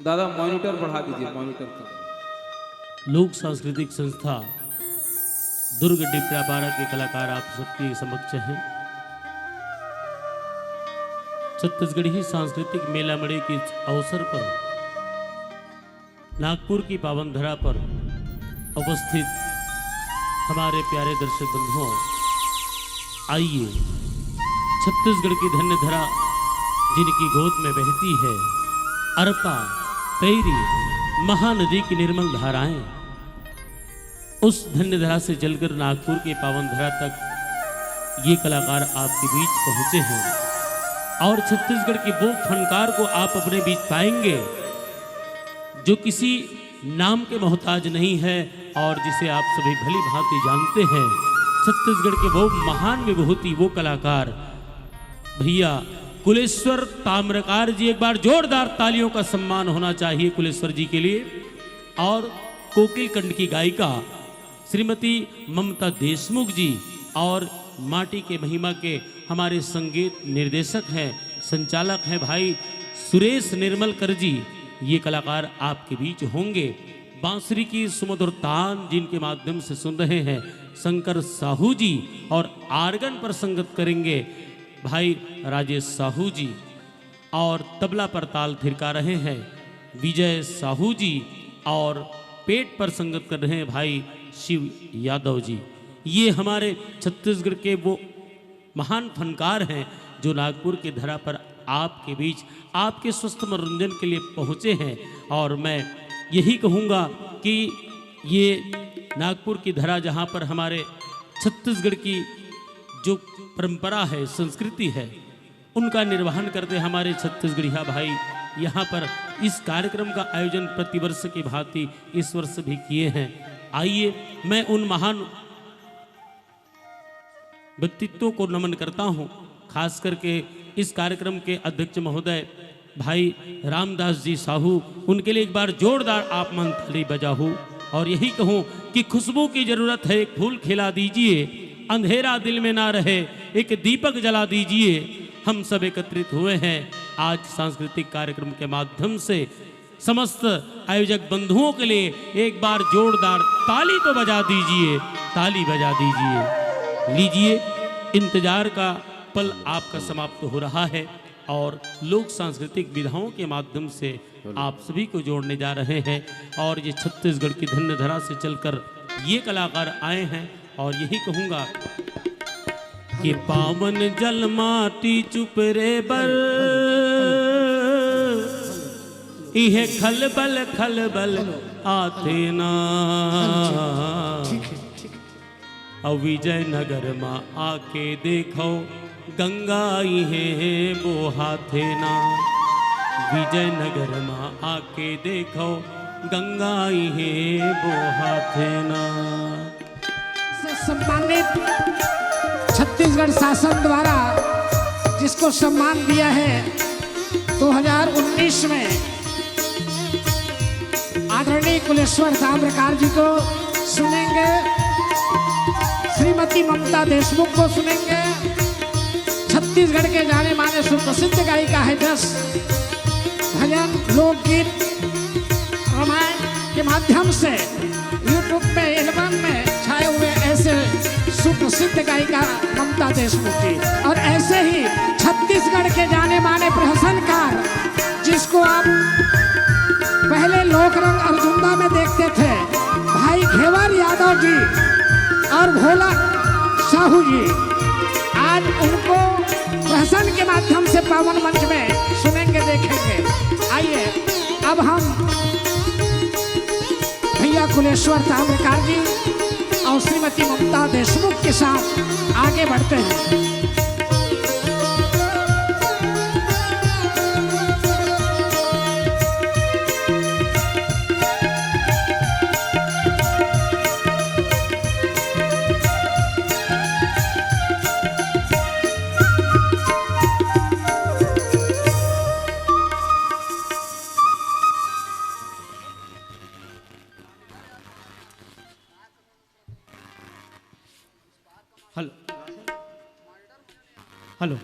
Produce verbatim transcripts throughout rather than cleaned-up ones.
दादा, मॉनिटर बढ़ा दीजिए, मॉनिटर का। लोक सांस्कृतिक संस्था दुर्ग डिपरापारा के कलाकार आप सबके समक्ष हैं। छत्तीसगढ़ी सांस्कृतिक मेला मड़े के इस अवसर पर नागपुर की पावन धरा पर उपस्थित हमारे प्यारे दर्शक बंधुओं, आइए, छत्तीसगढ़ की धन्य धरा जिनकी गोद में बहती है अरपा, पैरी, महानदी की निर्मल धाराएं, उस धन्य धरा से चलकर नागपुर के पावन धरा तक ये कलाकार आपके बीच पहुंचे हैं और छत्तीसगढ़ के वो फनकार को आप अपने बीच पाएंगे जो किसी नाम के मोहताज नहीं है और जिसे आप सभी भली भांति जानते हैं। छत्तीसगढ़ के वो महान विभूति, वो कलाकार भैया कुलेश्वर ताम्रकार जी, एक बार जोरदार तालियों का सम्मान होना चाहिए कुलेश्वर जी के लिए। और कोकिल कंठ की गायिका श्रीमती ममता देशमुख जी और माटी के महिमा के हमारे संगीत निर्देशक हैं, संचालक हैं भाई सुरेश निर्मलकर जी, ये कलाकार आपके बीच होंगे। बांसुरी की सुमधुर तान जिनके माध्यम से सुन रहे हैं शंकर साहू जी, और आर्गन पर संगत करेंगे भाई राजेश साहू जी, और तबला पर ताल थिरका रहे हैं विजय साहू जी, और पेट पर संगत कर रहे हैं भाई शिव यादव जी। ये हमारे छत्तीसगढ़ के वो महान फनकार हैं जो नागपुर के धरा पर आपके बीच आपके स्वस्थ मनोरंजन के लिए पहुंचे हैं। और मैं यही कहूँगा कि ये नागपुर की धरा, जहाँ पर हमारे छत्तीसगढ़ की जो परंपरा है, संस्कृति है, उनका निर्वहन करते हमारे छत्तीसगढ़िया भाई यहाँ पर इस कार्यक्रम का आयोजन प्रतिवर्ष की भांति इस वर्ष भी किए हैं। आइए, मैं उन महान व्यक्तित्वों को नमन करता हूँ, खास करके इस कार्यक्रम के अध्यक्ष महोदय भाई रामदास जी साहू, उनके लिए एक बार जोरदार आप मन ताली बजाओ। और यही कहूँ कि खुशबू की जरूरत है, एक फूल खिला दीजिए, अंधेरा दिल में ना रहे, एक दीपक जला दीजिए। हम सब एकत्रित हुए हैं आज सांस्कृतिक कार्यक्रम के माध्यम से। समस्त आयोजक बंधुओं के लिए एक बार जोरदार ताली तो बजा दीजिए, ताली बजा दीजिए। लीजिए, इंतजार का पल आपका समाप्त हो रहा है और लोक सांस्कृतिक विधाओं के माध्यम से आप सभी को जोड़ने जा रहे हैं। और ये छत्तीसगढ़ की धन्य धरा से चलकर ये कलाकार आए हैं और यही कहूँगा कि पावन जल माटी चुपरे बर इहे खलबल खलबल आथे ना। ठीक है, ठीक है। अउ विजयनगर म आके देखो, गंगा इहे बोहाथे ना। विजयनगर म आके देखो, गंगा इहे बोहाथे ना। से सम्मानित छत्तीसगढ़ शासन द्वारा जिसको सम्मान दिया है दो हज़ार उन्नीस में, आदरणीय कुलेश्वर ताम्रकार जी को सुनेंगे, श्रीमती ममता देशमुख को सुनेंगे। छत्तीसगढ़ के जाने माने सुप्रसिद्ध गायिका है, जस भजन, लोकगीत, रामायण के माध्यम से YouTube में, एल्बम में छाए हुए ऐसे सुप्रसिद्ध गायिका ममता देशमुख जी, और ऐसे ही छत्तीसगढ़ के जाने माने प्रहसनकार, जिसको आप पहले लोकरंग और झुंदा में देखते थे, भाई घेवर यादव जी और भोला साहू जी, आज उनको प्रहसन के माध्यम से पावन मंच में सुनेंगे, देखेंगे। आइए, अब हम भैया कुलेश्वर ताम्रकार जी और श्रीमती ममता देशमुख के साथ आगे बढ़ते हैं। Hello, hello.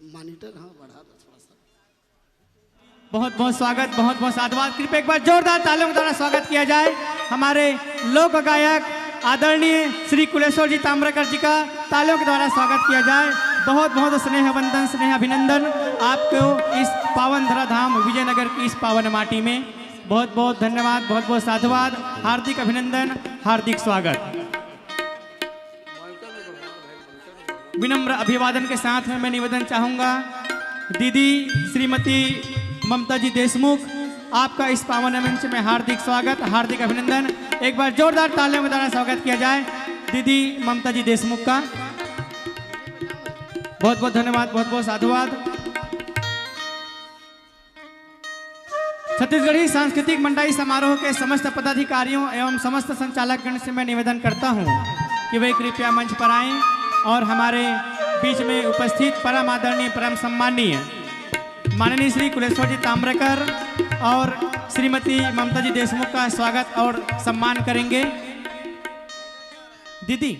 मॉनिटर, हाँ, बढ़ा दो थोड़ा सा। बहुत बहुत स्वागत, बहुत बहुत साधुवाद। कृपया एक बार जोरदार तालियों के द्वारा स्वागत किया जाए हमारे लोक गायक आदरणीय श्री कुलेश्वर जी ताम्रकर जी का। तालियों के द्वारा स्वागत किया जाए। बहुत बहुत स्नेह वंदन, स्नेह अभिनंदन आपको इस पावन धरा धाम विजयनगर की इस पावन माटी में। बहुत बहुत धन्यवाद, बहुत बहुत साधुवाद, हार्दिक अभिनंदन, हार्दिक स्वागत। विनम्र अभिवादन के साथ में मैं निवेदन चाहूंगा, दीदी श्रीमती ममता जी देशमुख, आपका इस पावन मंच में हार्दिक स्वागत, हार्दिक अभिनंदन। एक बार जोरदार तालियों के द्वारा स्वागत किया जाए दीदी ममता जी देशमुख का। बहुत बहुत धन्यवाद, बहुत बहुत साधुवाद। छत्तीसगढ़ी सांस्कृतिक मंडाई समारोह के समस्त पदाधिकारियों एवं समस्त संचालक गण से मैं निवेदन करता हूं कि वे कृपया मंच पर आएं और हमारे बीच में उपस्थित परम आदरणीय, परम सम्माननीय माननीय श्री कुलेश्वर जी ताम्रकर और श्रीमती ममता जी देशमुख का स्वागत और सम्मान करेंगे। दीदी,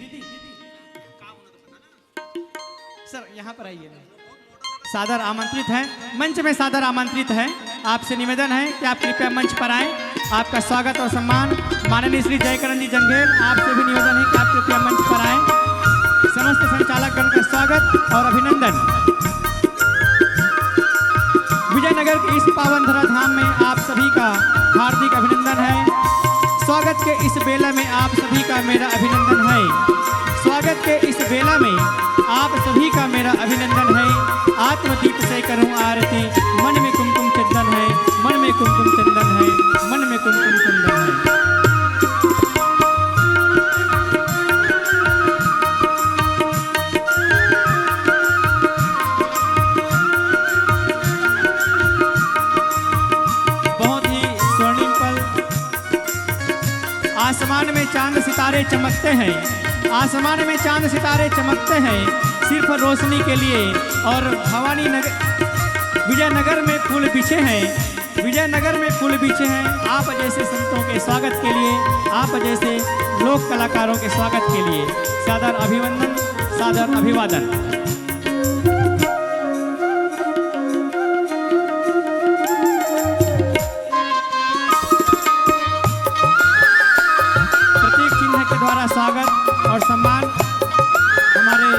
सर, यहाँ पर आइए ना। सादर आमंत्रित है, मंच में सादर आमंत्रित है। आपसे निवेदन है कि आप कृपया मंच पर आएं। आपका स्वागत और सम्मान। माननीय श्री जयकरण जी जंघेल, आपसे भी निवेदन है कि आप कृपया मंच पर आएं। समस्त संचालक गण का स्वागत और अभिनंदन। विजयनगर के इस पावन धरा धाम में आप सभी का हार्दिक अभिनंदन है। स्वागत के इस बेला में आप सभी का मेरा अभिनंदन है। स्वागत के इस बेला में आप सभी का मेरा अभिनंदन है। आत्मदीप से करूं आरती, मन में कुमकुम चंदन है, मन में कुमकुम चंदन है, मन में कुमकुम चंदन है। बहुत ही स्वर्णिम पल। आसमान में चांद सितारे चमकते हैं, आसमान में चांद सितारे चमकते हैं सिर्फ रोशनी के लिए। और भवानी नगर, विजयनगर में फूल बिछे हैं, विजयनगर में फूल बिछे हैं आप जैसे संतों के स्वागत के लिए, आप जैसे लोक कलाकारों के स्वागत के लिए। सादर अभिवंदन, सादर अभिवादन। प्रतीक चिन्ह के द्वारा स्वागत और सम्मान हमारे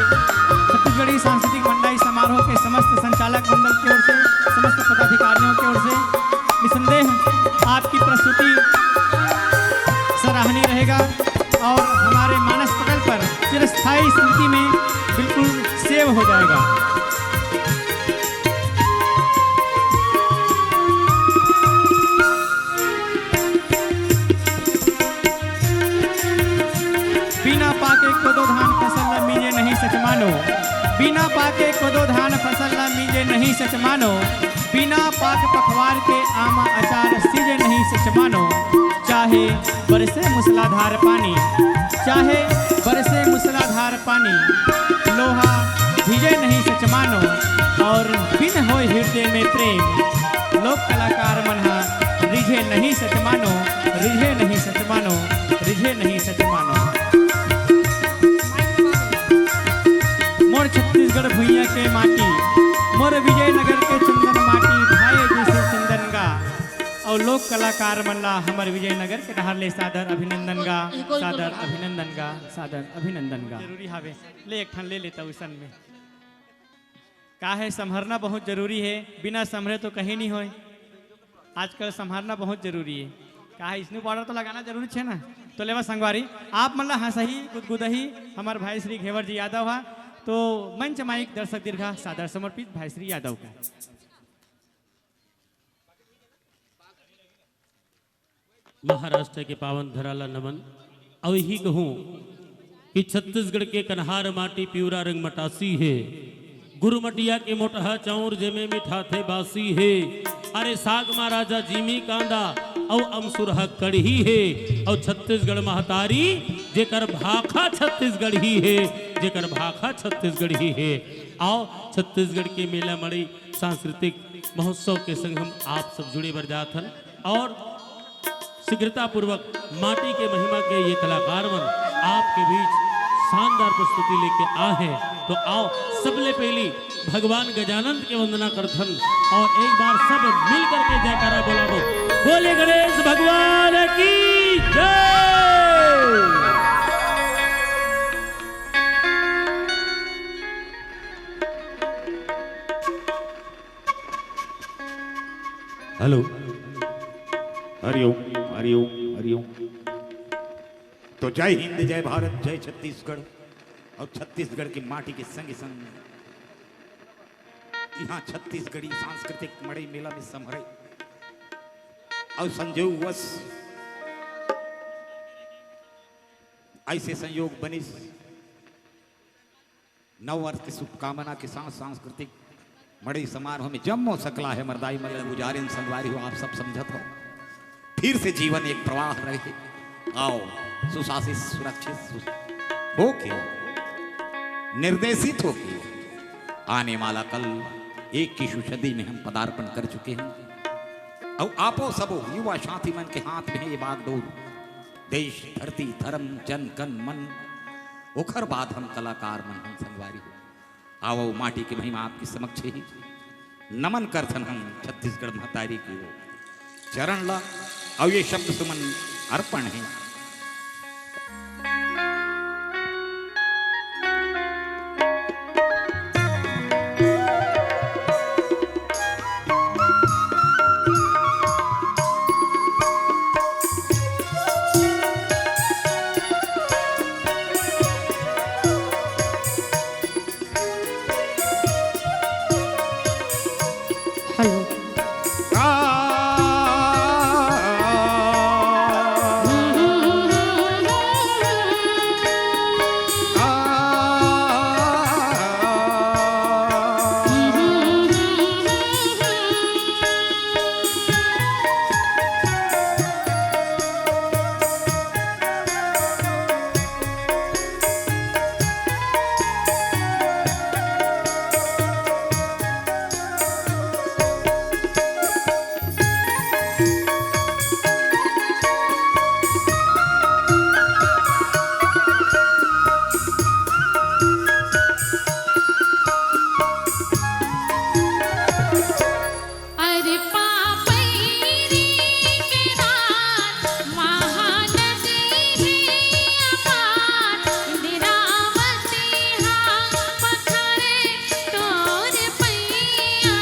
छत्तीसगढ़ी सांस्कृतिक मंडाई समारोह के समस्त संचालक मंडल की ओर से, समस्त पदाधिकारियों की ओर से। निसंदेह आपकी प्रस्तुति सराहनीय रहेगा और हमारे मानस पटल पर चिरस्थायी स्मृति में बिल्कुल सेव हो जाएगा। बिना पाके कोदो धान फसल ला मिंजे नहीं सच मानो, बिना पाके कोदो धान फसल ला मिंजे नहीं सच मानो, बिना पाक पखवार के आमा अचार सीजे नहीं सच मानो। चाहे बरसे मूसलाधार पानी, चाहे बरसे मूसलाधार पानी, लोहा भीजे नहीं सच मानो। और बिन होय हृदय में प्रेम, लोक कलाकार मन हा रिझे नहीं सच मानो, रिझे नहीं सच मानो, रिझे नहीं सच मानो। मोर छत्तीसगढ़ भुइयां के माटी, मोर विजयनगर के चंदन माटी, भाए जैसे चंदन गा। और लोक कलाकार मन ला हमर विजयनगर के डहार ले सादर अभिनंदन गा, सादर अभिनंदन गा, सादर अभिनंदन गा। जरूरी हावे, ले एक ठन ले लेता उसन में। का है, संभरना बहुत जरूरी है, बिना संभरे तो कहीं नहीं होय। आजकल संभरना बहुत जरूरी है। का है, स्नो पाउडर तो लगाना जरूरी छे ना। तो लेवा संगवारी, आप मन ला हंसही गुदगुदही हमर भाई श्री घेवर जी यादव हा, तो मंच माइक दर्शक दीर्घा सादर समर्पित भाई श्री यादव का। महाराष्ट्र के पावन धरा ला नमन। अउ इही कहूँ कि छत्तीसगढ़ के कन्हार माटी पिवरा रंग मटासी हे। गुरमटिया के मोटहा चाउर जेमे मिठाथे बासी हे। अरे साग मा राजा जीमी कांदा अउ अमसुरहा कड़ही हे। अउ छत्तीसगढ़ महतारी जेकर भाखा छत्तीसगढ़ी हे, जेकर भाखा छत्तीसगढ़ी हे। अउ छत्तीसगढ़ के मेला मड़ई सांस्कृतिक महोत्सव के संग हम आप सब जुड़े बर जात हन। और शीघ्रतापूर्वक माटी के महिमा के ये कलाकार मन आपके बीच शानदार प्रस्तुति लेके आए हैं, तो आओ सबले पहली भगवान गजानन के वंदना करथन और एक बार सब मिल करके जयकारा बोलाबो। बोले गणेश भगवान की जय। हेलो। हरिओम, हरिओम, हरिओम। तो जय हिंद, जय भारत, जय छत्तीसगढ़। और छत्तीसगढ़ की माटी के संग संग यहाँ छत्तीसगढ़ी सांस्कृतिक मड़ई मेला में संभरे और संजोगवश ऐसे संयोग बनिस। नववर्ष की शुभकामना के साथ सांस्कृतिक मड़ई समारोह में जम्मो सकला हे मरदाई मल्ल गुजारिन संगवारी हो, आप सब समझत हो। फिर से जीवन एक प्रवाह रहे। आओ, सुशासित, सुरक्षित, सु-, होके, निर्देशित होके आने वाला कल एक की सदी में हम पदार्पण कर चुके हैं। और आपो सबो युवा साथी मन के हाथ में ये बागडोर, देश, धरती, धर्म, जन, कन, मन, ओखर बाद हम कलाकार मन हम संगवारी हो। आवो, माटी के महिमा आपके समक्ष ही नमन करथन हम छत्तीसगढ़ महतारी के चरण ला। अउ ये शब्द सुमन अर्पण है। हेलो। अरे पापैरी के रात महानदी हे अपार, इंद्रावती हा पखारे तोर पैया।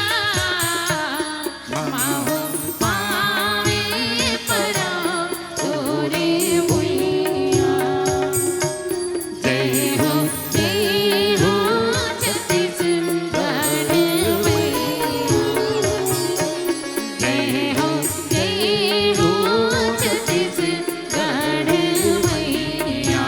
माहू पावे परा तोरे भुइया। जय हो, जय हो छत्तीसगढ़ मैया। जय हो, जय हो छत्तीसगढ़ मैया।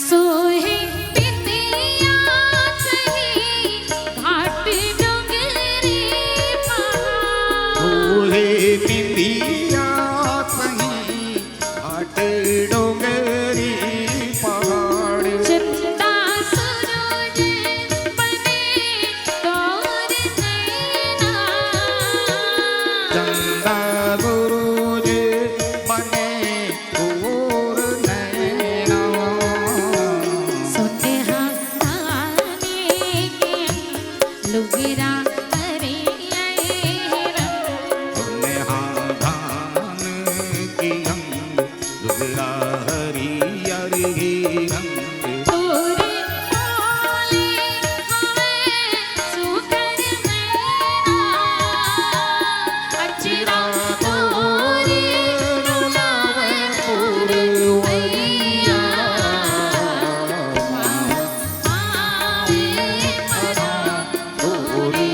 सोहे बिंदिया सही घाट डोंगरी पहाड़। सोहे बिंदिया सही घाट डोंगरी पहाड़। चंदा सूरज बने तोर नैना। चंदा सूरज बने तोर नैना। सोनहा धानी के लुगरा हरियर रंग। सोनहा धान के अंग, लुगरा हरियर ही रंग। तोरे बोले हवे सुघर मैना, अचरा तोरे डोलावे पुरवैया। आवे परा तोरे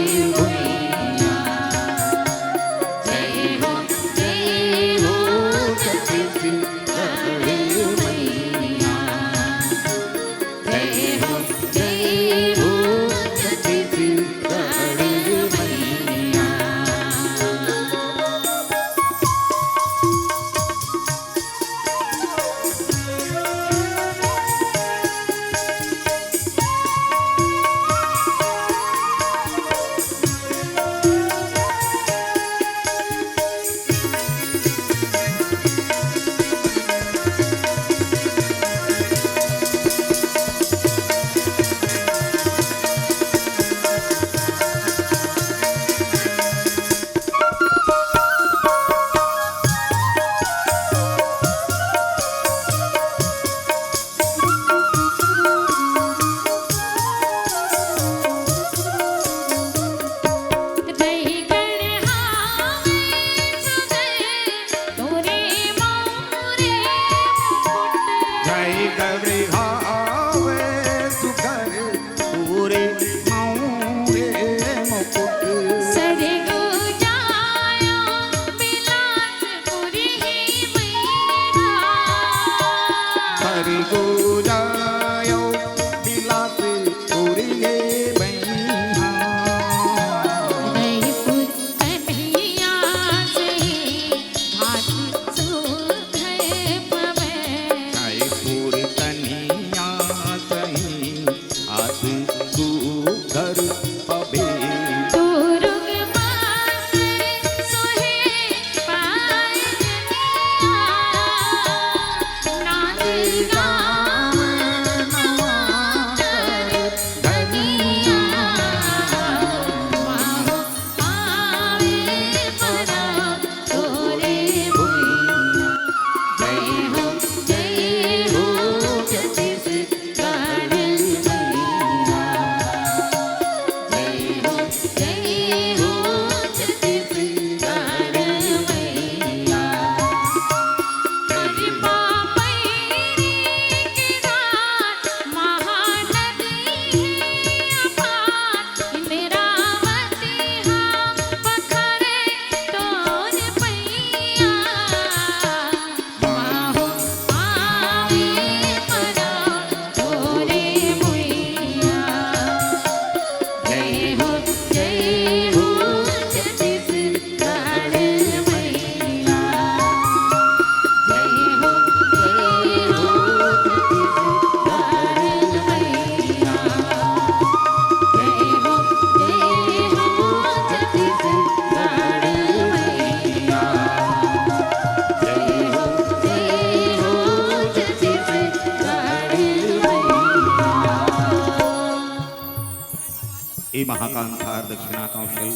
महाकांतार दक्षिणा कौशल,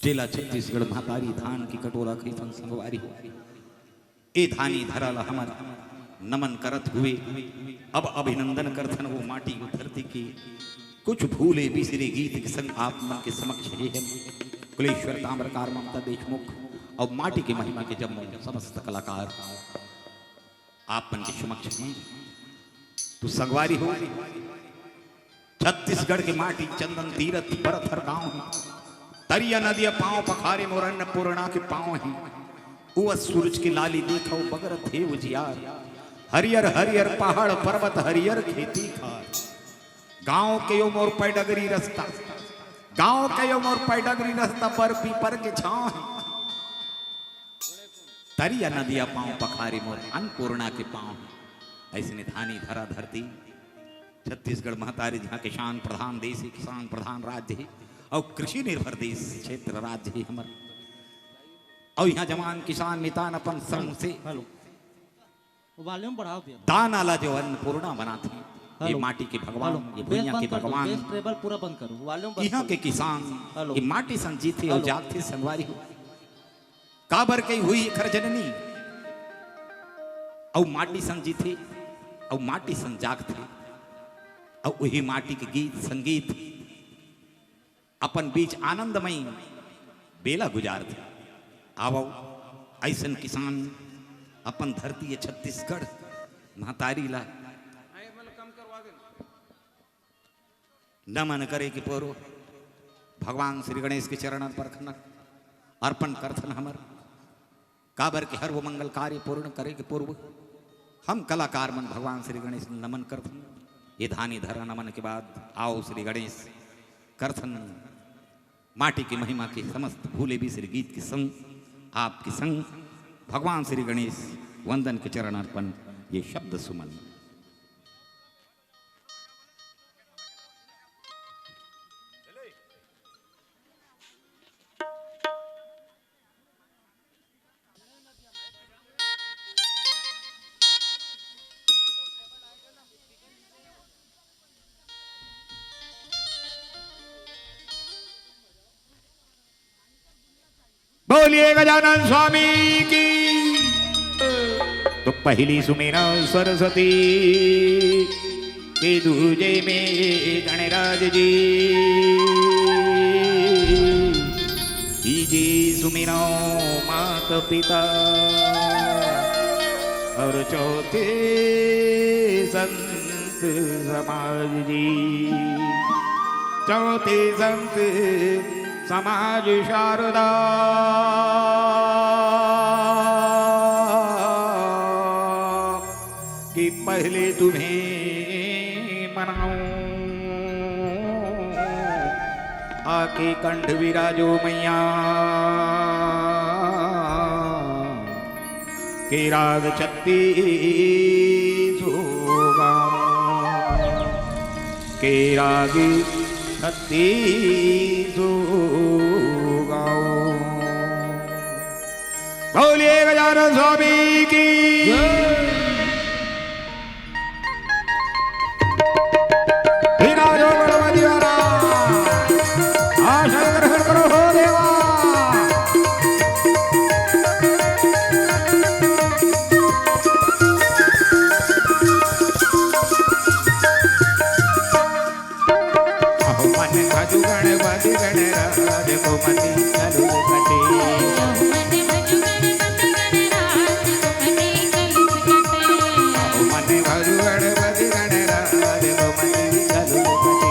जेला छत्तीसगढ़ महतारी धान की कटोरा कहिथन संगवारी हो। ए धानी धरा ला हमर नमन करत हुए अब अभिनंदन करथन वो माटी, वो धरती के कुछ भूले बिसरे गीत के संग आप मन के समक्ष हे हम कुलेश्वर ताम्रकार, ममता देशमुख और माटी के महिमा के जम्मो समस्त कलाकार आप मन के समक्ष हे। तो संगवारी हो, छत्तीसगढ़ के माटी चंदन तीरथ बरत हर गाँव हे। तरिया नदिया पाँव पखारे मोर अन्नपूर्णा के पाँव हे। उवस सूरज के लाली देखव बगरत हे उजियार। हरियर हरियर पहाड़ पर्वत हरियर खेती खार। गाँव के यो मोर पैडगरी रस्ता, गाँव के यो मोर पैडगरी रस्ता पर पीपर के छाँव हे। तरिया नदिया पाँव पखारे मोर अन्नपूर्णा के पाँव हे। अइसने धानी धरा धरती छत्तीसगढ़ महतारी, जहाँ किसान प्रधान देश हे, किसान प्रधान राज्य हे और कृषि निर्भर देश क्षेत्र राज्य हे हमर। और यहाँ जवान किसान मितान अपन श्रम से हेलो, वॉल्यूम बढ़ाओ दिया। दाना ला जो अन्नपूर्णा बनाथे, ये हेलो। माटी के भगवान, हेलो। ये बेस भुइयां बंद के कर दो, भगवान, बेस ट्रेबल पूरा बंद करो, वॉल्यूम बंद ये यहाँ करो। के किसान, हेलो। ये माटी संग जीथे और हेलो। जागथे संगवारी हो। काबर के हुई एखर जननी, अउ माटी संग जीथे, अउ माटी संग जागथे, अउ उही माटी के गीत संगीत अपन बीच आनंदमयी बेला गुजारथे। आवव, अइसन किसान अपन धरती हे छत्तीसगढ़ महतारी ला नमन करे के पूर्व भगवान श्री गणेश के चरण अर्पण, अर्पण करथन हमर। काबर के हर वो मंगल कार्य पूर्ण करे के पूर्व हम कलाकार मन भगवान श्री गणेश ल नमन करथन। ये धानी धरा नमन के बाद आओ श्री गणेश करथन माटी के महिमा के समस्त भूले बिसरे गीत के संग, आपके संग भगवान श्री गणेश वंदन के चरण अर्पण, ये शब्द सुमन। बोलिए गजानन स्वामी की। तो पहली सुमेरा सरस्वती के, दूजे में गणराज जी, तीजे सुमेरा माता पिता और चौथे संत समाज जी, चौथे संत समाज शारदा कि पहले तुम्हें मनाऊं, आके कंठ विराजो मैया के राग छत्तीस होगा, के राग छत्तीस होगा। बोलिए गजानन स्वामी की। विराजो गणपति वाला, आसन ग्रहण करो हो देवा। अहो मन भजु गणपति गणराज को मति कलुष कटे। अहो मन भजु गणपति गणराज को मति कलुष कटे।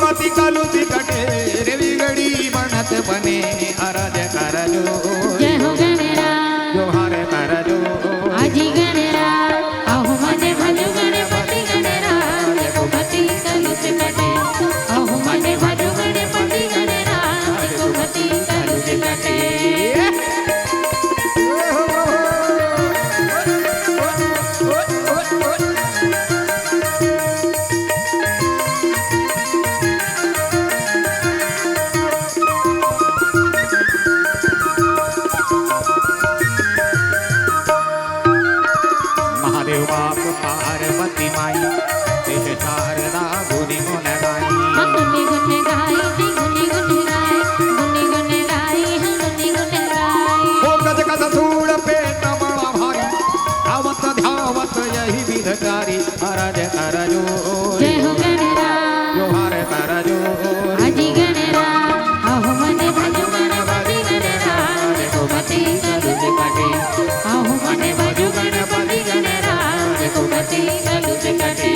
मति कलुष कटे रे बिगड़ी बनत बने अरज करजो। जय हो गणराज। जोहार करजो। अजी गणराज। अहो मन भजु गणपति गणराज को मति कलुष कटे। पार्वती माई, तेज शारदा गुनि गुण गाई। हम गुनि गुण गाई, जी गुनि गुण गाई, गुनि गुण गाई, हम गुनि गुण गाई। ओ गज गज सूर पेट बड़ा भारी, धावत धावत यहि विधि चारी, अरज कर जोर। जय हो गणराज। जोहार कर जोर। अजी गणराज, अहो मन भजु गणपति गणराज, सुमति कलुष कटे। अहो मन भजु गणपति गणराज, सुमति कलुष कटे।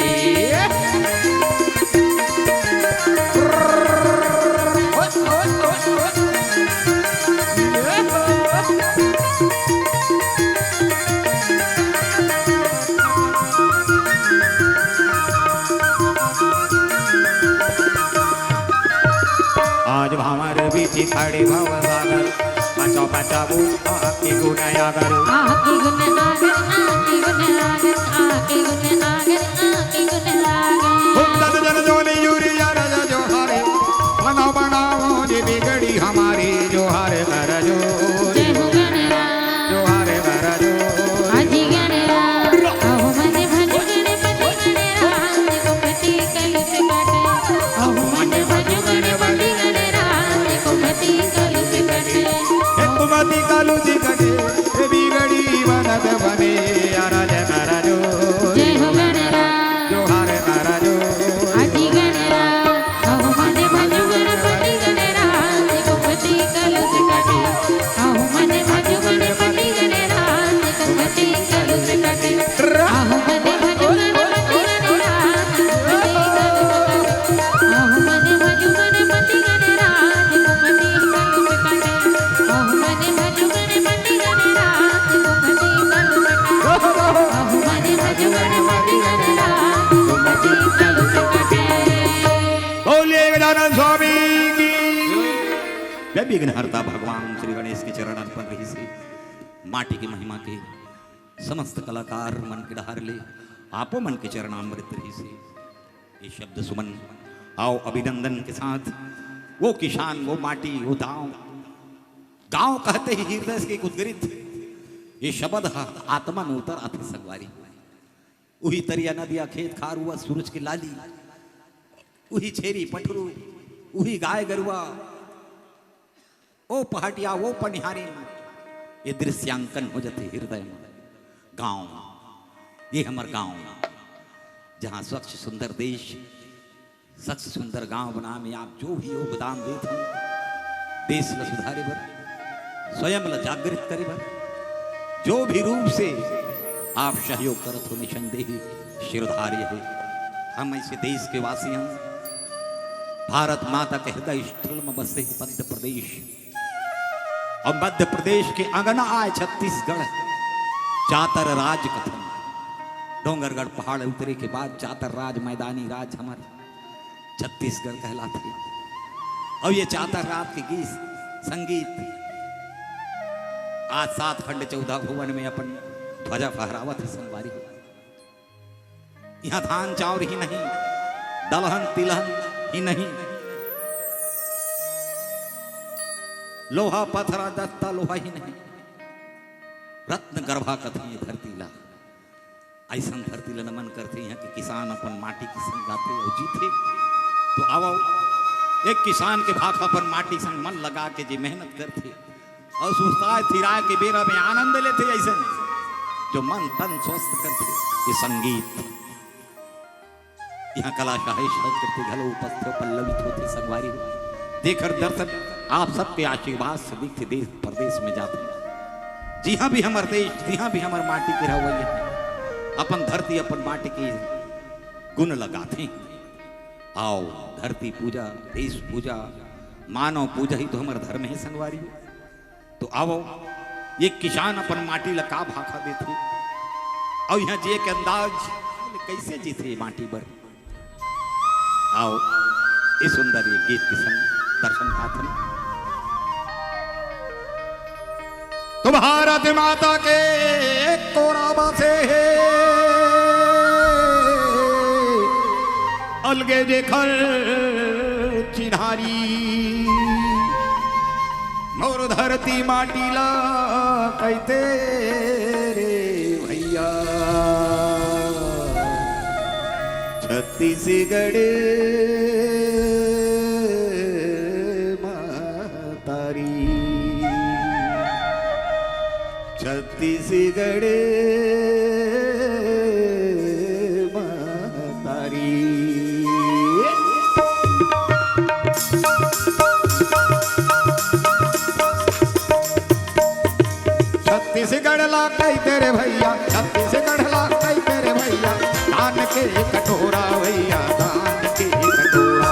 आज भंवर बीच खड़े भव सागर, बचाओ बचाओ आपके गुण आगर। आपके गुण आगर, आपके गुण आगर, आपके गुण आगर, आपके गुण आगर। हुक्कत जन जोनी यूरिया राजा जोहारे, बनाओ बनाओ जी बिगड़ी हमारी, जोहार कर जोर। जय हो गणराज। जोहार कर जोर। अजी गणराज। अहो मन भजु गणपति गणराज, सुमति कलुष कटे। अहो मन भजु गणपति गणराज, सुमति कलुष कटे। हे सुमति कलुष कटे, हे बिगड़ी बनत बने, अरज कर जोर। जय हो गणराज। जोहार कर जोर। अजी गणराज। अहो मन भजु गणपति गणराज, सुमति कलुष कटे। अहो मन भजु गणपति गणराज, सुमति कलुष कटे। अहो मन भजु गणपति गणराज, सुमति कलुष कटे। अहो मन भजु गणपति गणराज, सुमति कलुष कटे। अहो मन भजु गणपति गणराज, सुमति कलुष कटे। अहो मन भजु गणपति गणराज, सुमति कलुष कटे। बोलिए गजानन स्वामी की। जय विघ्नहर्ता भगवान श्री गणेश के चरण अर्पण रहिसे। माटी की महिमा के समस्त कलाकार मन के डहार ले आपो मन के चरणामृत रहिसे। ये शब्द सुमन, आओ अभिनंदन के साथ वो किसान, वो माटी, वो गांव, गांव कहते ही हृदय के उद्गरित ये शब्द ह आत्मा में उतर आथे संगवारी। उही तरिया नदिया खेत खार हुआ सूरज के लाली, उही छेरी पठरू, उही गाय गरुआ, ओ पहाटिया, ओ पनिहारी, ये दृश्यांकन हो जाते हृदय में। गांव, ये हमर गांव, जहां स्वच्छ सुंदर देश, स्वच्छ सुंदर गांव बना में आप जो भी योगदान देत हो, देश ल सुधारे बर, स्वयं ल जागृत करे बर, जो भी रूप से आप सहयोग करत हो, निसंदेह शिरोधार्य है। हम ऐसे देश के वासी हैं, भारत माता के हृदय स्थल में बसे मध्य प्रदेश, और मध्य प्रदेश के अंगना आय छत्तीसगढ़, चातर राज कथन। डोंगरगढ़ पहाड़ उतरे के बाद चातर राज, मैदानी राज हमर छत्तीसगढ़ कहलाथे। और ये चातर राज के गीत संगीत आज सात खंड चौदह भुवन में अपन ध्वजा फहरावत है संगवारी। यहाँ धान चाउर ही नहीं, दलहन तिलहन ही नहीं, लोहा पथरा दत्ता लोहा ही नहीं, रत्न गर्भा कथे ये धरती ला। ऐसन धरती ला नमन करथे, यहाँ के किसान अपन माटी के संग गाथे और जीथे। तो आवो, एक किसान के भाखा अपन माटी संग मन लगा के जे मेहनत करथे, अउ सुस्ताए थिराए के बेरा में आनंद लेथे, अइसन जो मन तन स्वस्थ करथे। ये संगीत, यहाँ कला साहित्य संस्कृति घलो उपस्थित पल्लवित होथे संगवारी हो। जेकर दर्शन आप सबके आशीर्वाद से दिखथे देश परदेश में जाथे। जिहाँ भी हमर देश, जिहाँ भी हमर माटी के रहवइया हे, अपन धरती अपन माटी के गुण ल गाथे। आओ, धरती पूजा, देश पूजा, मानव पूजा ही तो हमर धर्म हे संगवारी हो। तो आवो, ये किसान अपन माटी ला का भाखा देथे, अउ यहाँ जिए के अंदाज कइसे जीथे ये माटी बर। आओ, ये सुंदर ये गीत के संग दर्शन पाथन। तो भारत माता के कोरा बसे हे, अलगे जेखर चिन्हारी। मोर धरती माटी ला कहिथे रे भैया। छत्तीसगढ़ महतारी, छत्तीसगढ़ महतारी। छत्तीसगढ़ ला कहिथे रे भैया, छत्तीसगढ़ ला कहिथे रे भैया, धान के कटोरा भैया, धान के कटोरा।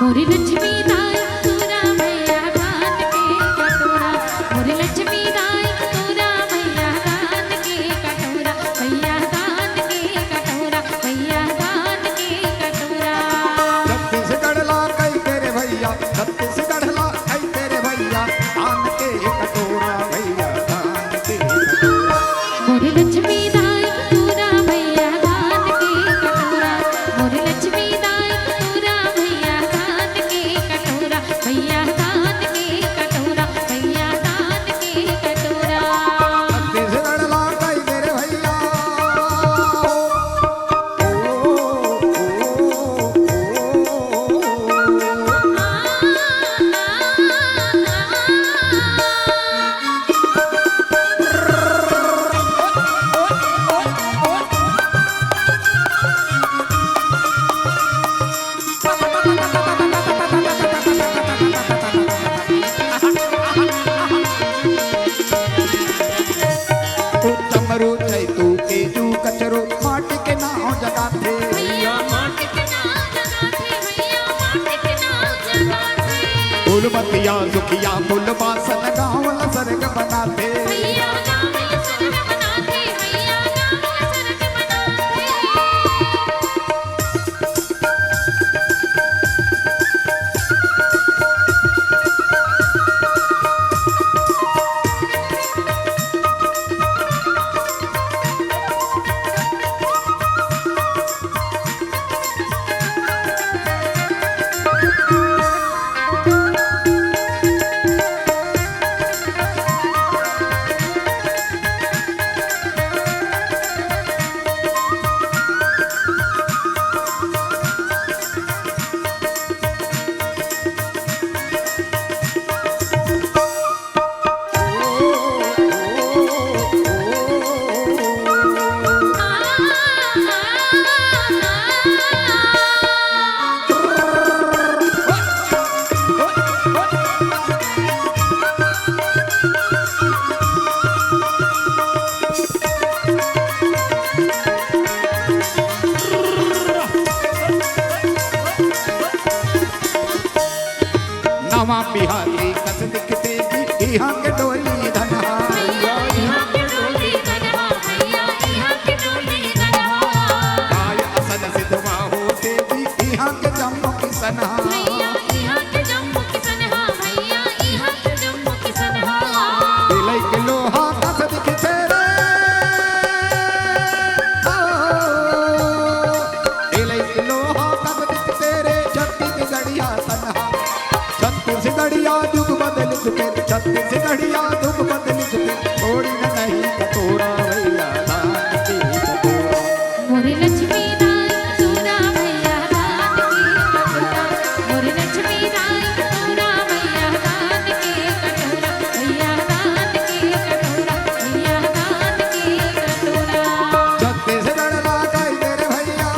मोरी लक्ष्मी दाई तोरा भैया, धान के कटोरा। मोरी लक्ष्मी दाई तोरा भैया, धान के कटोरा। भैया, धान के कटोरा। भैया, धान के कटोरा। छत्तीसगढ़ ला कहिथे रे भैया, छत्तीसगढ़ ला कहिथे रे भैया, धान के कटोरा भैया, धान के कटोरा। मोरी लक्ष्मी दाई तोरा भैया, धान के कटोरा। मोरी लक्ष्मी दाई तोरा भैया, धान के कटोरा। भैया, धान के कटोरा। भैया, धान के कटोरा। छत्तीसगढ़ ला कहिथे रे भैया। चमरू चैतू केजू कचरू माटी के नाव जगाथे। भैया माटी के नाव जगाथे, भैया माटी के नाव जगाथे। फूलमतिया सुखिया फूल बासन गाँव ल सरग बनाथे। भैया गाँव ल सरग बनाथे, भैया गाँव ल सरग बनाथे। नवा बिहारी कस दिखथे जी, इहाँ के डोली धनहा। भैया, इहाँ के डोली धनहा, भैया, इहाँ के डोली धनहा। काय असन सिधवा होथे जी, इहाँ के जम्मो किसनहा। भैया, इहाँ के जम्मो किसनहा, भैया, इहाँ के जम्मो किसनहा। दिलई के लोहा कस दिखथे रे। ओ, दिलई के लोहा कस दिखथे रे, छत्तीसगढ़िया तनहा। छत्तीसगढ़िया जुग बदल चुके, छत्तीसगढ़िया जुग बदल चुके, छोड़ी न नहीं कटोरा भैया, धान के कटोरा। मोर लक्ष्मी दाई तोरा भैया, धान के कटोरा। मोर लक्ष्मी दाई तोरा भैया, धान के कटोरा। भैया, धान के कटोरा। भैया, धान के कटोरा। छत्तीसगढ़ ला कहिथे रे भैया।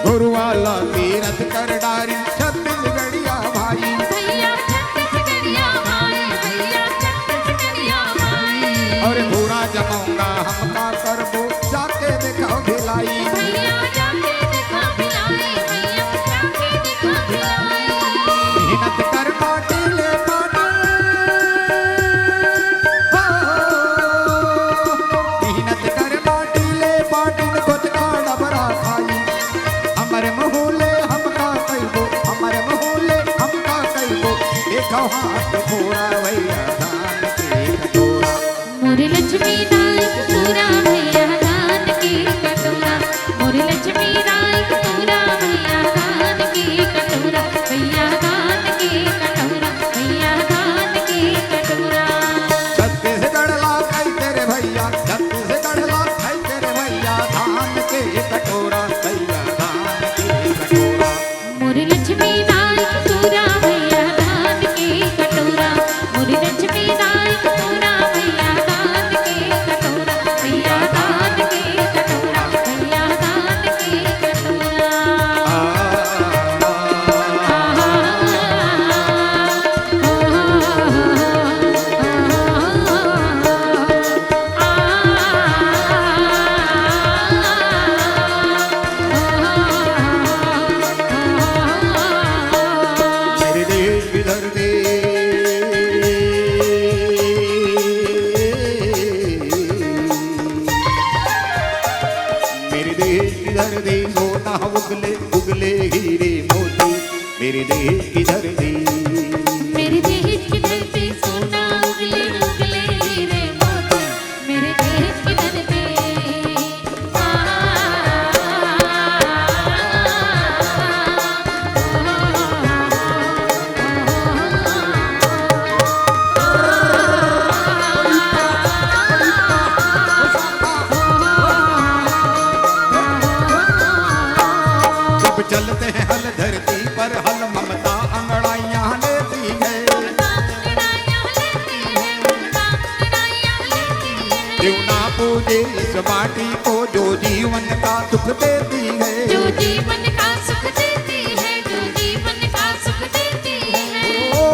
घुरुवा ला तीरथ कर डारी छत्तीसगढ़िया भाई। भैया छत्तीसगढ़िया भाई, भैया छत्तीसगढ़िया भाई। अरे भूरा जमऊंगा हम का करबो जाके देखो भिलाई। भैया जाके देखो भिलाई, भैया जाके देखो भिलाई। मेहनत कर पाटिल पाटिल। हो, मेहनत कर पाटिल पाटिल, कोचका डबरा खाई। हमर मुँह ले हमका कहिबो कहाँ के फोरा भैया धान के कटोरा। मोर लक्ष्मी दाई के पूरा भैया धान के कटोरा। मोर लक्ष्मी दाई के पूरा भैया धान के कटोरा। भैया धान के कटोरा। भैया धान के कटोरा। छत्तीसगढ़ ला कहिथे रे भैया, छत्तीसगढ़ ला कहिथे रे भैया, धान के कटोरा, भैया धान के कटोरा। मोर लक्ष्मी दाई के पूरा भैया धान के कटोरा। मोर लक्ष्मी दाई के पूरा भैया धान के कटोरा। भैया धान के कटोरा। भैया धान के कटोरा। मेरे देश की धरती, मेरे देश की धरती, सोना उगले उगले हीरे मोती। मेरे देश की धरती, मेरे देश की धरती, सोना उगले उगले हीरे मोती। मेरे देश की धरती। जब चलते हैं हल धरती पर, हल ममता अंगड़ाइयां लेती है। क्यों ना पूजे इस माटी को, जो जीवन का सुख देती है। जो जीवन का सुख देती है। जो जीवन का सुख देती है। ओ,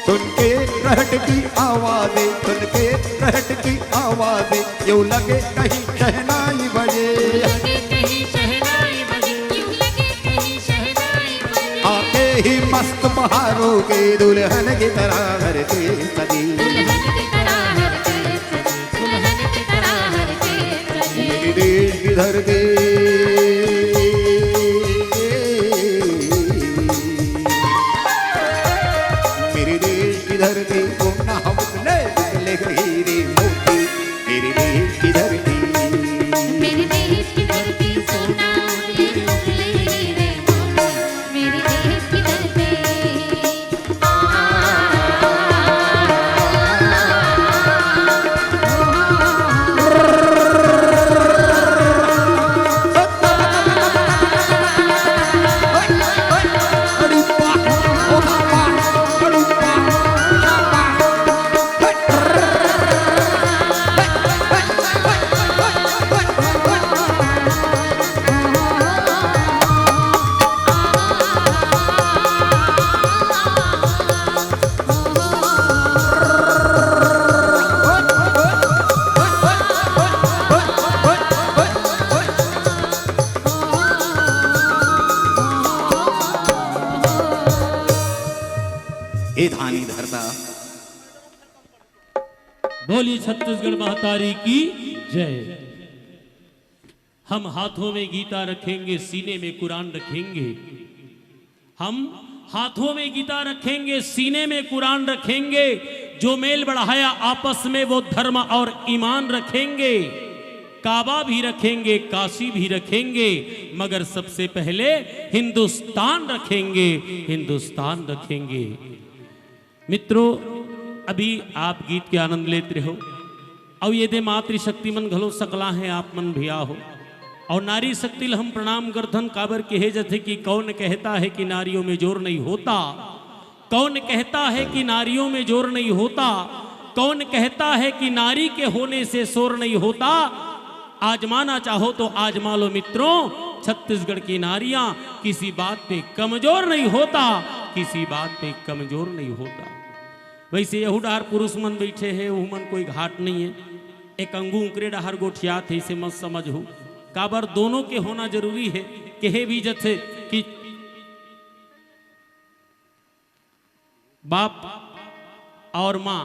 सुन के रहट की आवाजें, सुन के रहट की आवाजें, यूं लगे कहीं शहनाई बजे। यूं लगे कहीं शहनाई बजे। यूं लगे कहीं शहनाई बजे। आके ही मस्त बहारों के दुल्हन की तरह घर के सजी। दुल्हन की तरह घर के सजी। दुल्हन की तरह घर के सजी। मेरे देश की धरती, मेरे देश की धरती, सोना उगले उगले हीरे मोती। मेरे देश की धरती, मेरे देश की धरती, सोना उगले उगले हीरे मोती। मेरे देश की धरती। ए धानी धरता। बोलिए छत्तीसगढ़ महतारी की जय। हम हाथों में गीता रखेंगे, सीने में कुरान रखेंगे। हम हाथों में गीता रखेंगे, सीने में कुरान रखेंगे। जो मेल बढ़ाया आपस में, वो धर्म और ईमान रखेंगे। काबा भी रखेंगे, काशी भी रखेंगे, मगर सबसे पहले हिंदुस्तान रखेंगे, हिंदुस्तान रखेंगे। मित्रों, अभी आप गीत के आनंद लेत रहो, अउ ये दे मातृशक्ति मन घलो सकला हे, आप मन भी आहो। अउ नारी शक्ति ल हम प्रणाम करथन, काबर कहे जथे कि कौन कहता है कि नारियों में जोर नहीं होता, कौन कहता है कि नारियों में जोर नहीं होता, कौन कहता है कि नारी के होने से शोर नहीं होता। आजमाना चाहो तो आजमा लो मित्रों, छत्तीसगढ़ की नारियां किसी बात पे कमजोर नहीं होता, किसी बात पे कमजोर नहीं होता। वैसे यहू डहार पुरुष मन बैठे हैं, उहू मन कोई घाट नहीं है। एक अंगू उकरे डहार गोठियात हे, इसे मत समझहू। काबर दोनों के होना जरूरी है। कहे भी जथे कि बाप और माँ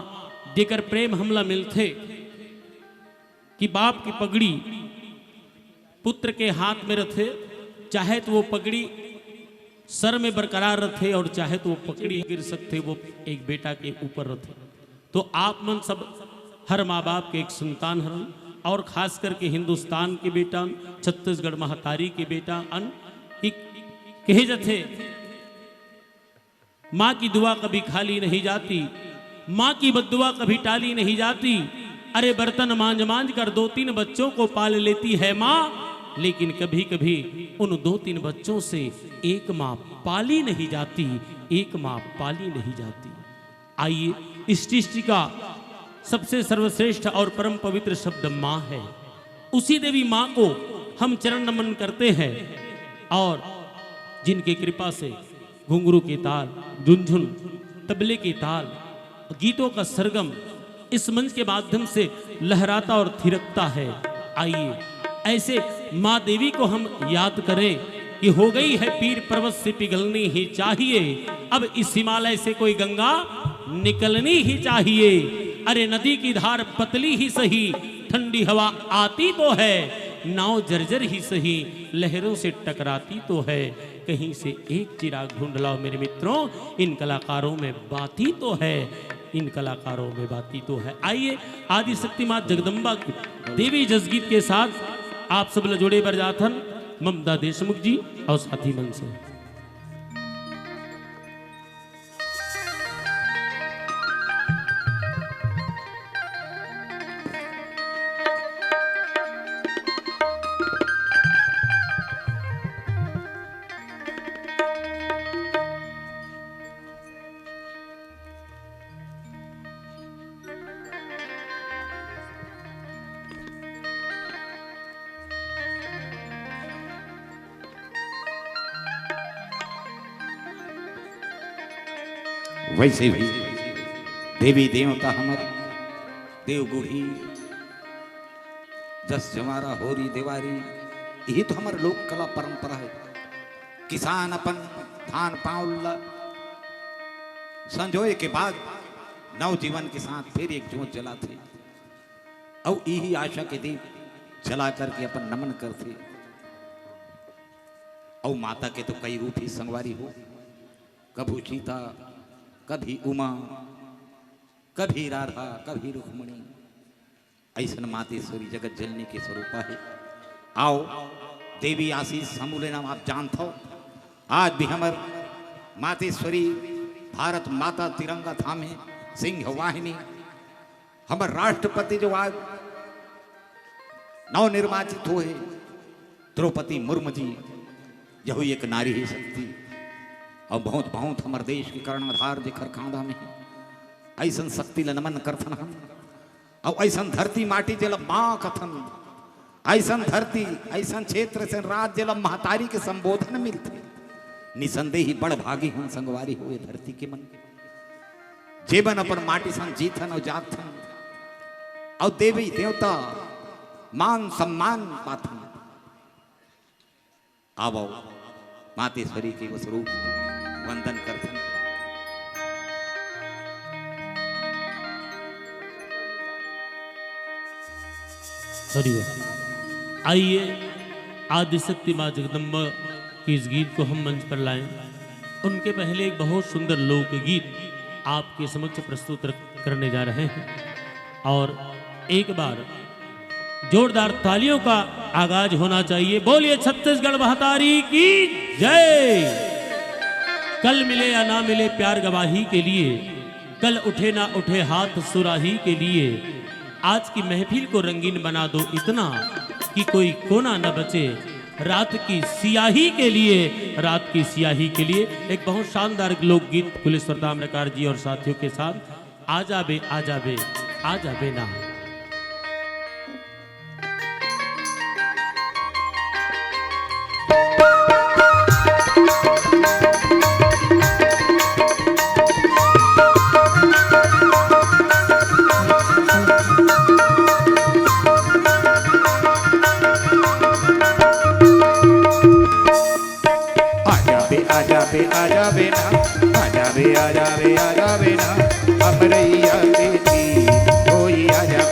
जेकर प्रेम हमला मिलथे कि बाप की पगड़ी पुत्र के हाथ में रथे, चाहे तो वो पगड़ी सर में बरकरार रथे और चाहे तो वो पगड़ी गिर सकथे, वो एक बेटा के ऊपर रथे। तो आप मन सब हर माँ बाप के एक संतान हरन, और खास करके हिंदुस्तान के बेटा, छत्तीसगढ़ महतारी के बेटा अन, कि कहे जथे, माँ की दुआ कभी खाली नहीं जाती, माँ की बद्दुआ कभी टाली नहीं जाती। अरे बर्तन मांज मांज कर दो तीन बच्चों को पाल लेती है माँ, लेकिन कभी कभी उन दो तीन बच्चों से एक माँ पाली नहीं जाती, एक माँ पाली नहीं जाती। आइए, इस सृष्टि का सबसे सर्वश्रेष्ठ और परम पवित्र शब्द माँ है। उसी देवी माँ को हम चरण नमन करते हैं, और जिनकी कृपा से घुंघरू के ताल, झुनझुन, तबले के ताल, गीतों का सरगम इस मंच के माध्यम से लहराता और थिरकता है। आइए, ऐसे माँ देवी को हम याद करें कि हो गई है पीर पर्वत से पिघलनी ही चाहिए, अब इस हिमालय से कोई गंगा निकलनी ही चाहिए। अरे नदी की धार पतली ही सही, ठंडी हवा आती तो है, नाव जर्जर ही सही, लहरों से टकराती तो है। कहीं से एक चिराग ढूंढ लाओ मेरे मित्रों, इन कलाकारों में बाती तो है, इन कलाकारों में बाती तो है। आइए, आदि शक्ति माँ जगदम्बा की देवी जसगीत के साथ आप सब ल जोड़े बर जाथन ममता देशमुख जी और साथी मन से। वैसे भी देवी देवता हमर देवगुढ़ी, जस जंवारा होरी देवारी, यही तो हमर लोक कला परंपरा है। किसान अपन धान पाँव ल संजोए के बाद नवजीवन के साथ फिर एक जोत जलाथे, अउ इही आशा के दीप जला करके अपन नमन करथे। अउ माता के तो कई रूप ही संगवारी हो, कभू सीता, कभी उमा, कभी राधा, कभी रुक्मणी। अइसन मातेश्वरी जगत जननी के स्वरूपा हे। आओ, देवी आशीष हमू लेना आप जानथव। आज भी हमर मातेश्वरी भारत माता तिरंगा थामे सिंह वाहिनी, हमर राष्ट्रपति जो आज नवनिर्वाचित होए हे, द्रौपदी मुर्मू जी, यहू एक नारी ही शक्ति। अउ बहुत, बहुत हमर देश के कर्णाधार जेकर कांधा में हे, अइसन शक्ति ल नमन करथन हम। अउ अइसन धरती माटी जेला माँ कथन, अइसन धरती, अइसन क्षेत्र, अइसन राज्य जेला महतारी के संबोधन मिलथे। निसंदेही बड़ भागी हन संगवारी हो ए धरती के मन। जेमन अपन माटी संग जीथन अउ जागथन, अउ देवी देवता मान सम्मान पाथन। आवव, मातेश्वरी के वो स्वरूप वंदन करथन। हरि ओम। आइए, आदिशक्ति माँ जगदम्बा के इस गीत को हम मंच पर लाएं। उनके पहले एक बहुत सुंदर लोकगीत आपके समक्ष प्रस्तुत रख-, करने जा रहे हैं। और एक बार जोरदार तालियों का आगाज होना चाहिए। बोलिए छत्तीसगढ़ महतारी की जय। कल मिले या ना मिले प्यार गवाही के लिए, कल उठे ना उठे हाथ सुराही के लिए, आज की महफिल को रंगीन बना दो इतना कि कोई कोना न बचे रात की सियाही के लिए, रात की सियाही के लिए। एक बहुत शानदार लोकगीत कुलेश्वर ताम्रकार जी और साथियों के साथ। आ जाबे, आ जाबे, आ जाबे ना। आ जाबे, आ जाबे, आ जाबे ना, आ जाबे, आ जाबे, आ जाबे ना, हमरैया के जी, कोई आ जाबे।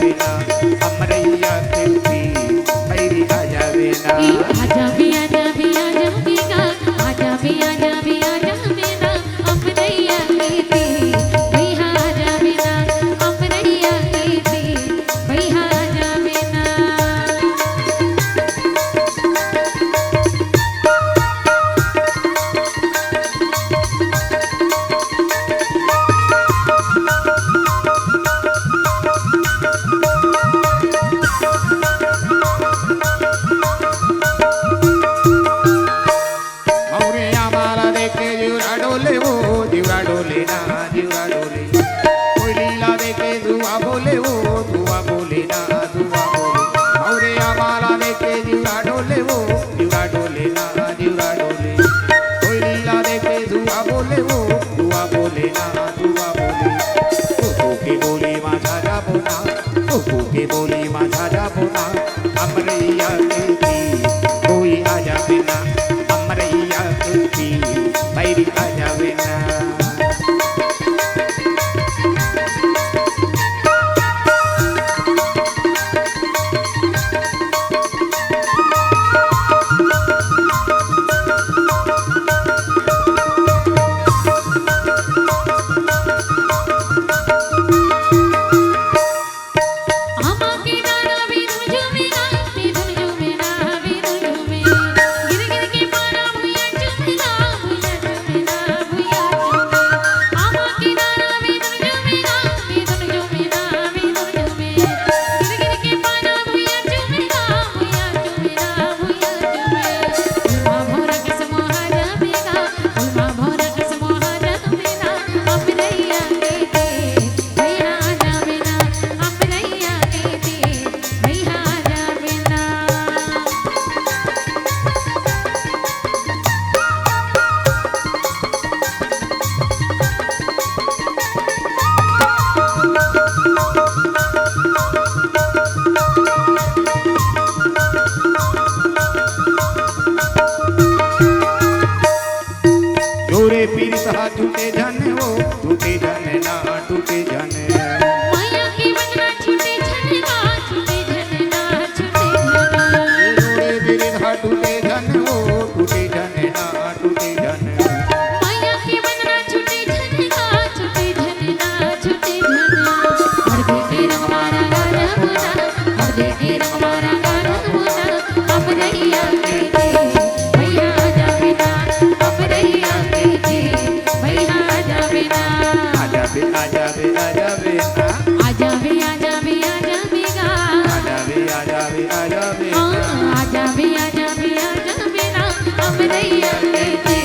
अभी आजा, अभी आजा बिना अमरैया के जी,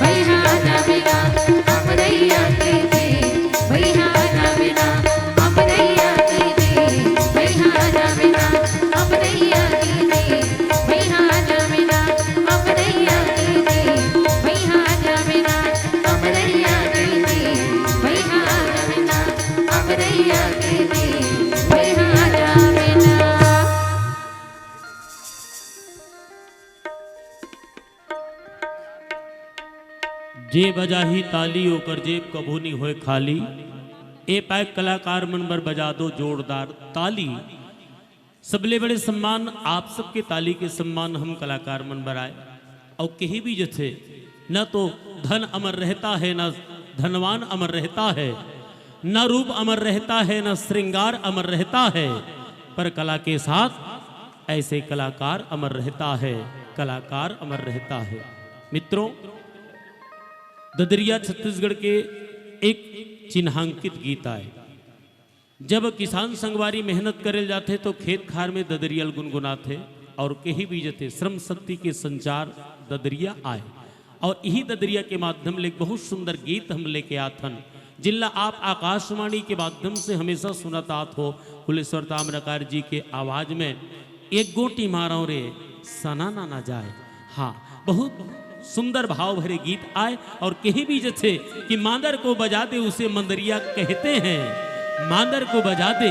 भैया आजा बिना अमरैया के जी, भैया आजा बिना अमरैया के जी, भैया आजा बिना अमरैया के जी, भैया आजा बिना अमरैया के जी, भैया आजा बिना अमरैया के जी, भैया आजा बिना अमरैया के जी, भैया आजा बिना। जे बजाही ताली, ओकर जेब कभू नी होय खाली। ए पाय कलाकार मन बर बजा दो जोरदार ताली। सबले बड़े सम्मान आप सबके ताली के सम्मान हम कलाकार मन बर आय। अउ कहे भी जथे, न तो धन अमर रहता है, न धनवान अमर रहता है, न रूप अमर रहता है, न श्रृंगार अमर रहता है, पर कला के साथ ऐसे कलाकार अमर रहता है, कलाकार अमर रहता है। मित्रों, ददरिया छत्तीसगढ़ के एक चिन्हांकित गीत आय। जब किसान संगवारी मेहनत करे ल जाथे तो खेत खार में ददरिया ल गुनगुनाथे अउ कही भी जथे श्रम शक्ति के संचार ददरिया आय। अउ इही ददरिया के माध्यम ले एक बहुत सुंदर गीत हम लेके आथन, जिनला आप आकाशवाणी के माध्यम से हमेशा सुनत आत हो कुलेश्वर ताम्रकार जी के आवाज में। एक गोटी मारव रे, सना ना ना जाए। हाँ, बहुत सुंदर भाव भरे गीत आय। अउ कही भी जथे कि मांदर को बजा दे उसे मंदरिया कहते हैं, मांदर को बजा दे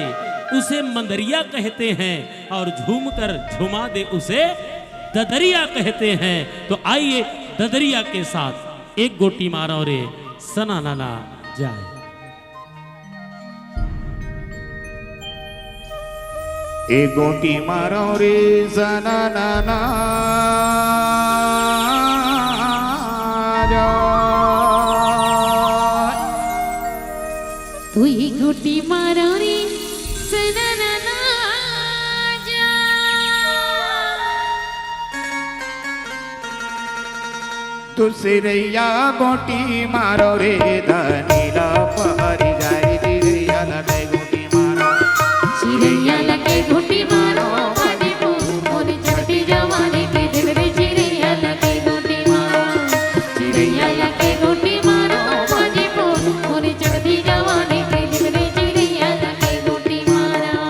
उसे मंदरिया कहते हैं, और झूम कर झुमा दे उसे ददरिया कहते हैं। तो आइए, ददरिया के साथ एक गोटी मारव रे, सना ना ना जाए। ए गोटी मारव रे, सना ना ना जाए। तू ही गोटी मारव रे, सना ना ना जाए। तू सिरैया गोटी मारव रे, धनी ला पहरी जाए, सिरैया ला के गोटी मारव। सिरैया ला के गोटी मारव, बाजे पोर मोर चढ़ती जवानी के दिल रे, सिरैया ला के गोटी मारव। सिरैया ला के गोटी मारव, बाजे पोर मोर चढ़ती जवानी के दिल रे, सिरैया ला के गोटी मारव।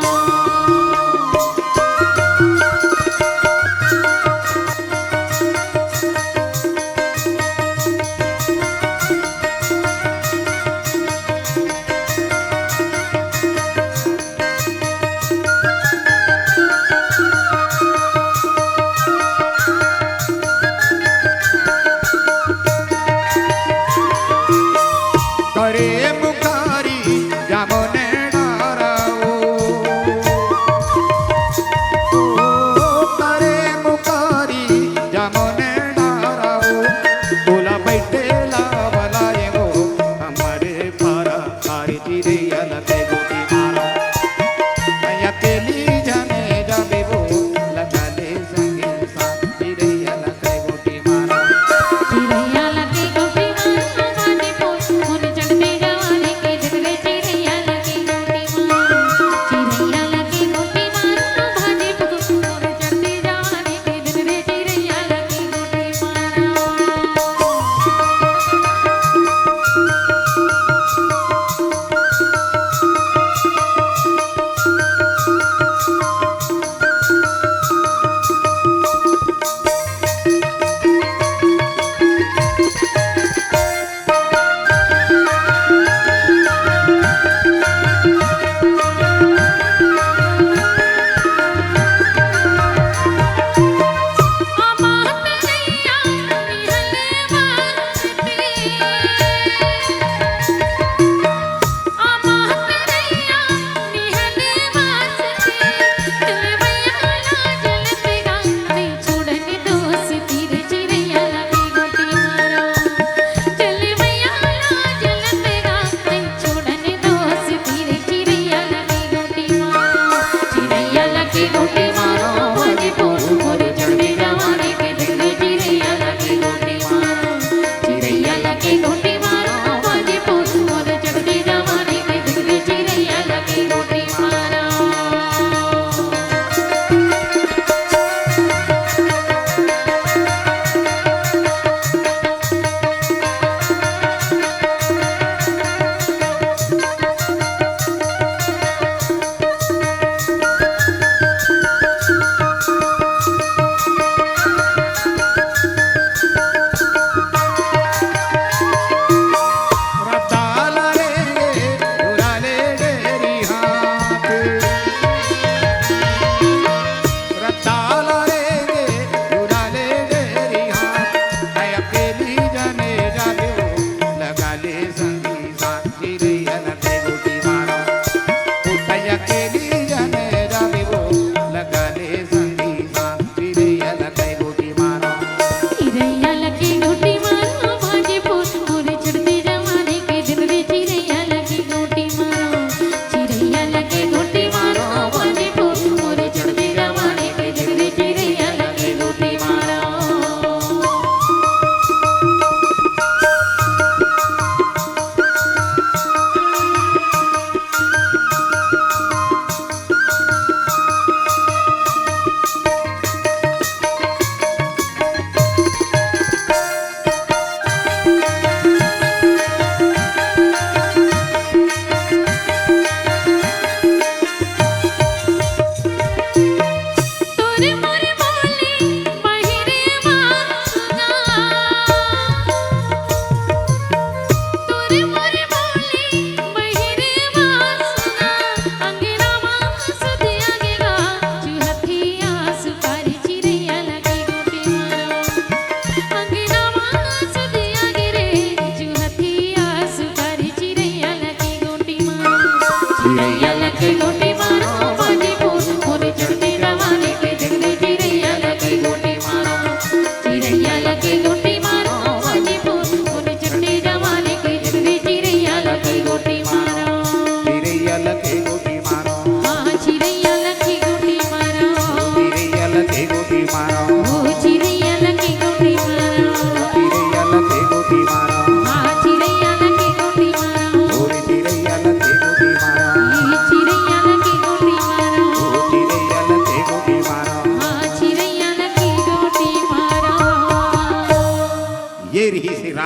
करे मुखारी जामुने डाराओ, ओ करे मुखारी जामुने डाराओ, बोला बैठे ला बलाए वो हमारे पारा, आरे चिरैया ला के गोटी मारव। अकेली जाने जाबे वो, लगा ले संगी साथ, चिरैया ला के गोटी मारव। चिरैया ला के गोटी मारव, बाजे पोर मोर चढ़ती जवानी के दिल रे, चिरैया ला के गोटी मारव। चिरैया ला के गोटी मारव, बाजे पोर मोर चढ़ती जवानी के दिल रे, चिरैया ला के गोटी मारव।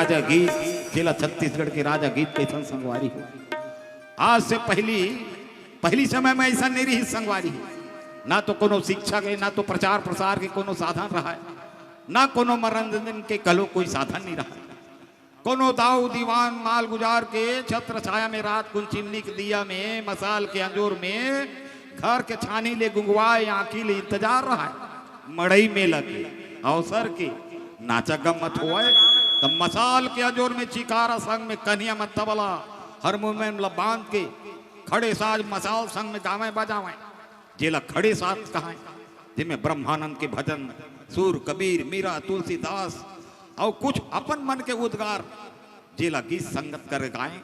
राजा गीत, जेला छत्तीसगढ़ के राजा गीत कहिथन संगवारी हो। आज से पहली, पहली समय में ऐसा नहीं रही संगवारी हो, ना तो कोनो शिक्षा के, ना तो प्रचार प्रसार के कोनो साधन रहा है, ना कोनो मनोरंजन के कलो कोई साधन नहीं रहा। कोनो दाऊ दीवान माल गुजार के छत्र छाया में रात कुन चिमनी के दिया में, मसाल के अंजोर में घर के छानी ले गुंगवाए आंखी ले इंतजार रहा है। मड़ई मेला के अवसर के नाचा गम्मत होए, त मसाल के अंजोर में चिकारा संग में कन्हिया में तबला हारमोनियम ला बांध के खड़े साज मसाल संग में गावे बजावे, जेला खड़े साज कहाए, जेमे ब्रह्मानंद के भजन, सूर कबीर, मीरा, तुलसीदास अउ कुछ अपन मन के उद्गार, जेला गीत संगत कर गाए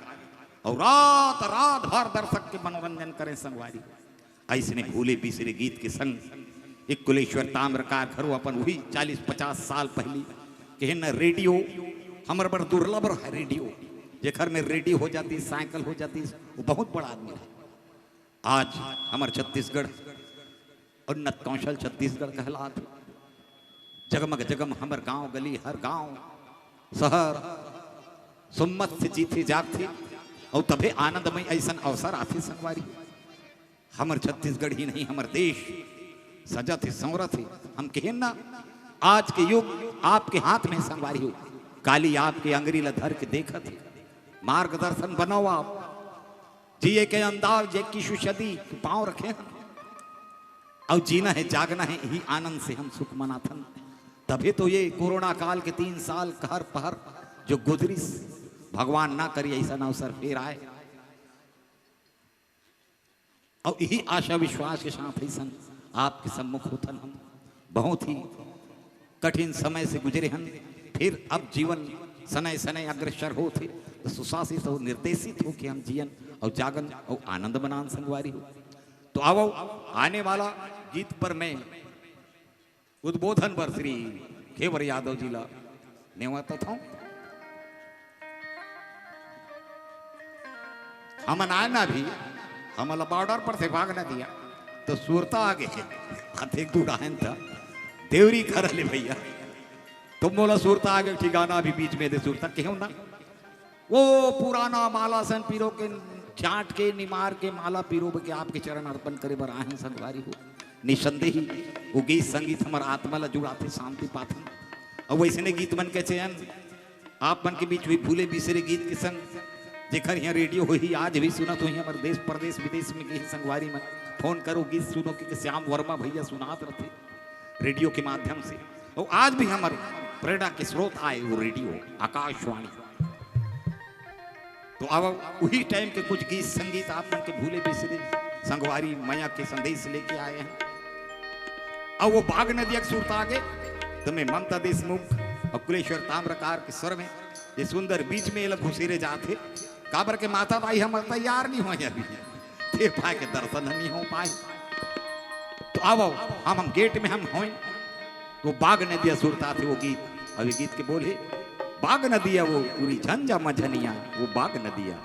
अउ रात रात भर दर्शक के मनोरंजन करे संगवारी। अइसने भूले बिसरे गीत के संग एक कुलेश्वर ताम्रकार घरो अपन वही चालीस पचास साल पहली कहे न रेडियो, हमर बर दुर्लभ रहा रेडियो, जेकर में रेडियो हो जाती, साइकिल हो जाती, वो बहुत बड़ा आदमी रहा। आज हमर छत्तीसगढ़ उन्नत कौशल छत्तीसगढ़ कहलात हे। जगमग जगम हमर गांव गली, हर गांव शहर सुम्मत से जीथे जागथे, अउ तभे आनंदमय अइसन अवसर आथे संगवारी। हमर छत्तीसगढ़ ही नहीं, हमर देश सजत हे, संवरत हे। हम कहेन ना, आज के युग आपके हाथ में संगवारी हो, काली आपके अंगरी ला धर के देखत हे, मार्गदर्शन बनाओ आप। जिए के अंदाज इक्कीसवीं सदी के पांव रखे हन। अउ जीना हे, जागना हे, इही आनंद से हम सुख मनाथन। तभे तो ये कोरोना काल के तीन साल कहर पहर जो गुजरिस, भगवान ना करी अइसन अवसर फेर आए। अउ इही आशा विश्वास के साथ अइसन आपके सम्मुख होथन हम। बहुत ही कठिन समय से गुजरे हन, फिर अब जीवन सनय सनय अग्रसर होत हे, त सुशासित अउ निर्देशित होके हम जियन अउ जागन अउ आनंद मनान संगवारी हो। तो आवव, आने वाला गीत पर मैं उद्बोधन बर श्री घेवर यादव जी ला नेवतत हंव। हमन आए ना भी, हमन ला बॉर्डर पर से भाग ना दिया, तो सुरता आगे, अतेक दूर आएन त देवरी घर ले भैया, तो मोला सुरता आगे, ठीक गाना अभी बीच में दे सुरता केहेंव ना, वो पुराना माला सन पिरो के, छांट के, निमार के, माला पिरो के आपके चरण अर्पण करे बर आए हंव संगवारी हो। निसंदेही वो गीत संगीत हमर आत्मा ला जुड़ाथे, शांति पाथन। अउ वइसने गीत मन के चयन आप मन के बीच हुई भूले बिसरे गीत के संग, जेकर इहां रेडियो होही, आज भी सुनत होही, हमर देश परदेश विदेश में गे संगवारी मन, फोन करो, गीत सुनो, कि श्याम वर्मा भैया सुनात रथे रेडियो के माध्यम से। अउ आज भी हमर प्रेरणा के स्रोत आए वो रेडियो आकाशवाणी। तो अब उही टाइम के कुछ गीत संगीत आप मन के भूले बिसरे संगवारी मया के संदेश लेके आए हन। अब वो बाग नदिया के सुरता आगे, त मैं ममता देशमुख अउ कुलेश्वर ताम्रकार के स्वर में ये सुंदर बीच में एला घुसेरे जात हे, काबर के माता दाई हमर तैयार नहीं होय अभी, ते पाए के दर्शन नहीं हो पाए। तो आवव, हम, हम गेट में हम होय, वो बाग नदिया सुरता थे वो गीत, अउ ये गीत के बोल हे, बाग नदिया वो पूरी झंझा मझनिया, वो बाग नदिया।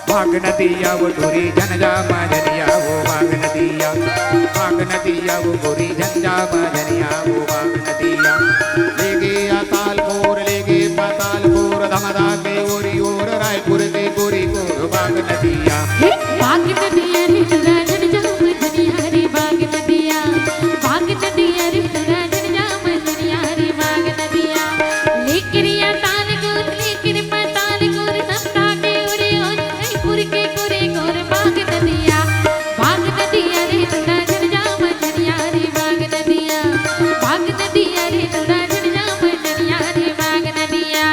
भाग नदिया वो टूरी झंझा मझनिया, वो भाग नदिया, भाग नदिया वो टूरी झंझा मझनिया, वो भाग नदिया। लेगे अकालपुर, लेगे पातालपुर, धमदा के ओरी ओर, रायपुर के गोरी गोर, भाग नदिया। हे, भाग नदिया रे टूरा झंझा मझनिया रे, भाग नदिया, भाग नदिया रे टूरा झंझा मझनिया रे, भाग नदिया। लेकिन या ताल गोर, लेकिन पाताल गोर, समता के ओरी ओर, रायपुर के गोरे गोर, भाग नदिया, भाग नदिया रे टूरा झंझा मझनिया रे, भाग नदिया, भाग नदिया रे टूरा झंझा मझनिया रे, भाग नदिया।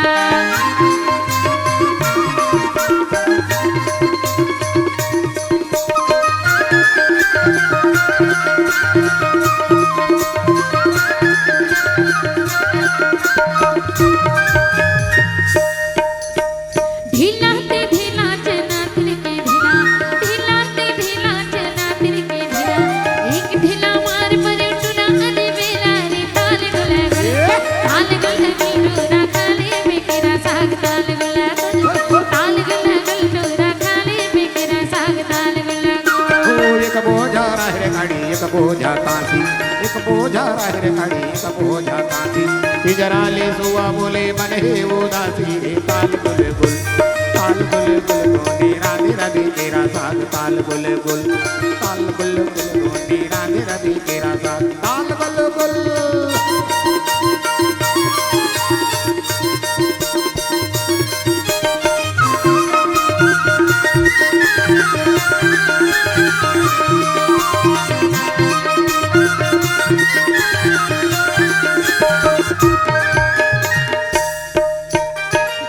बोझा कांसी, एक बोझा राहेर खड़ी, एक बोझा कांसी। पिंजरा ले सुआ बोले मन हे उदासी रे। ताल गुल गुल, ताल गुल गुल, गोनी रांधे रवि केरा साग। ताल गुल गुल, ताल गुल गुल, गोनी रांधे रवि केरा साग। ताल गुल गुल।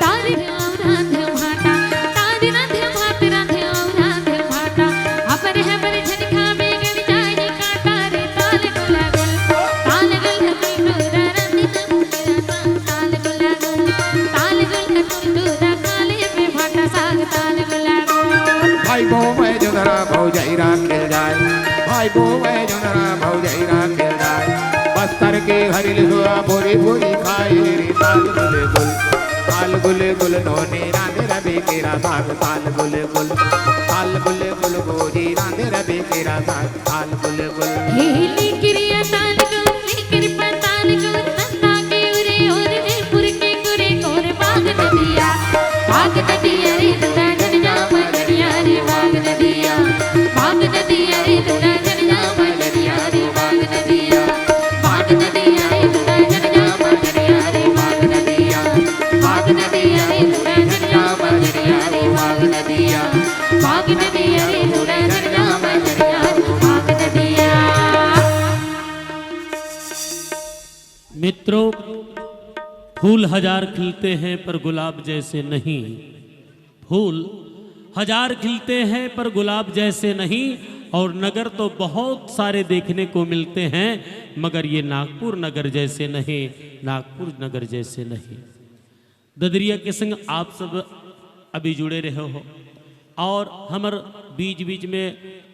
तारी रांध भाटा, तारी रांध भाट, रांध रांध भाटा। अपर है पर झटका में गड़ जाए काटा रे। ताल गुला गुल, ताल गुल गुल, रांध ताल गुला गुल, ताल गुला गुल, दूधा काले पे भाटा साग। ताल गुला गुल। भाई बो मैं जुनरा भौजाई राखेल जाए, भाई बो मैं जुनरा भौजाई राखेल जाए। बस्तर के हरिल हुआ बोरी बोरी खाए रे। ताल गुल गुल, ताल गुल गुल, नोनी रांधे रवि केरा साग। ताल गुल गुल, ताल गुल गुल, गोरी रांधे रवि केरा साग। ताल गुल गुल। हे ले किरिया ताल गुल, ले किरपा ताल गुल, नंदा के उरे और जयपुर के कुरे कोर। बाग नदिया, बाग नदिया रे, दूधा झरिया मगरिया रे। बाग नदिया, बाग नदिया रे, दूधा झरिया मगरिया रे। बाग नदिया, बाग नदिया रे, दूधा झरिया मगरिया रे। बाग नदिया, बाग नदिया रे, दूधा झरिया मगरिया रे। बाग नदिया, बाग नदिया रे, दूधा झरिया मगरिया रे। बाग नदिया। मित्रों, फूल हजार खिलते हैं पर गुलाब जैसे नहीं। फूल हजार खिलते हैं पर गुलाब जैसे नहीं। और नगर तो बहुत सारे देखने को मिलते हैं, मगर ये नागपुर नगर जैसे नहीं, नागपुर नगर जैसे नहीं। ददरिया के संग आप सब अभी जुड़े रहे हो और हमर बीच बीच में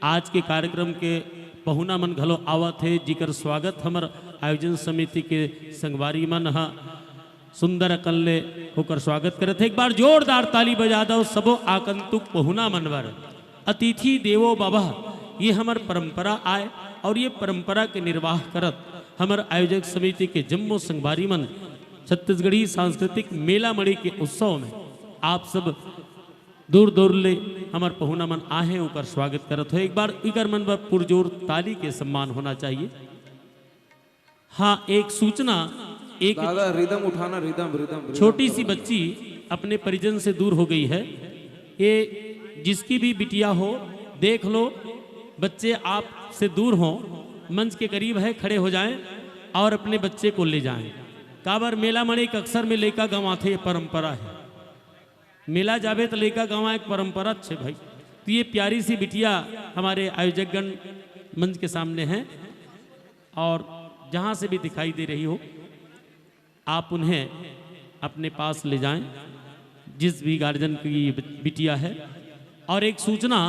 आज के कार्यक्रम के पहुना मन घलो आवत हे, जिकर स्वागत हमर आयोजन समिति के संगवारी मन ह सुंदर अकन ले ओकर स्वागत करत हे। एक बार जोरदार ताली बजा दो सबो आगंतुक पहुना मन बर। अतिथि देवो भवः, ये हमर परंपरा आय और ये परंपरा के निर्वाह करत हमर आयोजक समिति के जम्मो संगवारी मन छत्तीसगढ़ी सांस्कृतिक मेला मड़ी के उत्सव में आप सब दूर दूर ले हमर पहुना मन आहे, ओकर स्वागत करत हो। एक बार इकर मन बर पुरजोर ताली के सम्मान होना चाहिए। हाँ, एक सूचना, एक दादा, रिदम उठाना, रिदम, रिदम, रिदम। छोटी सी बच्ची अपने परिजन से दूर हो गई है। ये जिसकी भी बिटिया हो, देख लो, बच्चे आपसे दूर हों, मंच के करीब है, खड़े हो जाएं और अपने बच्चे को ले जाएं। काबर मेला मड़े के अक्सर में लइका गंवाथे, ये परंपरा है। मेला जाबे त लइका गंवाए के परंपरा छे भाई। तो ये प्यारी सी बिटिया हमारे आयोजकगण मंच के सामने हैं और जहाँ से भी दिखाई दे रही हो, आप उन्हें अपने पास ले जाएं, जिस भी गार्जियन की ये बिटिया है। और एक सूचना,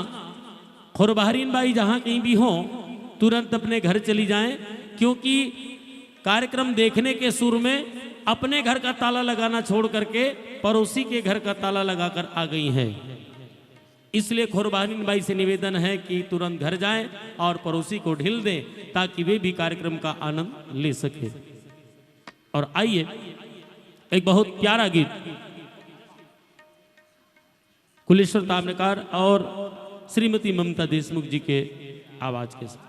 खोरबहरीन बाई जहाँ कहीं भी हों, तुरंत अपने घर चली जाएं, क्योंकि कार्यक्रम देखने के सुर में अपने घर का ताला लगाना छोड़ करके पड़ोसी के घर का ताला लगाकर आ गई हैं। इसलिए खोरबहरीन बाई से निवेदन है कि तुरंत घर जाएं और पड़ोसी को ढील दें, ताकि वे भी कार्यक्रम का आनंद ले सके। और आइए, एक बहुत प्यारा गीत कुलेश्वर ताम्रकार और श्रीमती ममता देशमुख जी के आवाज के साथ।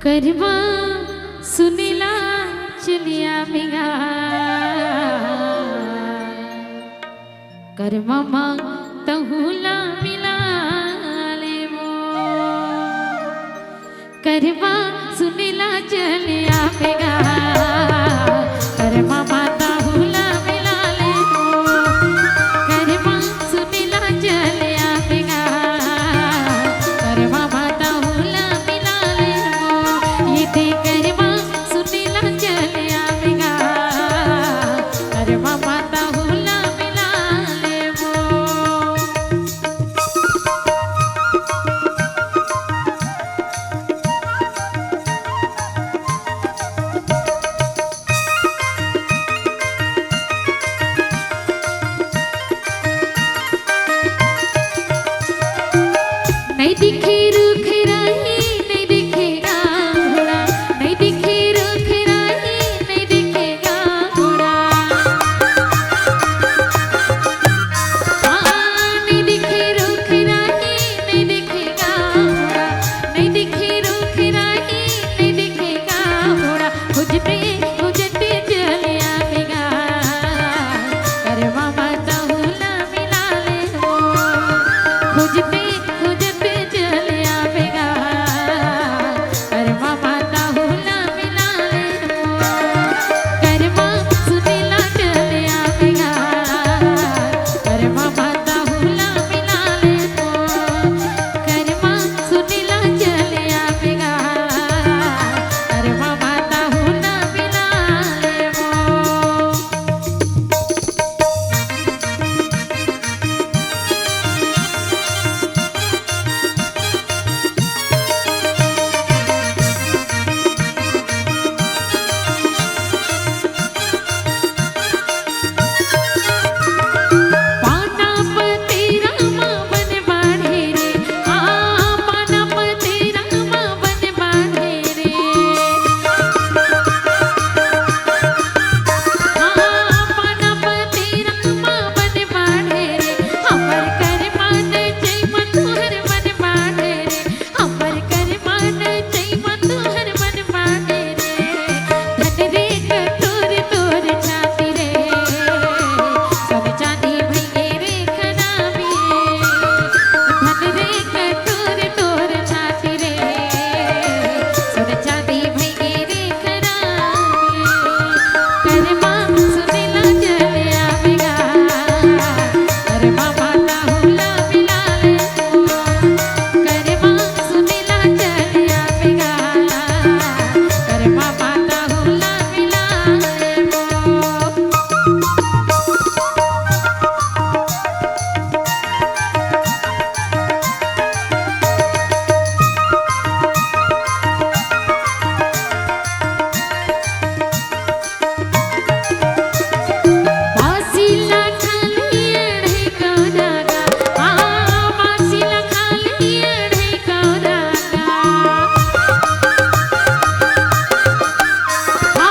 करवा सुनेला चलिया मिगा, करवा मांग तहूला मिला लेबो। करमा सुनेला चले आवेगा, करमा माता हुला मिला ले मो। करमा सुनेला चले आवेगा, करमा माता हुला मिला ले मो। ये दे करमा सुनेला चले आवेगा, करमा माता हुला मिला ले मो। नहीं दिखे रुख राही, नहीं दिखे गांव घोड़ा, नहीं दिखे रुख राही, नहीं दिखे गांव घोड़ा। हाँ, नहीं दिखे रुख राही, नहीं दिखे गांव घोड़ा, नहीं दिखे रुख राही, नहीं दिखे गांव घोड़ा। खोजते खोजते चले आवेगा, करमा माता हुला मिला ले मो। खोजते खोजते चले आवेगा, करमा माता हुला मिला ले मो। करमा सुनेला चले आवेगा, करमा माता हुला मिला ले मो। करमा सुनेला चले आवेगा, करमा माता हुला मिला ले मो। पाना पतेरा मा बन बाढ़े रे, आ, पाना पतेरा मा बन बाढ़े रे। आ, पाना पतेरा मा बन बाढ़े रे, हमर करमा नइ जइमा तुहर बन बाढ़े रे। हमर करमा नइ जइमा तुहर बन बाढ़े रे। धन रे कटोर तोर छाती रे, सोन चांदी भइगे रे खराबी। धन रे कटोर तोर छाती रे, सोन चांदी भइगे रे खराबी। करमा सुनेला चले आवेगा, करमा माता हुला मिला ले मो। करमा सुनेला चले आवेगा, करमा माता हुला मिला ले मो। बासी ला खाली अढ़े कौना गा, आ, बासी ला खाली अढ़े कौना गा। आ,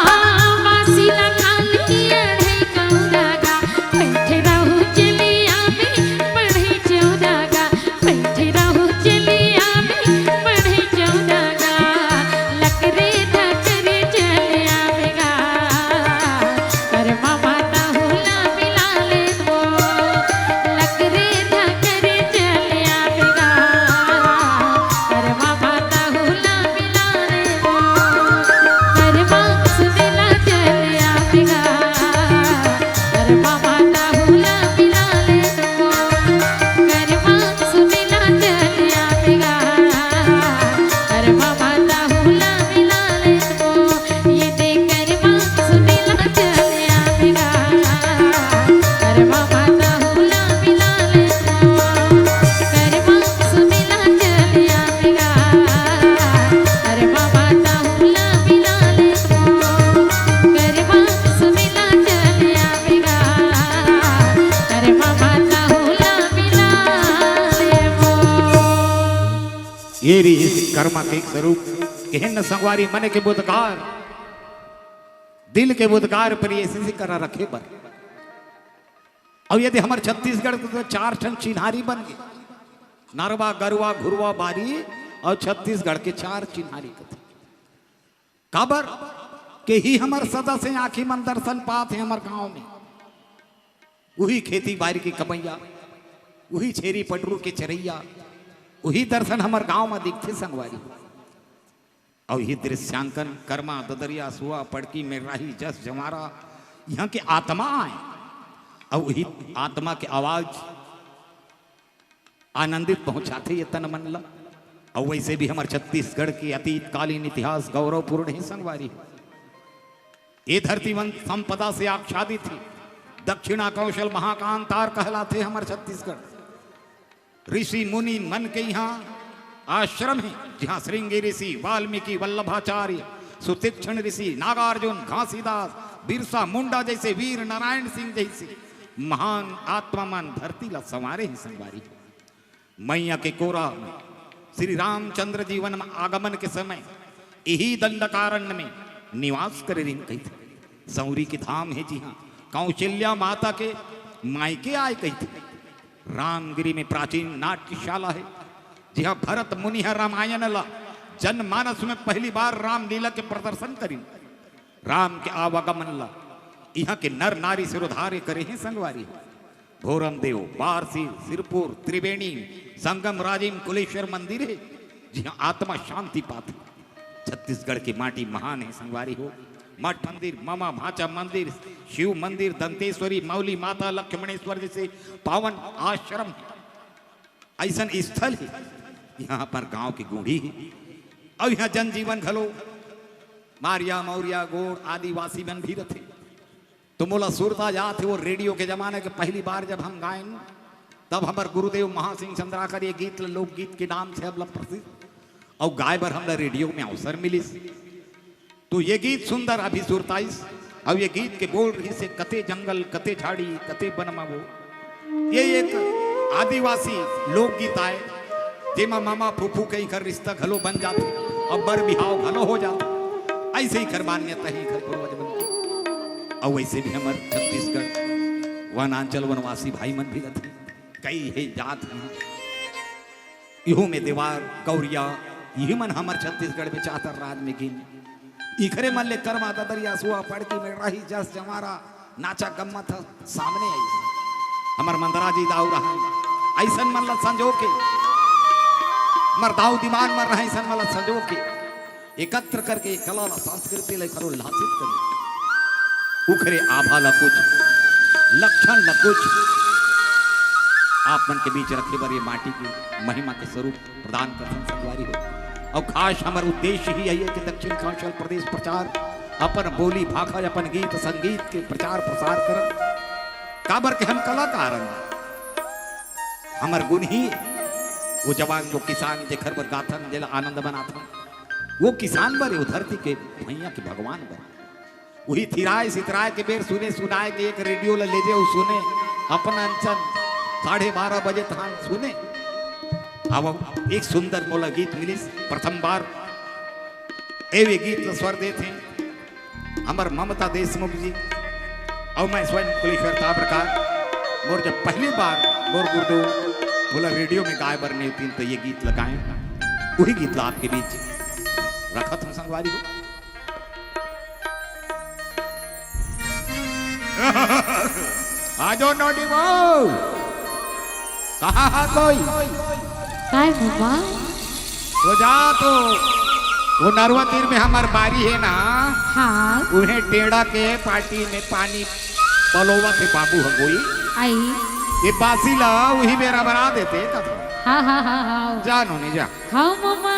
बासी ला खाली अढ़े कौना गा, बइठे रहू चलिया में बढ़े चौदा गा। बइठे रहू चलिया में बढ़े चौदा गा, लकरे धकरे चले आवेगा, करमा माता हुला मिला ले मो। लकरे धकरे चले आवेगा, करमा माता हुला मिला ले मो। करमा सुनेला चले आवेगा, करमा माता हुला मिला ले मो। करमा सुनेला चले आवेगा, करमा माता हुला मिला ले मो। ये दे करमा सुनेला चले आवेगा, करमा माता हुला मिला ले मो। करमा सुनेला चले आवेगा, करमा माता हुला मिला ले मो। करमा सुनेला चले आवेगा, करमा माता हुला मिला ले मो। ये रिहिस करमा के स्वरूप। केहेन न संगवारी, मन के बुधकार, दिल के बुधकार पर ये सिसी करा रखे बर। अउ यदि हमर छत्तीसगढ़ के तो चार ठन चिन्हारी बन गे, नरवा, गरुवा, घुरवा, बारी अउ छत्तीसगढ़ के चार चिन्हारी कथे। काबर? के ही हमर सदा से आँखी मन दर्शन पात हे हमर गांव में। उही खेती बारी के कमइया, उही छेरी पटरू के चरइया, उही दर्शन हमर गांव में दिखथे संगवारी। अउ इही दृश्यांकन करमा, ददरिया, सुआ, पड़की, मेराही, जस, जंवारा, इहाँ के आत्मा आय। अउ इही आत्मा के आवाज आनंदित पहुंचाथे ये तन मन ला। अउ वैसे भी हमर छत्तीसगढ़ के अतीतकालीन इतिहास गौरवपूर्ण हे संगवारी। ये धरती वन संपदा से आच्छादित हे। दक्षिणा कौशल महाकांतार कहलाथे हमर छत्तीसगढ़। ऋषि मुनि मन के इहाँ आश्रम हे, जिहाँ श्रृंगी ऋषि, वाल्मीकि, वल्लभाचार्य, सुतीक्ष्ण ऋषि, नागार्जुन, घासीदास, बिरसा मुंडा जैसे वीर नारायण सिंह जैसे महान आत्मा मन धरती ला संवारे हे संगवारी। मैया के कोरा में श्री रामचंद्र जी वन में आगमन के समय इही दंडकारण्य में निवास करे रिहिन कहिथे। सौरी के धाम हे, जिहाँ कौशल्या माता के मायके आय कहिथे। रामगिरी में प्राचीन नाट्यशाला हे, जिहाँ भरत मुनि ह रामायण ला जनमानस में पहली बार रामलीला के प्रदर्शन करिन। राम के आवागमन ला इहाँ के नर नारी सिरोधार्य करे हे संगवारी। भोरमदेव, बारसी, सिरपुर, त्रिवेणी, संगम राजिम, कुलेश्वर मंदिर हे, जिहाँ आत्मा शांति पाथे। छत्तीसगढ़ के माटी महान हे संगवारी हो। मठ मंदिर, ममा भांचा मंदिर, शिव मंदिर, दंतेश्वरी, मौली माता, लक्ष्मणेश्वर जैसे पावन आश्रम हे। अइसन स्थल हे, इहाँ हमर गांव के गुड़ी हे। अउ इहाँ जनजीवन घलो मारिया, मौरिया, गोंड़, आदिवासी मन भी रथे। तो मोला सुरता जात हे, वो रेडियो के जमाना के पहली बार जब हम गायन, तब हमर गुरुदेव महासिंह चंद्राकर ये गीत ल लोकगीत के नाम से हमला प्रसिद्ध अउ गाय बर हमला रेडियो में अवसर मिलिस। तो ये गीत सुंदर अभी सुरताइस, अउ ये गीत के बोल रहिसे, "कते जंगल, कते झाड़ी, कते बन मा वो।" ये एक आदिवासी लोकगीत आय, जेमा मामा फूफू के इकर रिश्ता घलो बन जाथे, अउ बर बिहाव घलो हो जाथे। अइसे इकर मान्यता हे, इकर पूर्वज मन के। अउ वैसे भी हमर छत्तीसगढ़ वनांचल वनवासी भाई मन भी रथे, कई हे जात हे। इहू में देवार, गौरिया, इही मन हमर छत्तीसगढ़ में चातर राज में गिन। इखरे मन ले करमा, ददरिया, सुआ, पड़की, मेड़राही, जस, जंवारा, नाचा गम्मत ह सामने आइस। हमर मंदरा जी दाऊ रहन, अइसन मन ल संजो के, हमर दाऊ दीवान मन रहन, अइसन मन ल संजो के, एकत्र करके कला ला, संस्कृति ला करो लासित करो। उखरे आभा ला कुछ, लक्षण ला कुछ आप मन के बीच रखे बर ये माटी के महिमा के स्वरूप प्रदान करथन संगवारी हो। अउ खास हमर उद्देश्य ही यही है कि दक्षिण कौशल प्रदेश प्रचार, अपन बोली भाखा, अपन गीत संगीत के प्रचार प्रसार करन। काबर के हम कलाकार हन, हमर गुण ही वो जवान, वो किसान जेखर बर गाथन, जेला आनंद मनाथन, वो किसान बर, वो धरती के भैया के भगवान बर। वही थिराय सितराय के बेर सुने सुनाय के एक रेडियो ल लेजे अउ सुने, अपन अंचन साढ़े बारह बजे तहान सुने। अब एक सुंदर मोला गीत मिलिस, प्रथम बार एवे गीत ल स्वर देत हे हमर ममता देशमुख जी, अउ मैं स्वयं कुलेश्वर ताम्रकार। मोर जब पहली बार मोर गुरुदेव मोला रेडियो में गाय बर नेवतिन, तो ये गीत ल गायें, वही गीत ल आपके बीच रखत हूँ संगवारी हो। आजो नोनी बहू, कहाँ हा कोई? काय मम्मा? तो जा तो, वो नरवा तीर में हमर बारी हे ना, हाँ। उहें टेंड़ा के पाटी में पानी पलोवत हे बाबू ह कोई। आई। ये बासी ला उही बेरा बना देते का तो। हाँ, हाँ, हाँ, हाँ। जा नोनी जा। हाँ मम्मा।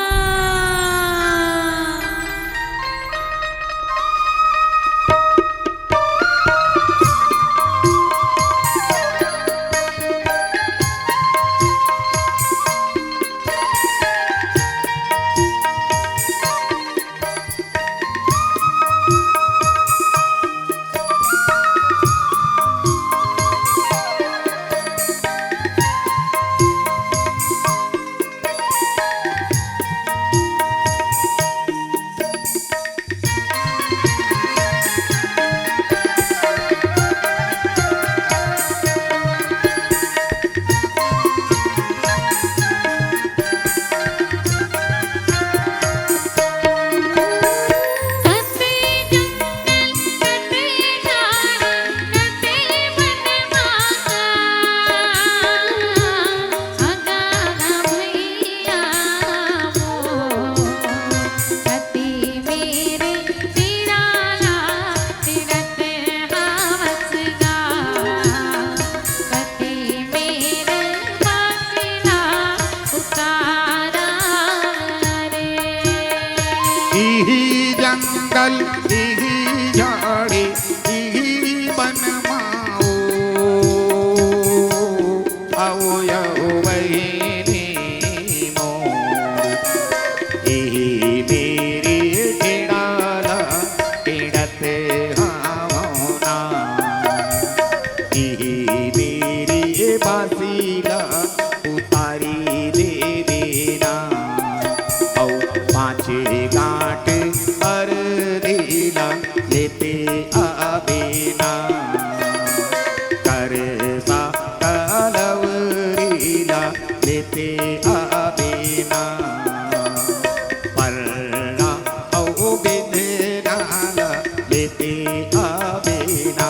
इही जंगल, इही झाड़ी, इही बन माओ, आओ, आओ बहिनी मोर, इही मेरी टेड़ा ला टेड़त हावना, इही मेरी बासी ला उतारी दे देना, अउ पाँच गांठ अरदी ला लेते आबे ना, करसा कलवरी ला लेते आबे ना, पर्रा अउ बिंदना ला लेते आबे ना।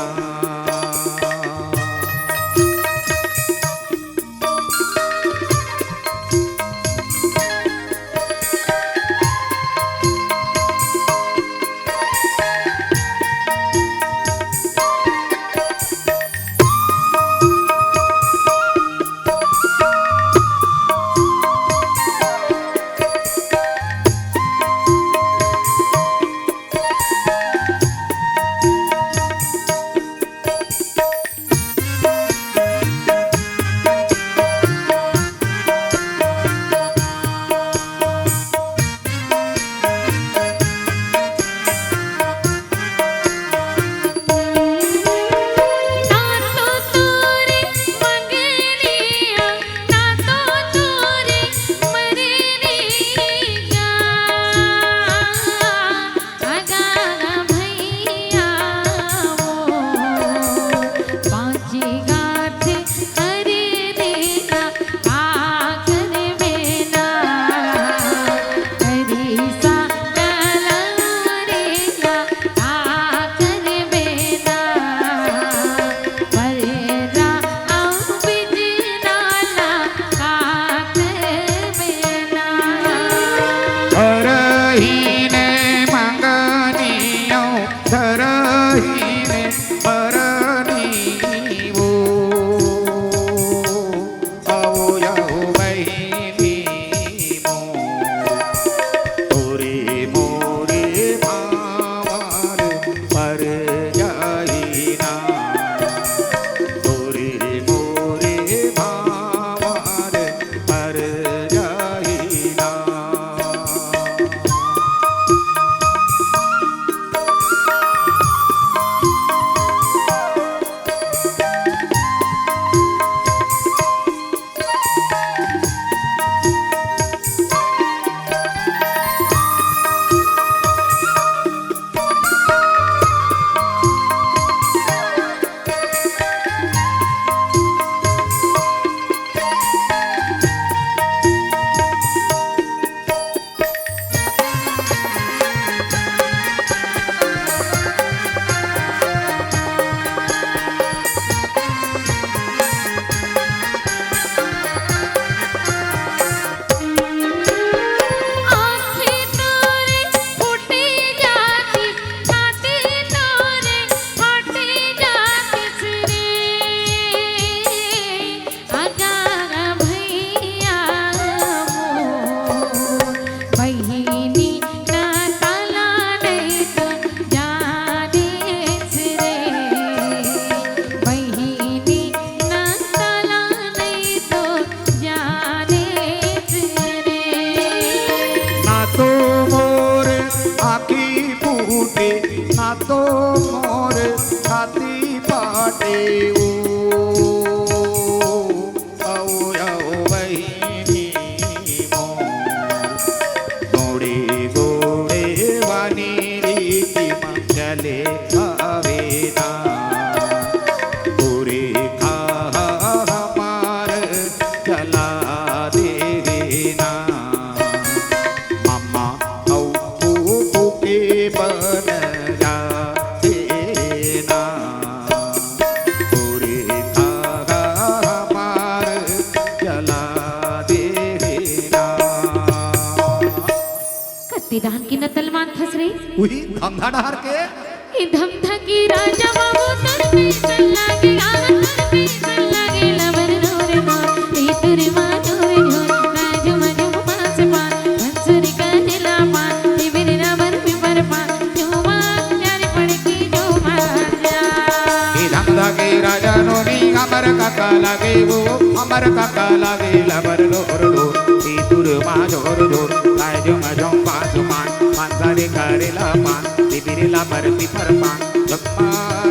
हमर काका लागे वो, हमर काका लागे लबर डोर डोर, तीतुर मा झोर झोर, काय झुम झुम पान झुमान, पान सारे करे ला पान, तिबिर लबर पिपर पान, झुम्मा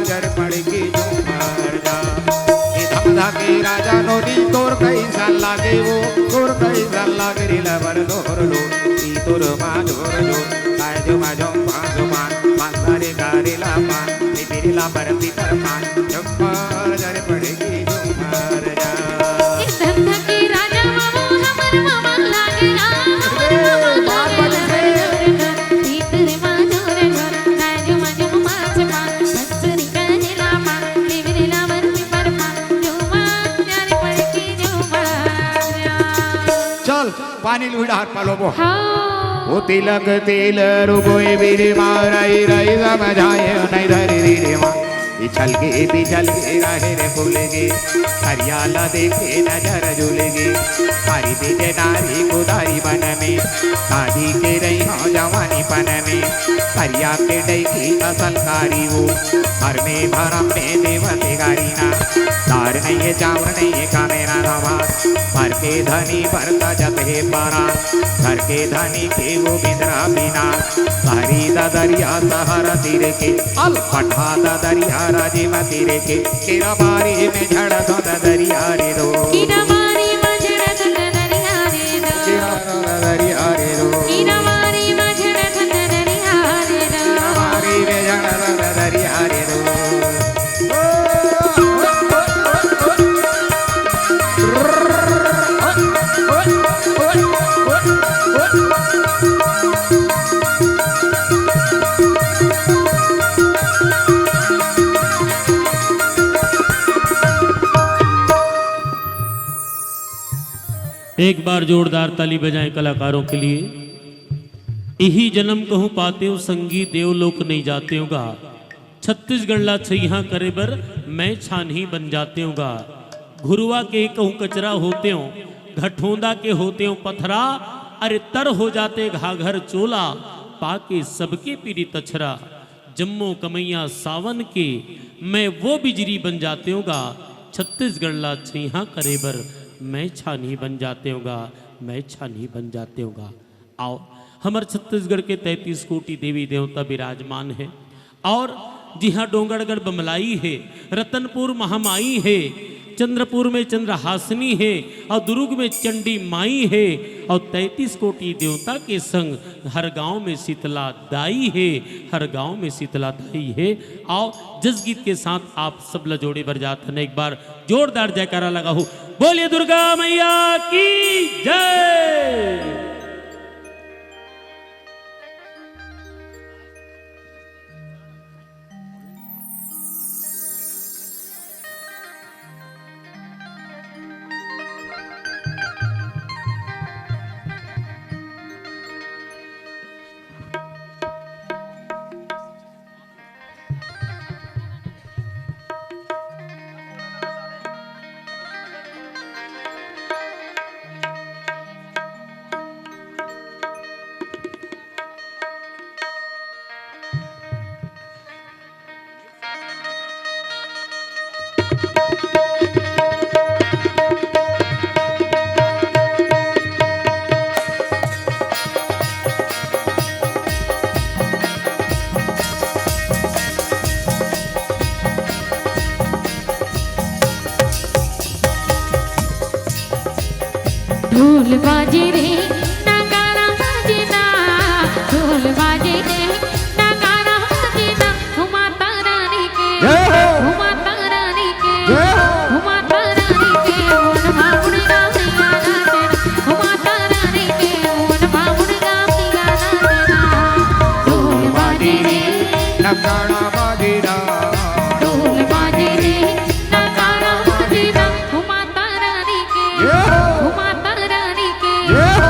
जर पड़ के झूमर जा। ए धमधा के राजा नोनी तोर कैसन लागे वो, तोर कैसन लागे रे लबर डोर डोर, तीतुर मा झोर झोर, काय झुम झुम पान झुमान, पान सारे करे ला पान, तिबिर लबर पिपर पान, झुम्मा जर पड़ के झूमर जा। ए धमधा के राजा मामा हमर मामा लागे, आ हमर मामा लागे, लबर डोर डोर, तीतुर मा झोर झोर, काय झुम झुम पान झुमान, बांसुरी करे ला पान, तिबिर लबर पिपर पान, झुम्मा जर पड़ के झूमर जा। चल, पानी लुई डार पालो बो। हाँ। ओ तिलक तेल रुगोए बीरे मा, राई राई समझाए नहीं धरी रे मा। इछल के बिछल के रहे रे फूल गे, हरियाला देखे नजर झूल गे। हरी बीजे नारी कुदारी बन में, शादी के रही हो जवानी पन में। हरिया के डैकी असल कारी वो, घर में भरम में देवते गारी ना। दार नहीं है, चाउर नहीं है, कामे ना हमार। भर के धनी भरता जत हे पारा, घर के धनी के वो बिंदरा बिना। हरी ददरिया सहरा तीर के, अल पठा ददरिया राजिम तीर के। केरा बारी में झड़ धुंध दरिया रे दो। केरा बारी में झड़ धुंध दरिया रे दो। केरा दरिया रे दो। केरा बारी में झड़ धुंध दरिया रे दो। केरा बारी में झड़ धुंध दरिया रे दो। एक बार जोरदार ताली बजाएं कलाकारों के लिए। इही जन्म कहूँ पातेंव संगी, देवलोक नइ जातेंव गा। छत्तीसगढ़ ला छइहां करे बर मैं छानही बन जातेंव गा। घुरवा के कहूँ कचरा होतेंव, घटोंदा के होतेंव पथरा। अरे तर हो जाते घाघर चोला, पाके सबके पीरी तछरा। जम्मो कमइया सावन के मैं वो बिजरी बन जातेंव गा। छत्तीसगढ़ ला छइहां करे बर मैं छानही बन जातेंव गा, मैं छानही बन जातेंव गा। आओ, हमर छत्तीसगढ़ के तैंतीस कोटि देवी देवता विराजमान हे। अउ जिहां डोंगरगढ़ बमलाई हे, रतनपुर महामाई हे, चंद्रपुर में चंद्रहासिनी हे अउ दुर्ग में चंडी माई हे अउ तैंतीस कोटि देवता के संग हर गांव में शीतला दाई हे, हर गांव में शीतला दाई हे। अउ जस गीत के साथ आप सब ला जोड़े बर जात हन, एक बार जोरदार जयकारा लगाहू। बोलिए दुर्गा मैया की जय। ढोल बाजे रे, नगाड़ा बाजे ना, ढोल बाजे रे, नगाड़ा बाजे ना, ओ माता रानी के, जय हो। ओ माता रानी के, जय हो। ओ माता रानी के, ओ माता रानी के, ओ ढोल बाजे रे, नगाड़ा बाजे ना, ढोल बाजे रे, नगाड़ा बाजे ना, ओ माता रानी के, जय हो। ओ माता रानी के, जय हो।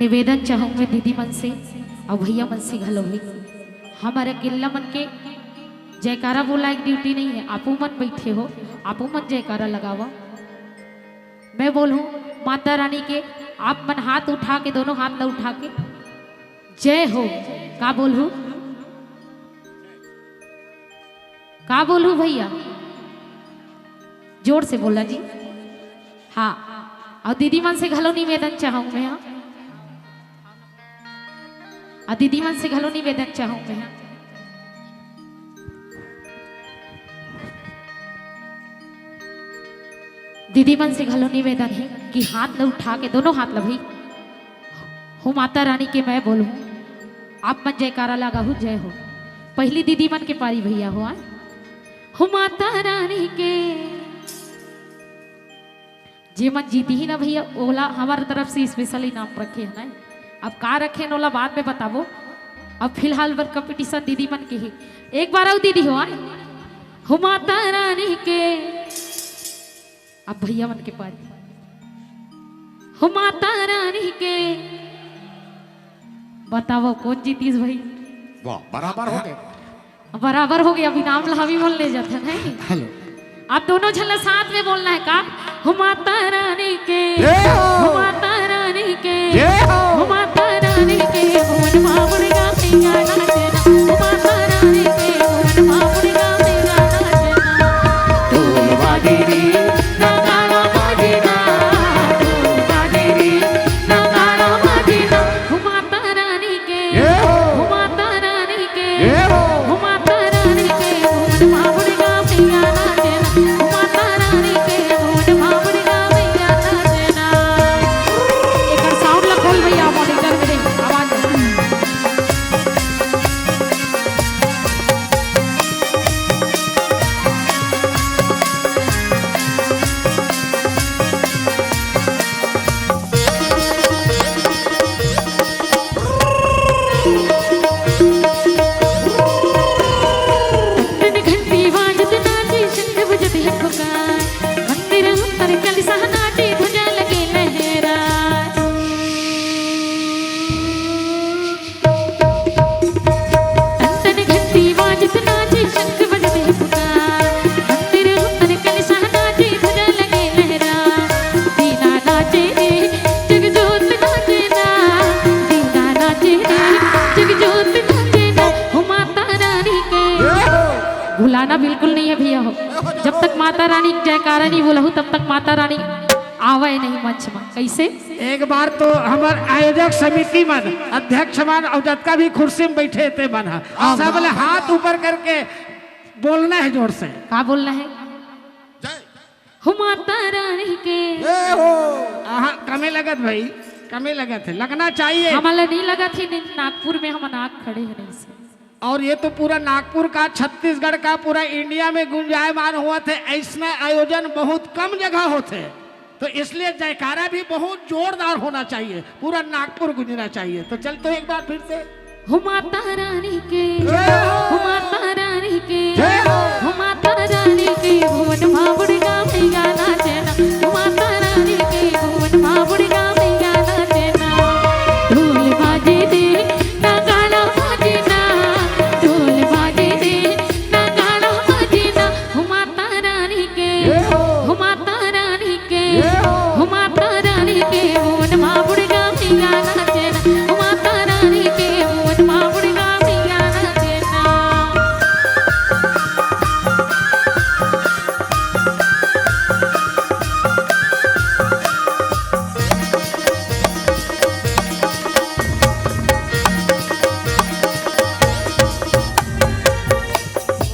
निवेदन चाहूँ मैं दीदी मन से अउ भैया मन से घलो भी, हमर अकेल्ला मन के जयकारा बोला एक ड्यूटी नहीं है। आपू मन बैठे हो, आपू मन जयकारा लगावा। मैं बोलहूँ माता रानी के, आप मन हाथ उठा के, दोनों हाथ ला उठा के जय हो। का बोलहूँ, का बोलहूँ भैया? जोर से बोला जी। हाँ, अउ दीदी मन से घलो निवेदन चाहूँ मैं, हाँ। अउ दीदी मन से घलो निवेदन चाहूँ मैं, हाँ। दीदी मन से घलो निवेदन हे कि हाथ ल उठा के, दोनों हाथ ल भाई, हो माता रानी के मैं बोलहूँ, आप मन जयकारा लगाहू, जय हो। पहली दीदी मन के पारी भैया हो, आय। हो माता रानी के, जे मन जीतही ना भैया, ओला हमर तरफ से स्पेशल इनाम रखे हे ना। अब का रखे हे ओला बाद में बताबो, अब फिलहाल बर कंपटीशन दीदी मन के ही। एक बार अउ दीदी हो, आय। हो माता रानी के, अब भैया मन के पारी। हो माता रानी के, बतावव कोन जीतिस भाई? वाह, बराबर हो गए। बराबर हो गया, अब इनाम ला हमी मन ले जाथन, है नी? हेलो। आप दोनों झन ला साथ में बोलना है का? हो माता रानी के, जय हो। हो माता रानी के, जय हो। हो माता रानी के, भुवन बाबुड़ गावे गाना तेरा। हो माता रानी के, भुवन बाबुड़ गावे गाना तेरा। ढोल बाजे रे, नगाड़ा बाजे ना, ढोल बाजे रे, नगाड़ा बाजे ना। हो माता रानी के, जय हो। हो माता रानी के, जय हो। हो माता रानी के, भुवन बाबुड़ गावे गाना तेरा। हो माता रानी के, भुवन बाबुड़ गावे गाना तेरा। एकर साउंड ला खोल भैया, मॉनिटर में दे, आवाज। टन घंटी बाजत नाचे, शंख बजत है पुकार। मंदिर ऊपर कलसा नाचे, ध्वजा लगे लहराए। टन टन घंटी बाजत नाचे, शंख बजत है पुकार। मंदिर ऊपर कलसा नाचे, ध्वजा लगे लहराए। दीना नाचे रे, जगजोत नाचे ना, दीना नाचे रे, जगजोत नाचे ना, हो माता रानी के। भुलाना बिल्कुल नहीं है भैया हो, जब तक माता रानी के जयकारा नहीं बोलहू, तब तक माता रानी आवय नहीं मंच में। कैसे? एक बार तो हमर आयोजक समिति मन, अध्यक्ष मन अउ जतका भी कुर्सी में बैठे ते मन ह, हाँ, सब ले हाँ। हाथ ऊपर करके बोलना है जोर से। का बोलना है? जय। हो माता रानी के। जय हो। आहा, कमे लगत भाई, कमे लगत है, लगना चाहिए। हमला नहीं लगत है, नहीं, नागपुर में हम नाग खड़े हैं नहीं से। और ये तो पूरा नागपुर का, छत्तीसगढ़ का, पूरा इंडिया में गुंजायमान होवत है। ऐसना आयोजन बहुत कम जगह होत है, तो इसलिए जयकारा भी बहुत जोरदार होना चाहिए, पूरा नागपुर गूंजना चाहिए। तो चल तो एक बार फिर से। हो माता रानी के, जय हो। हो माता रानी के, जय हो। हो माता रानी के, भुवन बाबुड़ गावे गाना तेरा। हो माता रानी के, भुवन बाबुड़ गावे गाना तेरा। ढोल बाजे दे, नगाड़ा बाजे ना, ढोल बाजे दे, नगाड़ा बाजे ना। हो माता रानी के, जय हो। हो माता रानी के, जय हो। हो माता रानी के, भुवन बाबुड़ गावे गाना तेरा। हो माता रानी के, भुवन बाबुड़ गावे गाना तेरा।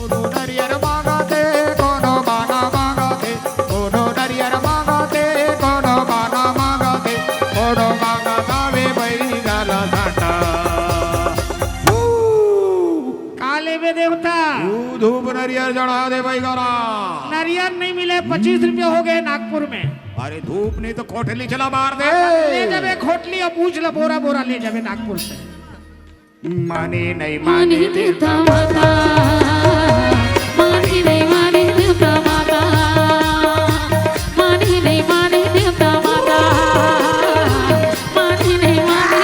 कोनो नरियर मांगथे, कोनो बाना मांगथे, कोनो नरियर मांगथे, कोनो बाना मांगथे, कोनो मांगत हवे बैगा ला सांटा। फू! का लेबे देवता? फू, धूप नरियर चढ़ा दे बैगा ला। नरियर नहीं मिले, पच्चीस रुपया हो गए नागपुर में। अरे धूप नहीं तो खोटली चला मार दे। ले जाबे खोटली अउ पूछ ल बोरा बोरा ले जाबे नागपुर से। माने नहीं माने देवता माता, माने नहीं माने देवता माता, माने नहीं माने देवता माता, माने नहीं माने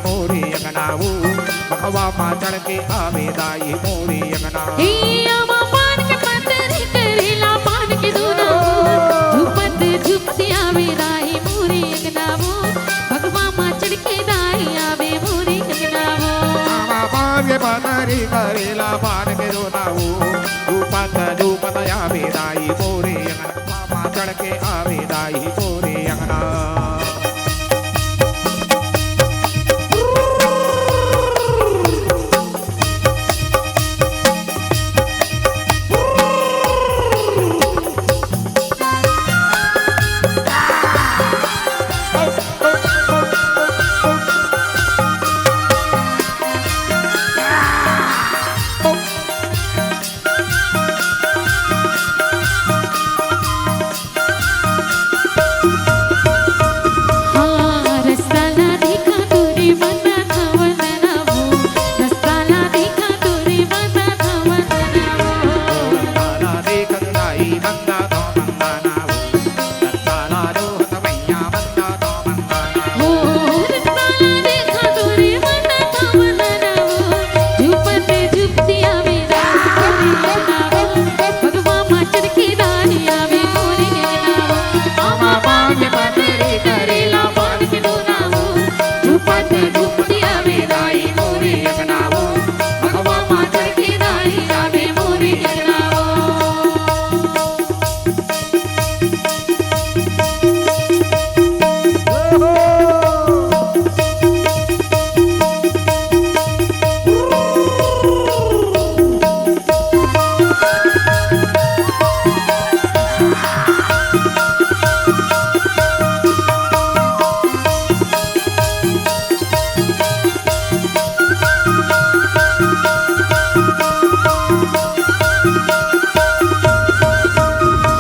मोरे अंगना वो, बघवा मा चढ़ के आवे दाई मोरे अंगना। हे आमा पान के पतरी करेला पान के दोना वो, झुपत झुपत आवे दाई मोरे अंगना वो, बघवा मा चढ़ के दाई आवे मोरे अंगना वो। आमा पान के पतरी करेला पान के दोना वो, झुपत झुपत आवे दाई मोरे अंगना। मा चढ़ के आवे दाई मोरे अंगना।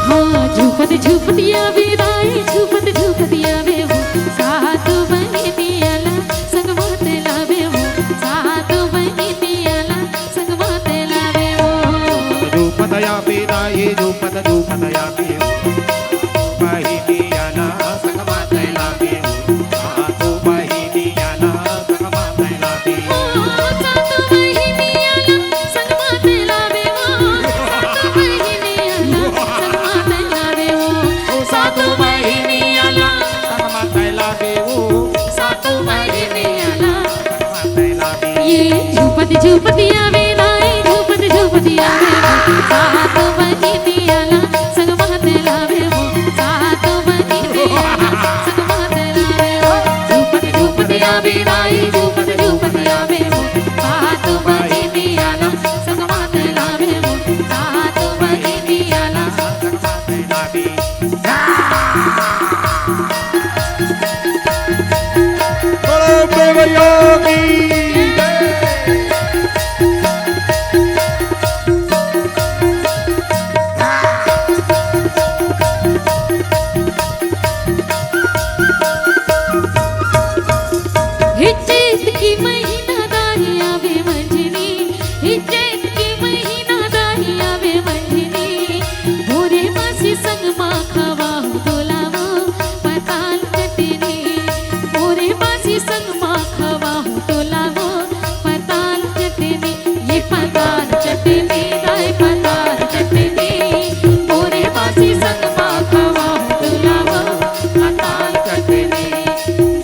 हाँ, झुपत झुपत आवे दाई, झुपत झुपत आवे वो, सात बहिनिया ला संग माते लावे वो, सात बहिनिया ला संग माते लावे वो। झुपत आवे दाई, झुपत झुपत आवे वो, बहिनिया ला संग माते लावे वो, सात बहिनिया ला ये झुपत झुपत आवे दाई, झुपत झुपत आवे वो, सात बहिनिया ला संग माते लावे वो, सात बहिनिया ला संग माते लावे वो। झुपत झुपत आवे दाई, झुपत झुपत आवे वो, सात बहिनिया ला संग माते लावे वो, सात बहिनिया ला संग माते लावे। बोलो देवरिया की जय। हे चैत के महीना दाई आवे मंझनी, हे चैत के महीना दाई आवे मंझनी, मोरे मासी संग मा खवाहूँ तोला वो पताल चटनी, मोरे मासी संग मा खवाहूँ तोला वो पताल चटनी, ये पताल चटनी, दाई पताल चटनी, मोरे मासी संग मा खवाहूँ तोला वो पताल चटनी,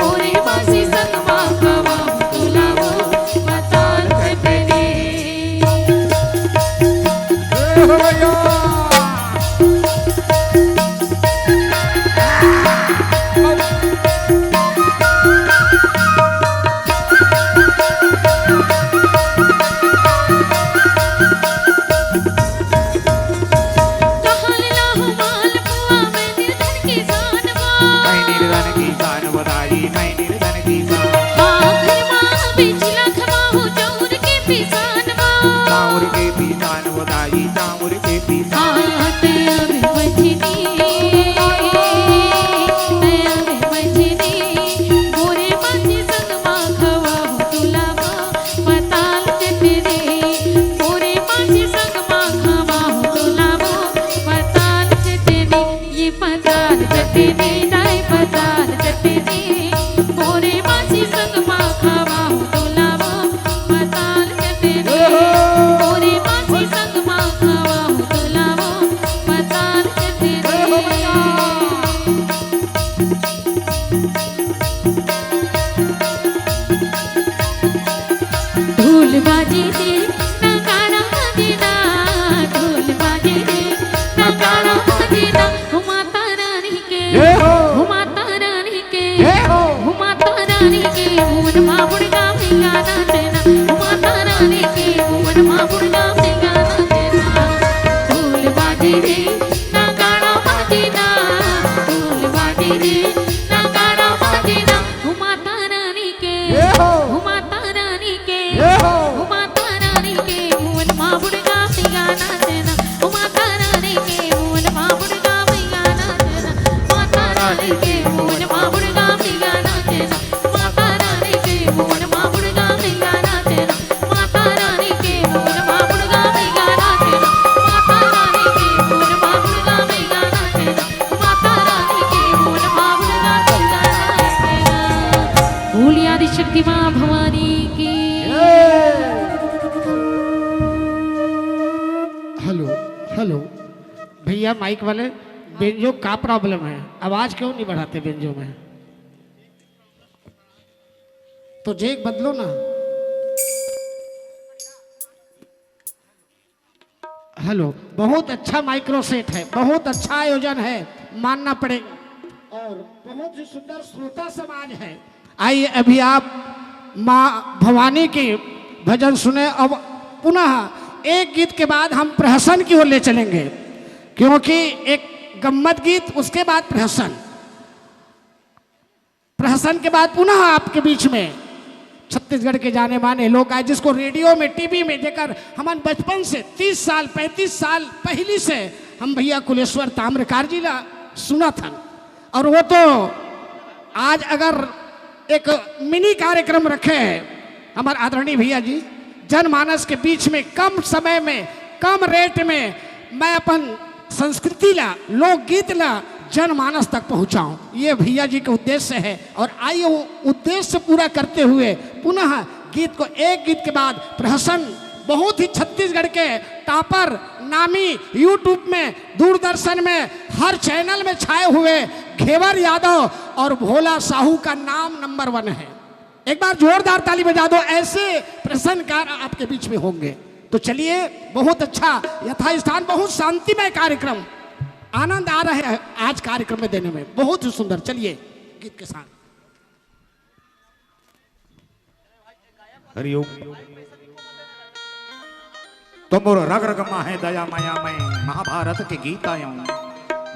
मोरे मासी संग मा खवाहूँ तोला वो पताल चटनी। ए हो भैया। कहाँ ले लाहूँ माल पुआ, मैं निर्धन किसान वो। मैं निर्धन किसान वो दाई, मैं निर्धन किसान। आखिर माँ बिचला खवाहूँ चाउर के पिसान वो। चाउर के पिसान वो दाई, चाउर के पिसान। हाँ, ते अभी मझिनी, ते अभी मझिनी, मोरे मासी संग मा खवाहूँ तोला वो पताल चटनी, मोरे मासी संग मा खवाहूँ तोला वो पताल चटनी, ये पताल चटनी, दाई पताल चटनी, मोरे मासी संग मा खवाहूँ भवानी की। Hello, hello. भैया माइक वाले, बेंजो का प्रॉब्लम है? आवाज क्यों नहीं बढ़ाते बेंजो में? तो जेक बदलो ना। हेलो, बहुत अच्छा माइक्रो सेट है, बहुत अच्छा आयोजन है, मानना पड़ेगा। और बहुत ही सुंदर श्रोता समाज है। आइए, अभी आप माँ भवानी की भजन सुने। अब पुनः एक गीत के बाद हम प्रहसन की ओर ले चलेंगे, क्योंकि एक गम्मत गीत, उसके बाद प्रहसन। प्रहसन के बाद पुनः आपके बीच में छत्तीसगढ़ के जाने माने लोक गायक, जिसको रेडियो में, टीवी में, जेकर हमन बचपन से तीस साल, पैंतीस साल पहली से हम भैया कुलेश्वर ताम्रकार जी ला सुनत हन। और वो तो आज अगर एक मिनी कार्यक्रम रखे हैं हमारे आदरणीय भैया जी, जनमानस के बीच में कम समय में, कम रेट में मैं अपन संस्कृति ला, लोकगीत ला जनमानस तक पहुंचाऊं, ये भैया जी का उद्देश्य है। और आइए, वो उद्देश्य पूरा करते हुए पुनः गीत को, एक गीत के बाद प्रहसन, बहुत ही छत्तीसगढ़ के टॉपर, नामी, YouTube में, दूरदर्शन में, हर चैनल में छाए हुए घेवर यादव और भोला साहू का नाम नंबर वन है। एक बार जोरदार ताली बजा दो, ऐसे प्रसन्नकार आपके बीच में होंगे। तो चलिए, बहुत अच्छा यथास्थान, बहुत शांतिमय कार्यक्रम, आनंद आ रहे हैं आज कार्यक्रम में देने में, बहुत ही सुंदर। चलिए, गीत के साथ। हरिओम। तो मोर रग रग माहे दया मया, मैं महाभारत के गीत आयंव।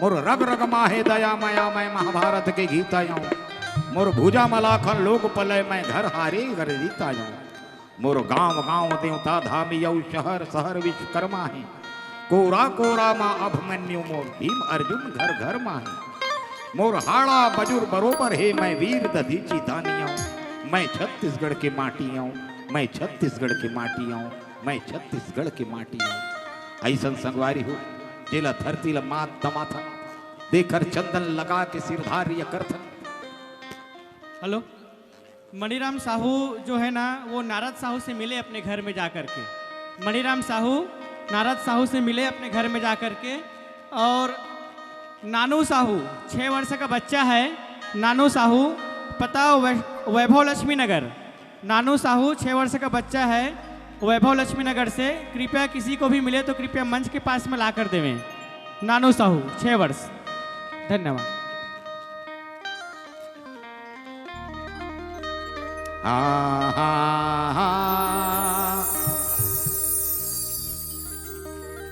मोर रग रग माहे दया मया, मैं महाभारत के गीत आयंव। मोर भुजा म लाखन लोक पलय, मैं घर हारे घर जीत आयंव। मोर गांव गांव देवता धामी अउ शहर शहर विश्वकर्मा हे। कोरा कोरा मा अभिमन्यु मोर भीम अर्जुन घर घर मा हे। मोर हाड़ा बजुर बरोबर हे, मैं वीर दधीची दानी अंव। मैं छत्तीसगढ़ के माटी अंव, मैं छत्तीसगढ़ के माटी अंव, मैं छत्तीसगढ़ के माटी अंव। अइसन संगवारी हो, जेला धरती ला मात दमाथन, देकर चंदन लगा के सिरधार या करथन। हेलो। मणिराम साहू जो है ना, वो नारद साहू से मिले अपने घर में जा कर के। मणिराम साहू नारद साहू से मिले अपने घर में जा कर के। और नानू साहू, छः वर्ष का बच्चा है, नानू साहू, पता वै-, वैभव लक्ष्मी नगर। नानू साहू, छः वर्ष का बच्चा है, वैभव लक्ष्मी नगर से। कृपया किसी को भी मिले तो कृपया मंच के पास में ला कर देवें। नानू साहू, छः वर्ष। धन्यवाद। हा, हा, हा।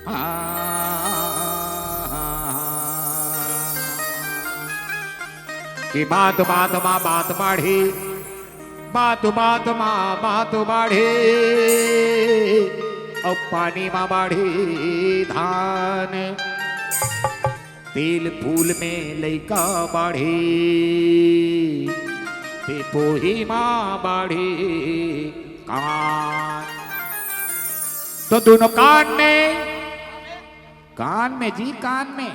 हा, हा, हा। कि बात बात मा बात बाढ़ी, बात बात मा बात बाढ़ी, अउ पानी मा बाढ़ी धान। तेल फूल में लइका बाढ़े, ते पोही मा बाढ़े कान। तो दोनों कान में, कान में जी, कान में।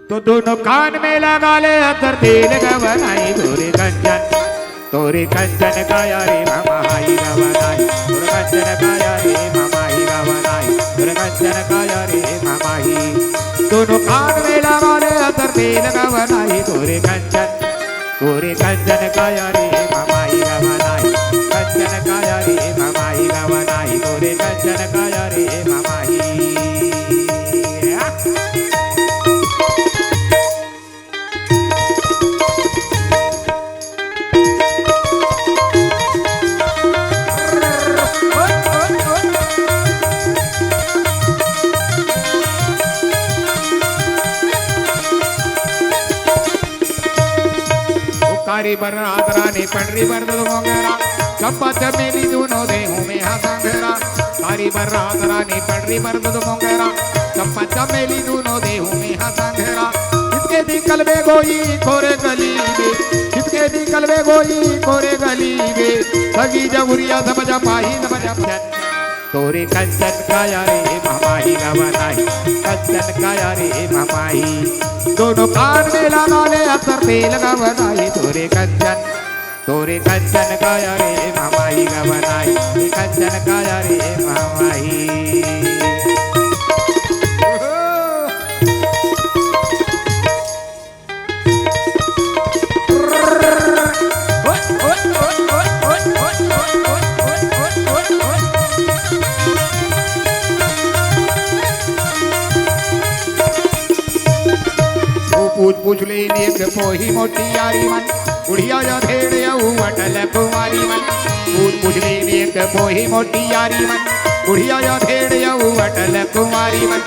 तो दोनों कान में लगा ले अतर तेल गवनाई गोरे कंचन। तोरे कंचन काया रे ममाई गवनाई, तोरे कंचन काया रे ममाई गवनाई, तोरे कंचन काया रे ममाई। दोनों कान में लगा ले अतर तेल गवनाई, तोरे कंचन, तोरे कंचन काया रे ममाई गवनाई, कंचन काया रे ममाई गवनाई, तोरे कंचन काया रे ममाई। कारी बर रात रानी पटरी बर दो मोंगरा, चंपा चमेली दोनों देहू में हा संघरा। कारी बर रात रानी पटरी बर दो मोंगरा, चंपा चमेली दोनों देहू में हा संघरा। किसके निकलबे गोई कोरे गली में, किसके निकलबे गोई कोरे गली में। सगी जबुरिया समझ पाही समझ। तोरे कंचन काया रे ममाही गवनाही, कंचन काया रे ममाही। दोनों कान में लगा ले अतर तेल गवनाही, तोरे कंचन। तोरे कंचन काया रे ममाही गवनाही, कंचन काया रे ममाही। पूछ पूछ ले नेक पोही मोटियारी मन, बुढ़िया या भेड़ या ऊ अटल कुमारी मन। पूछ पूछ ले नेक पोही मोटियारी मन, बुढ़िया या भेड़ या ऊ अटल कुमारी मन।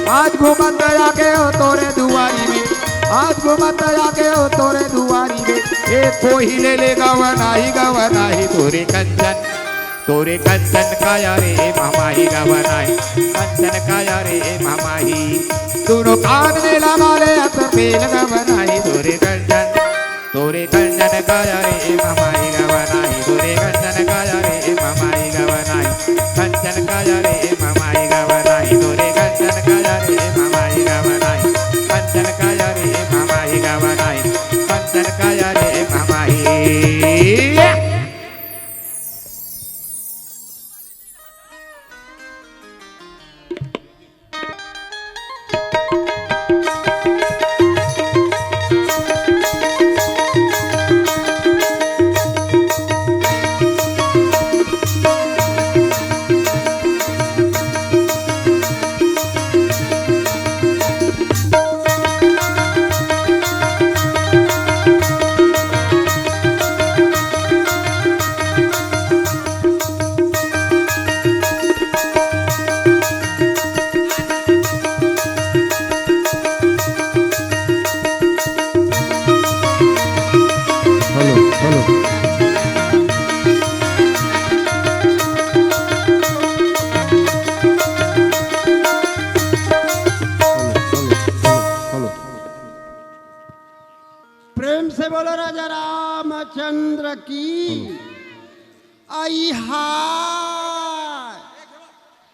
आज घूमत आगे हो तोरे दुआरी में, आज घूमत आगे हो तोरे दुआरी में। एक पोही ले ले गवनाही गवनाही तोरे कंचन, तोरे कंचन काया रे ममाही गवनाही, कंचन काया रे ममाही। दोनों कान में लगा ले अस पेल गवनाही तोरे कंचन, तोरे कंचन काया रे ममाही गवनाही, तोरे कंचन काया रे ममाही गवनाही, कंचन काया रे ममाही गवनाही, तोरे कंचन काया रे ममाही गवनाही, कंचन काया रे ममाही गवनाही, कंचन काया रे ममाही। Hello, hello. Hello, hello, hello, hello. प्रेम से बोलो राजा रामचंद्र की। आई हाय,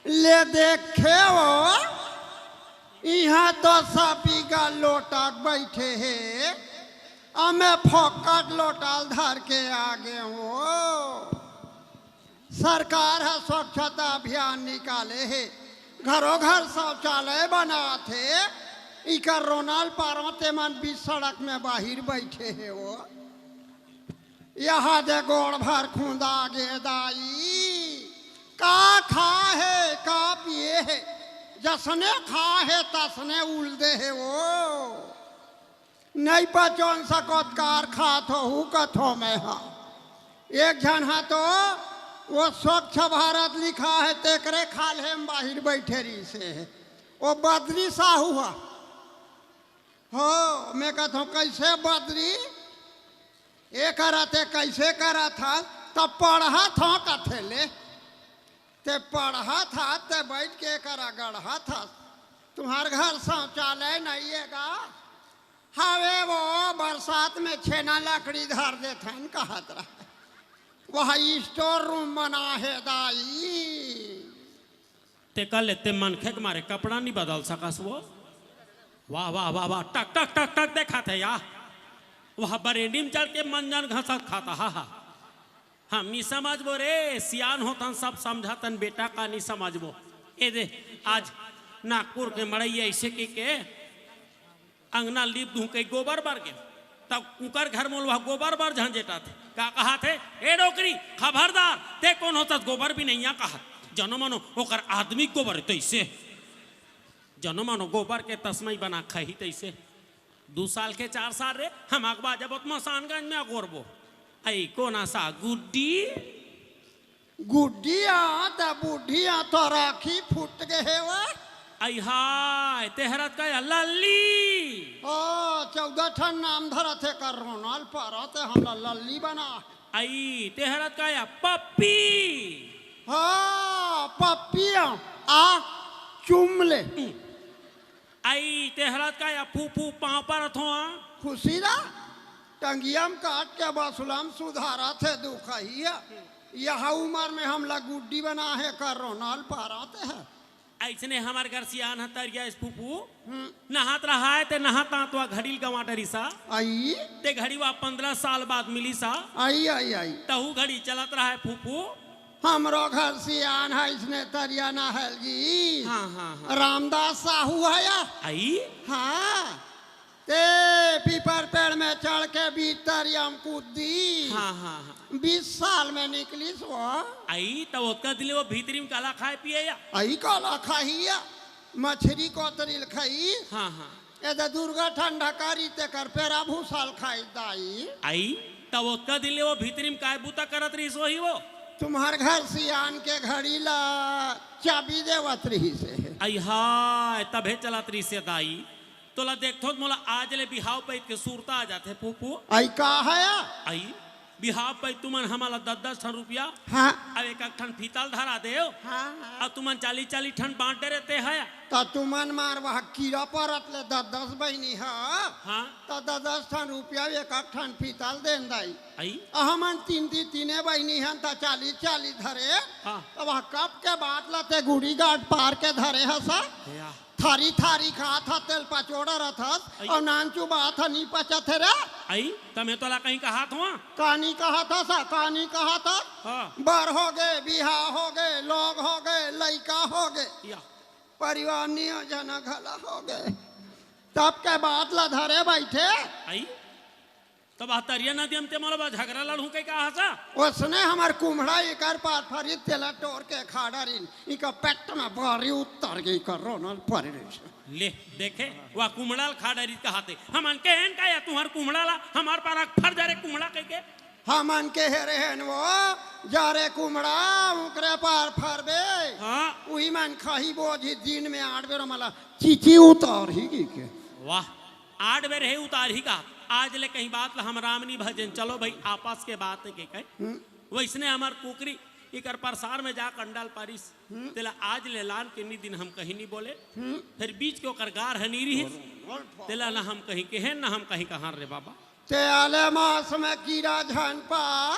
ले देखे हो, इहाँ तो सपी का लोटा के बैठे हे, अमे फोकट लोटाल धर के आगे हो। सरकार ह स्वच्छता अभियान निकाले हे, घरो घर शौचालय बनात हे, इकर रोनाल पारो तेमन बीच सड़क में बाहिर बैठे हे वो। यहाँ दे गोड़ भर खुंदा गे दाई, का खा हे, का पिए हे, जसने खा हे तसने उल दे हे वो। नइ पचोन सकत कार खात होहू कथो मैं हा। एक झन हा तो वो स्वच्छ भारत लिखा हे, तेकरे खाल्हे म बाहिर बैठे रहिसे। वो बद्री साहू हा। हो, मैं कहत हूँ, "कइसे बद्री? ए करत हे, कइसे करत हस?" "त पढ़त हूँ," कथे ले। "ते पढ़त हस, ते बैठ के ए करा गढ़त हस। तुम्हार घर शौचालय नइ हे गा?" "हवे वो, बरसात में छेना लकड़ी धर देथन," कहत रहे। "वह store room बना हे दाई।" ते कह लेते मनखे के मारे कपड़ा नहीं बदल सकस वो। वाह, वाह, वाह, वाह, टक, टक, टक, टक देखा थे या। वह बरेंडी में चढ़ के मंजन घसत खाता, हा, हा। हम नहीं समझबो रे, सियान होतन सब समझतन बेटा का नहीं समझबो। ए दे, आज नागपुर के मड़ई ऐसे के, के अंगना लीप दूं कही गोबर बर गे, तब उकर घर मोलवा गोबर बर झंझेटा थे। का कहा थे, "ए डोकरी, खबरदार, ते कौन होतस गोबर भी नहीं आ," कहा। जनो मनो ओकर आदमी गोबर तैसे, जनो मनो गोबर के तस्मई बना खाही तैसे। दू साल के चार साल रे, हम अगबा जब ओत मसानगंज में अगोरबो। आई कोना सा गुड्डी? गुड्डिया त बुढ़िया तो राखी फूट गे हे वो। आई हाय, तेहरत का या लल्ली? ओ, चौदह ठन नाम धरत हे कर रोनाल पारा ते हमला लल्ली बना। आई तेहरत का या पप्पी? हाँ, पप्पी आ, आ चुम ले। आई तेहरत का या फू फू पाँव परत हो आ? खुशी ला, टंगिया म काट के बसुला म सुधारत हे दुखहिया। यह उमर में हमला गुड्डी बना हे कर रोनाल पारा ते हे। अइसने हमर घर सियान ह तरिया इस फूफू। हम्म। नहात रहा है ते नहात नहात वा घड़ी ल गंवा डरिस हा। आई। ते घड़ी वा पंद्रह साल बाद मिलिस हा। आई, आई, आई। तहू घड़ी चलत रहा है फूफू। हमरो घर सियान ह अइसने तरिया नहल गी। हाँ, हाँ, हाँ। रामदास साहू है या? आई। हाँ। ते पीपर पेड़ में चढ़ के बीच तरिया म कूद दी। हाँ, हाँ, हाँ। बीस साल में निकलिस वो। आई, त ओतका दिन ले वो भीतरी म काला खाए पिए या? आई, काला खाही या? मछरी कोतरी ल खाई। हाँ, हाँ। ए दे दुर्गा ठंडा करी तेकर पेरा भूसा ल खाई दाई। आई, त ओतका दिन ले वो भीतरी म काय बूता करत रहिस होही वो? तुम्हर घर सियान के घड़ी ला चाबी देवत रहिस हे। आई हाय, तभे चलत रहिस हे दाई। तोला देखथों त मोला आज ले बिहाव पइत के सुरता आ जाथे फूफू। आई का है? आई, बिहाव पइत तुमन हमला दस दस ठन रुपया, हाँ। अब एक एक ठन फीता ल धरा देव। हाँ, हाँ। अब तुमन चालीस चालीस ठन बांट डरे ते है। त तुमन मार वह कीरा परत ले दस दस बहिनी ह। हाँ। त दस दस ठन रुपया एक एक ठन फीता ल देन दाई। आई। अ हमन तीन तीन तीने बहिनी हन त चालीस चालीस धरे। हाँ। त वह कब के बात ल ते गुड़ी गांठ पार के धरे हस। या। थारी थारी खात हस, तेल पचोड़ा रहत हस, आई। अउ नानचू बात ह नी पचत हे रे। आई, त में तोला कहीं कहत हंव? कानी कहत हस, कानी कहत हस। हाँ। बर होगे, बिहाव होगे, लोग होगे, लइका होगे। या। परिवार नियोजन घला होगे। तब के बात ल धरे बइठे। आई। तब आ तरिया नदी म ते मोला बा झगरा लड़हूं कहि का हस? ओसने हमर कुम्हड़ा इकर पार फरिस तेला टोर के खा डरिन, इकर पेट म बारी उतर गे, इकर रोना ल परे रहिस। ले, देखे, वा कुम्हड़ा ल खा डरिस कहाथे। हमन केहेन का या तुंहर कुम्हड़ा ला, हमर पारा फर जा रे कुम्हड़ा कहिके। हमन केहे रेहेन वो, जा रे कुम्हड़ा, उंकरे पार फरबे। हाँ। उही मन खाही बोझी दिन में आठ बेर हमला चीची उतारही कहिके। वाह। आठ बेर हे उतारही का, आज ले कहीं बात ला हम राम नी भजेन, चलो भाई आपस के बात हे कहिके। हम्म। वइसने हमर कुकरी इकर परसार में जा कंडा ल पारिस। हम्म। तेला आज ले लान के नी दिन हम कहीं नी बोले। हम्म। फेर बीच के ओकर गार ह नी रिहिस। तेला ना हम कहीं केहेन, ना हम कहीं कहान रे बाबा। ते आले मास में कीरा झन पार,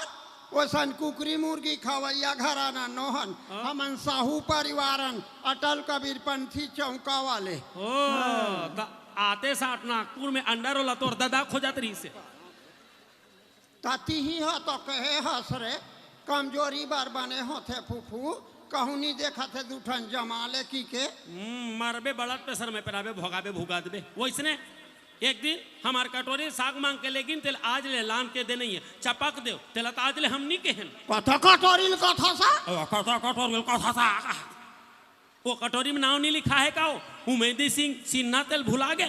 ओसन कुकरी मुर्गी खवइया घराना नोहन। हाँ। हमन साहू परिवारन, अटल कबीर पंथी चौका वाले। ओ, हाँ। त आते साठ नागपुर में अंडा रोला तोर ददा खोजत रहिस हे। त तिही ह तो कहे हस रे, कमजोरी बर बने होथे फूफू, कहूं नी देखत हे दू ठन जमा ले कहिके। हम्म, मरबे blood pressure में पेराबे, भोगाबे, भुगा देबे। वइसने एक दिन हमर कटोरी साग मांग के लेगिन, तेला आज ले लान के दे नइ हे, चपक देव, तेला त आज ले हम नी केहेन। कथा कटोरी ल कथा सा? ओ, कथा कटोरी ल कथा सा। ओ कटोरी में नाव नी लिखा हे का ओ? उमेदी सिंह सिन्हा तेल भुला गे।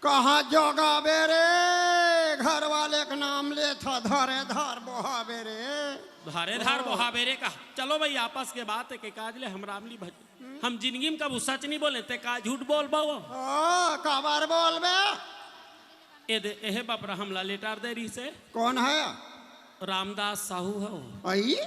कहाँ जोगाबे रे, घर वाले के नाम लेथा, धरे धार बोहाबे रे। धरे धार ओ। बोहाबे रे का? चलो भाई, आपस के बात हे, के काज ले हम राम नी भज। हम जिंदगी में कभू सच नी बोले, ते का झूठ बोलबो? ओ, काबर बोलबे? ए दे, एहे बपरा हमला लेटर दे रहिस हे। कोन हे? रामदास साहू हो। अई?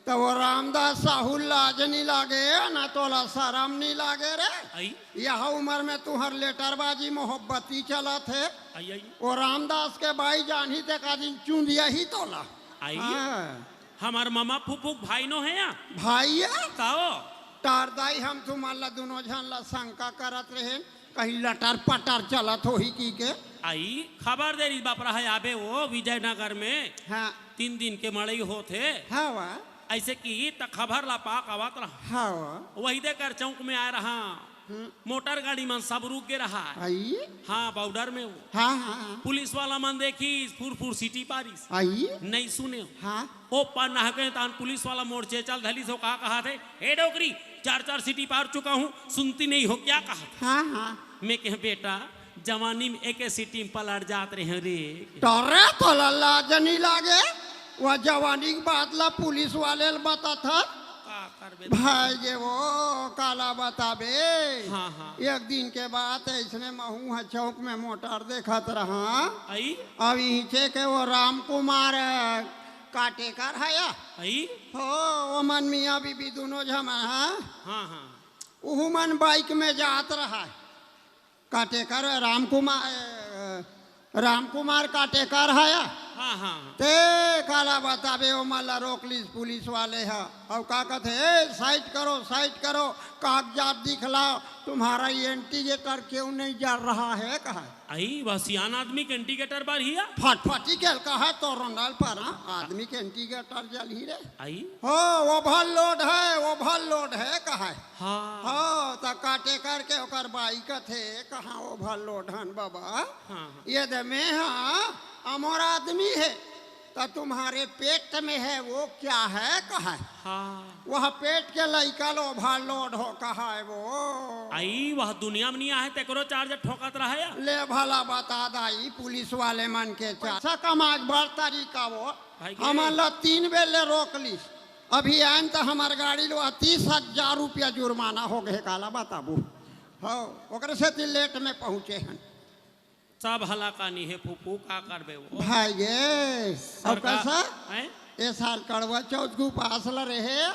त वो रामदास साहू लाज नी लागे, ना तोला सरम नी लागे रे? अई? यह उमर में तुंहर लेटरबाजी मोहब्बती चलत हे। अई, अई। वो रामदास के बाई जानही ते का दिन चुंदिया ही तोला। अई? हाँ। हमर ममा फूफू के भाई नो हे या? भाई हे? ताओ। तार दाई हम तुमन ला दुनों झन ला शंका करत रहेन, कहीं लटर पटर चलत होही कहिके। अई, खबर दे रहिस बपरा हे आबे वो विजयनगर में। हाँ। तीन दिन के मड़ई होत हे। हाँ वा। अइसे कि त खबर ला पाक आवत रहा। हाँ वा। वही दे कर चौक में आय रहा। हम्म। मोटर गाड़ी मन सब रुक गे रहा। अई? हाँ, border में वो। हाँ, हाँ, हाँ। पुलिस वाला मन देखिस, फुर फुर सीटी पारिस। अई? नइ सुने। हाँ। ओ पार नहके तान पुलिस वाला मोर चेचा ल धलिस, ओ का कहाथे, "हे डोकरी, चार चार सीटी पार चुका हूँ, सुनती नहीं हो क्या?" कहाथे। हाँ, हाँ। में केहें, "बेटा, जवानी में एके सीटी में पलट जात रहेंव रे।" त रे तोला लाज नी लागे? वो जवानी के बात ला पुलिस वाले ल बताथा। का करबे? भाई गे वो काला बताबे। हाँ, हाँ। एक दिन के बात हे, अइसने महूं ह चौक में मोटर देखत रहा। अई? अब इहिंचे के वो राम कुमार काटेकर हे या? अई? हो, वो मन मियाँ बीबी दुनों झन ह। हाँ, हाँ। उहू मन बाइक में जात रहा। काटेकर राम कुमार, राम कुमार काटेकर हे या? हाँ, हाँ, हाँ। ते काला बताबे, ओमन ला रोक लिस पुलिस वाले ह। अउ का कथे, "ए, साइड करो, साइड करो, कागजात दिखलाओ, तुम्हारा इंडिकेटर क्यों नहीं जल रहा है?" कहा। आई, वह सियान आदमी के इंडिकेटर बर ही है। फटफटी के कहा तो रोनल पर, हाँ, आदमी के इंडिकेटर जल ही रे। आई। हो, ओवरलोड है, ओवरलोड है, कहा। हाँ। हो, त काटे करके ओकर बाई कथे, "कहाँ ओवरलोड हन बाबा?" हाँ, हाँ। ये दे में, हाँ, अमोर आदमी है, तो तुम्हारे पेट में है, वो क्या है, कहा। हाँ। वह पेट के लइका ला ओवरलोड हो, कहा है वो। आई, वह दुनिया में नहीं आहे, तेकरो चार्ज ठोकत रहे या? ले भला बता दाई, पुलिस वाले मन के चार्ज। पैसा कमाए के बड़ तरीका वो। भाई के हमन ला तीन बेर ले रोक लिस। अभी आन त हमर गाड़ी ला तीस हजार रुपया जुर्माना हो गए, काला बताबू। हो, ओकरे सेती लेट में पहुँचे हन। सब हलाकानी हे फूफू, का करबे वो? भाई गे, अब सरकार, कैसा? हैं? ए साल करवा चौथ के उपास ल रहे।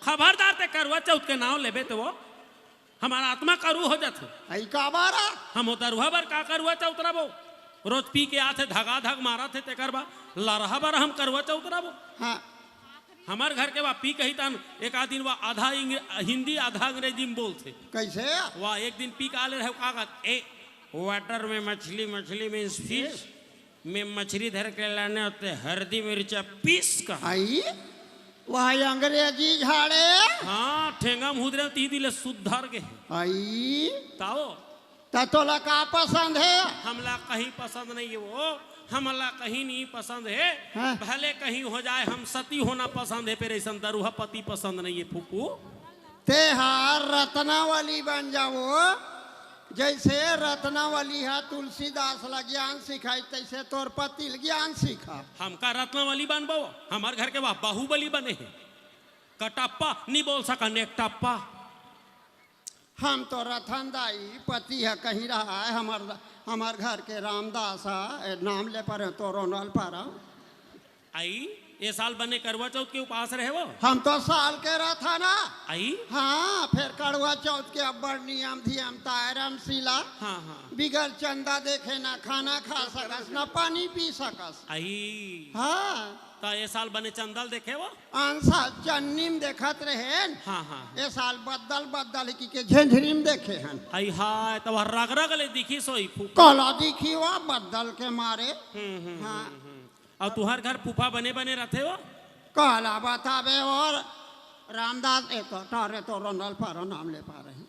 खबरदार ते करवा चौथ के नाव लेबे ते वो हमार आत्मा करू हो जाथे। आई का बारा? हम ओ दरुहा बर का करवा चौथ रबो? रोज पी के आथे, धगा धग मारत हे, तेकर बा लरहा बर हम करवा चौथ रबो। हाँ। हमर घर के वा पी कही तन एक आध दिन वा आधा इंग्रे-, हिंदी आधा अंग्रेजी में बोलथे। कैसे? वा एक दिन पी के आले रहे, का कहत, "ए, वाटर में मछली, मछली में फिश, में मछली धर के लाने होते, हरदी मिर्चा पीस का।" आई? वह अंग्रेजी झाड़े? हाँ, ठेंगा में हुदरे तीदी ले सुधर के। आई? ताओ। त तोला का पसंद हे? हमला कहीं पसंद नहीं है वो, हमला कहीं नहीं पसंद है। हाँ। भले कहीं हो जाए, हम सती होना पसंद है, फिर ऐसा दरुहा पति पसंद नहीं है फूफू। ते हार रत्नावली बन जावो, जैसे रत्नावली हा तुलसीदास ला ज्ञान सिखाई, तैसे तोर पति ला ज्ञान सिखा। हमका रत्नावली बनबो, हमार घर के वाह बाहुबली बने हैं। कटप्पा नहीं बोल सका, नेकटप्पा। हम तो रतन दाई, पति ह कहीं रहा है, हमर, हमर घर के रामदास ह, ए, नाम ले पर तो रोनल पर। आई, ए साल बने करवा चौथ के उपास रहे वो? हम तो साल के रहता ना। आई? हाँ, फिर करवा चौथ के अब्बड़ नियम धियम ताय रामशीला। हाँ, हाँ। बिगर चंदा देखे ना खाना खा सकस, ना पानी पी सकस। आई। हाँ। त ए साल बने चंदल देखे वो? आन साल चन्नी में देखत रहेन। हाँ, हाँ। ए साल बद्दल, बद्दल की के झेंझरी में देखे हन। आई हाय, त वह रग रग ले दिखी सोई फूफा। काला दिखी वा बद्दल के मारे। हम्म, हम्म, हाँ। हम्म, हम्म। अउ तुहर घर फूफा बने बने रथे वो? काला बताबे वो रामदास, ए तो टारे तो रोनल पर नाम ले पा रहे।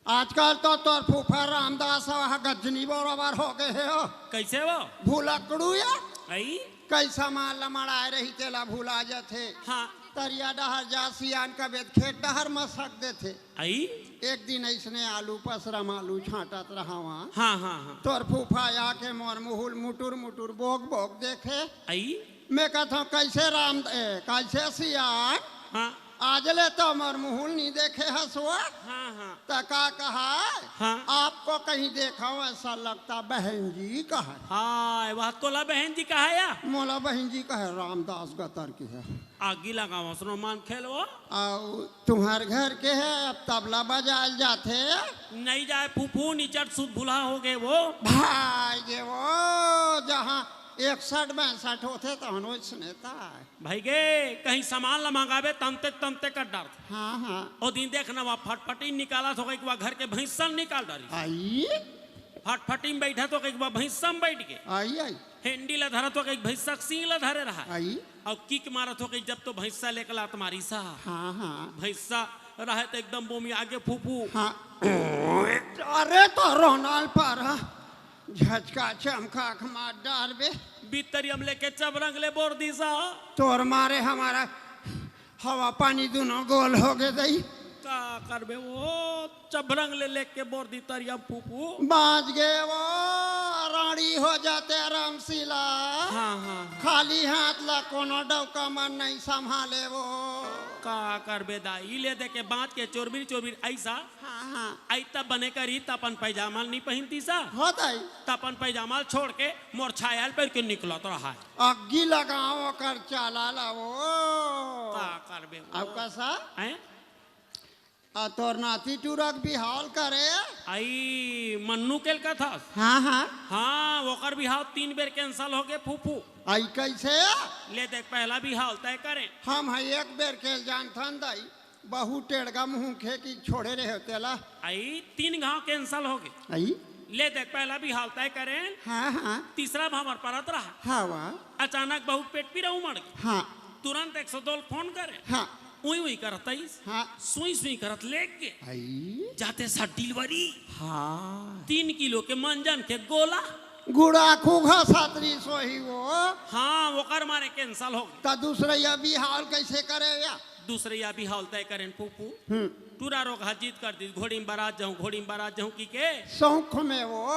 आजकल तो तोर फूफा रामदास ह गजनी बरोबर हो गए हे हो। कैसे वो? भुलक्कड़ू या। आई? कई सामान ला मड़ाए रही तेला भुला जाथे। हाँ। तरिया डहर जा सियान कबे त खेत डहर मसक देथे। आई? एक दिन ऐसने आलू पसरम आलू छांटत रहावा। हाँ, हाँ, हाँ। तोर फूफा आके मोर मुहुल मुटुर मुटुर बोक बोक देखे। आई? मैं कहता हूँ, "कैसे राम, ए, कैसे सियान?" हाँ। आज ले तो हमर मुहुल नहीं देखे हसुआ। हाँ, हाँ। त का कहा? हाँ। आपको कहीं देखा हूँ ऐसा लगता बहन जी कहा। हाँ, वह तोला बहन जी कहा या? मोला बहन जी कहे, रामदास गतर की है। आगी लगावा, सुनो मान खेलवा। अउ तुम्हार घर के है, अब तबला बजाल जाथे? नहीं जाए फूफू, निचट सुध भुला हो गए वो। भाई गे वो, जहाँ इकसठ बासठ होथे तहन ओइसने ताय। भाई गे, कहीं सामान ला मंगाबे तंते तंते कर डारथे। हाँ, हाँ। ओ दिन देख ना, वहाँ फटफटी निकालत हो, एक बार घर के भैंसा निकाल डारी। आई? फटफटी में बैठा तो एक बार भैंसा में बैठ के। आई, आई। हेंडी ला धरत हो, एक भैंसा के सींग ला धरे रहा। आई। अउ किक मारत हो, जब तो भैंसा लेके लात मारी सा। हाँ, हाँ। भैंसा रहे तो एकदम बोमी आगे फूफू। हाँ। अरे तो रोनाल पर झचका चमका के मार डारबे। बितरियम लेके चबरंग ले बोर दी सा। तोर मारे हमारा हवा पानी दुनो गोल हो गे दई। का करबे वो चबरंग ले लेके बोर दी तरिया फूफू। बाँच गे वो, राड़ी हो जाते रामशीला। हाँ, हाँ, हाँ। खाली हाथ ला कोनो डौका मन नहीं संभाले वो। का करबे दाई, ले दे के बाँच के चोरबिर चोरबिर ऐसा। हाँ, हाँ। आई तब बने करी त अपन पैजामा नहीं पहनती सा। हो दाई। त अपन पैजामा छोड़ के मोर छायल पर के निकलत रहा है। अग्गी लगाओ ओकर चाला ला वो। का करबे वो? अब कसा? हैं? आ तोर नाती टूरा के बिहाव ल करे? आई मन्नू के ल कथस? हाँ, हाँ। हाँ, ओकर बिहाव तीन बेर cancel हो गे फूफू। आई कैसे? ले देख, पहला बिहाव तय करें। हम ह एक बेर के जानथन दाई, बहुत टेड़गा मुँह के कि छोड़े रहे तेला। आई तीन घाव cancel हो गे। आई? ले देख, पहला बिहाव तय करें। हाँ, हाँ। तीसरा भांवर परत रहा। हाँ, वाह। अचानक बहुत पेट पीरा उमड़ गे। हाँ। तुरंत एक सौ दो ल फोन करें। हाँ। उई उई करत आइस। हाँ। सुई सुई करत लेग गे। आई? जाते साथ delivery। हाँ। तीन किलो के मंजन के गोला। गुड़ाखू घसत रहिस होही वो। हाँ, ओकर मारे cancel हो गे। त दूसरइया बिहाव ल कैसे करे या? दूसरइया बिहाव ल तय करेन फूफू। हम्म। टूरा रोगहा जिद कर दिस, घोड़ी म बरात जाहूँ, घोड़ी म बरात जाहूँ किके। शौक में वो।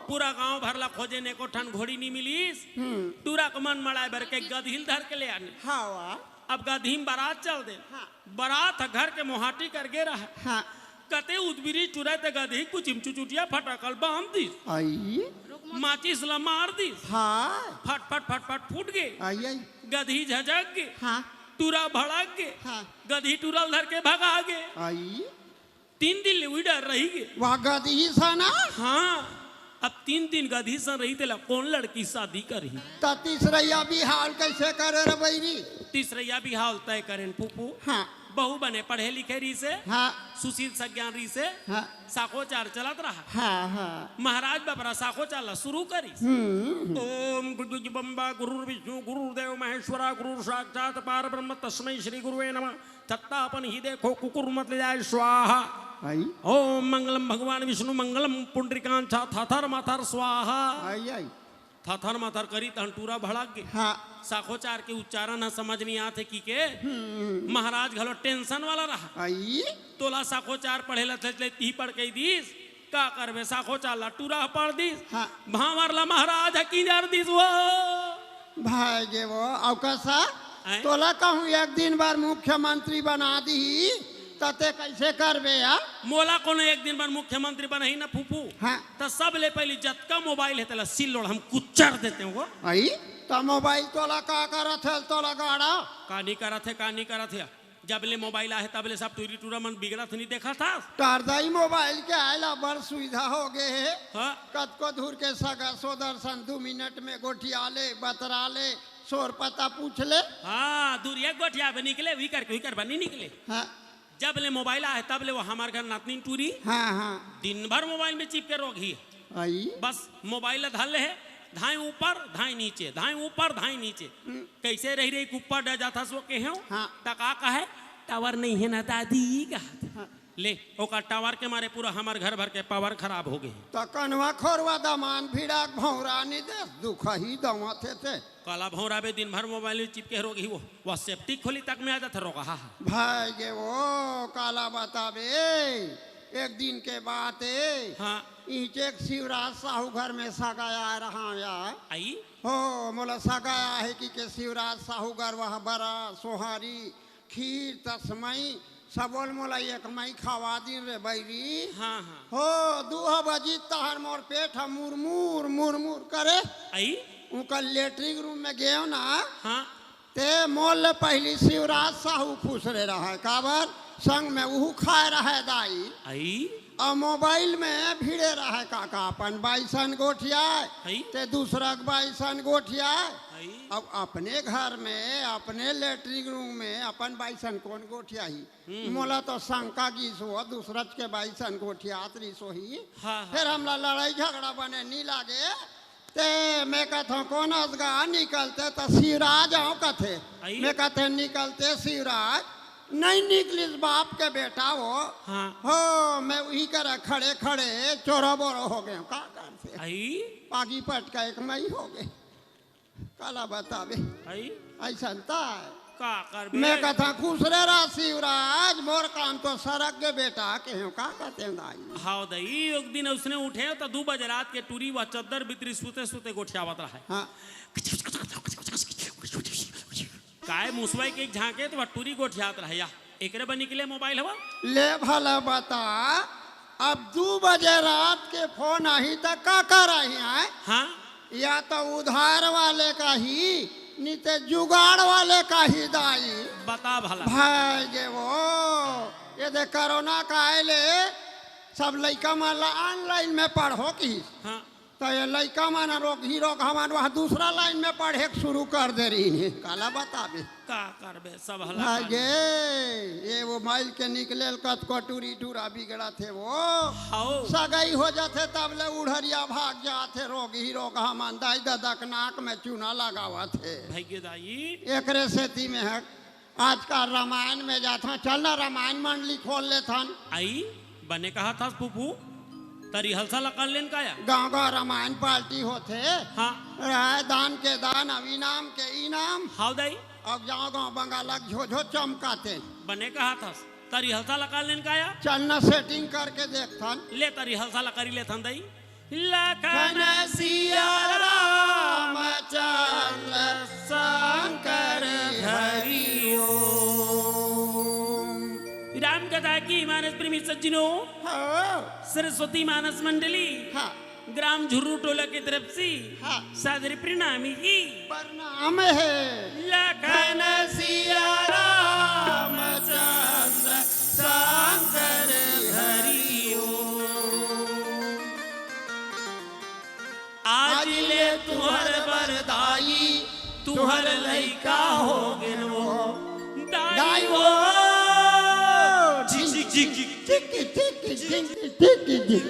पूरा गांव भर ला खोजेन, एको ठन घोड़ी नी मिलिस। हम्म। टूरा के मन मड़ाय बर के गदही ल धर के ले आने। हाँ, वाह। अब गदही म बरात चल देन। हाँ। बरात ह घर के मोहाटी कर गे रहय। हाँ। कते उदबिरी टूरा ते गदही कुचिम चुचुटिया फटाका ल बांध दिस। आई? माचिस ला मार दिस। हाँ। फट, फट, फट, फट फूट गे। आई, आई। गदही झझक गे। हाँ। टूरा भड़क गे। हाँ। गदही टूरा ल धर के भगा गे। आई? तीन दिन ले उही डर रहि गे। वाह, गदही सन ना? हाँ। अब तीन दिन गदही सन रही, तेला कोन लड़की शादी करही? त तीसरइया बिहाव ल कैसे करे रे बइरी? तीसरइया बिहाव ल तय करेन फूफू। हाँ। बहू बने पढ़े लिखे रहिसे। हाँ। सुशील सज्ञान रहिसे। हाँ। साखोचार चलत रहा। हाँ, हाँ। महाराज बपरा साखोचार ला शुरू करिस। हम्म। ओम गुरुर्ब्रह्मा गुरुर्विष्णु गुरुर्देव महेश्वरा गुरुर्साक्षात् परब्रह्म तस्मै श्री गुरुवे नमः। छत्ता अपन ही देखो, कुकुर मत ले जाए, स्वाहा। आई? ओम मंगलम भगवान विष्णु मंगलम पुंडरीकांक्षा, थथर मथर स्वाहा। आई, आई। थथर मथर करी तहन टूरा भड़क गे। हाँ। साखोचार के उच्चारण ह समझ नहीं आथे किके। हम्म। महाराज घलो tension वाला रहा। आई? तोला साखोचार पढ़े ला थे, ती पढ़ के दिस। का करबे, साखोचार ला टूरा ह पढ़ दिस। हाँ। भांवर ला महाराज ह किंजर दिस वो। भाई गे वो, अउ कस? आय? तोला कहूँ एक दिन बर मुख्यमंत्री बना दिही, त ते कैसे करबे या? मोला कोनो एक दिन बर मुख्यमंत्री बनाही ना फूफू, हाँ। त सबले पहिली जतका मोबाइल हे तेला सिल्लोड़ हम कुचर देतेंव वो। आई? त मोबाइल तोला का करत हे, तोला गाड़ा? का नी करत हे, का नी करत हे? जब ले मोबाइल आहे, तब ले सब टूरी टूरा मन बिगड़त नी देखत हस? टरदाई मोबाइल के आए ला बड़ सुविधा हो गे हे। हाँ। कतको दूर के सगा सोदर सन दू मिनट में गोठिया ले, बतरा ले, सोर पता पूछ ले। हाँ, दूरिया गोठिया बे निकले, उही करके, उही कर बनी निकले। हाँ। जब ले मोबाइल आहे, तब ले वो हमार घर नातनी टूरी हाँ, हाँ। दिन भर मोबाइल में चिपके रोगही। आई? बस मोबाइल ला धर ले हे, धाई ऊपर, धाई नीचे, धाई ऊपर, धाई नीचे। हम्म। कैसे रहि रहि के ऊपर डर जाथस वो केहेंव? हाँ। त का कहे? Tower नइ हे ना दादी, कहा। हाँ। ले, ओकर tower के मारे पूरा हमर घर भर के power खराब हो गे। त कनवा खोरवा दमान भिड़ा के भौंरा नी देस, दुखही दवाथे ते। काला भौंरा बे, दिन भर मोबाइल में चिपके रोगही वो, वो सेप्टिक खोली तक में आ जाथे रोगहा। भाई गे वो, काला बताबे, एक दिन के बात ए, हाँ। इहिंचे के शिवराज साहू घर में सगा आए रहा या। आई? हो, मोला सगा आहे किके शिवराज साहू गरवा ह बरा, सोहारी, खीर, तसमई, सबो ल मोला एक मई खवा दिन रे बइरी। हाँ, हाँ। हो, दू ह बजी तहर मोर पेट ह मुरमुर, मुरमुर करे। आई? उंकर latrine room में गेंव ना, हाँ। ते मोर ले पहिली शिवराज साहू खुसरे रहय, काबर संग में उहू खाए रहय दाई। आई? अउ मोबाइल में भिड़े रहय काका, अपन बाई सन गोठियाय, हई। ते दूसरा के बाई सन गोठियाय। हई। अब अपने घर में, अपने latrine room में अपन बाई सन कोन गोठियाही? हम्म। मोला तो शंका गिस हो, दूसरच के बाई सन गोठियात रिहिस होही। हाँ, हाँ। फेर हमला लड़ाई झगड़ा बने नी लागे। ते मैं कथंव, "कोन असगा निकलते त शिवराज आंव," कथे। आई? मैं कथंव, "निकलते शिवराज, नइ निकलिस बाप के बेटा वो।" हाँ। हो, मैं उही करा खड़े खड़े चोरो बोरो हो गेंव, का करते? आई? पागी पटका एक मई हो गे। काला बताबे? आई? अइसन त आय। का करबे? मैं कथंव, "खुसरे रह शिवराज, मोर काम तो सरक गे बेटा," केहेंव, का कथे दाई? हाव दाई, एक दिन उसने उठे त दू बजे रात के टूरी व चद्दर बितरी सुते सुते गोठियावत रहय। हाँ। काय मुसवा के एक झांके त वो टूरी गोठियात रहय या। एकरे बर निकले मोबाइल हवा? ले भला बता, अब दू बजे रात के फोन आही त का करही, आय? हाँ। या तो उधार वाले का ही, नी ते जुगाड़ वाले का ही दाई। बता भला। भाई गे वो, ये दे कोरोना का आए ले सब लइका मन ला online में पढ़ो किहिस। हाँ। त ये लइका मन रोगही रोगहा मन वहाँ दूसरा लाइन में पढ़े के शुरू कर दे रहिन हे। काला बताबे? का करबे, सब हला भाई गे, ये वो माइल के निकले ल कतको टूरी टूरा बिगड़त हे वो। हौ। सगई हो जाथे तब ले उढ़रिया भाग जाथे, रोगही रोगहा मन दाई ददा के नाक में चूना लगावत हे। भाई गे दाई। एकरे सेती में ह आजकल रामायण में जाथन, चल ना रामायण मंडली खोल लेथन। आई, बने कहत हस फूफू, त रिहर्सल ला कर लेन का या? गाँव गाँव रामायण पार्टी होथे। हाँ। राय दान के दान, अब इनाम के इनाम। हाव दाई। अब गाँव गाँव बंगाला के झोझो चमकाते। बने कहत हस, त रिहर्सल ला कर लेन का या? चल ना सेटिंग करके देखथन। ले त रिहर्सल ला करी लेथन दाई। लखन सिया रामचंद्र शंकर हरि ओम। राम कथा की मानस प्रेमी सज्जनों, हाँ। सरस्वती मानस मंडली, हाँ। ग्राम झुर्रू टोला की तरफ से, हाँ। सादर प्रणाम ही। प्रणाम है। लखन सिया रामचंद्र शंकर हरि ओम। आज ले तुहर बर दाई, तुहर लइका हो गेन वो। दाई वो। झिक, झिक, झिक, झिक। झिक, झिक, झिक, झिक।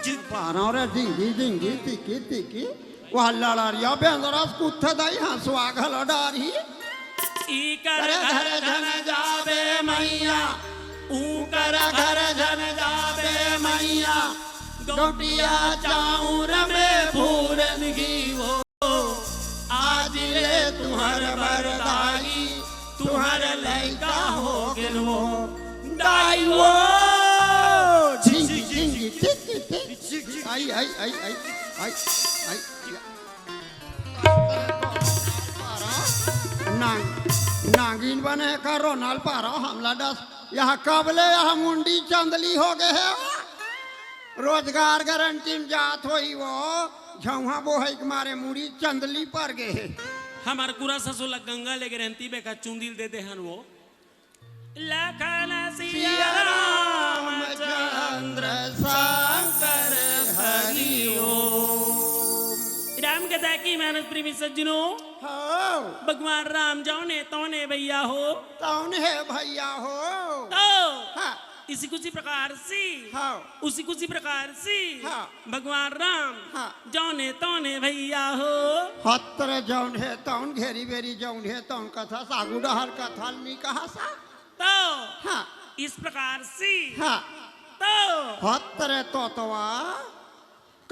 झिक पारंव रे, झिंगी, झिंगी, तिकी, तिकी। वह लड़रिया बेंदरस कुत्थे दाई हंसवा घलो डारही। इकर घर झन जाबे मइया, उकर घर झन जाबे मइया, गौटिया चाउर में भूरन घी हो। आज ले तुहर बर दाई, तुहर लइका हो गेन वो, दाई वो। झिंगी, झिंगी, टिक, टिक। आई, आई, आई, आई, आई, आई। नांग-, नांगिन बने का रोनाल पारा हमला डस। यह कब ले यह मुंडी चंदली हो गे हे? रोजगार गारंटी में जात होही वो, झउहा बोहई के मारे मुड़ी चंदली पर गे हे। हमर कुरा ससुर ला गंगा ले गे रहन, ती बेका चुंदिल दे दे हन वो। लखन सिया सिया रामचंद्र शंकर हरि ओम। राम कथा की मानस प्रेमी सज्जनों, हाँ। भगवान राम जौने तौने भैया हो। तौन हे भैया हो। तो हाँ। इसी कुछ प्रकार से, हाँ। उसी कुछ प्रकार से हाँ। भगवान राम हाँ। जौने तौने भैया हो। हत्र जौन हे तौन, घेरी बेरी जौन हे तौन कथा, सागू डहर कथा ल नी कहा सा। तो हाँ। इस प्रकार से हाँ। तो हत्र तोतवा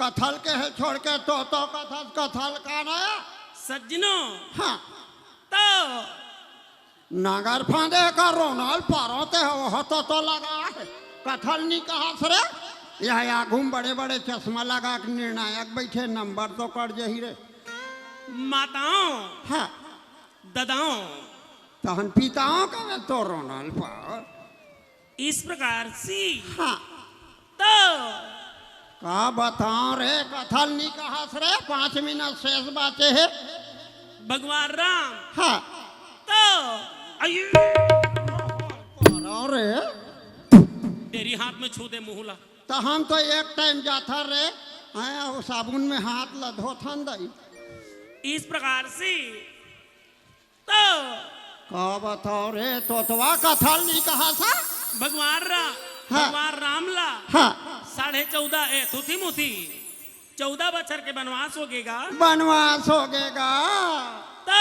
कथा ल के हे छोड़ के तो, तो कथा, कथा ल का ना? सज्जनों। हाँ। तो नांगर फांदे का रोनाल पारो ते हो, हो तो, तो लगा हे। कथा ल नी कहा स रे। यह आगू में बड़े-बड़े चश्मा लगा के निर्णायक बैठे, नंबर तो कट जही रे। माताओं, हाँ। ददाओं। तहन पिताओं का में तो रोनाल पारो। इस प्रकार से हाँ। तो का बताओ रे, कथा ल नी कहा स रे, पाँच मिनट शेष बाचे हे। भगवान राम। हाँ। तो अये। अरे। तेरी हाथ में छू दे मुहला। तो हम तो एक टाइम जाथा रे, हैं, वो साबुन में हाथ ल धोथन दई। इस प्रकार से तो का बताओ रे, तोतवा कथा ल नी कहा सा? भगवान रा-, हाँ। भगवान राम ला हाँ। साढ़े चौदह, ए, थुथी मुथी, चौदह बछर के बनवास हो गेगा। बनवास हो गेगा। तो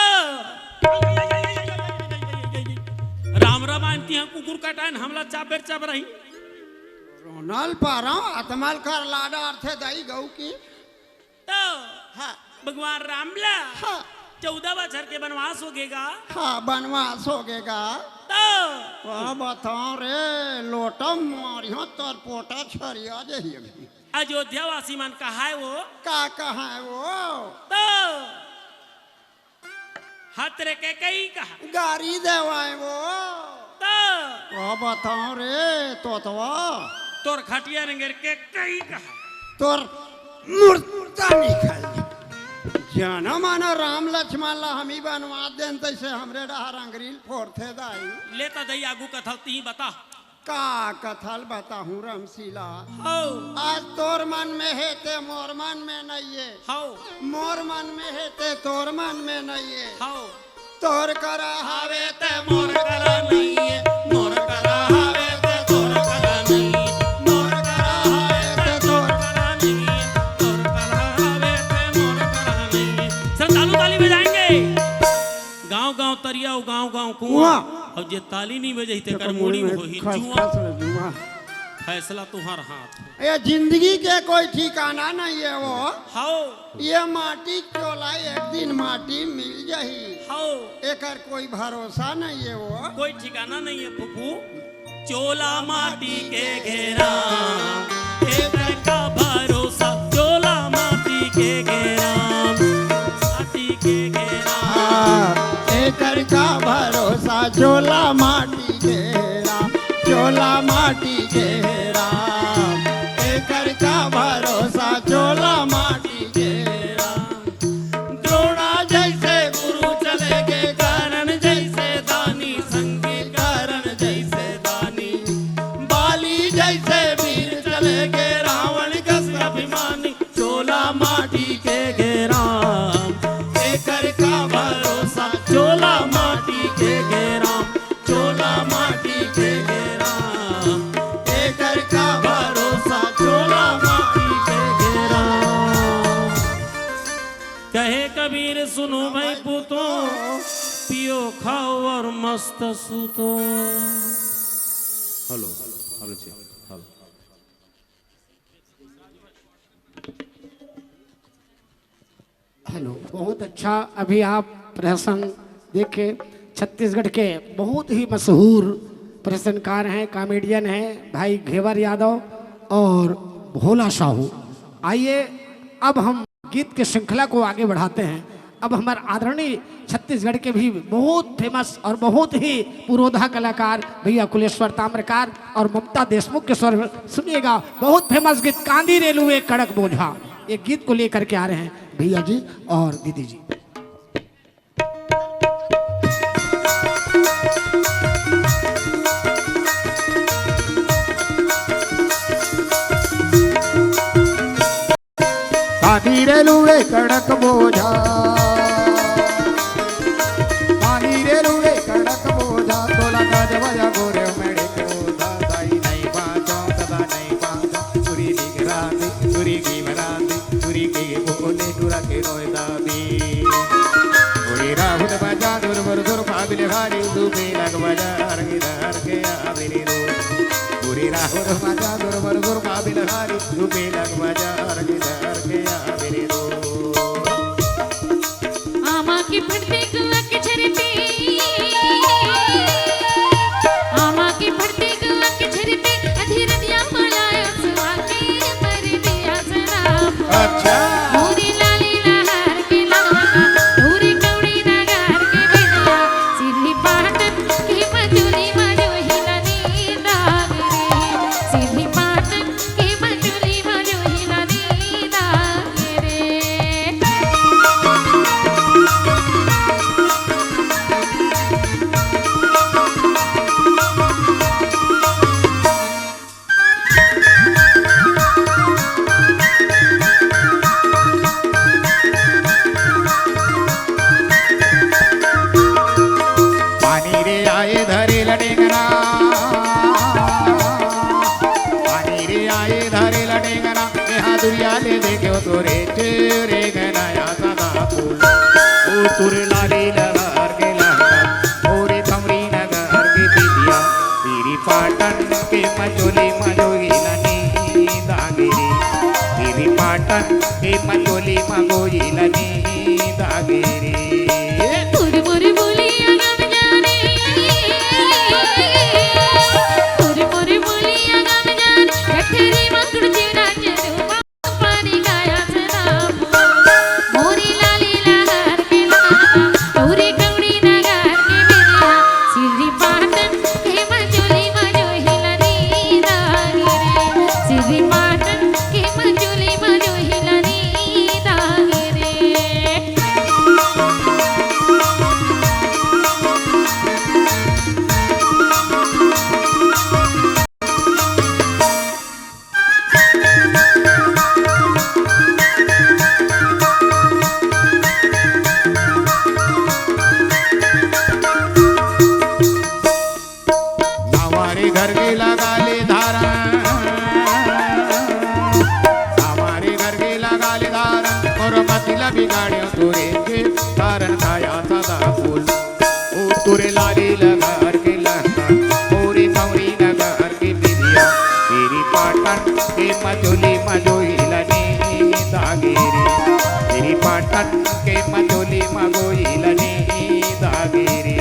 राम रामायण तिहा कुकुर कटायन हमला चाबेर चाबरही। रोनाल पारो, आत्मा ल कर लाडा अर्थे दाई गऊ की। तो हाँ। भगवान राम ला हाँ। चौदह बछर के बनवास हो गेगा। हाँ, बनवास हो गेगा। तो का बताओ रे, लोटा मारियो तर पोटा छरिया जही अभी। अयोध्या वासी मन कहाय वो। का कहाय वो? तो हतरे के कई कहा। गारी देवाय वो। तो का बताओ रे तोतवा। तोर खटिया रेंगेर के कई कहा। तोर मुर्दा निकल। जाना माना राम लक्ष्मण ला हमी बनवा देन, तैसे हमरे डहर अंगरी ल फोरथे दाई। ले त दई आगू कथा ल तिही बता। का कथा ल बताहूँ रमशीला? हौ। आज तोर मन में हे ते मोर मन में नइये। हौ। मोर मन में हे ते तोर मन में नइये। हौ। तोर करा हावे ते मोर करा नइये। मोर करा हावे ते तोर करा नइये। मोर करा हावे ते तोर करा नइये। तोर करा हावे ते मोर करा नइये। सब तालू ताली बजाएंगे। गांव गांव तरिया अउ गांव गांव कुआं। कुआं। अउ जे ताली नइ बजाही तेकर मुड़ी में होही जुआं। फैसला तुम्हार हाथ। ये जिंदगी के कोई ठिकाना नइये वो। हौ। ये माटी चोला एक दिन माटी मिल जाही। हौ। एकर कोई भरोसा नइये वो। कोई ठिकाना नइये फूफू। चोला माटी के घेरा, एकर का भरोसा। चोला माटी के घेरा, माटी के घेरा। एकर का भरोसा, चोला माटी घेरा, चोला माटी घेरा। एकर का भरोसा, चोला माटी घेरा। द्रोणा जैसे गुरु चले गे, कर्ण जैसे दानी, संगी कर्ण जैसे दानी, बाली जैसे वीर चले गे, रावण कस अभिमानी। चोला माटी के घेरा, एकर का भरोसा। चोला माटी के घेरा, चोला माटी के घेरा, एकर का भरोसा। चोला माटी के घेरा। कहे कबीर सुनो भाई पूतो, पियो खाओ और मस्त सूतो। हेलो, हेलो जी, हेलो। हेलो, बहुत अच्छा। अभी आप प्रहसन देखे, छत्तीसगढ़ के बहुत ही मशहूर प्रहसनकार हैं, कॉमेडियन हैं भाई घेवर यादव और भोला साहू। आइए, अब हम गीत के श्रृंखला को आगे बढ़ाते हैं। अब हमारे आदरणीय छत्तीसगढ़ के भी बहुत फेमस और बहुत ही पुरोधा कलाकार भैया कुलेश्वर ताम्रकार और ममता देशमुख के स्वर में सुनिएगा, बहुत फेमस गीत कांदी रेलू एक कड़क बोझा। ये गीत को लेकर के आ रहे हैं भैया जी और दीदी जी। कांदी रेलू एक कड़क बोझा, कांदी रेलू एक कड़क बोझा, तोला गाज बजा गोरे मेरे को दादाई नहीं बाजो, दादा नहीं बाजो, चुरी की रांदी, चुरी की रांदी, चुरी की बोले टुरा के रोए दादी। ओरे राहुल बजा दुर बर दुर काबिल हारी, तू बेलक बजा हर गिरा हर के आबिनी रो। ओरे राहुल बजा दुर बर दुर काबिल हारी, तू बेलक बजा हर गिरा हर के आबिनी रो। आमा के फटते गुआ के झरते, आमा के फटते गुआ के झरते, अधीर दिया माला सुआ के मर दिया सराप। अच्छा। मोरी लाली लहर के लावा, पूरे कौड़ी नगर के बिंदिया, सिरही पाटन के मजूरी मजो हिलनी दागरे, सिरही पाटन के मजूरी मजो हिलनी दागरे। पानी रे आए धरे लडेंगना, पानी रे आए धरे लडेंगना, नेहा दुरिया ले देखे तोरे चेहरे गनाया सदा फूल। ओ तुर लाली लहर के लहर, ओरे खमरी नगर के बिटिया, तेरी पाटन के मचोली मजोई लनी दागिरी, तेरी पाटन के मचोली मगोई लनी दागिरी। मुर मुर बोलिया गम जाने, मुर मुर बोलिया गम जाने, गठरी मंगुर जीवना जरूर। पानी गाया सदा मोरी लाली लहर के लावा, पूरी कौड़ी नगर के बिंदिया, सिरही पाटन के मजूली मजो हिलनी दागिरे, सिरही पाटन के मजूली मजो हिलनी दागिरे। साड़ियों तुरे के तारन काया सदा फूल। ओ तुरे लाली लगर के लहंगा, मोरी कौड़ी नगर की बिंदिया, तेरी पाटन के मचोली मजोई लनी दागिरी, तेरी पाटन के मचोली मगोई लनी दागिरी।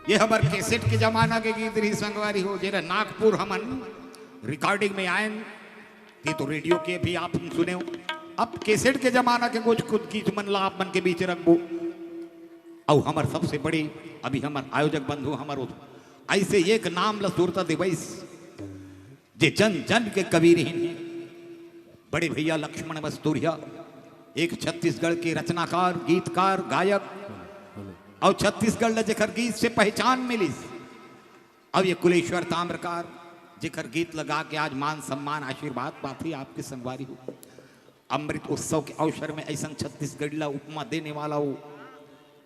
ये हमर कैसेट के जमाना के गीत रही संगवारी हो, जेला नागपुर हमन रिकॉर्डिंग में आयन। ये तो रेडियो के भी आप सुने हो। अब कैसेट के जमाना के कुछ कुछ गीत मन ला आप मन के बीच रखबो। अउ हमर सबसे बड़ी अभी हमर आयोजक बंधु हमर उस-, ऐसे एक नाम ला सुरता देवइस जे जन जन के कवि रहिन, बड़े भैया लक्ष्मण मस्तुरिया, एक छत्तीसगढ़ के रचनाकार, गीतकार, गायक, अउ छत्तीसगढ़ ला जेकर गीत से पहचान मिलिस। अब ये कुलेश्वर ताम्रकार, जेकर गीत लगा के आज मान सम्मान आशीर्वाद पाथे आपके संगवारी हो। अमृत उत्सव के अवसर में ऐसन छत्तीसगढ़ ला उपमा देने वाला वो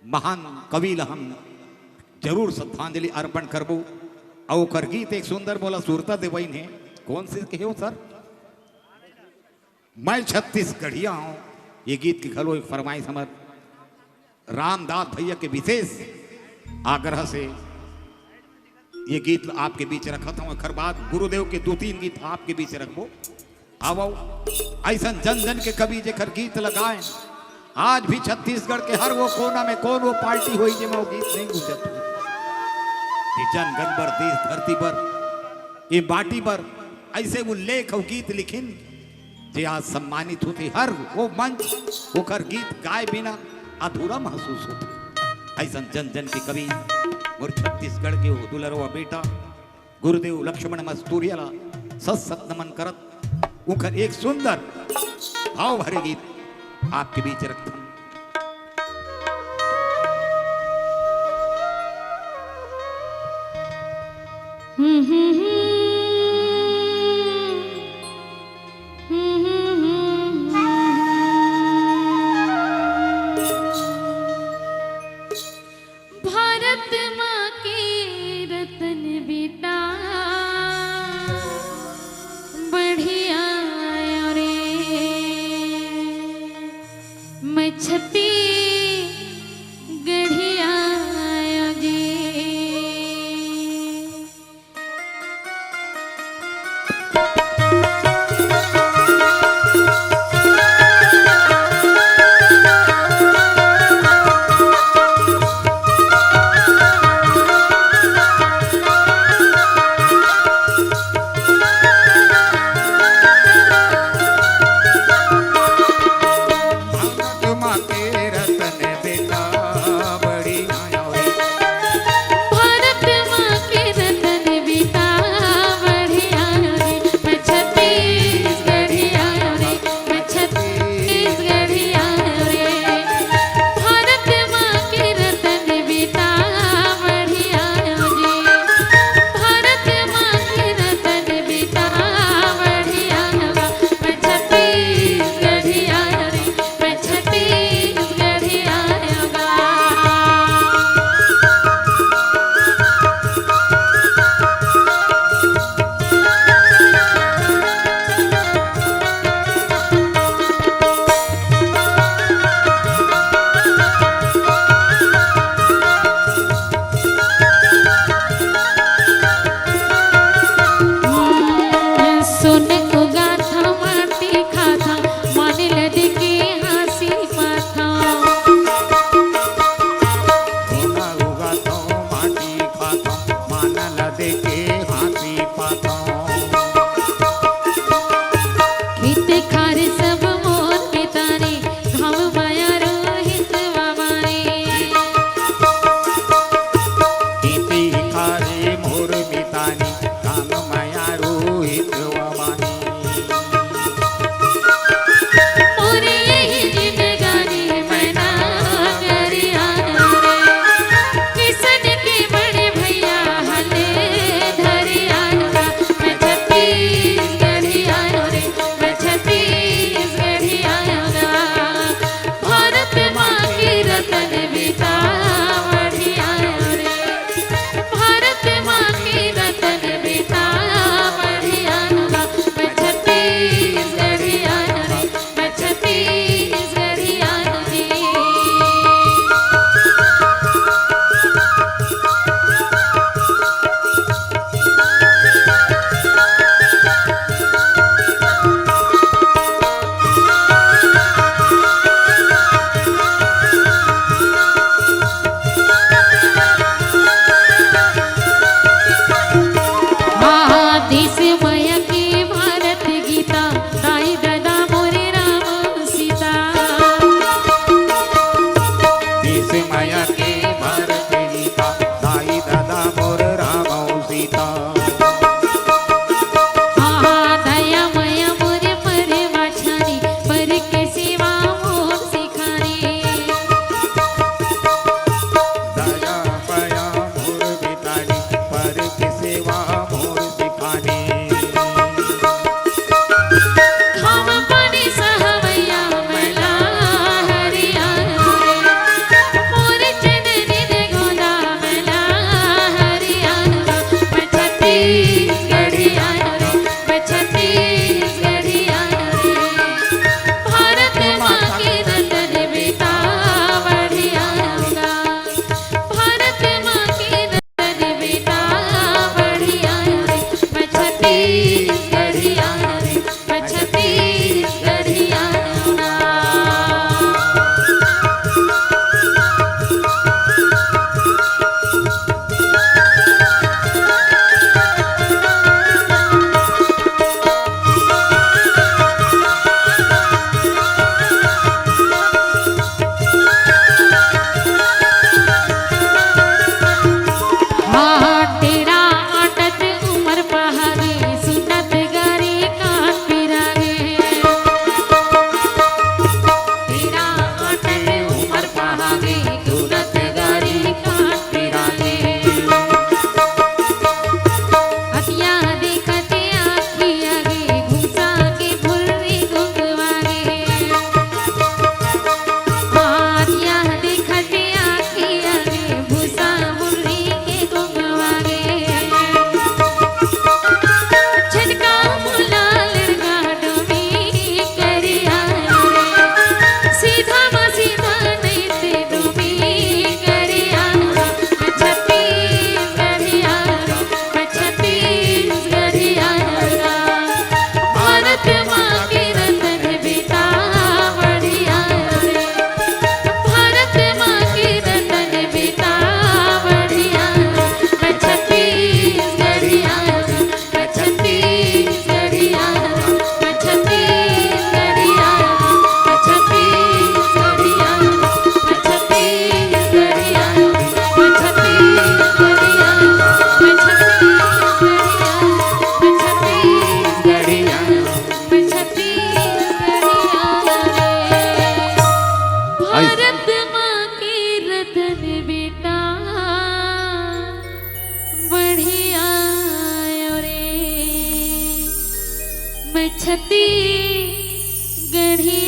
महान कवि ला हम जरूर श्रद्धांजलि अर्पण करबो। अउ ओकर गीत एक सुंदर मोला सुरता देवइन हे। कौन से कहे हो सर? मैं छत्तीसगढ़िया हूँ। ये गीत की घलो एक फरमाइश हमर रामदास भैया के विशेष आग्रह से ये गीत आपके बीच रखत हूँ। एकर बाद गुरुदेव के दो तीन गीत आपके बीच रखबो। आवो, ऐसन जन जन के कवि जेकर गीत लगाए, आज भी छत्तीसगढ़ के हर वो कोना में कौन वो पार्टी होई जेमा वो गीत नहीं गूंजत हो। ये जन गन बर, देश धरती पर, ये माटी पर ऐसे वो लेख अउ गीत लिखिन जे आज सम्मानित होथे। हर वो मंच ओकर गीत गाए बिना अधूरा महसूस होथे। ऐसन जन जन के कवि मोर छत्तीसगढ़ के वो दुलरवा बेटा गुरुदेव लक्ष्मण मस्तुरिया ला सत सत नमन करत उनकर एक सुंदर भाव भरे गीत आपके बीच रखथन। भारत माँ के रतन बेटा बढ़िया आयो रे, मैं छत्तीसगढ़िया आयो जी।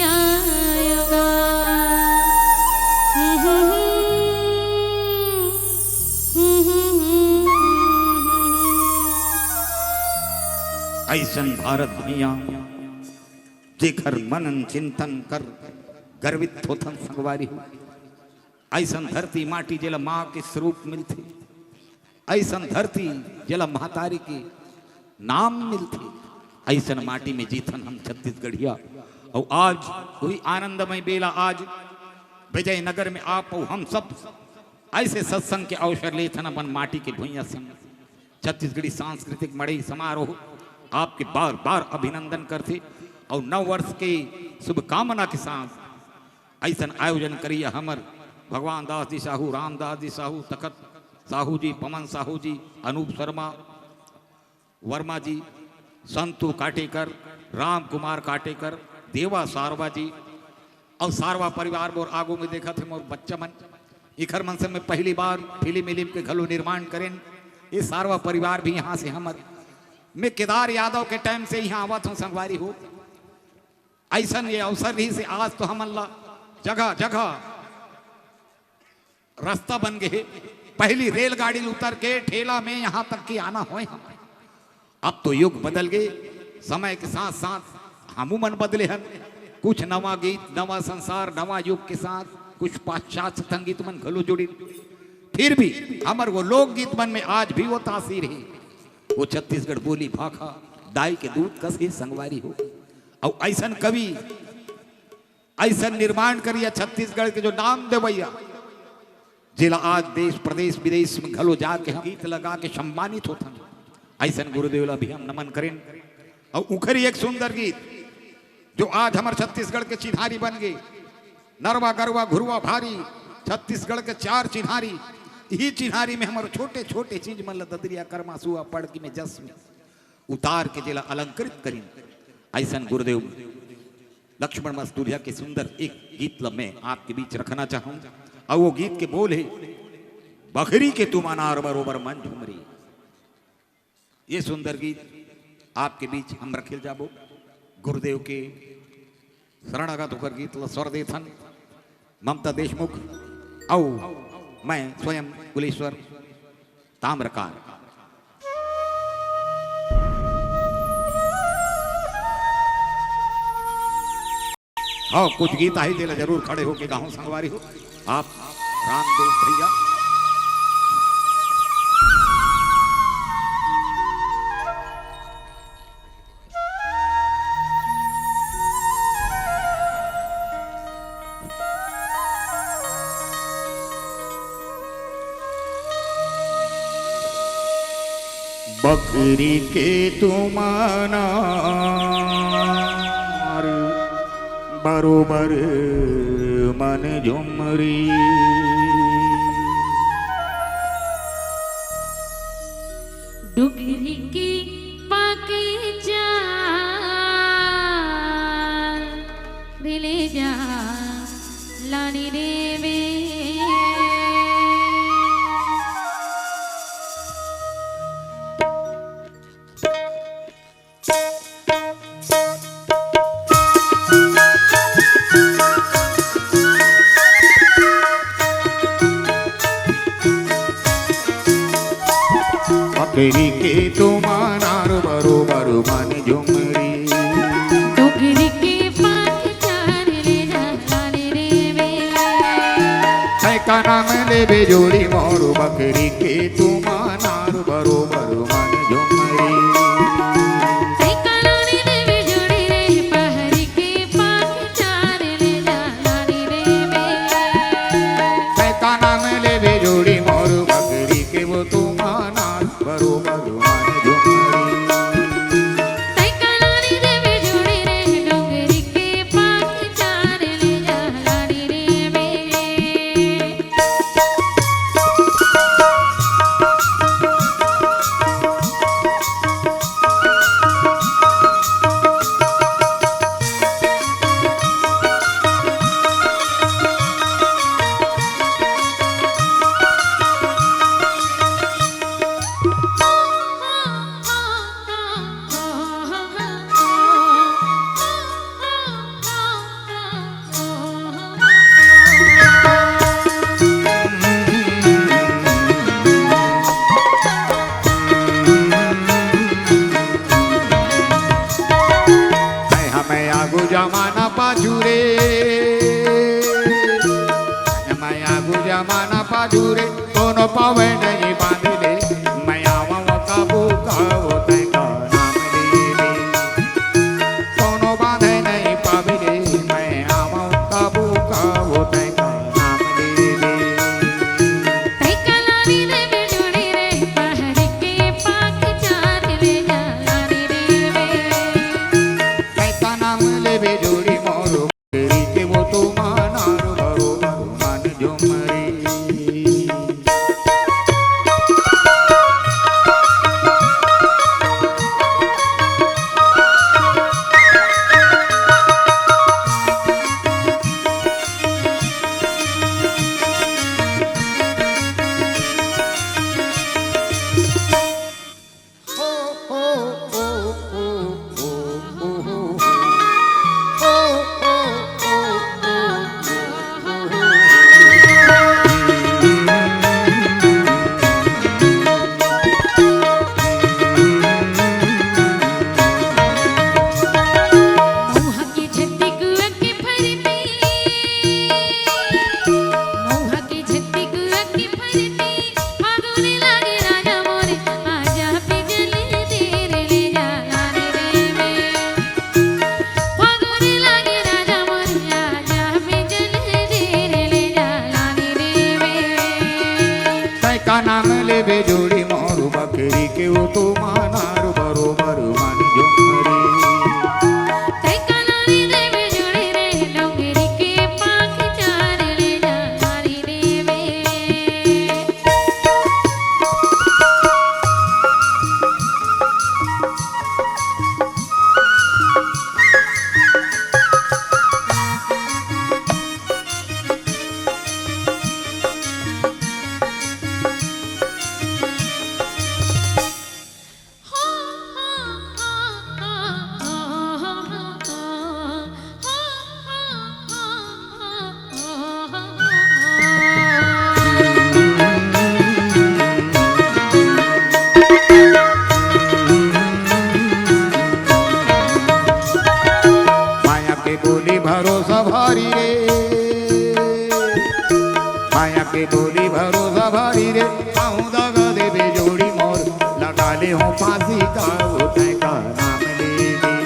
आयोगा। अइसन भारत भुइयां, जेकर मनन चिंतन कर गर्वित होथन संगवारी हो। अइसन धरती माटी, जेला माँ के स्वरूप मिलथे, अइसन धरती, जेला महतारी के नाम मिलथे, अइसन माटी में जीथन हम छत्तीसगढ़िया। अउ आज वही आनंदमय बेला, आज विजयनगर में आप अउ हम सब अइसे सत्संग के अवसर लेथन अपन माटी के भुइयां संग। छत्तीसगढ़ी सांस्कृतिक मड़ई समारोह आपके बार बार अभिनंदन करथे अउ नव वर्ष के शुभकामना के साथ अइसन आयोजन करिया हमर भगवान दास जी साहू, रामदास जी साहू, तखत साहू जी, पवन साहू जी, अनूप शर्मा वर्मा जी, संतू काटेकर, राम कुमार काटेकर, देवा सारवा जी अउ सारवा परिवार मोर आगू में देखत हे मोर बच्चा मन। इखर मन से मैं पहली बार फिल्म विल्म के घलो निर्माण करेन। ये सारवा परिवार भी यहाँ से हमर, मैं केदार यादव के टाइम से यहाँ आवत हूँ संगवारी हो। अइसन ये अवसर रहिसे आज तो हमन ला जगह जगह रास्ता बन गे हे। पहली रेलगाड़ी उतर के ठेला में यहाँ तक कि आना होय हमन। अब तो युग बदल गे, समय के साथ साथ हमू मन बदले हन। कुछ नवा गीत, नवा संसार, नवा युग के साथ कुछ पाश्चात्य संगीत मन घलो जुड़िन। फिर भी हमर वो लोकगीत मन में आज भी वो तासीर हे, वो छत्तीसगढ़ बोली भाखा दाई के दूध कस हे संगवारी हो। अउ अइसन कवि, अइसन निर्माण करिया छत्तीसगढ़ के जो नाम देवैया, जेला आज देश प्रदेश विदेश में घलो जाके हम गीत लगा के सम्मानित होथन, अइसन गुरुदेव ला भी हम नमन करेन। अउ उखरी एक सुंदर गीत जो आज हमर छत्तीसगढ़ के चिन्हारी बन गे, नरवा गरवा घुरवा भारी, छत्तीसगढ़ के चार चिन्हारी, इही चिन्हारी में हमर छोटे छोटे चीज मन ला ददरिया करमा सुआ पड़की में जस में उतार के जेला अलंकृत करिन, अइसन गुरुदेव लक्ष्मण मस्तुरिया के सुंदर एक गीत ल मैं आपके बीच रखना चाहूं। अउ वो गीत के बोल हे, बखरी के तुम अनार बरोबर मन झुमरी। ये सुंदर गीत आपके बीच हम रखे जाबो। गुरुदेव के शरणागत होकर गीत ल स्वर देथन ममता देशमुख अउ मैं स्वयं कुलेश्वर ताम्रकार। हाँ, कुछ गीत आही, तेला जरूर खड़े होके गाहूं संगवारी हो। आप रामदेव भैया। बकरी के तुम अनार बरोबर मन झुमरी। डुगरी के पाके चार ले जा लानी रे वे। बकरी के तुम अनार बरोबर मन झुमरी। डुगरी के पाके चार ले जा लानी रे वे। है का नाम लेबे जोड़ी मोर बकरी के तुम अनार बरोबर मन झुमरी। सैकड़ों ने देवे जोड़ी रे, पहरी के पाके चार ले जा लानी रे वे। सैकड़ों ने देवे जोड़ी मोर बकरी के वो तुम अनार बरोबर मन झुमरी। सैकड़ों ने देवे जोड़ी रे, डोंगरी के पाके चार ले जा लानी रे वे। मया गुजमाना पादुरे, कोनो पावे नहीं बांध ले। मया वम काबू कावो तय का नाम ले ले। कोनो बांधे नहीं पावे ले, मया वम काबू कावो तय का नाम ले ले। तय का लानी रे बेजोड़ी रे, पहर के पाख चार ले जा लानी रे बे। तय का नाम ले बेजोड़ी मोरू। तेरी के वो तो मानार बरोबर मन झुमरी। मउहा के छत्ती कुआ के फरती, मउहा के छत्ती कुआ के फरती, फागुन लागे राजा मोरे, आजा बिजली देर ले जा लाने रे में। फागुन लागे राजा मोरे, आजा बिजली देर ले जा लाने रे में। तय का नाम लेबे जोड़ी मोर बकरी के, वो तो मानार बरोबर मन झुमरी। तय का नाम लेबे जोड़ी रे, डोंगरी के पाख चार ले जा लाने रे में। माया के बोली भरोसा भारी रे, माया के बोली भरोसा भारी रे, कहूँ दगा देबे जोड़ी मोर, लगा ले हो फांसी का वो तय का नाम ले ले।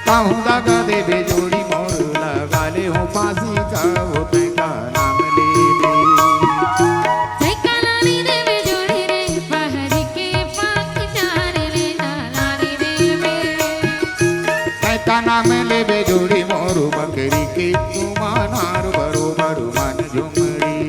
कहूँ दगा देबे जोड़ी मोर, लगा ले हो फांसी का वो तय का नाम ले ले। तय का नाम लेबे जोड़ी रे, पहर के पाख चार ले जा लाने रे में। तय का नाम लेबे जोड़ी मोर बकरी के, तू मानार बरोबर मन झुमरी।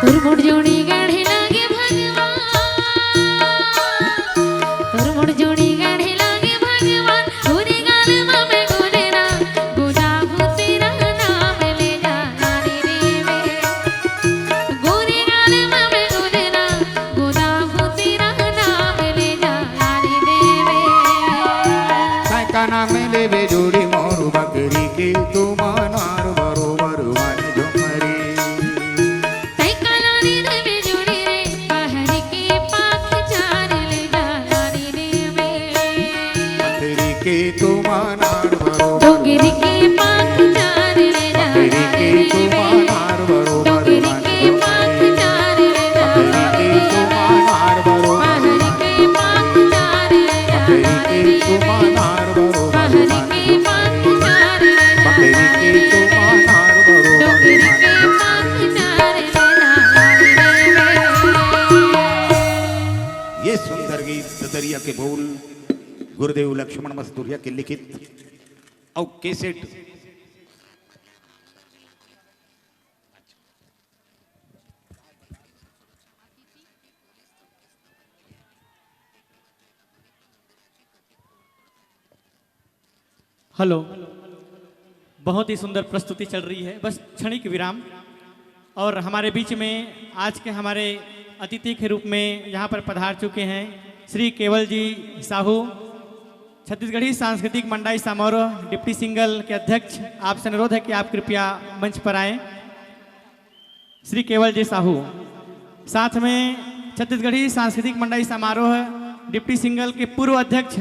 तोर मोर जोड़ी गढ़े लागे भगवान, तोर मोर जोड़ी गढ़े लागे भगवान, गोरे गाल मा मैं गुजरा, गुदा हूँ तेरा नाम ले जा लाने रे में। गोरे गाल मा मैं गुजरा, गुदा हूँ तेरा नाम ले जा लाने रे में। तय का नाम लेबे जोड़ी मोर बकरी के, तू मानार बरोबर मन झुमरी। तय का लाने रे में जोड़ी रे, पहर के पाख चार ले जा लाने रे में। पथरी के तू मानार बरोबर। डोंगरी के पाख चार ले जा पथरी के लाने तू रे में। मानार बरोबर। डोंगरी के पाख चार ले जा पथरी के तू मानार बरोबर। पहर के पाख चार ले जा पथरी के तू मानार बरोबर। पहर के पाख चार ले जा पथरी के तू मानार बरोबर। डोंगरी के पाख चार ले जा लाने रे में। ये सुंदर गीत ददरिया के बोल गुरुदेव लक्ष्मण मस्तुरिया के लिखित अउ कैसेट। हेलो। बहुत ही सुंदर प्रस्तुति चल रही है, बस क्षणिक विराम। और हमारे बीच में आज के हमारे अतिथि के रूप में यहाँ पर पधार चुके हैं श्री केवल जी साहू, छत्तीसगढ़ी सांस्कृतिक मंडाई समारोह डिप्टी सिंगल के अध्यक्ष। आपसे अनुरोध है कि आप कृपया मंच पर आएं। श्री केवल जी साहू, साथ में छत्तीसगढ़ी सांस्कृतिक मंडाई समारोह डिप्टी सिंगल के पूर्व अध्यक्ष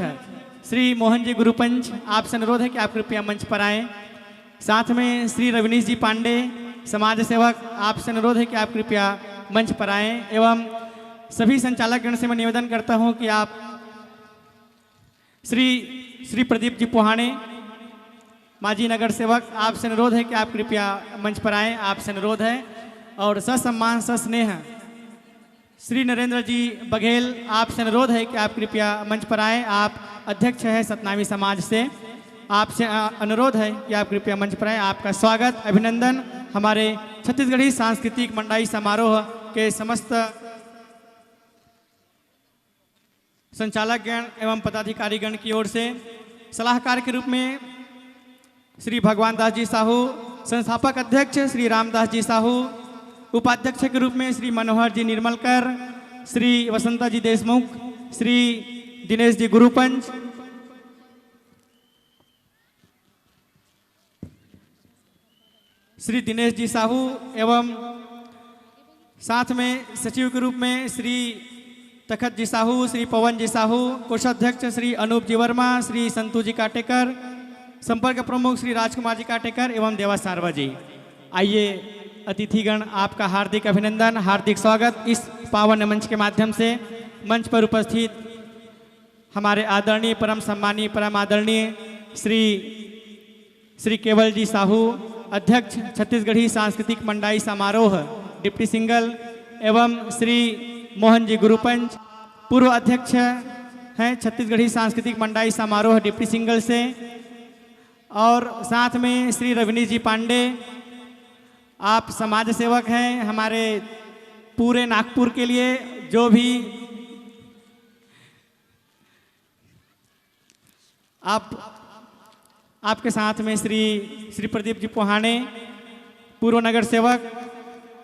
श्री मोहन जी गुरुपंच, आपसे अनुरोध है कि आप कृपया मंच पर आएं। साथ में श्री रविनीश जी पांडे, समाज सेवक, आपसे अनुरोध है कि आप कृपया मंच पर आएं। एवं सभी संचालक गण से मैं निवेदन करता हूं कि आप श्री श्री प्रदीप जी पुहाणे, माजी नगर सेवक, आपसे अनुरोध है कि आप कृपया मंच पर आएं, आपसे अनुरोध है। और ससम्मान सस्नेह श्री नरेंद्र जी बघेल, आपसे अनुरोध है कि आप कृपया मंच पर आएं। आप अध्यक्ष हैं सतनामी समाज से, आपसे अ, अनुरोध है कि आप कृपया मंच पर आएं। आपका स्वागत, अभिनंदन हमारे छत्तीसगढ़ी सांस्कृतिक मंडाई समारोह के समस्त संचालक गण एवं पदाधिकारी गण की ओर से। सलाहकार के रूप में श्री भगवान दास जी साहू, संस्थापक अध्यक्ष श्री रामदास जी साहू, उपाध्यक्ष के रूप में श्री मनोहर जी निर्मलकर, श्री वसंता जी देशमुख, श्री दिनेश जी गुरुपंच, श्री दिनेश जी साहू एवं साथ में सचिव के रूप में श्री तखत जी साहू, श्री पवन जी साहू, कोषाध्यक्ष श्री अनूप जी वर्मा, श्री संतू जी काटेकर, संपर्क प्रमुख श्री राजकुमार जी काटेकर एवं देवा सारवा जी। आइए अतिथिगण, आपका हार्दिक अभिनंदन, हार्दिक स्वागत। इस पावन मंच के माध्यम से मंच पर उपस्थित हमारे आदरणीय, परम सम्मानीय, परम आदरणीय श्री श्री केवल जी साहू, अध्यक्ष छत्तीसगढ़ी सांस्कृतिक मंडाई समारोह डिप्टी सिंगल, एवं श्री मोहन जी गुरुपंच, पूर्व अध्यक्ष हैं छत्तीसगढ़ी सांस्कृतिक मंडाई समारोह डिप्टी सिंगल से, और साथ में श्री रविनीश जी पांडे, आप समाज सेवक हैं हमारे पूरे नागपुर के लिए। जो भी आप, आपके साथ में श्री श्री प्रदीप जी पुहाणे, पूर्व नगर सेवक,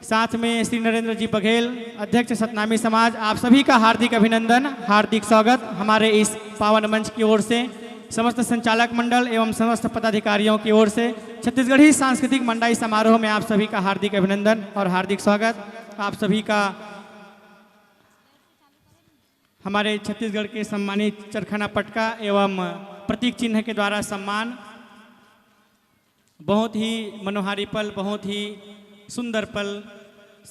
साथ में श्री नरेंद्र जी बघेल, अध्यक्ष सतनामी समाज, आप सभी का हार्दिक अभिनंदन, हार्दिक स्वागत हमारे इस पावन मंच की ओर से। समस्त संचालक मंडल एवं समस्त पदाधिकारियों की ओर से छत्तीसगढ़ी सांस्कृतिक मंडाई समारोह में आप सभी का हार्दिक अभिनंदन और हार्दिक स्वागत। आप सभी का हमारे छत्तीसगढ़ के सम्मानित चरखना पटका एवं प्रतीक चिन्ह के द्वारा सम्मान। बहुत ही मनोहारी पल, बहुत ही सुंदर पल।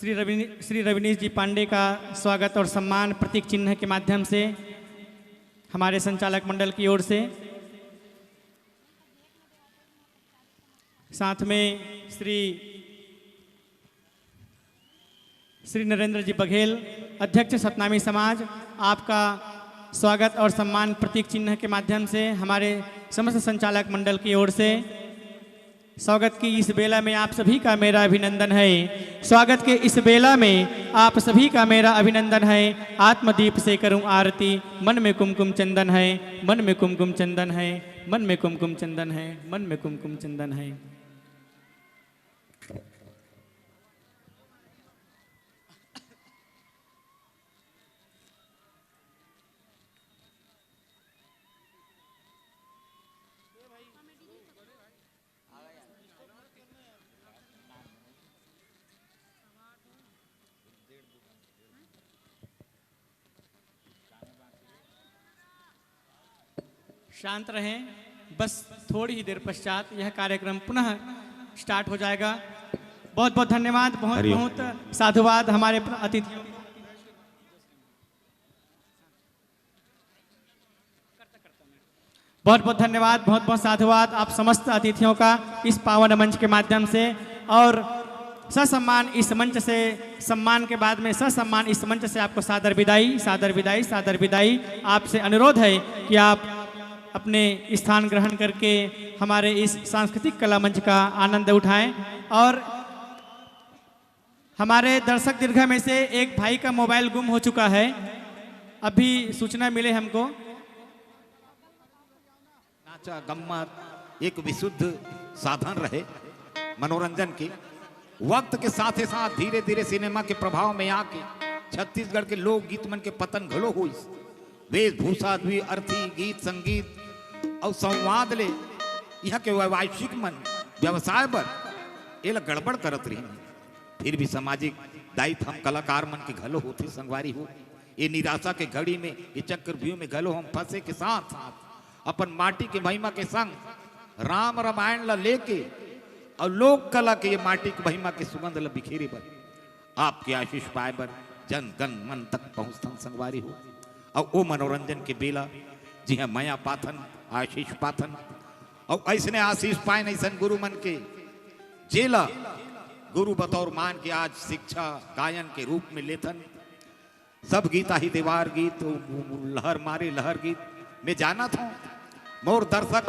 श्री रवि श्री रविनीश जी पांडे का स्वागत और सम्मान प्रतीक चिन्ह के माध्यम से हमारे संचालक मंडल की ओर से। साथ में श्री श्री नरेंद्र जी बघेल, अध्यक्ष सतनामी समाज, आपका स्वागत और सम्मान प्रतीक चिन्ह के माध्यम से हमारे समस्त संचालक मंडल की ओर से। स्वागत की इस बेला में आप सभी का मेरा अभिनंदन है। स्वागत के इस बेला में आप सभी का मेरा अभिनंदन है। आत्मदीप से करूं आरती, मन में कुमकुम चंदन है, मन में कुमकुम चंदन है, मन में कुमकुम चंदन है, मन में कुमकुम चंदन है। शांत रहें, बस थोड़ी ही देर पश्चात यह कार्यक्रम पुनः स्टार्ट हो जाएगा। बहुत बहुत धन्यवाद, बहुत हरिओम। बहुत साधुवाद हमारे प्र-, अतिथियों। बहुत बहुत धन्यवाद, बहुत बहुत साधुवाद आप समस्त अतिथियों का इस पावन मंच के माध्यम से। और ससम्मान इस मंच से, सम्मान के बाद में ससम्मान इस मंच से आपको सादर विदाई, सादर विदाई, सादर विदाई। आपसे अनुरोध है कि आप अपने स्थान ग्रहण करके हमारे इस सांस्कृतिक कला मंच का आनंद उठाएं। और हमारे दर्शक दीर्घा में से एक भाई का मोबाइल गुम हो चुका है, अभी सूचना मिले हमको। नाचा गम्मत। एक विशुद्ध साधन रहे मनोरंजन के। वक्त के साथे साथ धीरे धीरे सिनेमा के प्रभाव में आके छत्तीसगढ़ के लोकगीत मन के पतन घलो होइस। वेशभूषा, द्विअर्थी गीत संगीत अउ संवाद ले इहाँ के वैश्विक मन व्यवसाय बर एला गड़बड़ करत रहिन। फिर भी सामाजिक दायित्व हम कलाकार मन के घलो होथे संगवारी हो। ये निराशा के घड़ी में, ये चक्रव्यूह में घलो हम फंसे के साथ साथ अपन माटी के महिमा के संग राम रामायण ला लेके अउ लोक कला के ये माटी के महिमा के सुगंध ला बिखेरे बर, आपके आशीष पाए बर जन गण मन तक पहुंचथन संगवारी हो। अउ ओ मनोरंजन के बेला जिहां मया पाथन, आशीष पाथन, अउ अइसने आशीष पाए अइसन गुरु मन के, जेला गुरु बतौर मान के आज शिक्षा गायन के रूप में लेथन। सब गीत आही, देवार गीत, लहर मारे लहर गीत। मैं जानत हूँ मोर दर्शक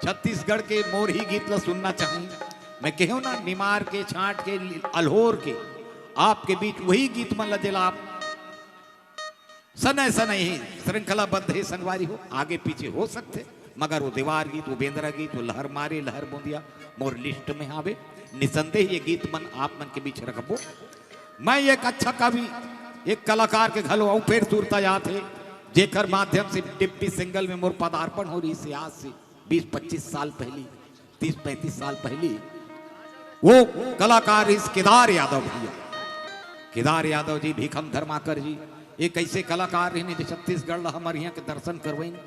छत्तीसगढ़ के मोर ही गीत ला सुनना चाही। मैं कहेंव ना, निमार के, छांट के, अल्होर के, आपके बीच वही गीत मन ला जेला आप सनय सनय ही श्रृंखलाबद्ध हे संगवारी हो, आगे पीछे हो सकथे, मगर वो देवार गीत, वो बेंदरा गीत, वो लहर मारे लहर बूंदिया मोर list में हावे। निसंदेह ये गीत मन आप मन के बीच रखबो। मैं एक अच्छा कवि, एक कलाकार के घलो अउ फेर सुरता जात हे, जेकर माध्यम से डिप्टी सिंगल में मोर पदार्पण हो रहिस हे आज से बीस पच्चीस साल पहिली, तीस पैंतीस साल पहिली। वो कलाकार इस केदार यादव भैया, केदार यादव जी, भीखम धर्माकर जी, ये कइसे कलाकार रहिन जे छत्तीसगढ़ ला हमर इहाँ के दर्शन करवइन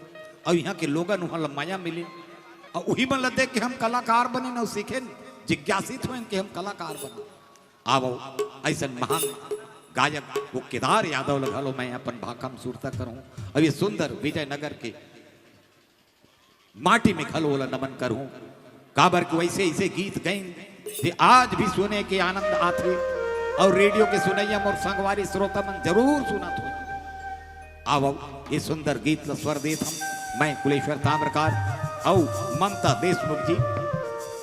अउ इहाँ के लोगन उहाँ ला मया मिलिन अउ उही मन ला देख के हम कलाकार बनेन अउ सीखेन, जिज्ञासित होइन कि हम कलाकार बनेन। आवव, अइसन महान गायक वो केदार यादव ला घलो मैं अपन भाखा म सुरता करहूँ। अउ ये सुंदर विजयनगर के माटी में घलो ओला नमन करहूं, काबर कि वइसे अइसे गीत गइन जे आज भी सुने के आनंद आथे अउ रेडियो के सुनइया मोर संगवारी श्रोता मन जरूर सुनत हो। आवव, ये सुंदर गीत ला स्वर देत हंव मैं कुलेश्वर ताम्रकार अउ ममता देशमुख जी।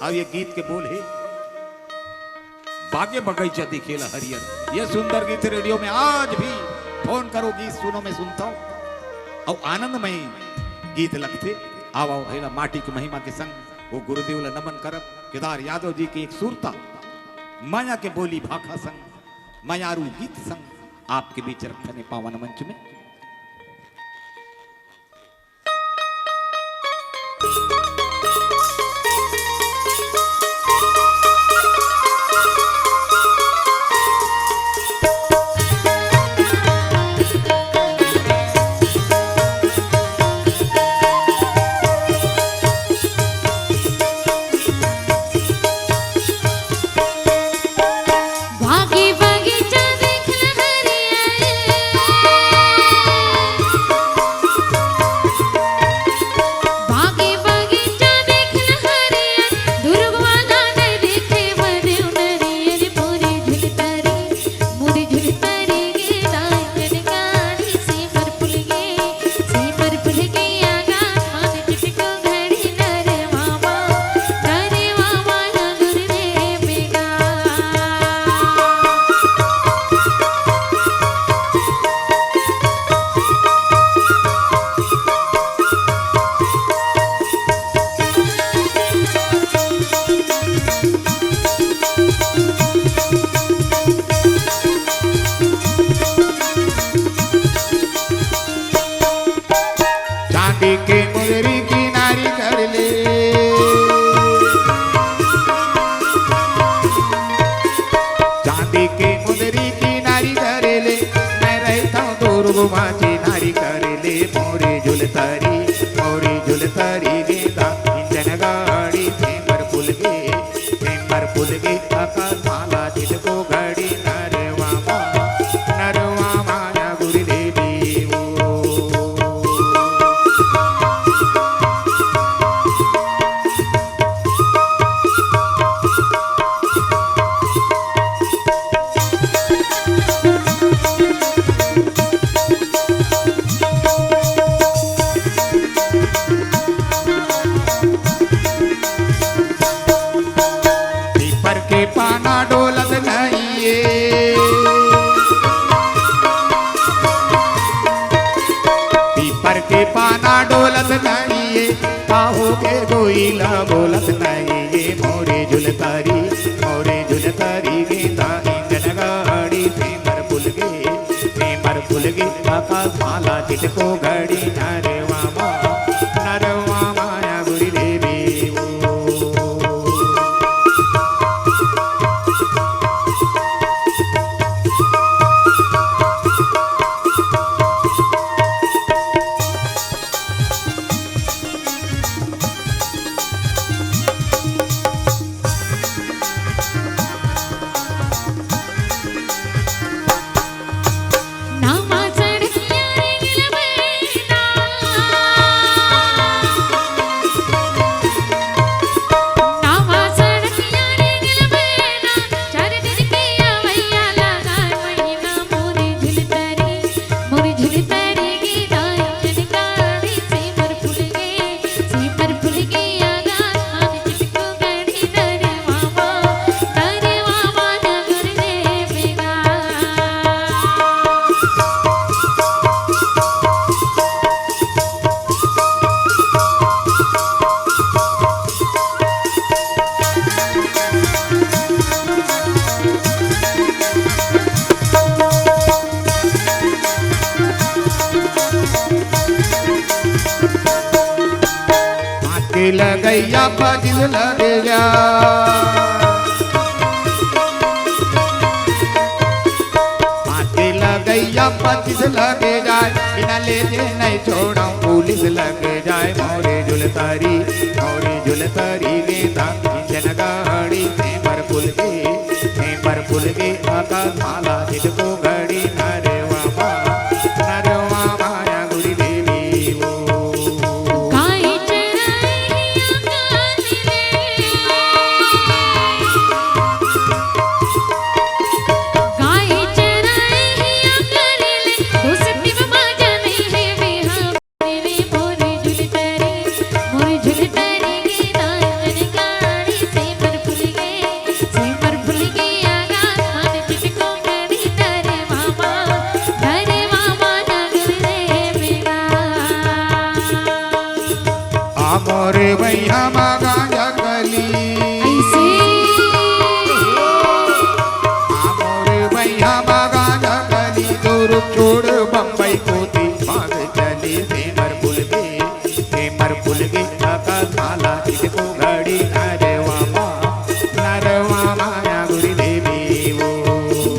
अउ ये गीत के बोल हे, बागे बगइचा दिखेला हरियर। ये सुंदर गीत रेडियो में आज भी फोन करो, गीत सुनो, मैं सुनता हूँ। अउ आनंदमय गीत लगथे। आवव, एला माटी के महिमा के संग वो गुरुदेव ला नमन करब। केदार यादव जी के एक सुरता, मया के बोली भाखा संग, मयारू गीत संग आपके बीच रखने पावन मंच में। चांदी के मुंदरी किनारी कर ले। चांदी के मुंदरी किनारी कर ले, मैं रहता हूँ दुर्ग माझी नारी कर ले। मोरी झुलतारी, मोरी झुलतारी गेंदा, इंजन गाड़ी फेंबर फुल गे, फेंबर फुल गे, अकल माला चित को घड़ी नरवा मा, नरवा माया गुरु दे देवो। पीपर के पाना डोलत नइये, पीपर के पाना डोलत नइये, होके कोई ला बोलत नहीं ये मोरे झुलतारी, मोरे झुलतारी गेंदा इंजन गाड़ी। सेमर फुलगे, सेमर फुलगे आकाश माला चिटको घड़ी। नरवा मा, नरवा माया गुरी देवी ओ। हाथे लगैया पचिस लगे जा, हाथे लगैया पचिस लगे जाए, बिना ले जे नहीं छोड़ा पुलिस लगे जाए। मोरे झुलतारी, मोरे झुलतारी गेंदा इंजन गाड़ी। सेमर फुलगे, सेमर फुलगे आकाश माला चिटको घड़ी। नरवा मा, नरवा माया गुरी देवी ओ। आ मोरे भैया मा गांजा कली। ऐसे। आ मोरे भैया मा गांजा कली, तो रुक छोड़ बम्बई कोती भाग चली। सेमर फुलगे, सेमर फुलगे आकाश माला चिटको घड़ी। नरवा मा, नरवा माया गुरी देवी ओ।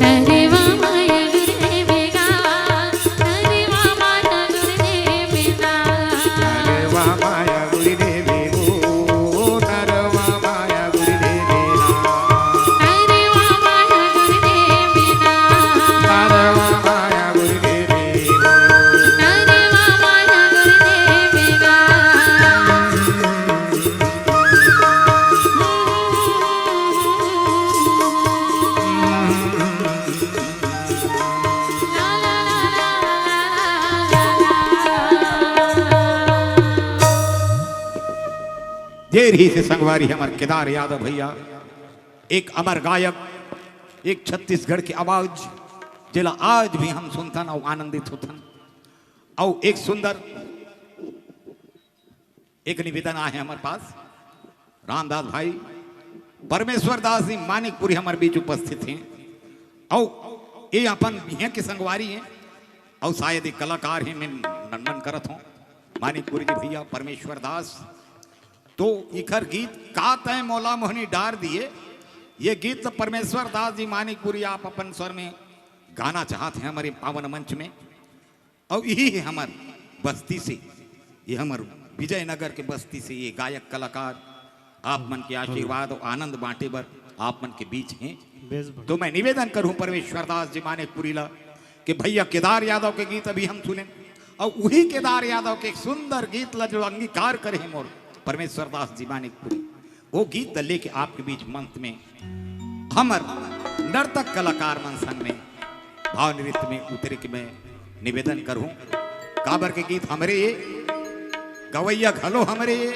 नरवा माया गुरी देवी गा। नरवा माया गुरी देवी गा। नरवा माया गुरी देवी ओ। नरवा माया गुरी देवी गा। नरवा माया गुरी देवी गा। नरवा माया गुरी देवी ओ। नरवा माया गुरी देवी गा। जे रहिसे संगवारी हमर केदार यादव भैया, एक अमर गायक, एक छत्तीसगढ़ के आवाज, जेला आज भी हम सुनथन अउ आनंदित होथन। अउ एक सुंदर एक निवेदन आहे हमर पास, रामदास भाई, परमेश्वर दास जी मानिकपुरी हमर बीच उपस्थित हे, अउ ये अपन इहाँ के संगवारी हे, अउ शायद एक कलाकार हे, मैं नमन करत हूँ मानिकपुरी जी भैया, परमेश्वर दास। तो इखर गीत का तय मोला मोहनी डार दिए, ये गीत तो परमेश्वर दास जी मानिकपुरी आप अपन स्वर में गाना चाहत हैं हमारे पावन मंच में। अउ यही है हमर बस्ती से, ये हमर विजयनगर के बस्ती से ये गायक कलाकार आप मन के आशीर्वाद अउ आनंद बांटे बर आप मन के बीच हैं। बेस बढ़िया। तो मैं निवेदन करूं परमेश्वर दास जी मानिकपुरी ला कि भैया केदार यादव के गीत अभी हम सुने, अउ वही केदार यादव के एक सुंदर गीत ला जो अंगीकार करे हे मोर परमेश्वर दास जी मानिकपुरी, वो गीत ला लेके आपके बीच मंच में हमर नर्तक कलाकार मन संग में भाव नृत्य में उतरे के मैं निवेदन करूं। काबर के गीत हमरे ये, गवैया घलो हमरे ये,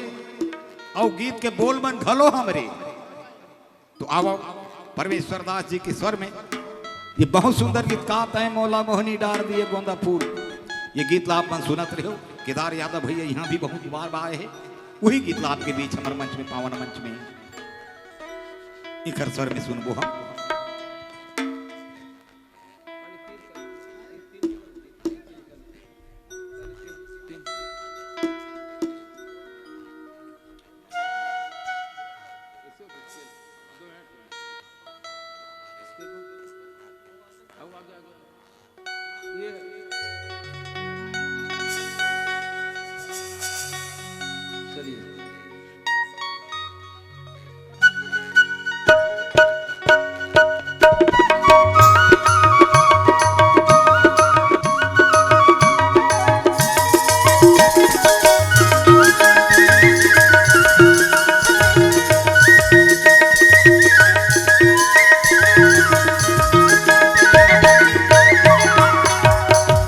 अउ गीत के बोल मन घलो हमरे। तो आवो, परमेश्वर दास जी के स्वर में ये बहुत सुंदर गीत का तय मोला मोहनी डार दिए गोंदा फूल। ये गीत ला आप मन सुनत रहो। केदार यादव भैया यहाँ भी बहुत बार आए हैं। उही गीत ला आपके बीच हमर मंच में, पावन मंच में इखर स्वर में सुनबो हम। चलिए।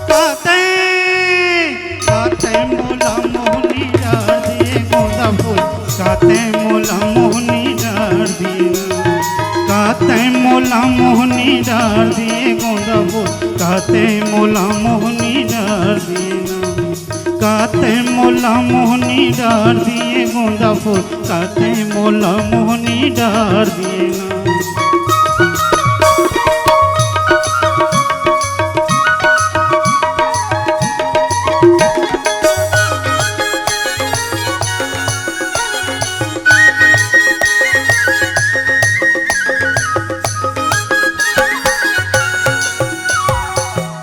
काते, काते मोला मोहनी डार दिए गोंदा फूल, काते मोला मोहनी डार दिए ना। काते मोला मोहनी डार दिए गोंदा फूल, काते मोला मोहनी डार दिए ना। काते मोला मोहनी डार दिए गोंदा फूल, काते मोला मोहनी डार दिए ना।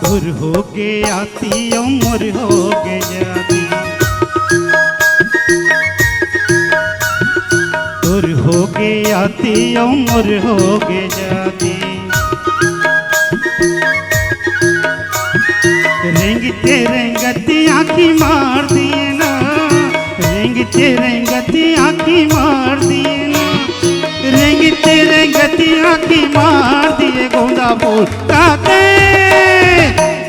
तोर होगे आती अउ मोर होगे जाती। तोर होगे आती अउ मोर होगे जाती। रेंगते रेंगते आँखी मार दिए ना, रेंगते रेंगते आँखी मार दिए ना, रेंगते रेंगते आँखी मार दिए गोंदा फूल। काते,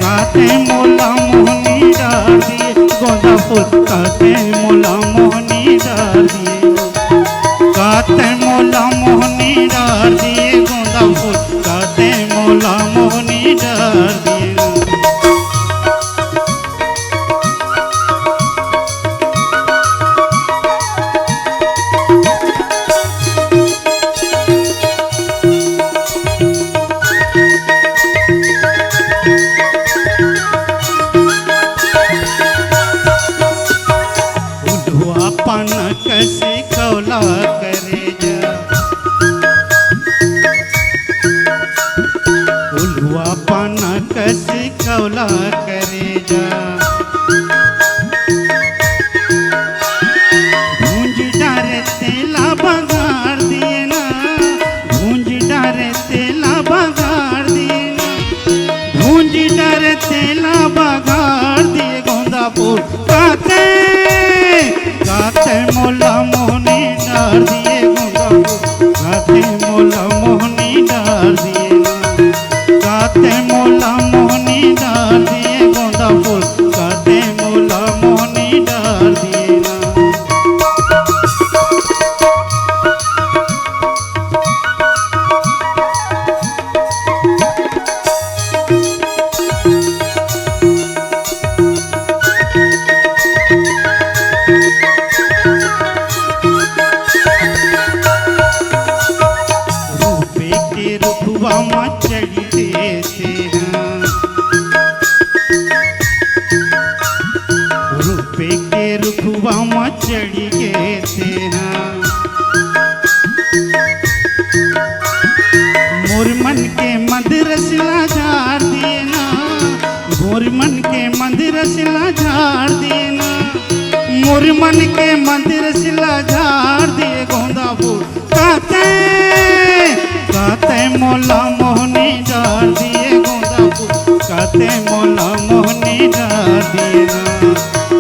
काते मोला मोहनी डार दिए गोंदा फूल, काते मोला मोहनी डार दिए। काते मोला मोहनी डार दिए गोंदा फूल, काते मोला मोहनी डार दिए। उल्हुआ पाना कसे कौला करे जा। उल्हुआ पाना कसे कौला करे जा। भूंज डारे तेला बगाड़ दिए ना, भूंज डारे तेला बगाड़ दिए ना, भूंज डारे तेला बगाड़ दिए गोंदा फूल। काते, काते मोला मोहनी डार दिए गोंदा फूल, काते मोला मोहनी डार दिए ना। काते मोला मोहनी डार दिए गोंदा फूल, काते मोला मोहनी डार दिए ना। रूपे के रुखवा म चढ़ी गे तेहा, रूपे के रुखवा म चढ़ी गे तेहा। मोर मन के मंदरस ला झार दिए ना, मोर मन के मंदरस ला झार दिए ना, मोर मन के मंदरस ला झार दिए गोंदा फूल। काते, काते मोला मोहनी डार दिए गोंदा फूल, काते मोला मोहनी डार दिए ना।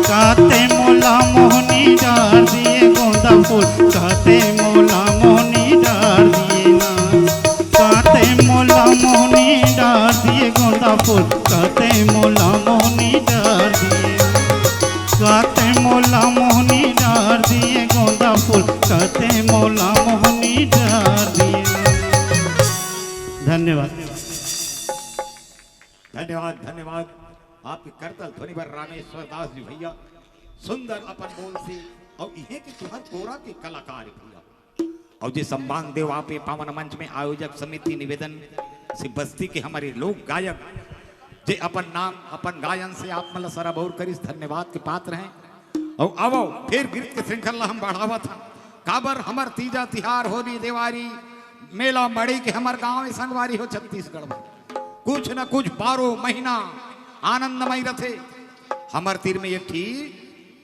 काते मोला मोहनी डार दिए गोंदा फूल, काते मोला मोहनी डार दिए ना। काते मोला मोहनी डार दिए गोंदा फूल, काते मोला मोहनी डार दिए ना। काते मोला मोहनी डार दिए गोंदा फूल, काते मोला मोहनी डार दिए। धन्यवाद। धन्यवाद, धन्यवाद। आपके करतल ध्वनि पर रामेश्वर दास जी भैया सुंदर अपन बोल से अउ इहे के तुहर कोरा के कलाकार हे भैया। अउ जे सम्मान देव आप ए पावन मंच में आयोजक समिति निवेदन से बस्ती के हमर लोक गायक जे अपन नाम अपन गायन से आप मन ला सराबोर करिस, धन्यवाद के पात्र हे। अउ आवव फेर गीत के श्रृंखला हम बढ़ावत हन, काबर हमर तीजा तिहार होरी देवारी मेला मड़ई के हमर गांव ए संगवारी हो छत्तीसगढ़ में कुछ न कुछ बारो महीना आनंदमय रथे। हमर तीर में एक ठी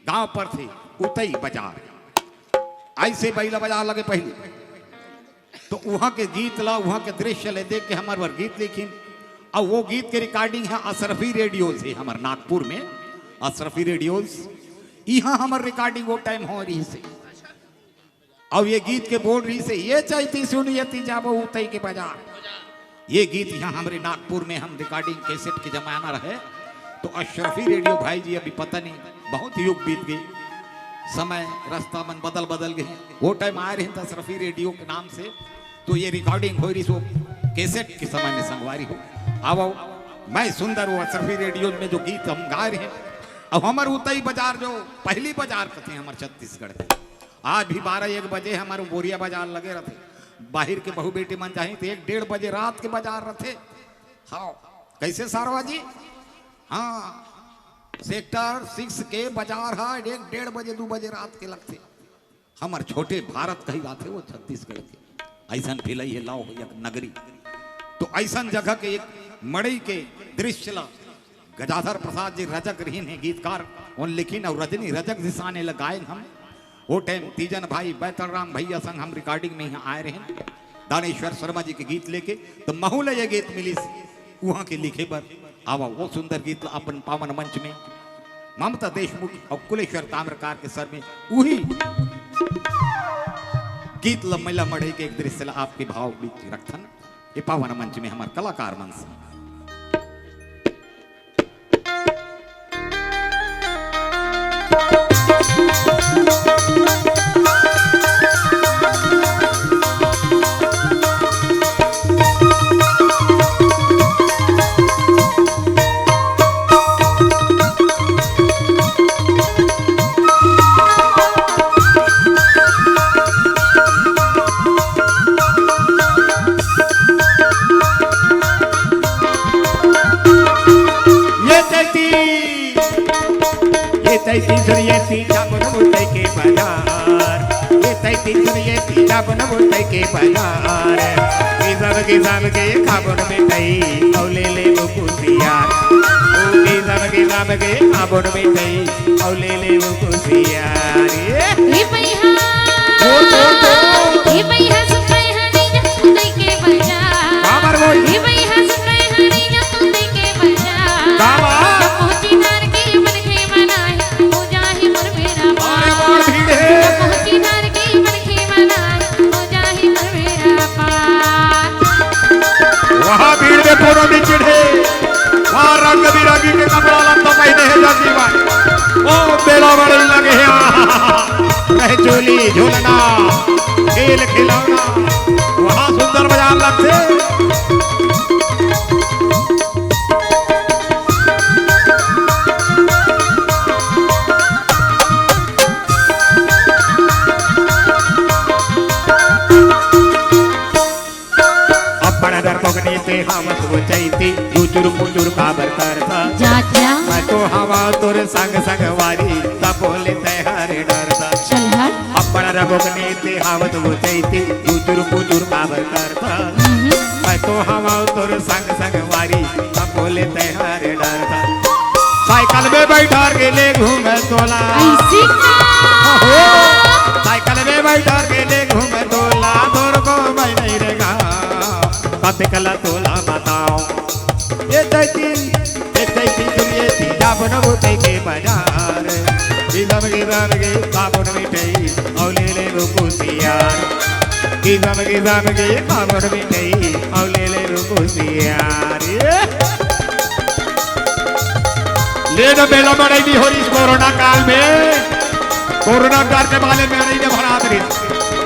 गांव परथे उतई बजार, अइसे बइला बजार लगे पहिली। तो उहाँ के गीत ला, उहाँ के दृश्य ले देख के हमर बर गीत लिखिन। अउ वो गीत के recording हे अशरफी रेडियो से, हमर नागपुर में अशरफी रेडियोज, इहाँ हमर recording वो time हो रहिसे। अउ ये गीत के बोल रहिसे, ये चैती सुन ये तीजा बो उतई के बजार। ये गीत यहाँ हमरे नागपुर में हम recording cassette के जमाना रहे, तो अशरफी रेडियो भाई जी अभी पता नहीं, बहुत युग बीत गई, समय, रास्ता मन बदल बदल गए। वो time आए रहे तो अशरफी रेडियो के नाम से, तो ये recording होय रहिस वो cassette के समय में संगवारी हो। आवव, मैं सुंदर वो अशरफी रेडियो में जो गीत हम गाए रहे, अब हमर उतई बजार जो पहली बजार कथे हमर छत्तीसगढ़ के, आज भी बारह एक बजे हमर बोरिया बजार लगे रथे। बाहिर के बहू बेटी मन जाही तो एक डेढ़ बजे रात के बजार रथे। हाँ, कैसे सारवा जी? हाँ, sector six के बजार हा एक डेढ़ बजे, दू बजे रात के लगथे। हमर छोटे भारत कही जाथे वो छत्तीसगढ़ के। अइसन भिलई हे लाव हो एक नगरी। तो अइसन जगह के एक मड़ई के दृश्य ला गजाधर प्रसाद जी रजक रहिन हे गीतकार, उन लिखिन अउ रजनी रजक जी साने ल गायन हम। वो time तीजन भाई बैतल राम भैया संग हम recording में यहाँ आए रहेन। दानेश्वर शर्मा जी के गीत लेके, तो महू ल ये गीत मिलिस उहाँ के लिखे बर। आवा वो सुंदर गीत ल अपन पावन मंच में ममता देशमुख अउ कुलेश्वर ताम्रकार के सर में उही गीत ल मेला मड़ई के एक दृश्य ल आपके भाव बीच रखथन। ये पावन मंच में हमर कलाकार मन से ये तैती, ये तैती सुनिए तीजा बन उतई के बजार। ये तैती सुनिए तीजा बन उतई के बजार। किसम किसम के खाबोन मिठाई, अउ ले ले वो कुसियार। ओ किसम किसम के खाबोन मिठाई, अउ ले ले वो कुसियार। ये हे भैया, बोल, बोल, बोल। हे भैया, सुन रहे हैं, नहीं जा तू दे के बजा। काबर बोल। हे भैया, सुन रहे हैं, नहीं जा तू दे के बजा। काबर। पहुंची नार के मन के मनाए, हो जाए मोर बेड़ा पार। अरे बार भीड़ हे। पहुंची नार के मन के मनाए, हो जाए मोर बेड़ा पार। वहाँ भीड़ में कोनो भी चिढ़े, वहाँ रंग बिरंगी के कपड़ा लत्ता पहिने हे जल्दी भाई। ओ मेला बड़े लगे हे, रहे झूली झूलना, खेल खिलौना, वहाँ सुंदर बाजार लगथे। अपन डरपोकनी ते हम तो चैती, गुचुर मुचुर काबर करता। जा, जा। मैं तो हवा तोर संग संग वारी, तब बोले तैहार डरता। चल हट। अपन डरपोकनी ते हम तो चैती, गुचुर मुचुर काबर करता। हम्म। मैं तो हवा तोर संग संग वारी, तब बोले तैहार डरता। साइकिल में बैठा के ले घूमे तोला। ऐसी का? हो। साइकिल में बैठा के ले घूमे तोला, तोर को मैं नहीं रेगा। कते कला तोला बताओ। ये दैती, ये दैती, तुम ये तीजा बनबो तै के बाजार। इधर के, इधर के, साबुन मिठाई, और ले ले वो कुसियार। किसम किसम के पापड़ मिठाई, अउ ले ले रुको सियार। ये ले तो मेला मड़ई नहीं हो रही इस कोरोना काल में। कोरोना काल के माले में नहीं भरा दे।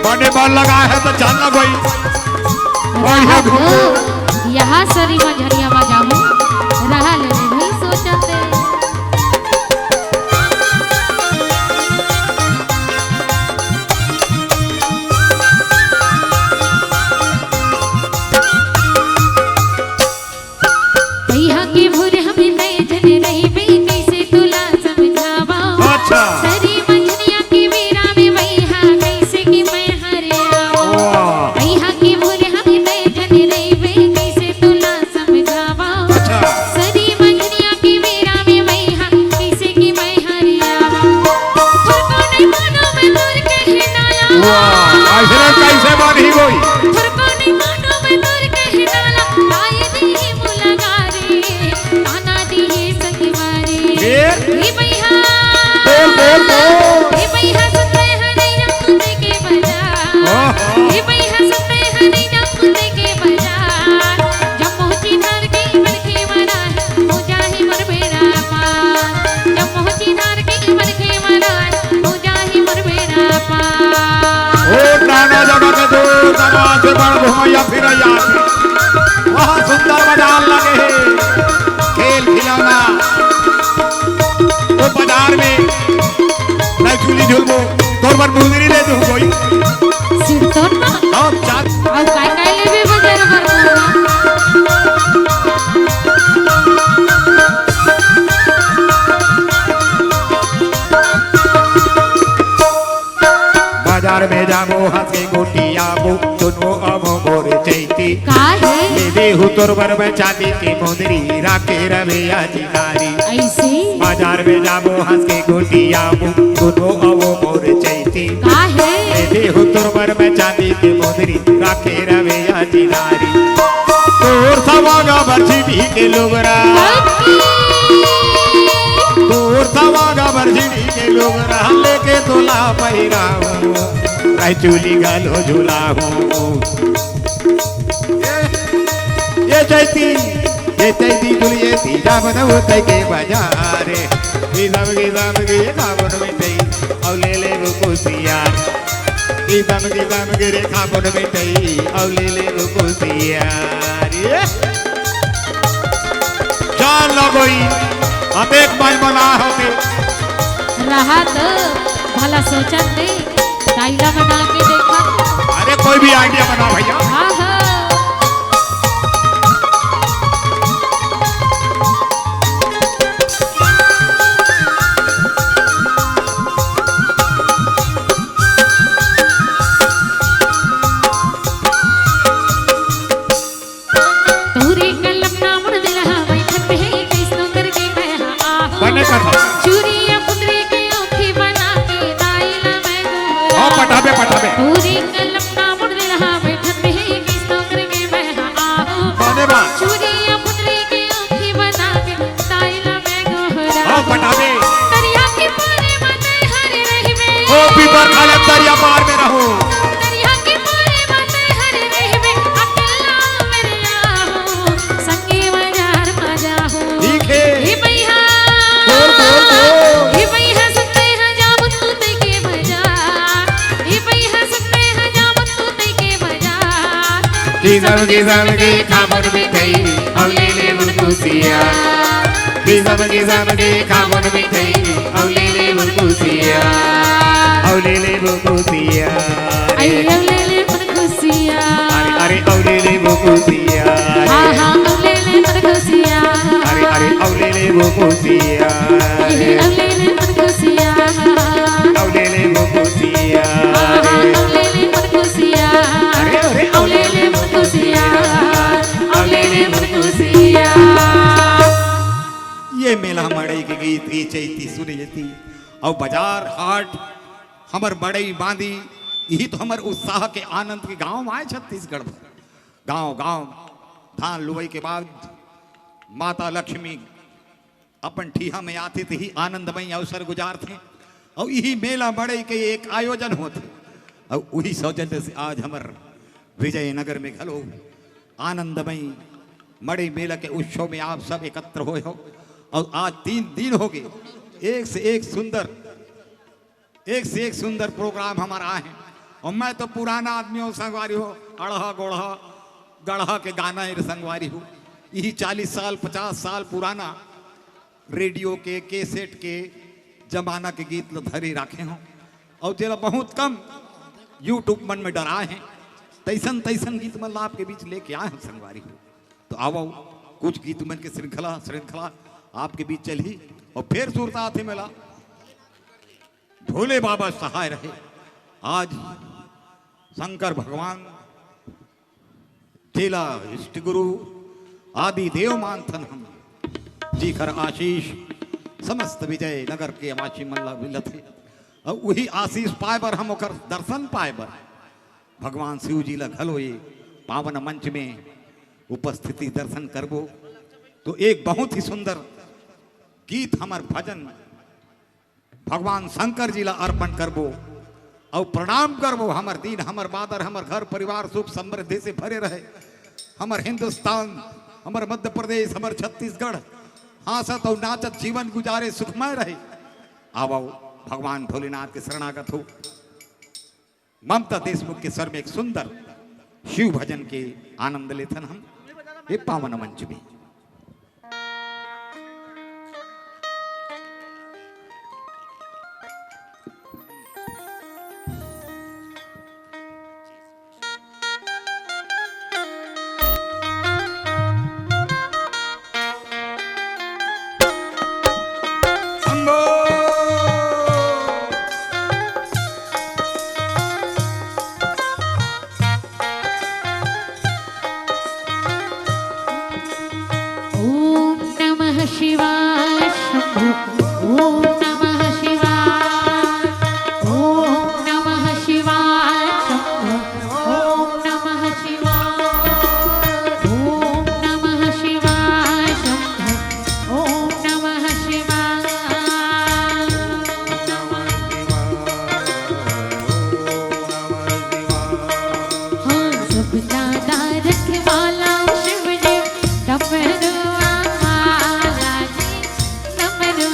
बने बल लगा है तो चल ना कोई। बढ़िया घूमो। यहाँ सरी मझरिया में जाऊँ। रहा ले ले भाई सोचते। बाजार में रायचूली झुलबो, तोर बर मुंदरी ले दूं कोई। सिरतोन ना। और चार। और काय काय लेबे बाजार बर मोला? बाजार में जाबो, हंस के गोठियाबो, सुनबो अब मोर चैती। का हे? ले देहू तोर बर मैं चांदी के मुंदरी, राखे रवे आज नारी। ऐसे? बाजार में जाबो, हंस के गोठियाबो, सुनबो अब मोर चैती। का हे? ले देहू तोर बर मैं चांदी के मुंदरी, राखे रवे आज नारी। तोर सवागा बर झिनी के लुगरा। तोर सवागा बर झिनी के लुगरा, लेके तोला पहिराहूं, रायचूली घलो झुलाहूं। ये, ये चैती, ये चैती डुलिए तीजा बनऊ तई के बाजार। ई दम की दम की खाबन मिठाई, और ले ले वो कुसियार। ई दम की दम की रे खाबन मिठाई, और ले ले वो कुसियार। ये जान लो कोई, अतेक मन बना होते। रहा तो भला सोचन दे, दाइला बना के देखा। अरे कोई भी आइडिया बना भैया। हाँ, हाँ। तोरे कलम ना मुड़ दिलहा, मैं खत पे है, कैसनो करके मैं हाँ आहूँ। बने कथा। चूरिया पुतरी के औंखी बना के, दाई ला मैं गोहरा। हाँ, पटाबे, पटाबे। तोरे कलम ना मुड़ दिलहा, मैं खत पे है, कैसनो करके मैं हाँ आहूँ। बने बा। चूरिया पुतरी के औंखी बना के, दाई ला मैं गोहरा। हाँ, पटाबे। दरिया के पारे मते हरे रहिबे। ओ पीपर खाले दरिया पार में रहूं। दरिया के पारे मते हरे रहिबे, अकेला मेरे आहूँ। संगे बाजार मा जाहूँ। ठीक है। हे भैया। बोल, बोल, बोल। हे भैया, सुनते हैं जामुन तू तई के बाजार। हे भैया, सुनते हैं जामुन तू तई के बाजार। किसम किसम के खाबन मिठाई, और ले ले वो कुसिया। किसम किसम के खाबन मिठाई, और ले ले वो कुसिया। और ले ले वो कुसिया। आई, और ले ले वो कुसिया। अरे, अरे, और ले ले वो कुसिया। हाँ, हाँ, और ले ले मन खुशिया। अरे, अरे, औ ले ले वो खुशिया। ये औ ले ले मन खुशिया। औ ले ले वो खुशिया। हाँ, हाँ, औ ले ले मन खुशिया। अरे, अरे, औ ले ले मन खुशिया। औ ले ले मन खुशिया। ये मेला मड़ई के गीत, ये चैती सुने जाती। और बाजार हाट, हमर मड़ई बांदी, यही तो हमर उत्साह के आनंद के गांव आए छत्तीसगढ़ भर। गांव गांव धान लुवई के बाद माता लक्ष्मी अपन ठीहा में आथे, तिही आनंदमयी अवसर गुजारथे। अउ इही मेला मड़ई के एक आयोजन होथे। अउ उही सौजन्य से आज हमर विजयनगर में घलो आनंदमयी मड़ई मेला के उत्सव में आप सब एकत्र होय हो। अउ आज तीन दिन हो गए, एक से एक सुंदर एक से एक सुंदर प्रोग्राम हमारा आहे। और मैं तो पुराना आदमी हूँ संगवारी हो, अड़हा गोड़हा गड़हा के गाना ही संगवारी हूँ। यही चालीस साल, पचास साल पुराना रेडियो के, कैसेट के जमाना के गीत ल धरे राखे हूँ। और जेला बहुत कम YouTube मन में डराए हैं, तैसन तैसन गीत मन ला आपके बीच लेके आए हैं संगवारी हो। तो आवो, कुछ गीत मन के श्रृंखला श्रृंखला आपके बीच चलही। और फिर सुरता आथे मेला। भोले बाबा सहाय रहे। आज शंकर भगवान जेला इष्ट गुरु आदि देव मानथन हम, जीकर आशीष समस्त विजय नगर के वासी मन ला मिलत हे। अउ उही आशीष पाए बर हम ओकर दर्शन पाए बर भगवान शिव जी ला घलो ये पावन मंच में उपस्थिति दर्शन करबो। तो एक बहुत ही सुंदर गीत हमर भजन भगवान शंकर जी ला अर्पण करबो अउ प्रणाम करबो। हमर दिन, हमर बादर, हमर घर परिवार सुख समृद्धि से भरे रहे। हमर हिंदुस्तान, हमर मध्य प्रदेश, हमर छत्तीसगढ़ हाँसत अउ नाचत जीवन गुजारे, सुखमय रहे। आवो, भगवान भोलेनाथ के शरणागत हो। ममता देशमुख के स्वर में एक सुंदर शिव भजन के आनंद लेथन हम ये पावन मंच में। ॐ नमः शिवाय। ॐ नमः शिवाय शंभो। ॐ नमः शिवाय। ॐ नमः शिवाय शंभो। ॐ नमः शिवाय। हाँ, सब दादा रखवाला शिव जी, डमरुआ वाला जी, डमरू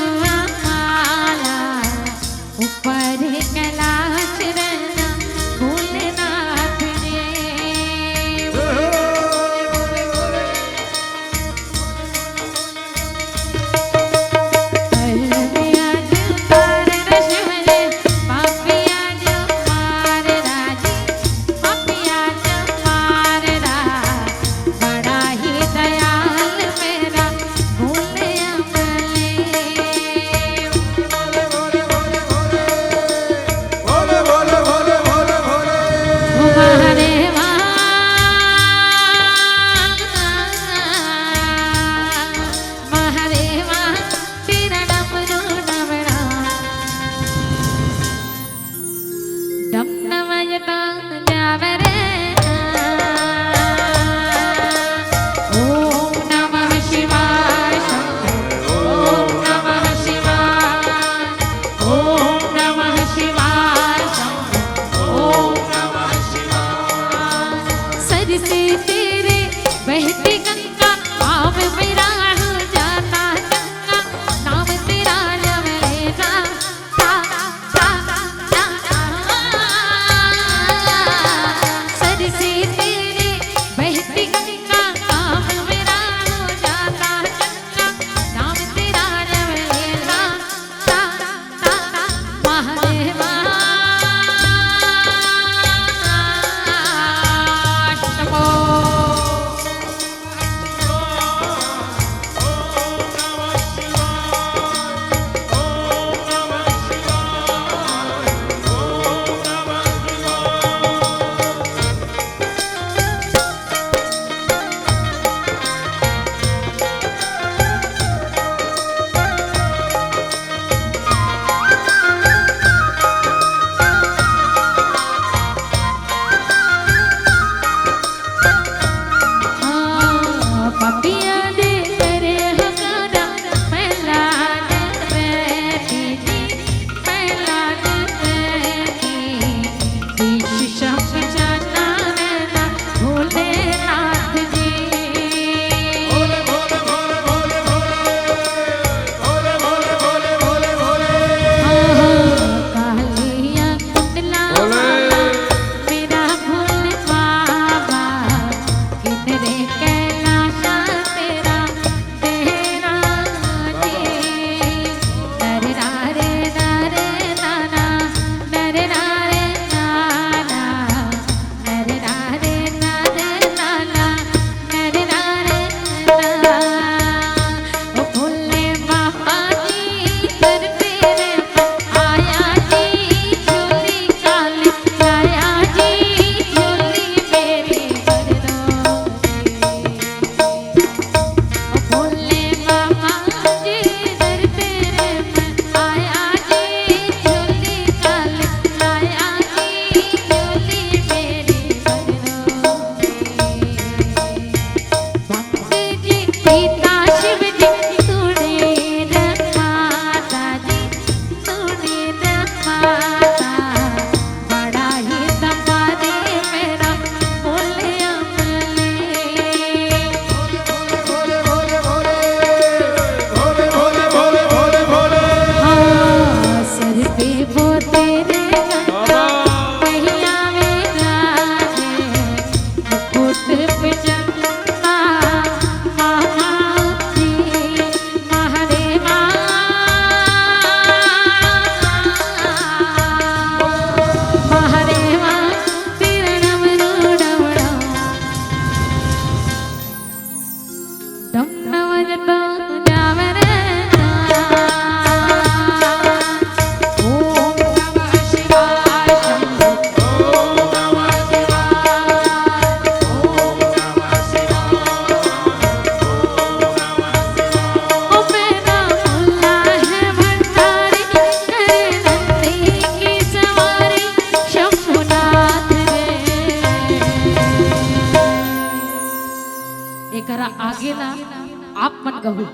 आप मन गहू।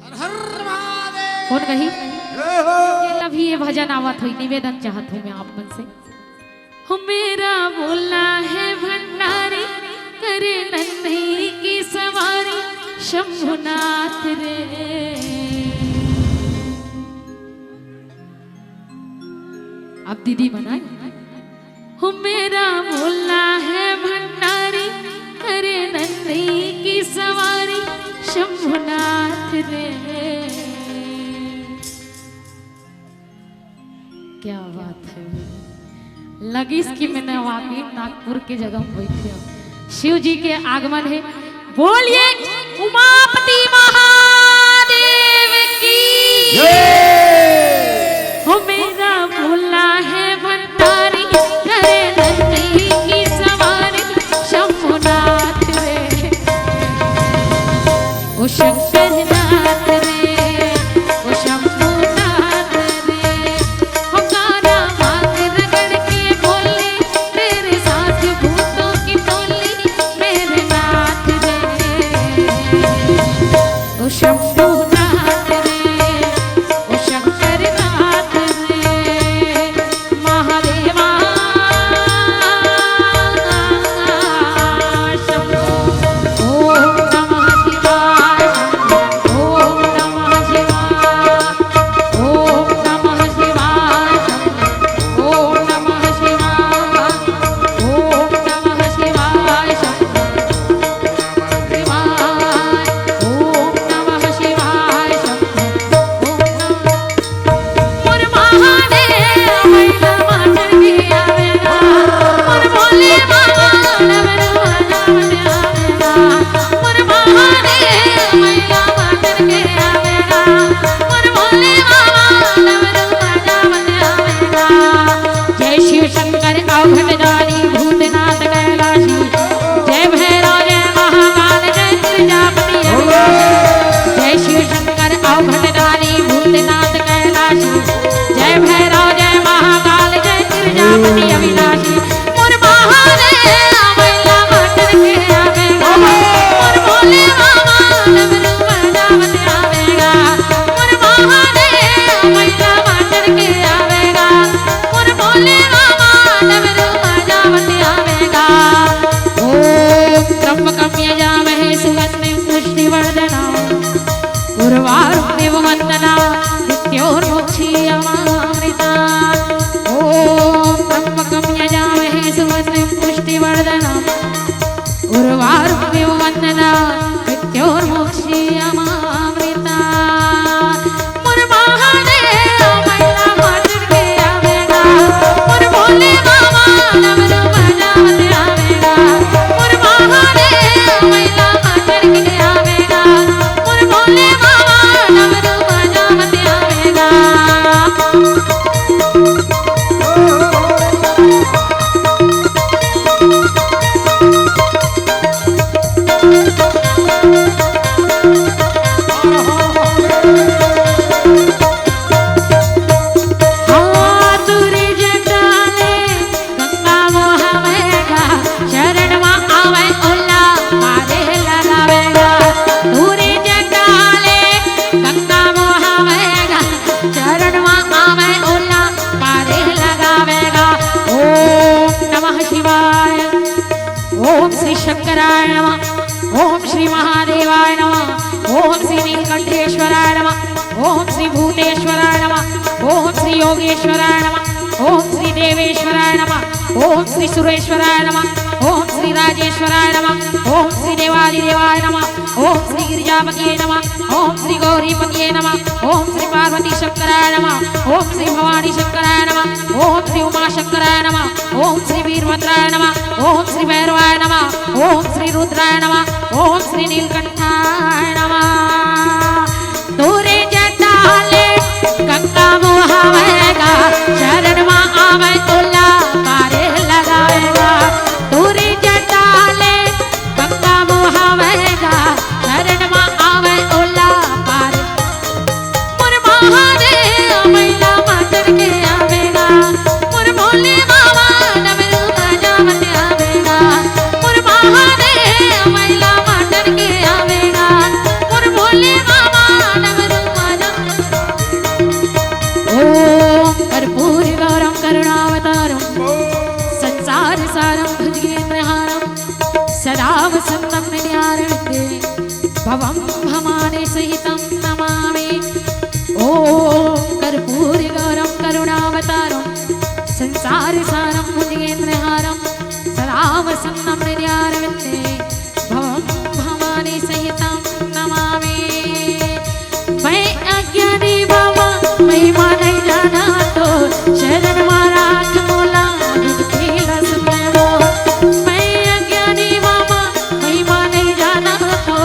हर हर महादेव। कौन गही? जय हो। ये लव ये भजन आवत होई, निवेदन चाहत हूँ मैं आप मन से। हो मेरा भोला है भंडारी, करे नन्ही की सवारी शंभुनाथ रे। अब दीदी बनाए। हो मेरा भोला है भंडारी, करे नन्ही की सवारी शंभुनाथ रे। क्या बात है, लगिस कि मैं वाकई नागपुर के जगह में बैठी हूँ। शिव जी के आगमन है। बोलिए उमापति महादेव की। जय। हो मेरा भोला है भंडारी, करे नन्ही की सवारी शंभुनाथ रे। ओ शंकर नाथ रे, ओ शंभुनाथ रे, हो काना मांग रगड़ के बोले, तेरे साथ भूतों की टोली मेरे नाथ रे। ओ शंभुनाथ रे, ओ शंकर नाथ रे, महादेवा शंभो। ओम नमः शिवाय शंभो। ओम नमः शिवाय। ओम नमः शिवाय शंभो। ओम नमः शिवाय। ओम नमः शिवाय शंभो। शिवाय। ओम नमः शिवाय शंभो। ओम नमः मोर महादेव मैना माचर के आवेगा, मोर भोले बाबा डमरू बजावत आवेगा, मोर महादेव मैना माचर के आवेगा, मोर भोले बाबा डमरू बजावत आवेगा। जय शिव शंकर अवघट दानी भूतनाथ कैलाशी, जय भैरव जय महाकाल जय त्रिजापति अविनाशी। जय शिव शंकर अवघट दानी भूतनाथ कैलाशी, जय भैरव जय महाकाल जय त्रिजापति अविनाशी। मोर महादेव मैना माचर के आवेगा, मोर भोले बाबा डमरू बजावत आवेगा, मोर महादेव मैना माचर के आवेगा, मोर भोले बाबा डमरू बजावत आवेगा। ओम त्र्यंबकम यजामहे सुगंधिम पुष्टिवर्धनम उर्वारुकमिव बंधनान् मृत्योर्मुक्षीयमामृतात्। ओम त्र्यंबकम यजामहे सुगंधिम पुष्टिवर्धनम उर्वारुकमिव बंधनान् मृत्योर्मुक्षीयमामृतात्। मोर महादेव मैना माचर के आवेगा, मोर भोले बाबा डमरू बजावत आवेगा, मोर महादेव मैना माचर के आवेगा, मोर भोले बाबा डमरू बजावत आवेगा। हाथ रे जटाले गंगा मोहावेगा, चरण मा आवे ओला पारे लगावेगा। तोरे जटाले गंगा मोहावेगा, चरण मा आवे ओला पारे लगावेगा। ओम नमः शिवाय। ओम श्री शंकराय नमः। ओम श्री महादेवाय नमः। ओम श्री नीलकंठेश्वराय नमः। ओम श्री भूतेश्वराय नमः। ओम श्री योगेश्वराय नमः। ओम श्री देवेश्वराय नमः। ओम श्री सुरेश्वराय नमः। ओम श्री राजेश्वराय नमः। ओम श्री देवादिदेवाय नमः। ओम श्री गिरिजापतिये नमः। ओम श्री गौरीपतिये नमः। ओम श्री पार्वती शंकराय नमः। ओम श्री भवानी शंकराय नमः। ओम श्री उमा शंकराय नमः। ओम श्री वीरभद्राय नमः। ओम श्री भैरवाय नमः। ओम श्री रुद्राय नमः। ओम श्री नीलकंठाय नमः। तोरे जटाले गंगा मोहावेगा, चरण मा आवे ओला पारे लगावेगा। तोरे जटाले गंगा मोहावेगा, चरण मा आवे ओला पारे। मोर महादेव मैना माचर के आवेगा, मोर भोले बाबा डमरू बजावत आवेगा। मोर महादेव मैना माचर के आवेगा। सन्नं हृदयारविन्दे भवं भवानी सहितं नमामि। ॐ कर्पूरगौरं करुणावतारं संसारसारं भुजगेन्द्रहारं सदा वसन्नं हृदयारविन्दे भवं भवानी सहितं नमामि। मैं अज्ञानी बाबा, महिमा नहीं जाना तो शरण मा राख मोला, विनती ला सुन ले मोर। मैं अज्ञानी बाबा, महिमा नहीं जाना तो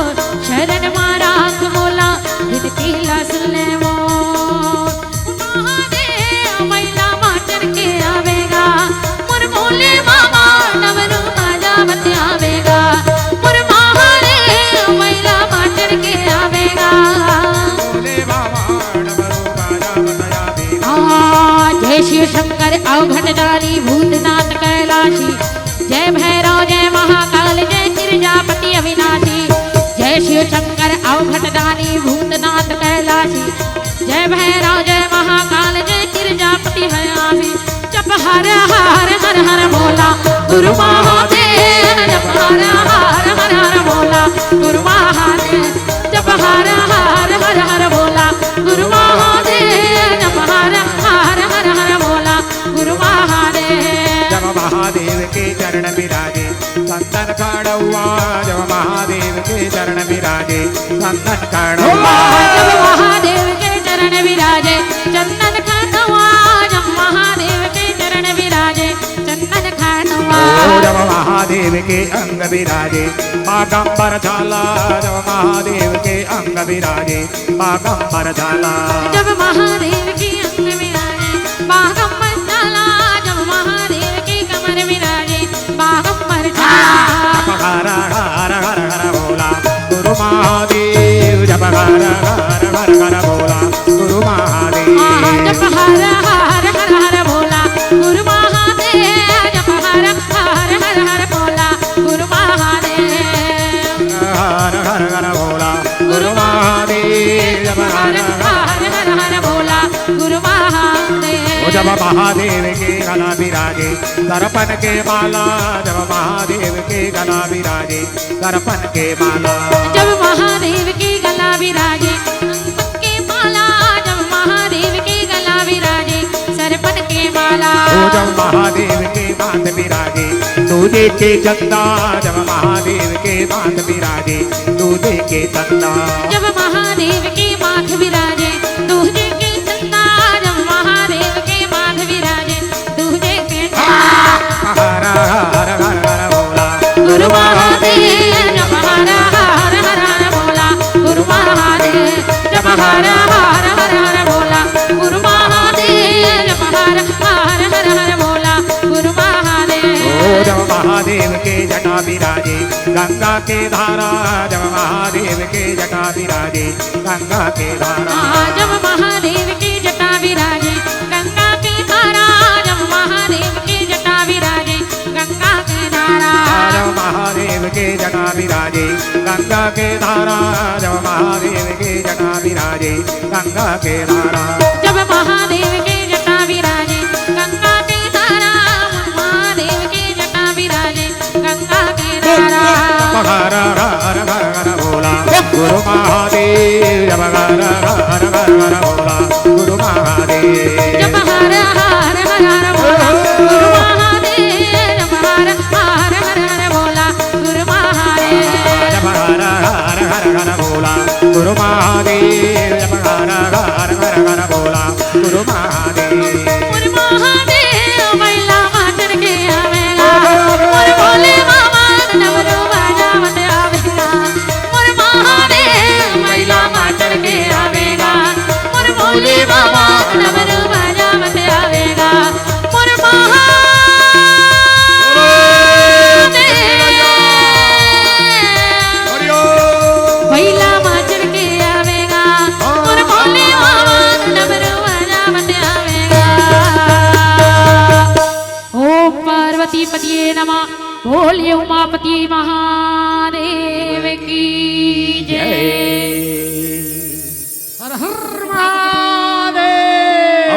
शरण मा राख मोला, विनती ला सुन ले मोर। महादेव मैला मा चढ़ के आवेगा, मोर भोले बाबा डमरू बाजावत आवेगा, मोर महादेव मैला मा चढ़ के आवेगा। भोले बाबा डमरू बाजावत आवेगा। आ, जय शिव शंकर अवघट दानी भूतनाथ कैलाशी, जय भैरव जय महाकाल जय गिरिजापति अविनाशी, जय शिव शंकर अवघट दानी भूतनाथ कैलाशी, जय भैरव जय महाकाल जय गिरिजापति अविनाशी। जप हर हर हर हर भोला गुरु महादेव, जप हर हर हर हर भोला गुरु महादेव, जप हर हर हर हर भोला गुरु महादेव, जप हर हर हर हर भोला गुरु महादेव। जब महादेव के चरण विराजे, चंदन काढ़ौआ। जब महादेव के चरण विराजे, चंदन काढ़ौआ। जब महादेव के चरण विराजे, चंदन काढ़ौआ। जब महादेव के चरण विराजे, चंदन काढ़ौआ। ओ जब महादेव के अंग विराजे, बागंबर झाला। जब महादेव के अंग विराजे, बागंबर झाला। जब महादेव के अंग विराजे, बागंबर झाला। जब महादेव के कमर विराजे, बागंबर झाला। जप हर हर हर हर भोला गुरु महादेव, जप हर हर हर हर भोला गुरु महादेव। आहा, जप हर हर हर हर भोला गुरु महादेव, जप हर हर हर हर भोला गुरु महादेव। हर हर हर भोला गुरु महादेव, जप हर हर हर हर भोला गुरु महादेव। ओ जब महादेव के गला विराजे, दर्पण के माला। जब महादेव के गला विराजे, दर्पण के माला। जब महादेव के गला विराजे, दर्पण के माला। जब महादेव के गला विराजे, दर्पण के माला। ओ जब महादेव के माथ विराजे, दूजे के चंदा। जब महादेव के माथ विराजे, दूजे के चंदा। जब महादेव के माथ विराजे, दूजे के चंदा। जब महादेव के माथ विराजे, दूजे के चंदा। हर हर हर हर भोला गुरु महादेव, जप हर हर हर हर भोला गुरु महादेव, जप हर हर हर हर भोला गुरु महादेव, जप हर हर हर हर भोला गुरु महादेव। ओ जब महादेव के जटा विराजे, गंगा के धारा। जब महादेव के जटा विराजे, गंगा के धारा। जब महादेव के जटा विराजे, गंगा के धारा। जब महादेव के जटा विराजे, गंगा के धारा। जब महादेव के जटा विराजे, गंगा के धारा। जब महादेव के जटा विराजे, गंगा के धारा। जब महादेव के जटा विराजे, गंगा के धारा। महादेव के जटा विराजे, गंगा के धारा। जप हर हर हर हर भोला गुरु महादेव, जप हर हर हर हर भोला गुरु महादेव। जप हर हर हर हर भोला गुरु महादेव, जप हर हर हर हर भोला गुरु महादेव। जप हर हर हर हर भोला गुरु महादेव, जप हर हर हर हर भोला गुरु महादेव। मोर महादेव मैला मा चढ़ के आवेगा, मोर भोले बाबा डमरू बजावत आवेगा। मोर महादेव मैला मा चढ़ के आवेगा, मोर भोले बाबा डमरू बजावत आवेगा। मोर महादेव मैला मा चढ़ के आवेगा, मोर भोले बाबा डमरू बजावत आवेगा। ओम पार्वती पतिये नमः, भोले उमापति महादेव की जय। हर हर महादेव।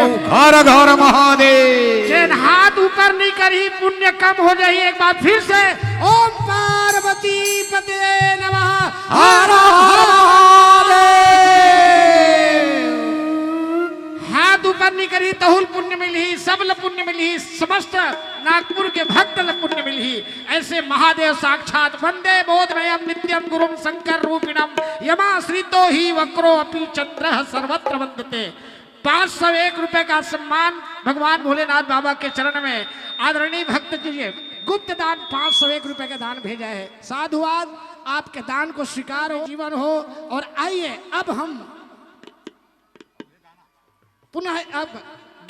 ओम हर हर महादेव। जेन हाथ ऊपर नहीं करी, पुण्य कम हो जाही। एक बार फिर से, ओम पार्वती पते नमः। हर हर महादेव। हाथ ऊपर नहीं करी, तहुल पुण्य मिलही, सबल पुण्य मिलही, समस्त नागपुर के भक्त ल पुण्य मिलही। ऐसे महादेव साक्षात वंदे बोधमयम नित्यम गुरुम शंकर रूपिणम यमाश्रितो ही वक्रो अपि चंद्र सर्वत्र वंदते। पाँच सौ एक रुपए का सम्मान भगवान भोलेनाथ बाबा के चरण में आदरणीय भक्त जी गुप्त दान पाँच सौ एक रुपए का दान भेजा है। साधुवाद, आपके दान को स्वीकार हो, जीवन हो। और आइए अब हम पुनः अब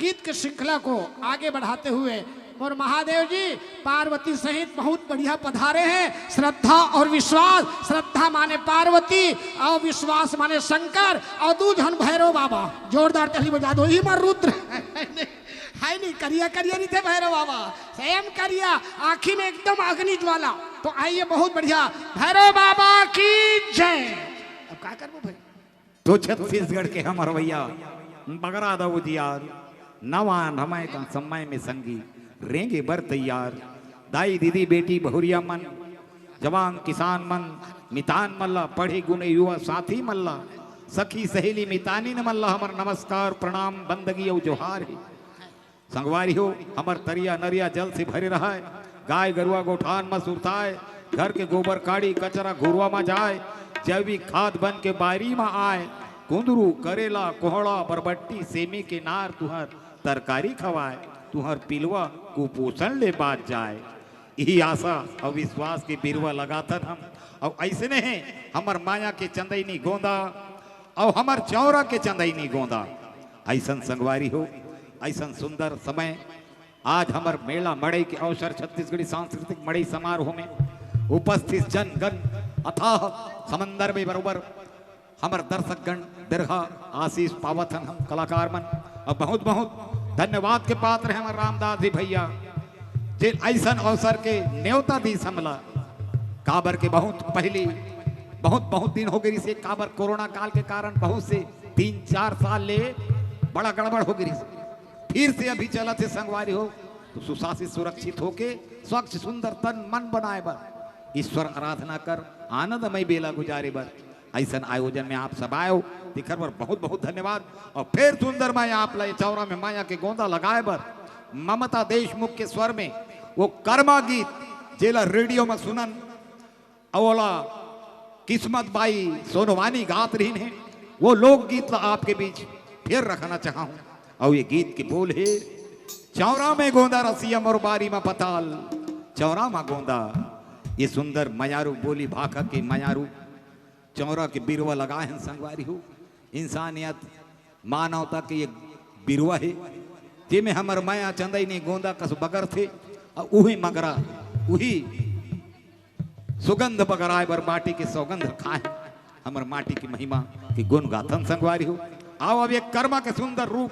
गीत के श्रृंखला को आगे बढ़ाते हुए और महादेव जी पार्वती सहित बहुत बढ़िया पधारे हैं। श्रद्धा और विश्वास, श्रद्धा माने पार्वती और विश्वास माने शंकर और दू झन भैरव बाबा। जोरदार ताली बजा दो। ही मर रुद्र है नहीं, करिया करिया नहीं थे भैरव बाबा, सेम करिया, आँखी में एकदम अग्नि ज्वाला। तो आइए, बहुत बढ़िया, भैरव बाबा की जय। अब का करबो भाई? तो छत्तीसगढ़ के हमर भैया बगरा दऊ जियार नवान हमाय का समय में संगी रेंगे बर तैयार। दाई दीदी बेटी बहुरिया मन, जवान किसान मन, मितान मन ला, पढ़े गुने युवा साथी मन ला, सखी सहेली मितानिन मन ला हमर नमस्कार, प्रणाम, बंदगी अउ जोहार हे। संगवारी हो, हमर तरिया नरिया जल से भरे रहय, गाय गरुवा गोठान म सुरताय, घर के गोबर काड़ी कचरा घुरवा म जाय, जैविक खाद बन के बारी म आय, कुंदरू, करेला, कोहड़ा, बरबट्टी, सेमी के नार तुहर तरकारी खवाय, तुहर पिलवा कुपोषण ले बाच जाय। इही आशा अउ विश्वास के बिरवा लगाथन हम। अउ अइसने हे हमर माया के चंदैनी गोंदा अउ हमर चौरा के चंदैनी गोंदा। अइसन संगवारी हो, अइसन सुंदर समय, आज हमर मेला मड़ई के अवसर, छत्तीसगढ़ी सांस्कृतिक मड़ई समारोह में उपस्थित जनगण अथाह समंदर में बरोबर हमर दर्शकगण दीर्घा आशीष पावत हन हम कलाकार मन। अब बहुत बहुत धन्यवाद के पात्र हैं हमर रामदास जी भैया, जे अइसन अवसर के न्योता दीस हमला। काबर के बहुत पहली, बहुत बहुत दिन हो गई से, काबर कोरोना काल के कारण बहुत से तीन चार साल ले बड़ा गड़बड़ हो गई से, फिर से अभी चलत हे संगवारी हो, तो सुशासित सुरक्षित होके स्वच्छ सुंदर तन मन बनाए बर ईश्वर आराधना कर आनंदमय बेला गुजारे बर अइसन आयोजन में आप सब आयो, तेखर बर बहुत बहुत धन्यवाद। अउ फेर सुंदर मैं आप ला ए चौरा में माया के गोंदा लगाए बर ममता देशमुख के स्वर में वो कर्मा गीत, जेला रेडियो में सुनन अउ ओला किस्मत बाई सोनवानी गात रहिन हे, वो लोकगीत ला आपके बीच फेर रखना चाहूँ। अउ ये गीत के बोल हे, चौरा में गोंदा रसिया मोर बारी में पताल, चौरा में गोंदा। ये सुंदर मयारू बोली भाखा के मयारू चौरा के बिरवा लगाए हैं संगवारी हो। इंसानियत, मानवता के ये बिरवा हे, जेमे हमर मया चंदैनी गोंदा कस बगरथे, अउ उही मगरा, उही सुगंध बगराए बर माटी के सौगंध खाए। हमर माटी के महिमा के गुण गाथन संगवारी हो। आओ अब एक कर्मा के सुंदर रूप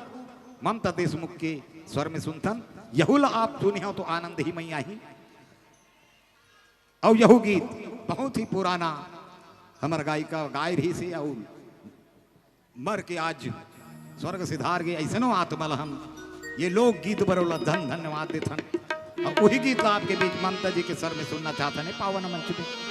ममता देशमुख के स्वर में सुनथन। यहू ला आप सुनिहव तो आनंद ही मई आही। अउ यहू गीत बहुत ही पुराना हमर गायिका गाय रही से अउ मर के आज स्वर्ग सिधार गे अइसनो आत्मा ल हम ये लोकगीत बर ओला धन धन्यवाद देथन। अउ उही गीत ला आपके बीच ममता जी के स्वर में सुनना चाहथन, हे पावन मंच पे।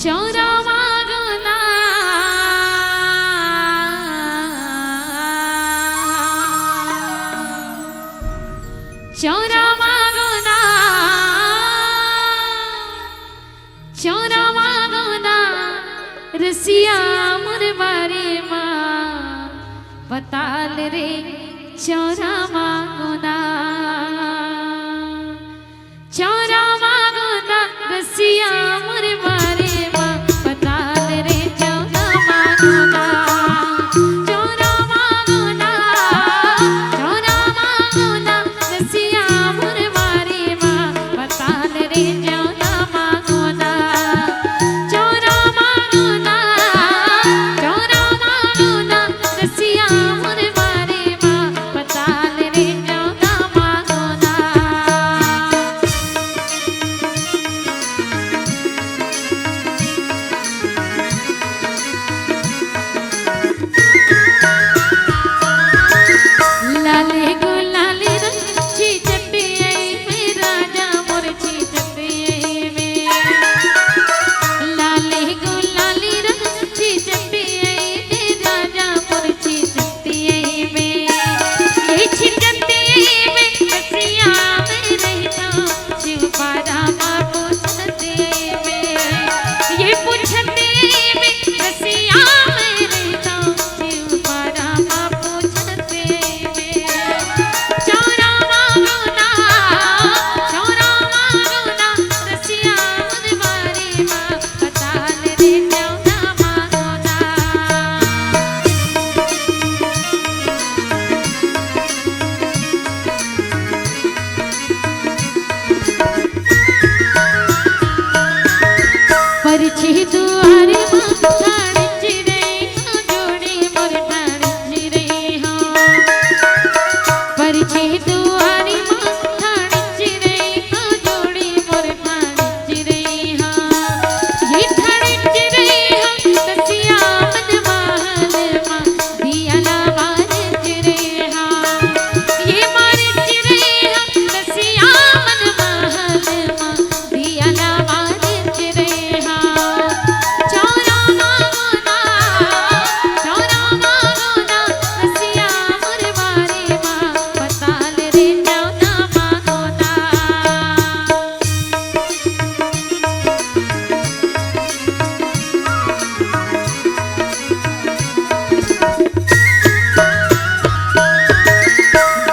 चौरा मागुना, चौरा मागुना, चौरा मागुना, रसिया मोर बारी मा पताल रे, चौरा मागुना। चौरा मागुना रसिया मोर बारी मा पताल रे, चौरा मागुना, चौरा मागुना, चौरा मागुना रसिया दुआरी माँ ठाड़ चिरई हो, जोड़ी मोर ठाड़ चिरई हो। परछी दुआरी माँ ठाड़ चिरई हो, जोड़ी मोर ठाड़ चिरई हो। ये ठाड़ चिरई हो, दसिया मन महल माँ दिया ना मार चिरई हो। ये मार चिरई हो, दसिया मन महल माँ दिया ना मार चिरई हो। चौरा मांगो ना, चौरा मांगो ना, रसिया मोर बारी माँ, पताल रे चौरा मांगो ना।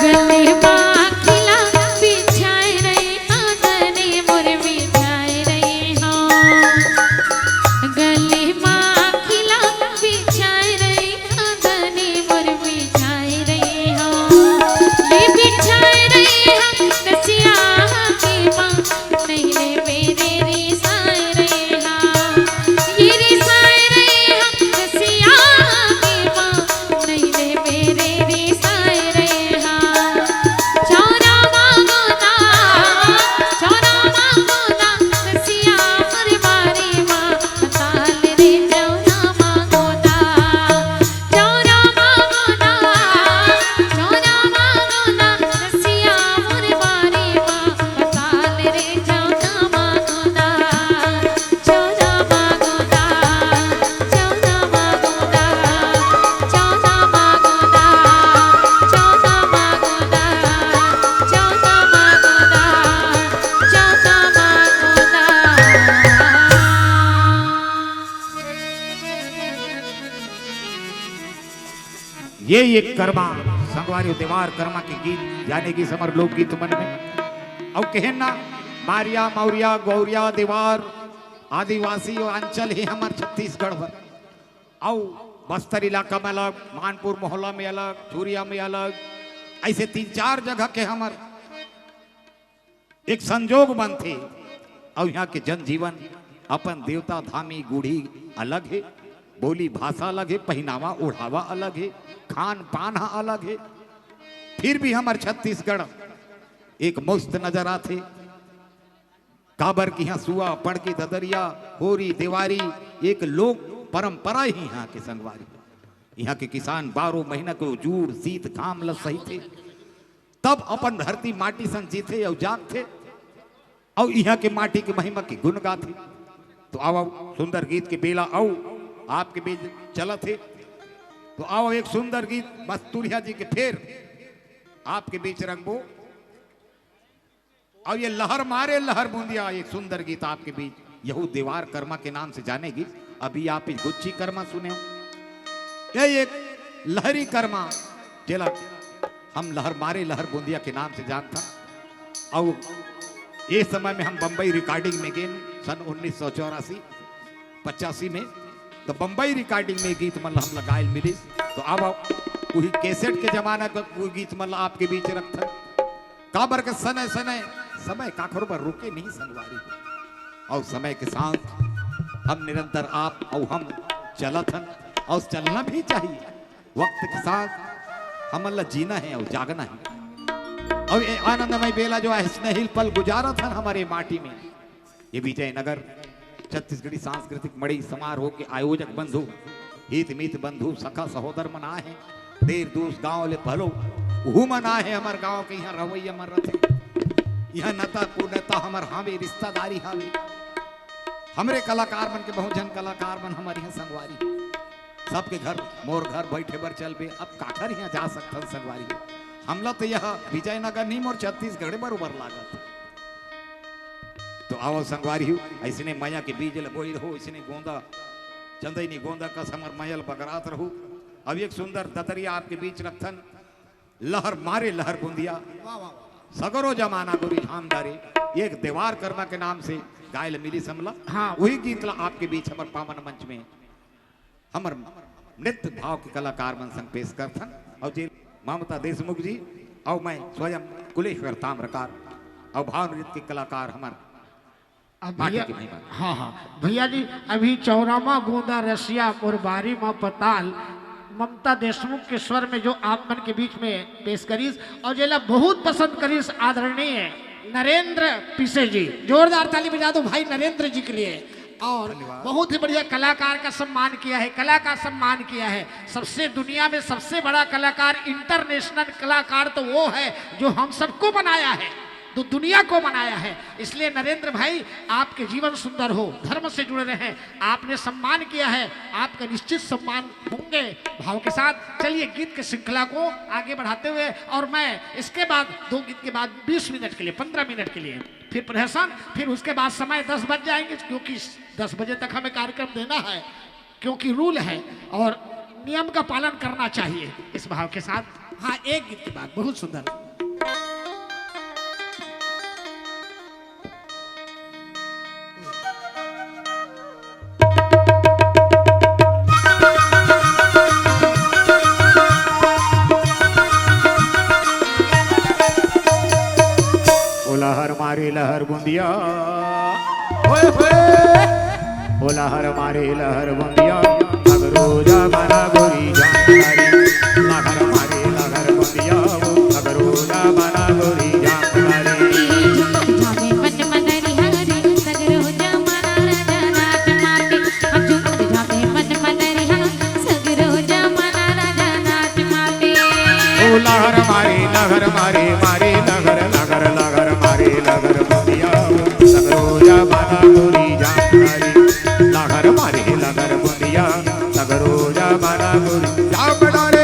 गले माखिला बिछाए रही, आंगने मोर बिछाए रही हो। गले माखिला बिछाए रही, आंगने मोर बिछाए रही हो। ये बिछाए रही हो, रसिया के माँ, नहीं ले मेरे रिसाए रही हो। ये रिसाए रही हो, रसिया के माँ, नहीं ले मेरे रिसाए रही हो। चौरा मांगो ना, चौरा मांगो ना, रसिया मोर बारी माँ, पताल रे चौरा मांगो ना। चौरा मांगो ना, चौरा मांगो ना, रसिया मोर बारी माँ, पताल रे चौरा मांगो ना। ये एक करमा, संगवारी देवार करमा के गीत, यानी कि समर लोकगीत मन में। अउ कहे ना, मारिया, मौरिया, गौरिया, देवार, आदिवासी अउ अंचल हे हमर छत्तीसगढ़ बर। अउ बस्तर इलाका में अलग, मानपुर मोहल्ला में अलग, चुरिया में अलग, ऐसे तीन चार जगह के हमर एक संजोग बनथे। अउ इहाँ के जनजीवन, अपन देवता धामी गूढ़ी अलग हे, बोली भाषा अलग हे, पहिनावा ओढ़ावा अलग हे, खान पान ह अलग हे। फिर भी हमर छत्तीसगढ़ एक मुस्त नजर आथे। काबर कि इहाँ सुआ, पड़की, ददरिया, होरी, देवारी एक लोक परंपरा ही इहाँ के संगवारी। इहाँ के किसान बारह महीना के जूड़, शीत, घाम ल सहिथे, तब अपन धरती माटी संग जीथे अउ जागथे, अउ इहाँ के माटी के महिमा के गुण गाथे। तो आवव, सुंदर गीत के बेला अउ आपके बीच चलत हे। तो आवव, एक सुंदर गीत मस्तुरिया जी के फेर आपके बीच रखबो। अब ये लहर मारे लहर बूंदिया, एक सुंदर गीत आपके बीच, यहू देवार कर्मा के नाम से जाने गीत। अभी आप एक गुच्ची कर्मा सुने हो, ये एक लहरी कर्मा, जेला हम लहर मारे लहर बूंदिया के नाम से जानथन। अउ ये समय में हम बम्बई रिकॉर्डिंग में गेन सन उन्नीस सौ चौरासी पचासी में, तो बम्बई रिकॉर्डिंग में गीत मन ल हमला गायल मिलिस। तो अब उही कैसेट के जमाना के वो गीत मन ल आपके बीच रखथन। काबर के सने सने समय काखरो बर रुके नहीं संगवारी, अउ समय के साथ हम निरंतर आप अउ हम चलत हन, अउ चलना भी चाहिए। वक्त के साथ हमन ला जीना हे अउ जागना हे। अउ ये आनंदमय बेला जो अइसने ही पल गुजारत हन हमर माटी में, ये विजयनगर छत्तीसगढ़ी सांस्कृतिक मड़ई समारोह के आयोजक बंधु, हित मीत बंधु, सखा सहोदर मन आए हे, देर दूस गांव ले भलो उहू मन आए हे। हमर गांव के इहाँ रवैया मन रथे, इहाँ नता कुनता हमर हावे, रिश्तेदारी हावे। हमरे कलाकार मन के बहुत झन कलाकार मन हमर इहाँ संगवारी, सबके घर मोर घर बैठे बर चलबे, अब काखर इहाँ जा सकथन संगवारी। हमला तो यह विजयनगर नहीं, मोर छत्तीसगढ़ बरोबर लागत। तो आवव संगवारी हो, अइसने मया के बीज ल बोई रहो, अइसने गोंदा, चंदैनी गोंदा कस हमर मया ल बगरात रहो। अब एक सुंदर दतरिया आपके बीच रखथन, लहर मारे लहर बुंदिया, वाह, वाह, वाह। सगरो जमाना गोरी झामदारे, एक देवार कर्मा के नाम से गायल मिलिस हमला। हाँ। वही गीत ला आपके बीच हमर पावन मंच में हमर नृत्य भाव के कलाकार मन संग पेश करथन। अउ जे ममता देशमुख जी अउ मैं स्वयं कुलेश्वर ताम्रकार अउ भाव नृत्य के कलाकार हमर अब भैया, हाँ, हाँ, भैया जी, अभी चौरामा गोंदा रसिया मोर बारी मा पताल ममता देशमुख के स्वर में जो आप मन के बीच में पेश करिस और जेला बहुत पसंद करिस आदरणीय नरेंद्र पिसे जी। जोरदार ताली बजा दो भाई नरेंद्र जी के लिए। और बहुत ही बढ़िया कलाकार का सम्मान किया है, कला का सम्मान किया है। सबसे, दुनिया में सबसे बड़ा कलाकार, इंटरनेशनल कलाकार तो वो है जो हम सबको बनाया है, जो दुनिया को बनाया है। इसलिए नरेंद्र भाई, आपके जीवन सुंदर हो, धर्म से जुड़े रहें। आपने सम्मान किया है, आपका निश्चित सम्मान होंगे। भाव के साथ चलिए गीत के श्रृंखला को आगे बढ़ाते हुए, और मैं इसके बाद, दो गीत के बाद बीस मिनट के लिए, पन्द्रह मिनट के लिए फिर प्रहसन, फिर उसके बाद समय दस बज जाएंगे, क्योंकि दस बजे तक हमें कार्यक्रम देना है, क्योंकि रूल है और नियम का पालन करना चाहिए। इस भाव के साथ, हाँ, एक गीत के बाद। बहुत सुंदर। ओ लहर मारे लहर बुंदिया, ओए होए। ओ लहर मारे लहर बुंदिया, सगरो जमाना गोरी जान मारी। लहर मारे लहर बुंदिया, सगरो जमाना गोरी जान मारी। ओ लहर मारे लहर मारे मारे लहर लहर लहर मारे लहर बुंदिया, सगरो जमाना गोरी जान मारी। लहर मारे लहर बुंदिया, सगरो जमाना गोरी जान मारी।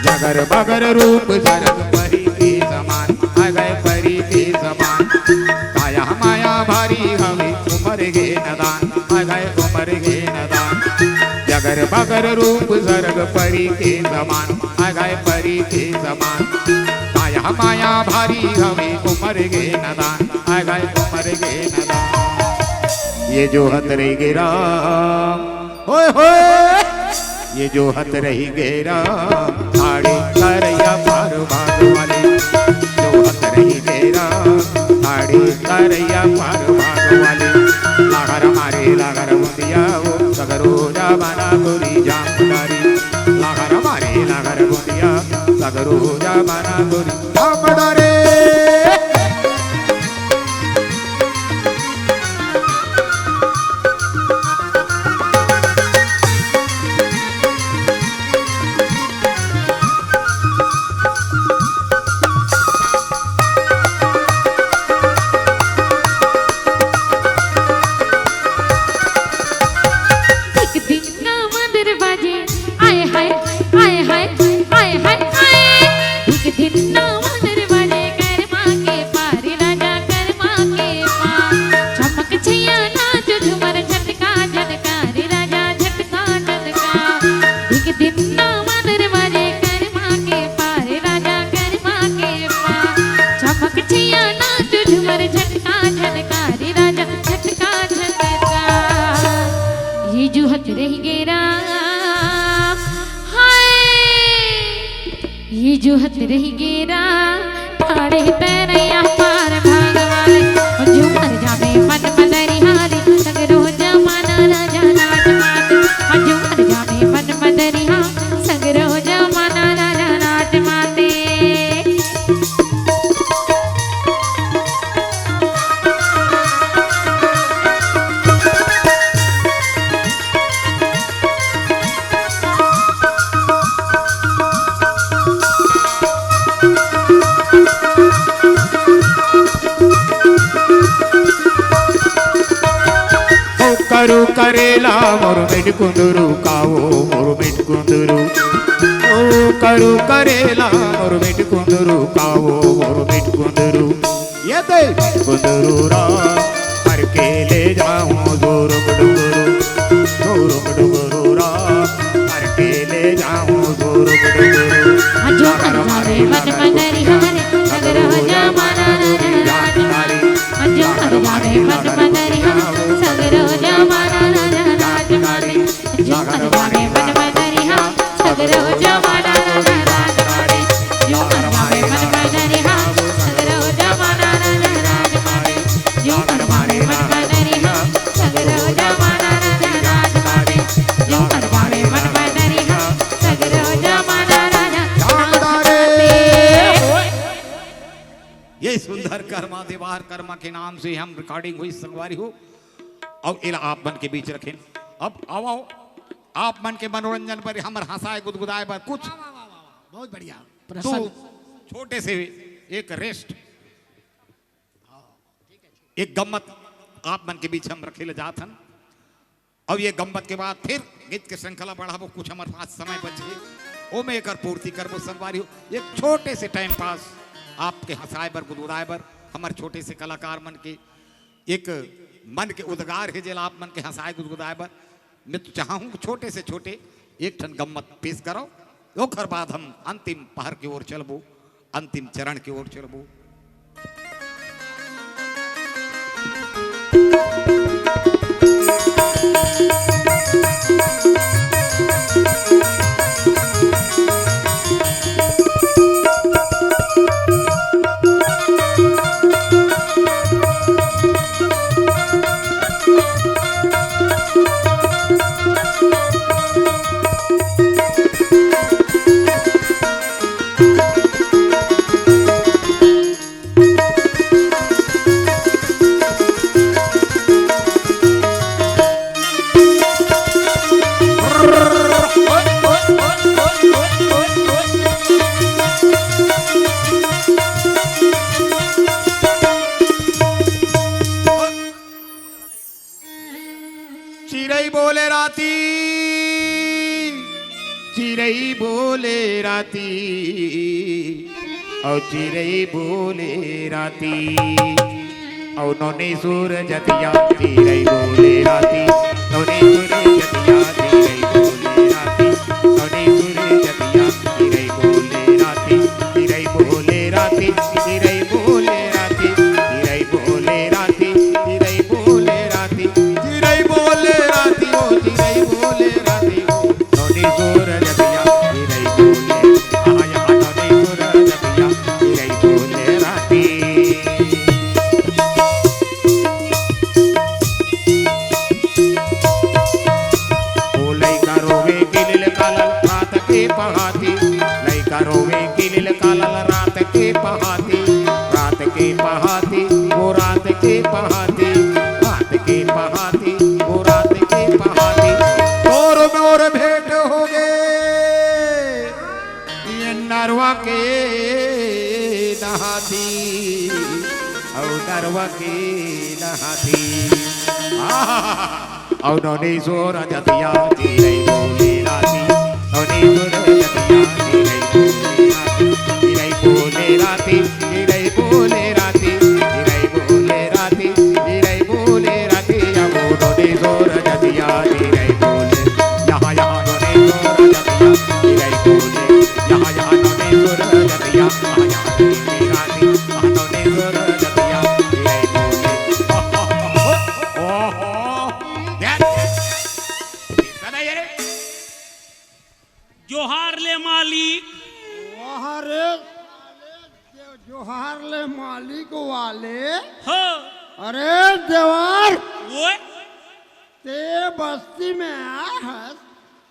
जगर बगर रूप सरग परी के समान, अगय परी के समान। काया माया भारी हवे उमर गे नदान, अगय उमर गे नदान। जगर बगर रूप सरग परी के समान, अगय परी के समान। काया माया भारी हवे उमर गे नदान, अगय उमर गे नदान। ये जो हत रही गे राम, होए होए। ये जो हत रही गे राम, आड़ी करैया पार भाग वाली। जो हत रही गे राम, आड़ी करैया पार भाग वाली। लहर मारे लहर बुंदिया, ओ सगरो जमाना गोरी जान मारी। लहर मारे लहर बुंदिया, सगरो जमाना गोरी जान मारी। एक दिन ना मंदिर बाजे, आय हाय, आय हाय, आय हाय, आय। एक दिन ना मंदिर बाजे, कर्मा के पारी राजा, कर्मा के पार। चमक छैया नाच झूमर, झटका झटका रे राजा, झटका झटका। एक दिन ना मंदिर बाजे, कर्मा के पार राजा, कर्मा के पार। चमक छैया नाच झूमर, झटका झटका रे राजा, झटका झटका। ये जो हत रही गे राम, हाय। ये जो हत रही गे राम, ठाड़े तरैया पार भाग वाले। ओ झूमर जावे मन मदरिहारी, सगरो जमाना राजा नाच माते। ओ झूमर जावे मन मदरिहा, सगरो जमाना राजा नाच माते। ओ करू करेला मोर मिट कुंदरू कावो, मोर मिट कुंदरू। ओ करू करेला मोर मिट कुंदरू कावो, मोर मिट कुंदरू। ये दे कुंदरू रा, हर के ले जाऊं जोरुक डुगरू, जोरुक डुगरू रा, हर के ले जाऊं जोरुक डुगरू। आज धर कर्मा देवार कर्मा के नाम से हम रिकॉर्डिंग हुई संगवारी हो। अउ एला आप मन के बीच रखेन। अब आओ, आओ, आप मन के मनोरंजन बर, हमर हंसाए गुदगुदाए बर कुछ वाह, वाह, वाह, वाह, वाह। बहुत बढ़िया। तू प्रसन्न। छोटे से एक रेस्ट, एक गम्मत आप मन के बीच हम रखे ले जात हन। अब ये गम्मत के बाद फिर गीत के श्रृंखला बढ़ाबो, कुछ हमर पास समय बचे, ओमे एकर पूर्ति करबो संगवारी हो। एक छोटे से टाइम पास आपके हंसाए बर, गुदगुदाए बर, हमर छोटे से कलाकार मन के एक मन के उद्गार हे, जेला आप मन के हंसाए गुदगुदाए बर मैं तो चाहूँ कि छोटे से छोटे एक ठन गम्मत पेश करो, ओकर बाद हम अंतिम पहर के ओर चलबो, अंतिम चरण के ओर चलबो। चिरई बोले राती, चिरई बोले राती, अउ चिरई बोले राती, अउ नोनी सूरजतिया, चिरई बोले राती, नोनी सूरजतिया, चिरई बोले राती, नोनी सूरजतिया, चिरई बोले राती, चिरई बोले राती, चिरई बोले राती, चिरई बोले राती, चिरई बोले राती, चिरई बोले राती, ओ चिरई बोले राती, ओ नोनी सूरजतिया, चिरई बोले, आया नोनी सूरजतिया, चिरई बोले राती। ओ लइका रोवे किलिल कालल रात के पहाती, लइका रोवे किलिल कालल रात के पहाती, रात के पहाती, ओ रात के पहाती, रात के पहाती, ओ रात के पहाती, तोर मोर भेंट होगे। ये नरवा के नहाती, अउ नरवा के नहाती। आहा! अउ नोनी सूरजतिया, चिरई बोले राती, नोनी सूरजतिया, चिरई बोले राती, चिरई बोले राती, चिरई बोले राती, चिरई बोले राती, चिरई बोले राती, अउ नोनी सूरजतिया, चिरई बोले, यहाँ, यहाँ नोनी सूरजतिया, चिरई बोले, यहाँ, यहाँ नोनी सूरजतिया, यहाँ, यहाँ नोनी राती, यहाँ नोनी सूरजतिया, चिरई बोले। ओहो, ओहो, ध्यान, ध्यान। जोहार ले मालिक। वाह रे, जोहार ले मालिक वाले। हाँ। अरे देवार, ओए। ते बस्ती में आए हस,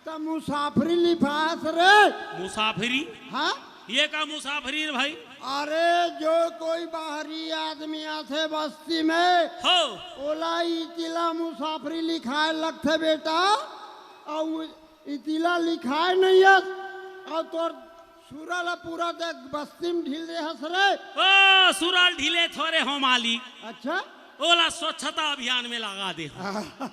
त मुसाफरी लिखास रे। मुसाफरी? हाँ? ये का मुसाफरी रे भाई? अरे, जो कोई बाहरी आदमी आथे बस्ती में, हो। ओला इतिला मुसाफरी लिखाए लगथे बेटा। अउ इतिला लिखाए नइ हस, अउ तोर सुरा ला पूरा देख बस्ती में ढील दे हस रे। ओ, सुरा ल ढीले थोरे हो मालिक। अच्छा? ओला स्वच्छता अभियान में लगा दे हो।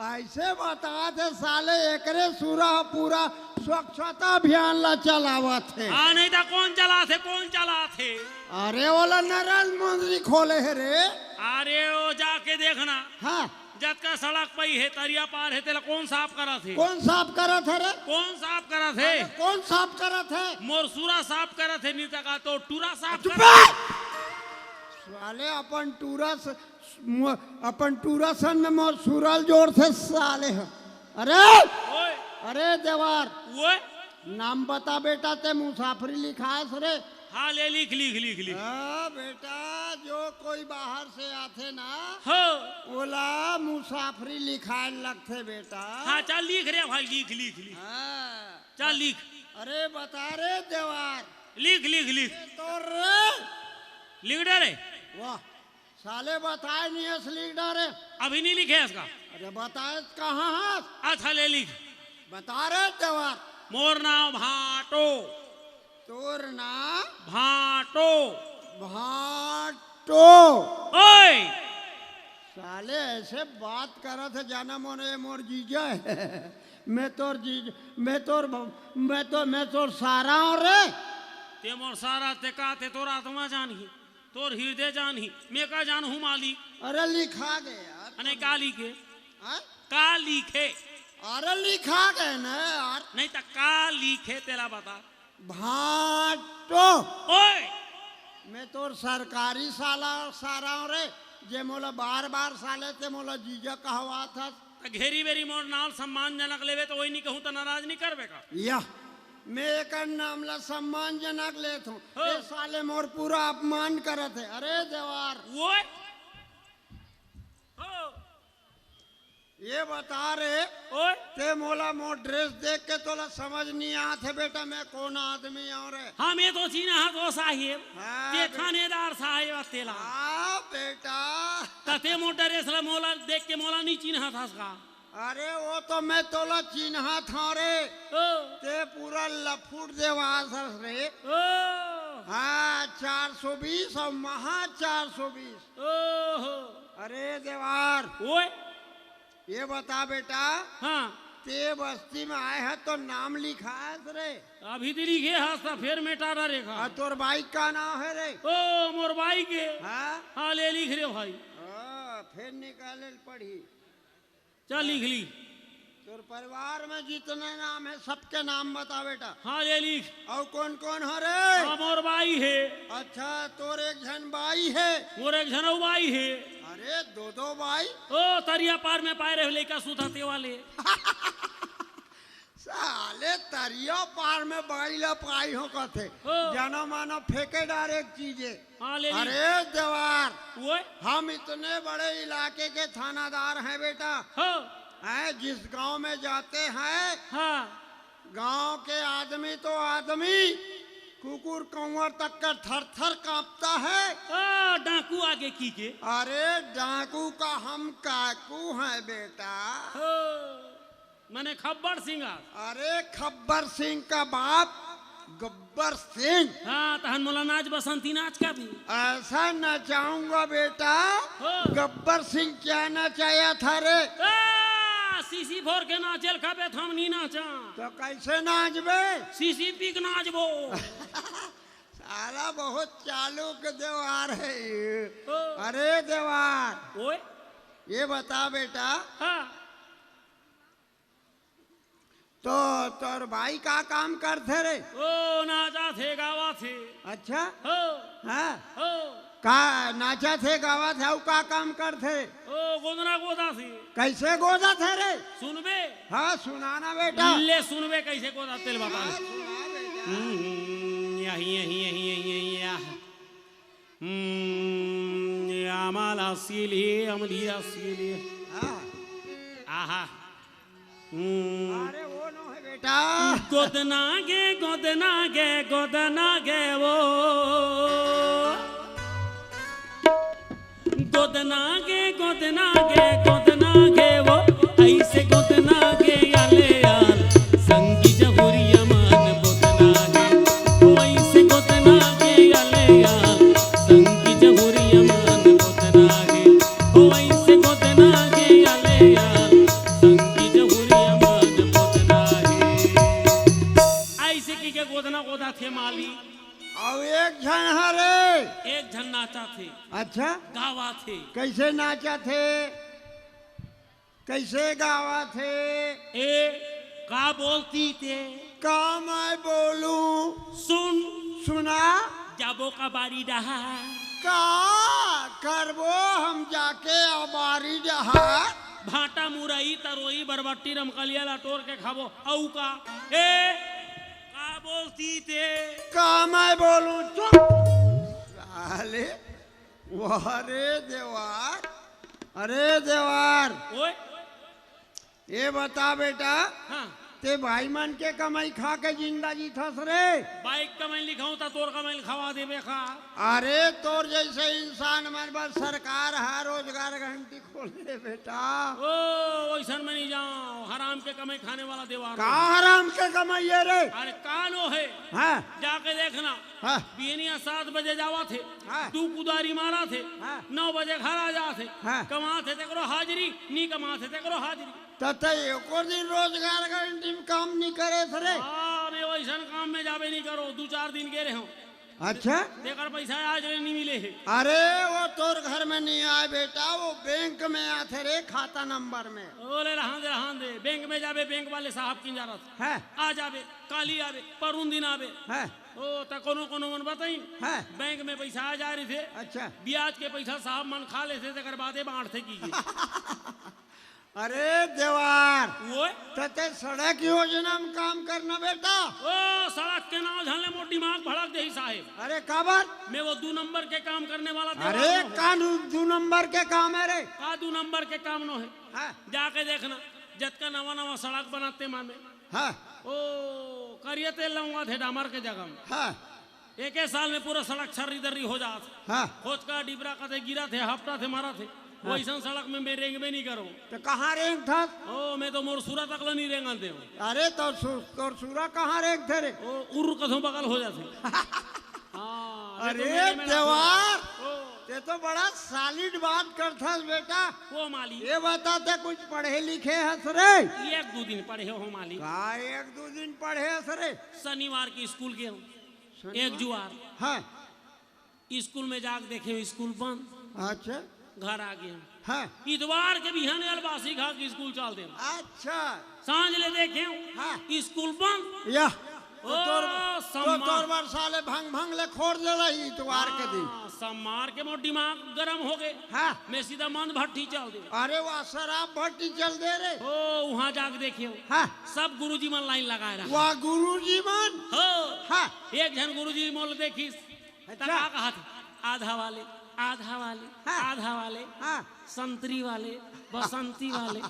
ऐसे बता दे साले, एकरे सुरा ह पूरा स्वच्छता अभियान ला चलावत हे। हाँ, नहीं तो कौन चलाथे, कौन चलाथे? अरे, ओला नरेंद्र मोदी खोले हे रे। अरे, ओ जाके देखना। हाँ। जतका सड़क पई हे, तरिया पार हे, तेला कौन साफ करत हे? कौन साफ करत हे रे? कौन साफ करत हे? अरे, कौन साफ करत हे? मोर सुरा साफ करत हे, नी त का तो टूरा साफ चुप करत रह! हे। साले अपन टूरा स-, म-, अपन टूरा सन में मोर सुरा ल जोड़थे साले ह। अरे! ओए! अरे देवार! ओए! नाम बता बेटा, ते मुसाफरी लिखास रे। हाँ, ले लिख, लिख, लिख, लिख। हाँ बेटा, जो कोई बाहर से आथे ना, हो। ओला मुसाफरी लिखाए लगथे बेटा। हाँ, चल लिख रे भाई, लिख, लिख, लिख। हाँ। चल लिख। अरे बता रे देवार। लिख, लिख, लिख। ये तो रे। लिख डरे। वाह, साले बताए नहीं हस, लिख डरे। अभी नहीं लिखे हस का? अरे बताए कहाँ हस? अच्छा ले लिख। बता रे देवर। मोर नाम भाटो। तोर नाम? भाटो। भाटो। ओए! साले ऐसे बात करत हे, जाना मोने मोर जीजा हे। मैं तोर जीज, मैं तोर भ-, मैं तो, मैं तोर सारा हूँ रे। ते मोर सारा, ते का, ते तोर आत्मा जानही, तोर हृदय जानही, मैं का जानहूँ मालिक। अरे लिखा गे यार। अने का लिखे? हाँ? का लिखे? अरे लिखा गे ना यार। नहीं त का लिखे तेला बता। भाटो। ओए! मैं तोर सरकारी साला, सारा हूँ रे, जे मोला बार बार साले ते मोला जीजा कहवात हस। त घेरी बेरी मोर नाम सम्मानजनक लेबे त ओही नहीं कहूँ त नाराज नहीं करबे का? या, मैं एकर नाम ला सम्मानजनक लेत हूँ। हो। ए साले मोर पूरा अपमान करत हे। अरे देवार। ओए! हो। ये बता रे, ओए। ते मोला मोर ड्रेस देख के तोला समझ नहीं आत हे बेटा, मैं कौन आदमी हूँ रे? हाँ, मैं तो चिन्हा तो साहेब, हाँ, ते बे- थानेदार साहेब तेला। हाँ बेटा। त ते मोर ड्रेस ला मोला देख के मोला नहीं चिन्हा था का? अरे वो तो मैं तोला चिन्हा था रे। ओ। ते पूरा लफुट देवास हस रे। ओ। हाँ, चार सौ बीस और महा चार सौ बीस। ओहो। अरे देवार। ओए। ये बता बेटा, हाँ। ते बस्ती में आए हे तो नाम लिखाए हस रे? अभी तो लिखे हस त फेर मेटारा रेखा। आ तोर बाइक का नाम हे रे? ओ, मोर बाइक हे। हाँ? हाँ, ले लिख रे भाई। हाँ, फेर निकाले ल पड़ही। चल लिख ली। तोर परिवार में जितने नाम हे, सबके नाम बता बेटा। हाँ, ले लिख। अउ कौन कौन हो रे? हाँ, मोर बाई हे। अच्छा, तोर एक झन बाई हे। मोर एक झन अउ बाई हे। अरे, दो दो बाई? ओ, तरिया पार में पाए रहे लइका सुता ते वाले। साले तरिया पार में बाई ला पाई हो कथे। ओ। जानो मानो फेंके डारे एक चीजे। हाँ, ले ली। अरे देवार, ओए। हम इतने बड़े इलाके के थानादार हैं बेटा। हाँ। हैं, जिस गांव में जाते हैं, हाँ। गांव के आदमी तो आदमी, कुकुर कौआ तक का थर थर कांपता है। आ, डाकू आगे की के। अरे डाकू का हम काकू हैं बेटा। हो, मने खब्बर सिंह आ। अरे खब्बर सिंह का बाप गब्बर सिंह। हाँ, तहन मोला नाच बसंती नाच का भी। ऐसा नचाऊंगा बेटा। हो। गब्बर सिंह क्या नचाया था रे? आ, सीसी फोर के नाचेल खबे, थम नहीं नाचा। तो कैसे नाचबे? सीसी पी के नाचबो। साला बहुत चालू के देवार है ये। हो। अरे देवार। ओए। ये बता बेटा। हाँ। तो तोर बाई का काम करथे रे? ओ, नाचा थे, गावा थे। अच्छा? हो। हाँ। हो। का नाचा थे, गावा थे, अउ का काम करथे? ओ, गोदना गोदा थे। कैसे गोदा थे रे? सुनबे? हाँ, सुनाना बेटा। ले सुनबे कैसे गोदा तेल बता। हाँ, सुना बेटा। हम्म, यही, यही, यही, यही, यही, या। हम्म, आमाला सीली, अमलिया सीली। हाँ। आहा। हम्म। अरे वो नो है बेटा। गोदना गे, गोदना गे, गोदना गे वो। गोदना गे, गोदना गे, गोदना गे वो। ऐसे गोदना गे आले यार, संगी जहुरिया मान गोदना गे। वो ऐसे गोदना गे आले यार, संगी जहुरिया मान गोदना गे। वो ऐसे गोदना गे आले यार, संगी जहुरिया मान गोदना गे। ऐसे की के गोदना गोदा थे माली। अउ एक झन हरे। एक झन नाचा थे। अच्छा? गावा थे। कैसे नाचा थे? कैसे गावा थे? ए, का बोलती ते? का मैं बोलूं? सुन। सुना। जाबो का बारी डहा। का करबो हम जाके अबारी डहा? भाटा, मुरई, तरोई, बरबट्टी, रमकलिया ला टोर के खाबो। अउ का? ए, का बोलती ते? का मैं बोलूं? चुप। साले, वाह रे देवार, अरे देवार। ओए। ये बता बेटा, हाँ। ते भाई मन के कमाई खा के जिंदा जीथस रे। बाई के कमाई लिखाऊं त तोर कमाई ल खवा देबे का? अरे, तोर जइसे इंसान मन बर सरकार ह रोजगार गारंटी खोले बेटा। ओ, वइसन में नहीं जाओ, हराम के कमाई खाने वाला देवार का हो। हराम के कमाई हे रे? अरे, का नो हे? हाँ। जाके देखना। हाँ। बिहनिया सात बजे जावत हे, हाँ। दू कुदारी मारत हे, हाँ। नौ बजे घर आ जात हे। हाँ। कमात हे तेकरो हाजिरी, नी कमात हे तेकरो हाजिरी। त तैं एको दिन रोजगार गारंटी में काम नी करेस रे? हाँ, मैं वइसन काम में जाबे नी करों, दू चार दिन गे रहेंव। अच्छा? तेकर पइसा आज ले नी मिले हे। अरे, वो तोर घर में नी आय बेटा, वो बैंक में आथे रे, खाता नंबर में। ओले रहन दे, रहन दे, बैंक में जाबे, बैंक वाले साहब किन जारत। हाँ। आ जाबे, काली आबे, परुन दिन आबे। हाँ। ओ, त कोनो कोनो मन बताइन, हाँ। बैंक में पइसा आ जा रहिथे, अच्छा। ब्याज के पइसा साहब मन खा लेथे, तेकर बादे बांटथे की। अरे देवार, ओए? त तैं सड़क योजना में काम करना बेटा। ओ, सड़क के नाव झन ले मोर दिमाग भड़क देही साहेब। अरे काबर? मैं वो दू नंबर के काम करने वाला देवार अरे नो हूँ। का दू, दू नंबर के काम हे रे? का दू नंबर के काम नो हे? हाँ। जाके देखना, जतका नवा नवा सड़क बनाथे मन में। हाँ। ओ, करिया तेल लगवाथे डामर के जगह में। हाँ। एके साल में पूरा सड़क छर्री दर्री हो जात। हाँ। खोचका डिबरा कथे गिरत हे, हपटत हे, मरत हे। हाँ। वइसन सड़क में मैं रेंगबे नी करों। त कहाँ रेंगथस? ओ, मैं तो मोर सुरा तक ल नी रेंगन देंव। अरे, तोर सु-, तोर सुरा कहाँ रेंगथे रे? ओ, उर्र कथों बगल हो जाथे। हाँ, मैं तो अरे मेरे में ना देवार, ओ। तैं तो बड़ा solid बात करथस बेटा। ओ मालिक। ये बता, तैं कुछ पढ़े लिखे हस रे? एक दू दिन पढ़े हों मालिक। का एक दू दिन पढ़े हस रे? शनिवार के स्कूल गेंव। शनिवार? एक जुआर। हाँ। स्कूल में जाके देखेंव, स्कूल बंद। अच्छा। घर आ गेंव। हाँ। इतवार के बिहन अलबासी खा के स्कूल चल देंव। अच्छा। सांझ ले देखेंव, हाँ। स्कूल बंद। या। ओ, तो तोर, तो सम्मान। तोर बर साले भंग भंग ले खोर देला ही इतवार के दिन। हाँ, सम्मार के मोर दिमाग गरम हो गे। हाँ। मैं सीधा मंद भट्टी चल देंव। अरे वाह, शराब भट्टी चल दे रे। ओ, उहाँ जाके देखेंव। हाँ। सब गुरुजी मन लाइन लगाए रहा। वाह, गुरुजी मन? हो। हाँ। एक झन गुरुजी मोला देखिस, अच्छा। त का कहत हे? आधा वाले, आधा वाले, हाँ। आधा वाले, हाँ। संतरी वाले, बसंती वाले।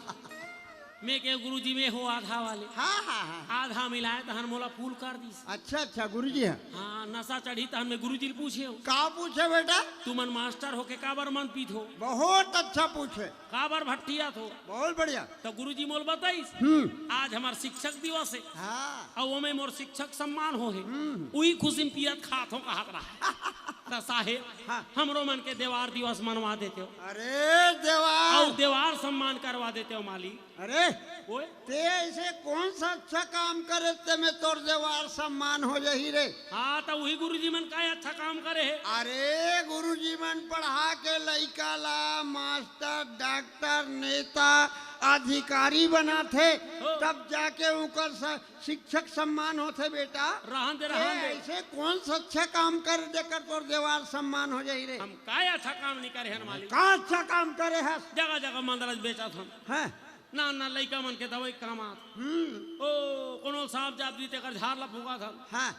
मैं केहेंव गुरुजी, मैं हों आधा वाले। हाँ, हाँ, हाँ। आधा मिलाए तहन मोला फूल कर दिस। अच्छा, अच्छा, गुरुजी हे। हाँ, नशा चढ़ी तहन मैं गुरुजी ल पूछेंव। का पूछे बेटा? तुमन मास्टर होके काबर मंद पीथो? बहुत अच्छा पूछे। काबर भट्ठियाथो? बहुत बढ़िया। त गुरुजी मोला बताइस, हम्म। आज हमर शिक्षक दिवस हे। हाँ। अउ ओमे मोर शिक्षक सम्मान होहे। हम्म। उही खुशी में पियत खात हों कहत रहा। त साहेब, हाँ। हमरो मन के देवार दिवस मनवा देतेव। अरे देवार। अउ देवार सम्मान करवा देतेव मालिक। अरे, ओए? तैं अइसे कौन सा अच्छा काम करे तेमे तोर देवार सम्मान हो जाही रे? हाँ, त उही गुरुजी मन का अच्छा काम करे हे? अरे, गुरुजी मन पढ़ा के लइका ला मास्टर, डॉक्टर, नेता, अधिकारी बनाथे, हो। तब जाके उकर स-, शिक्षक सम्मान होथे बेटा। रहन दे, तैं रहन दे। अइसे कौन सा अच्छा काम करे जेकर तोर देवार सम्मान हो जाही रे? हम का अच्छा काम नहीं करे हन मालिक? का अच्छा काम करे हस? जगह जगह मंदरज बेचत हन। हैं? ना, ना, लइका मन के दवाई काम आत। हम्म। ओ, कोनो साँप जात रही, तेकर झार ला फूंकत हन। हाँ।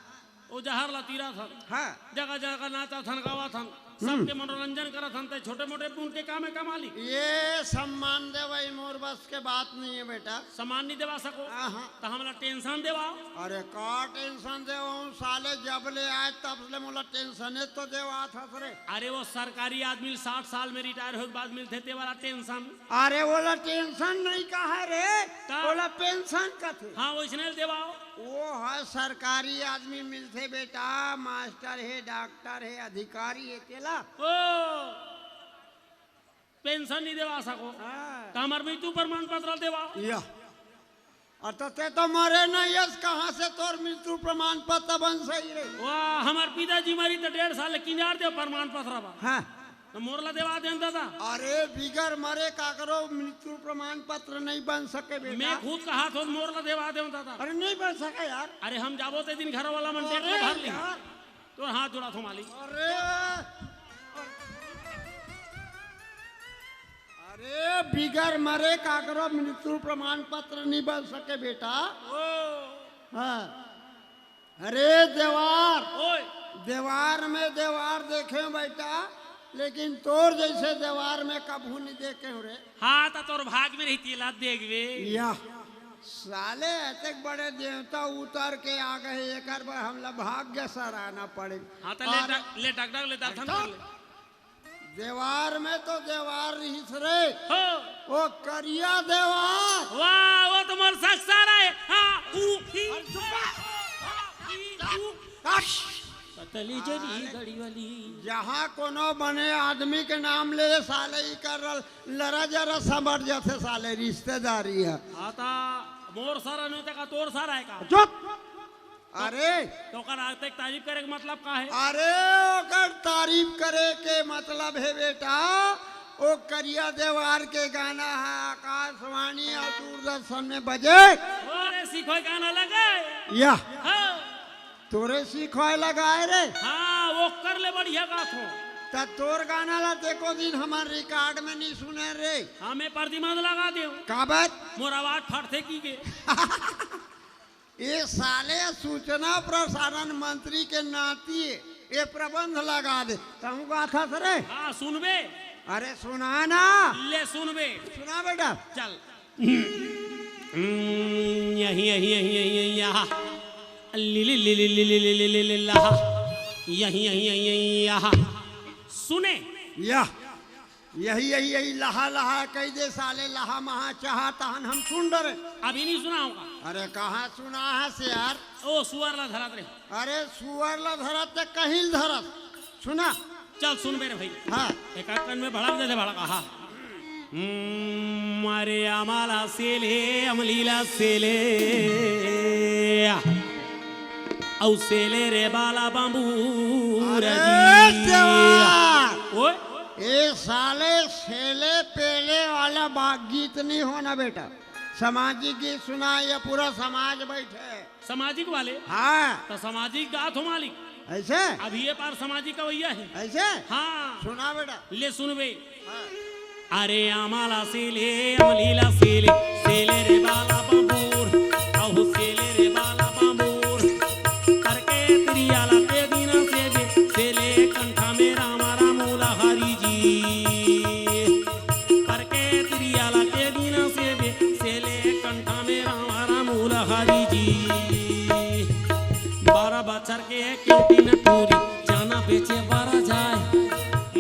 ओ जहर ला तीरत हन। हाँ। जगह, जगह नाचत हन, गावत हन। हम्म। सबके मनोरंजन करत हन, तैं छोटे मोटे पुन के काम हे का मालिक? ये सम्मान देवई मोर बस के बात नहीं हे बेटा। सम्मान नहीं देवा सको? हाँ, हाँ। त हमला tension देवाव। अरे का tension देवाव, साले जब ले आए तब ले मोला tension ए तो देवात हस रे। अरे वो सरकारी आदमी साठ साल में retire होए के बाद मिलथे ते वाला tension। अरे, ओला tension नहीं कहे रे, त? ओला pension कथे। हाँ, वइसने ल देवाव। वो ह सरकारी आदमी मिलथे बेटा, मास्टर हे, डॉक्टर हे, अधिकारी हे, तेला। ओ, pension नहीं देवा सको। हाँ। त हमर मृत्यु प्रमाण पत्र देवाव। या। अरे त तैं तो मरे नहीं हस, कहाँ से तोर मृत्यु प्रमाण पत्र बन सही रे? वाह, हमर पिताजी मरी त डेढ़ साल ले किंजार देव प्रमाण पत्र बा। हाँ। त मोर ला देवा देन दादा। अरे, बिगर मरे काकरो मृत्यु प्रमाण पत्र नहीं बन सके बेटा। मैं खुद कहत हों, मोर ला देवा देव दादा। अरे, नहीं बन सके यार। अरे, हम जाबो ते दिन घर वाला मन अरे date ला भर ली। यार। तोर हाथ जोड़त हों मालिक। अरे, अरे, बिगर मरे काकरो मृत्यु प्रमाण पत्र नहीं बन सके बेटा। ओ। हाँ। अरे देवार, ओए। देवार में देवार देखेंव बेटा, लेकिन तोर जइसे देवार में कभू नहीं देखेंव रे। हाँ, त तोर भाग में रही तेला देखबे। या। साले, अतेक बड़े देवता उतर के आ गए, एकर बर हमला भाग्य सराहना पड़े। हाँ, त ले और डग-, ले डगडग ले दर्शन कर ले। देवार में तो देवार रिहिस रे। हो। वो करिया देवार। वाह, वो तो मोर ससुर हे। हाँ, ऊ, ई, अरे चुप रह। हाँ, ई, ऊ। हट। पतली जरी अरे, गड़ी वाली। जहाँ कोनो बने आदमी के नाम ले, साले ई कर रल, लरा जरा समझ जाथे साले, रिश्तेदारी है। हाँ, ता मोर सारा नहीं होता का, तोर सारा है का? चुप। अरे। तो ओकर आज तक तारीफ करे के मतलब का है? अरे, ओकर तारीफ करे के मतलब है बेटा, वो करिया देवार के गाना है, आकाशवाणी और दूरदर्शन में बजे। अरे, सीखो गाना लगे। या। हाँ। तोरे सिखाए लगा है रे। हाँ, वो कर ले बढ़िया गात हो। त तोर गाना ला ते एको दिन हमर रिकॉर्ड में नहीं सुने रे। हमें प्रतिबंध लगा दे। काबर? मोर आवाज फटथे की गे। ये साले सूचना प्रसारण मंत्री के नाती ये प्रबंध लगा दे। तहूँ गाथा रे। हाँ, सुनबे। अरे सुना ना। ले सुनबे। सुना बेटा। चल। हम्म, यही, यही, यही, यही, यही, यहाँ। Lily, lily, lily, lily, lily, lily, लहा। यही, यही, यही, यही, यहाँ। सुने? या। यही, यही, यही, लहा, लहा, कह दे साले, लहा, महा, चाहा, तहन हम सुन डरे। अभी नहीं सुना होगा। अरे, कहाँ सुना है से यार? ओ, सुअर ला धरत रे। अरे, सुअर ला धरत ते कहिल धरत। सुना। चल सुन मेरे भाई। हाँ। एक आध कन में भड़क देते भड़का, हाँ। हम्म, अरे अमला सेले, अमलीला सेले, औ सेले रे बाला बाबूरा अरे जी। देवा! ओए? ए साले सेले पेले वाला बा-, गीत नहीं होना बेटा। सामाजिक गीत सुना, ये पूरा समाज बैठे। सामाजिक वाले? हाँ। तो सामाजिक गात हो मालिक। ऐसे? अभी ये पार सामाजिक गवैया है। ऐसे? हाँ। सुना बेटा। ले सुनबे। हाँ। अरे आमाला सेले, अमलीला सेले, सेले रे बाला बबूर, अहो सेले रे बाला बबूर, करके त्रियाला ते दीना सेबे, सेले कंठा में रामा रामूला हरी जी। परके तिरियाला के दिन सेबे, सेले कंठा में रामा रामूला हरी जी। बारह बछर के क्यों दिन टूरी, चाना बेचे बारा जाए।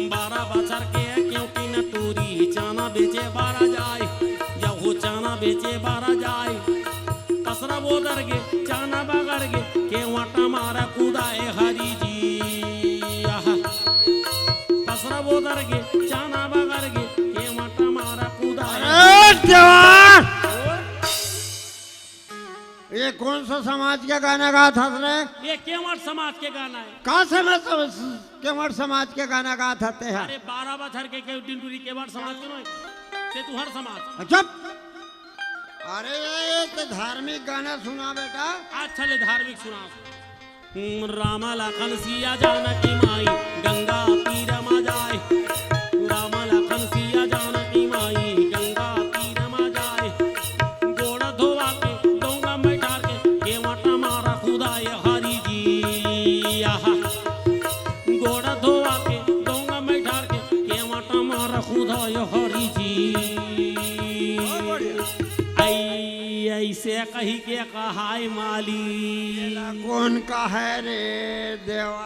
बारह बछर के क्यों दिन टूरी, चाना बेचे बारा जाए। या हो चाना बेचे बारा जाए। पसरा बोदर गे, चाना बगर गे, केवट मारा कुदाए हरी जी। आहा। पसरा बोदर गे, चाना बगर गे, केवट मारा कुदाए। अरे देवा! ये कौन सा समाज का गाना गात हस रे? ये केवट समाज के गाना है। कहाँ से मैं समझ केवट समाज के गाना गात हते हैं। अरे बारह बछर के के दिन टूरी केवट समाज के नोय। ते तुहर समाज। चुप। अरे ये तो धार्मिक गाना सुना बेटा। अच्छा ले धार्मिक सुना। हम्म, रामा लखन सिया जानकी माई गंगा तीर मा जाए। रामा लखन सिया जानकी माई गंगा तीर मा जाए। गोड़ धोवा के डोंगा में ठार के केवट मारा कुदाए हरी जी। आहा। गोड़ धोवा के डोंगा में ठार के केवट मारा कुदाए हरी जी। बहुत बढ़िया। आई, ऐसे कही के कहाय माली। एला कौन कहे रे देवार?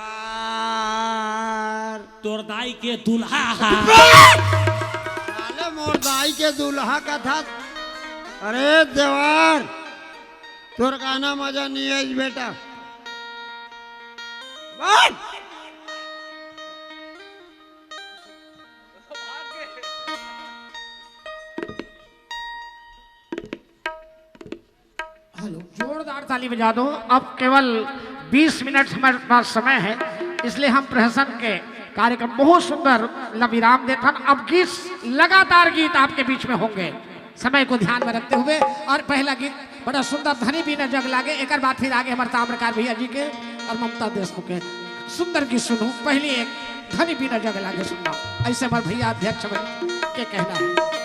तोर दाई के दूल्हा हा। साले मोर दाई के दूल्हा कथा। अरे देवार, तोर गाना मजा नहीं है बेटा। बस। हेलो, जोरदार ताली बजा दो। अब केवल बीस मिनट हमारे पास समय है, इसलिए हम प्रहसन के कार्यक्रम बहुत सुंदर ल विराम देथन। अब गीत, लगातार गीत आपके बीच में होंगे, समय को ध्यान में रखते हुए। और पहला गीत बड़ा सुंदर, धनी बिना जग लागे, एकर बाद फिर आगे हमारे ताम्रकार भैया जी के और ममता देशमुख के सुंदर गीत सुनू। पहली एक धनी बिना जग लागे सुनना, ऐसे हमारे भैया अध्यक्ष के कहना है।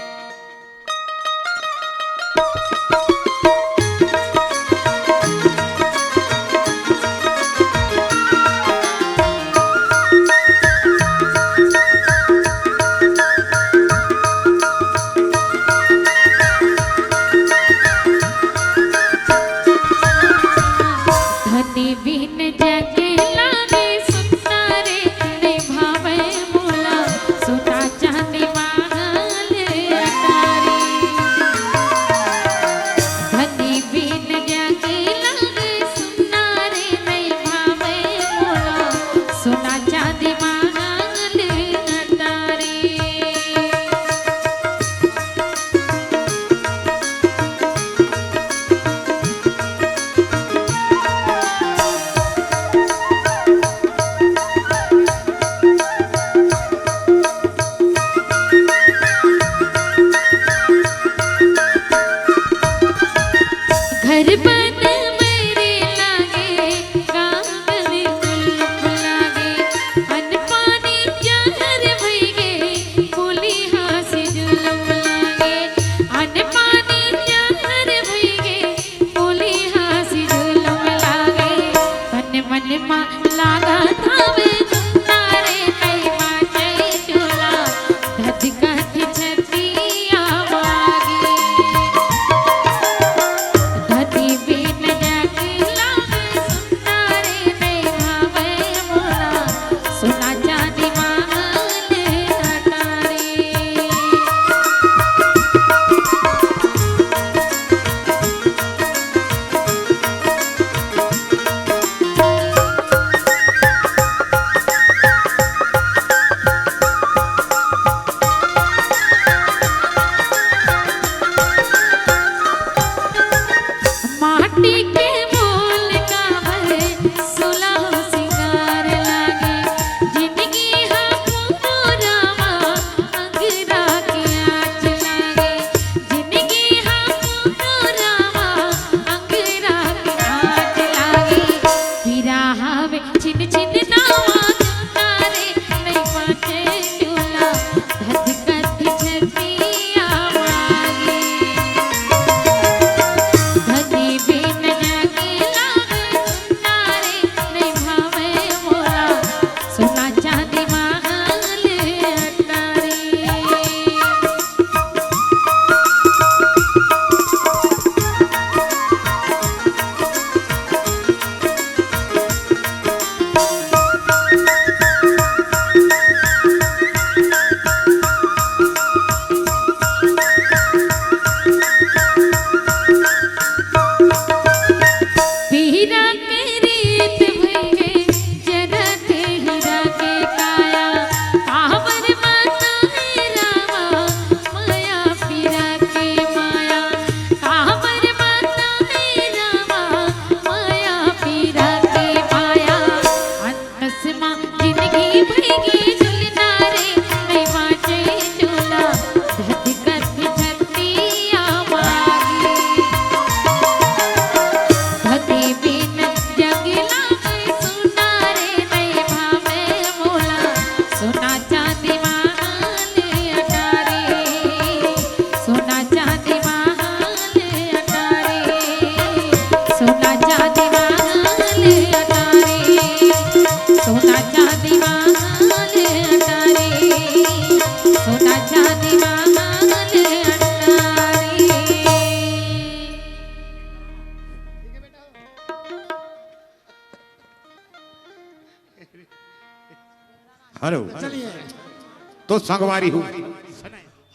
तो संगवारी हो,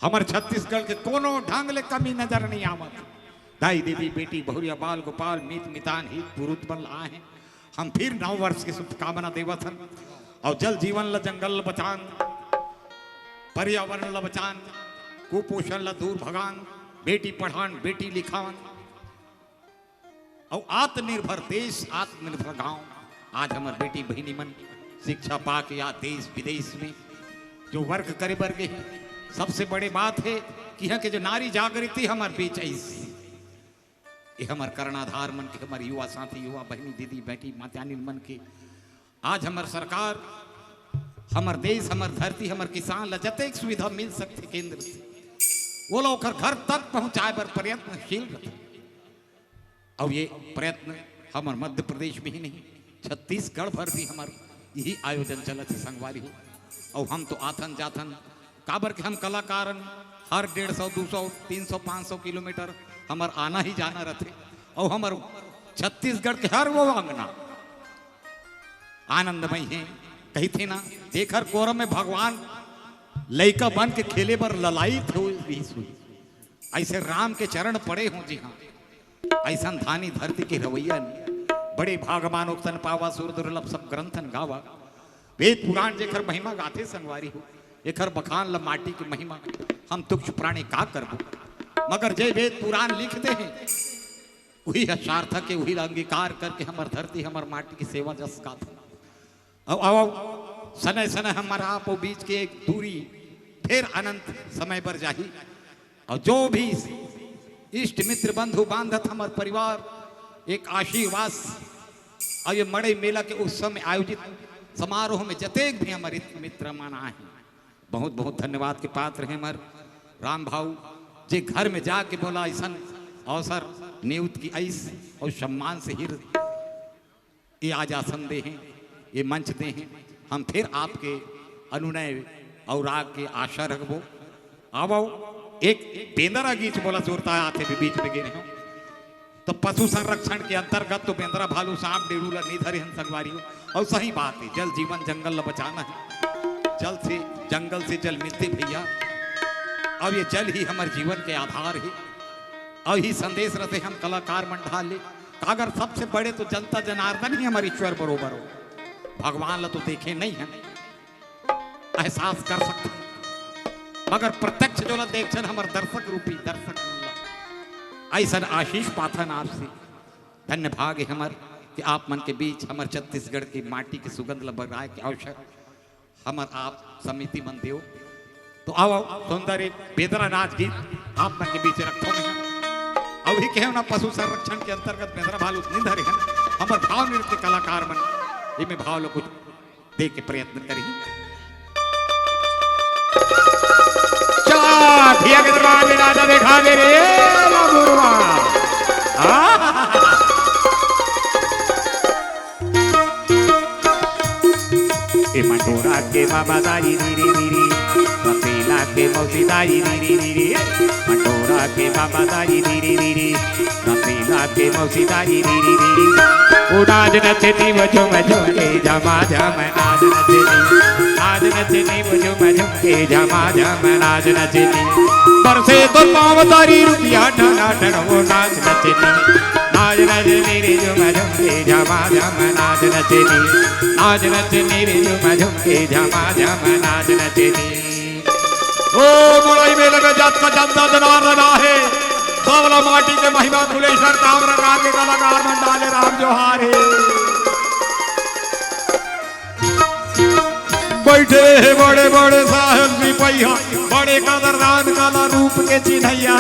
हमर छत्तीसगढ़ के कोनो ढंग ले कमी नजर नहीं आवत। दाई दीदी बेटी बहुरिया बाल गोपाल मीत मितान हित पुरुत बल आए हैं। हम फिर नव वर्ष के शुभकामना देवत हन। और जल जीवन ल जंगल ल बचान, पर्यावरण ल बचान, कुपोषण ल दूर भगान, बेटी पढ़ान बेटी लिखान, अउ आत्मनिर्भर देश, आत्मनिर्भर गांव। आज हमर बेटी बहिनी मन शिक्षा पा के या देश विदेश में जो वर्क करे बर गे हे, सबसे बड़े बात हे कि यहाँ के जो नारी जागृति हमर बीच आइस। ये हमर कर्णाधार मन के, हमर युवा साथी, युवा बहिनी, दीदी, बेटी, मातानिन मन के आज हमर सरकार, हमर देश, हमर धरती, हमर किसान ला जतेक सुविधा मिल सकथे केंद्र से, ओला ओकर घर तक पहुंचाए बर प्रयत्नशील रथे। अउ ये प्रयत्न हमर मध्य प्रदेश में ही नहीं, छत्तीसगढ़ भर भी हमर यही आयोजन चलत हे संगवारी हो। अउ हम तो आथन जाथन, काबर के हम कलाकारन हर डेढ़ सौ, दू सौ, तीन सौ, पाँच सौ किलोमीटर हमर आना ही जाना रथे। अउ हमर छत्तीसगढ़ के हर वो अंगना आनंदमय हे, कहिथे ना, जेखर कोरा में भगवान लइका बन के खेले बर ललाइत हो, रिहिस होही। अइसे राम के चरण पड़े हो जिहाँ, अइसन धानी धरती के रवैया ने, बड़े भाग मानो तन पावा, सुर दुर्लभ सब ग्रंथन गावा। वेद पुराण जेखर महिमा गाथे संगवारी हो, एखर बखान ल माटी के महिमा हम तुक्ष प्राणी का करबो, मगर जे वेद पुराण लिख दे हे, उही ह सार्थक हे, उही ल अंगीकार करके हमर धरती, हमर माटी के सेवा जस गाथे। अउ, अउ, अउ, सने, सने हमर आप अउ बीच के एक दूरी फेर अनंत समय बर जाही। अउ जो भी इष्ट मित्र बंधु बांधत हमर परिवार एक आशीर्वाद, अउ ये मड़ई मेला के उत्सव में आयोजित समारोह में जतेक भी हमर हित मित्र मन आए हे, बहुत बहुत धन्यवाद के पात्र हे हमर राम भाऊ, जे घर में जाके बोला अइसन अवसर नियुक्त की अइस अउ सम्मान से ही ये आज आसन दे हे, ये मंच दे हे। हम फिर आपके अनुनय अउ राग के आशा रखबो। आवो, एक बेंदरा गीत बोला जोरदार आथे भी बीच में गिने हो। तो पशु संरक्षण के अंतर्गत तो बेंदरा भालू सांप डेरू ला नहीं धरे हन संगवारी हो। अउ सही बात हे, जल जीवन जंगल ला बचाना हे। जल से, जंगल से जल मिलथे भैया। अउ ये जल ही हमर जीवन के आधार हे। अउ ही संदेश रथे हम कलाकार मन डाल ले। काबर सबसे बड़े तो जनता जनार्दन ही हमर ईश्वर बरोबर हो। भगवान ला तो देखे नहीं हन, एहसास कर सकथन, मगर प्रत्यक्ष जोला देखथन हमर दर्शक रूपी दर्शक मन ला। अइसन आशीष पाथन आपसे। धन्य भाग हे हमर कि आप मन के बीच हमर छत्तीसगढ़ के माटी के सुगंध ला बगराए के अवसर हमर आप समिति मन देव। तो आओ, आओ, सुंदर एक बेंदरा नाच गीत आप मन के बीच रखथों मैं। अउ ही कहेव ना, पशु संरक्षण के अंतर्गत बेंदरा भालू नहीं धरे हन, हमर भाव नृत्य कलाकार मन इमे भाव लो कुछ दे के प्रयत्न करी। चार धिया के दरबार में राजा देखा दे रे बाबुरवा। आ? ए मंडोरा के बाबा दाई धीरे धीरे, रसीला के मौसी दाई धीरे धीरे, मंडोरा के बाबा दाई धीरे धीरे, रसीला के मौसी दाई धीरे धीरे। ओ नाच नचनी वो झूम झूम के झमा झम नाच नचनी, नाच नचनी वो झूम झूम के झमा झम नाच नचनी। बरसे तो पाँव तारी रुपिया टना टन वो नाच नचनी, नाच नचनी रे झूम झूम के झमा झम नाच नचनी, नाच नचनी रे झूम झूम के झमा झम नाच नचनी। ओ मड़ई मेला में जतका जनता जनार्दन आहे, सबला माटी के महिमा कुलेश्वर ताम्रकार के कलाकार मन डाले राम जोहार हे। बइठे हे बड़े बड़े साहेब सिपहिया, बड़े कदरदान कला रूप के चिन्हैया।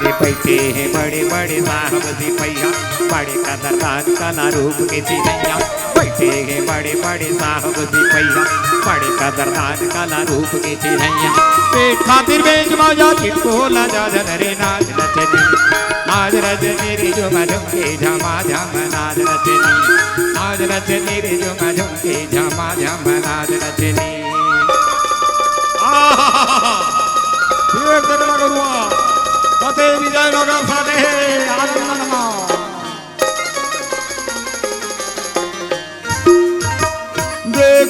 ए बइठे हे बड़े बड़े साहेब सिपहिया, बड़े कदरदान कला रूप के चिन्हैया। बइठे हे बड़े बड़े साहेब सिपहिया, बड़े कदरदान कला रूप के चिन्हैया। पेट खातिर बेच माजा चिटको ला जा जन रे नाच नचनी, नाच नचनी रे झूम झूम के झमा झम नाच नचनी, नाच नचनी रे झूम झूम के झमा झम नाच नचनी। आहा! फिर से बड़ा गरुआ, कते विजयनगर साथे आनंद मनाओ।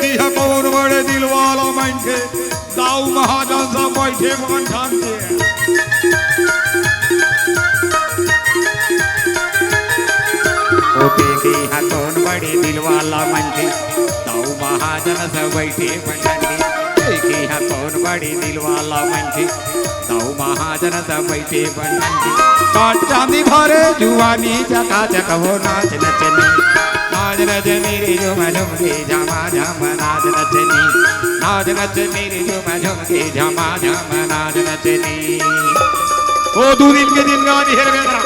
इहा कौन बड़े दिल वाला मनखे, दाऊ महाजन सब बैठे मन ठान के। ओ देखी हा कौन बड़े दिल वाला मनखे, दाऊ महाजन सब बैठे मन ठान के। देखी हा कौन बड़े दिल वाला मनखे, दाऊ महाजन सब बैठे मन ठान के। काट चांदी भरे जुआनी, चकाचक हो नाच नचनी। नाच नचनी रे झूम झूम के, झमा झम नाच नचनी। नाच नचनी रे झूम झूम के, झमा झम नाच नचनी। ओ दू दिन के जिनगी हेर बेरा,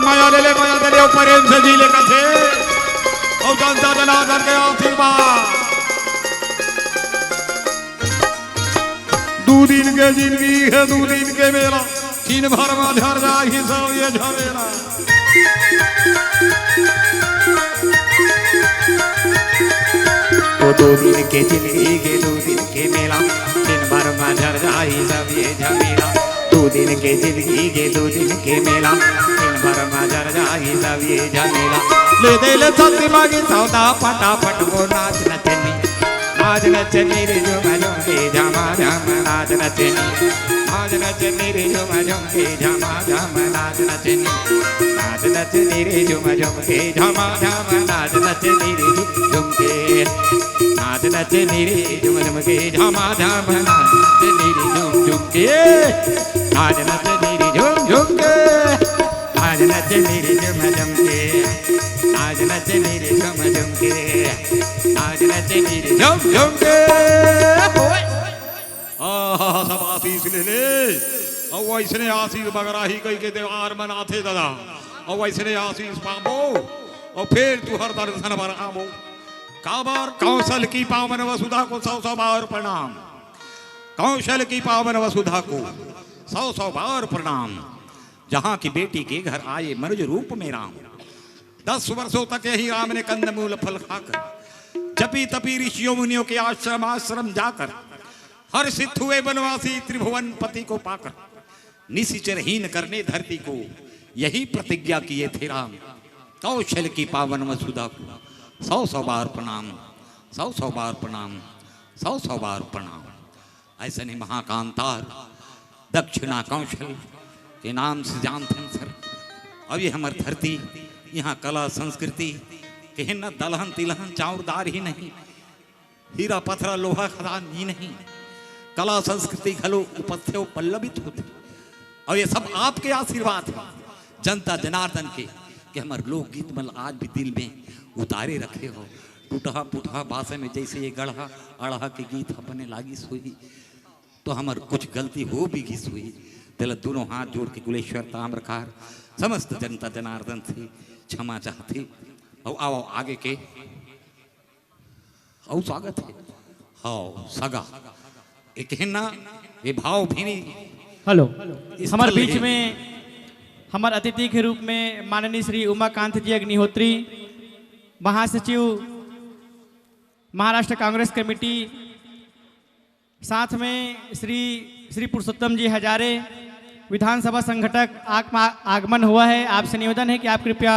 मया ले ले, मया ले ले, प्रेम से जी ले कथे। ओ जनता जनार्दन के आशीर्वाद। दू दिन के जिनगी हे, दू दिन के मेला, दिन भर मा झर जाही सब ये झमेला। ओ दू दिन के जिनगी हे, दू दिन के मेला, दिन भर मा झर जाही सब ये झमेला। दू दिन के जिनगी हे, दू दिन के मेला, दिन भर मा झर जाही सब ये झमेला। ले दे ले सत्ती मांगी सौदा, फटाफट वो नाच नचनी। नाच नचनी रे झूम झूम के, झमा झम नाच नचनी। नाच नचनी रे झूम झूम के, झमा झम नाच नचनी। नाच नचनी रे झूम झूम के, झमा झम नाच नचनी रे झूम झूम के। नाच नचनी रे झूम झूम के, झमा झम नाच नचनी रे झूम झूम के। नाच नचनी रे झूम झूम के। नाच नचनी रे झूम झूम के। नाच नचनी रे झूम झूम के। नाच नचनी रे झूम झूम के। ओए। आहा, सब आशीष ले ले। अउ वइसने आशीष बगराही कहिके देवार मनाथे दादा। अउ वइसने आशीष पाबो। अउ फेर तुहर दर्शन बर आबो। काबर कौशल की पावन वसुधा को सौ सौ बार प्रणाम। कौशल की पावन वसुधा को सौ सौ बार प्रणाम। जहाँ की बेटी के घर आए मनुज रूप में राम। दस वर्षों तक यही राम ने कंदमूल फल खाकर, जपी तपी ऋषियों मुनियों के आश्रम आश्रम जाकर, हर्षित हुए वनवासी त्रिभुवन पति को पाकर, निशिचर हीन करने धरती को, यही प्रतिज्ञा किए थे राम। कौशल की पावन वसुधा को सौ सौ बार प्रणाम, सौ सौ बार प्रणाम, सौ सौ बार प्रणाम। अइसने महाकांतार दक्षिणा कौशल के नाम से जानथन सर। अउ ये हमर धरती, इहाँ कला संस्कृति, कहेन न दलहन तिलहन चाउर दार ही नहीं, हीरा पथरा लोहा खदान ही नहीं, कला संस्कृति घलो उपस्थ्य पल्लवित होथे। अउ ये सब आपके आशीर्वाद हे, जनता जनार्दन के, कि हमर लोकगीत मन ल आज भी दिल में उतारे रखे हो। टूटहा फूटहा भाषा में जइसे ये गढ़हा अड़हा के गीत ह बने लागिस होही, तो हमर कुछ गलती हो भी गिस होही, तेला दूनों हाथ जोड़ के कुलेश्वर ताम्रकार समस्त जनता जनार्दन से क्षमा चाहथे। अउ आओ आगे के, अउ स्वागत हे। हव, सगा। एक हे ना, ये भाव भी नहीं। हेलो, इस हमर तरह बीच हे। में हमर अतिथि के रूप में माननीय श्री उमाकांत जी अग्निहोत्री, महासचिव महाराष्ट्र कांग्रेस कमेटी, साथ में श्री, श्री पुरुषोत्तम जी हजारे, विधानसभा संगठक आगमा-, आगमन हुआ है। आपसे निवेदन है कि आप कृपया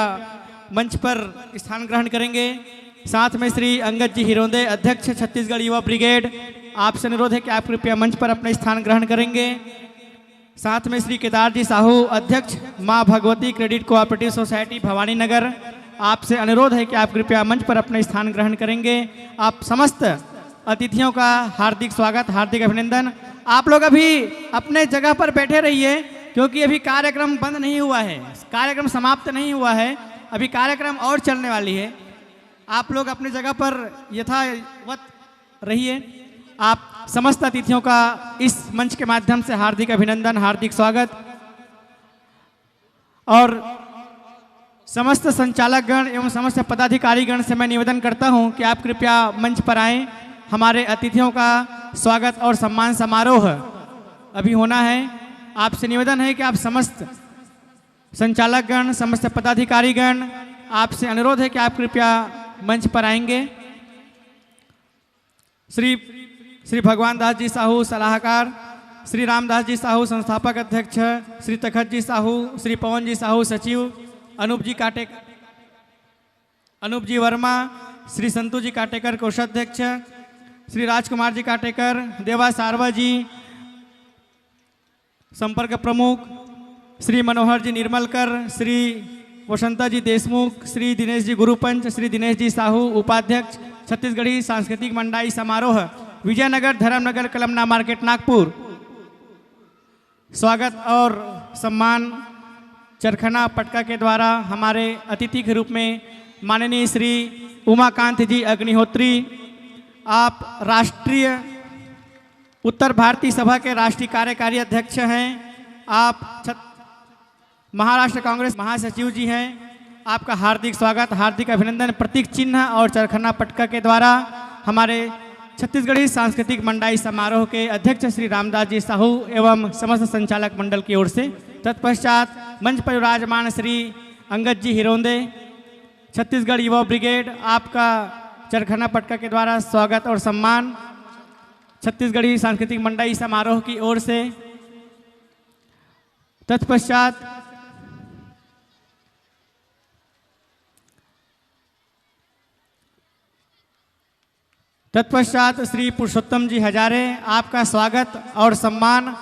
मंच पर स्थान ग्रहण करेंगे। साथ में श्री अंगद जी हिरोंदे, अध्यक्ष छत्तीसगढ़ युवा ब्रिगेड, आपसे अनुरोध है कि आप कृपया मंच पर अपना स्थान ग्रहण करेंगे। साथ में श्री केदार जी साहू, अध्यक्ष माँ Bhagwati credit cooperative society Bhavani Nagar, आपसे अनुरोध है कि आप कृपया मंच पर अपना स्थान ग्रहण करेंगे। आप समस्त अतिथियों का हार्दिक स्वागत, हार्दिक अभिनंदन। आप लोग अभी अपने जगह पर बैठे रहिए, क्योंकि अभी कार्यक्रम बंद नहीं हुआ है, कार्यक्रम समाप्त नहीं हुआ है, अभी कार्यक्रम और चलने वाली है। आप लोग अपनी जगह पर यथावत रहिए। आप समस्त अतिथियों का इस मंच के माध्यम से हार्दिक अभिनंदन, हार्दिक स्वागत। और समस्त संचालक गण एवं समस्त पदाधिकारी गण से मैं निवेदन करता हूं कि आप कृपया मंच पर आएं। हमारे अतिथियों का स्वागत और सम्मान समारोह अभी होना है। आपसे निवेदन है कि आप समस्त संचालक गण, समस्त पदाधिकारी गण, आपसे अनुरोध है कि आप कृपया मंच पर आएंगे। श्री, श्री भगवान दास जी साहू सलाहकार, श्री रामदास जी साहू संस्थापक अध्यक्ष, श्री तखत जी साहू, श्री पवन जी साहू सचिव, अनूप जी काटेकर, अनूप जी वर्मा, श्री संतु जी काटेकर कोषाध्यक्ष, श्री राजकुमार जी काटेकर, देवा सारवा जी संपर्क प्रमुख, श्री मनोहर जी निर्मलकर, श्री वसंता जी देशमुख, श्री दिनेश जी गुरुपंच, श्री दिनेश जी साहू उपाध्यक्ष, छत्तीसगढ़ी सांस्कृतिक मंडाई समारोह, विजयनगर, धर्मनगर, कलमना मार्केट, नागपुर। स्वागत और सम्मान चरखना पटका के द्वारा हमारे अतिथि के रूप में माननीय श्री उमाकांत जी अग्निहोत्री, आप राष्ट्रीय उत्तर भारतीय सभा के राष्ट्रीय कार्यकारी अध्यक्ष हैं, आप छत-, महाराष्ट्र कांग्रेस महासचिव जी हैं। आपका हार्दिक स्वागत, हार्दिक अभिनंदन। प्रतीक चिन्ह और चरखना पटका के द्वारा हमारे छत्तीसगढ़ी सांस्कृतिक मंडाई समारोह के अध्यक्ष श्री रामदास जी साहू एवं समस्त संचालक मंडल की ओर से। तत्पश्चात मंच पर विराजमान श्री अंगद जी हिरोंदे, छत्तीसगढ़ युवा ब्रिगेड, आपका चरखना पटका के द्वारा स्वागत और सम्मान छत्तीसगढ़ी सांस्कृतिक मंडाई समारोह की ओर से। तत्पश्चात तत्पश्चात श्री पुरुषोत्तम जी हजारे, आपका स्वागत और सम्मान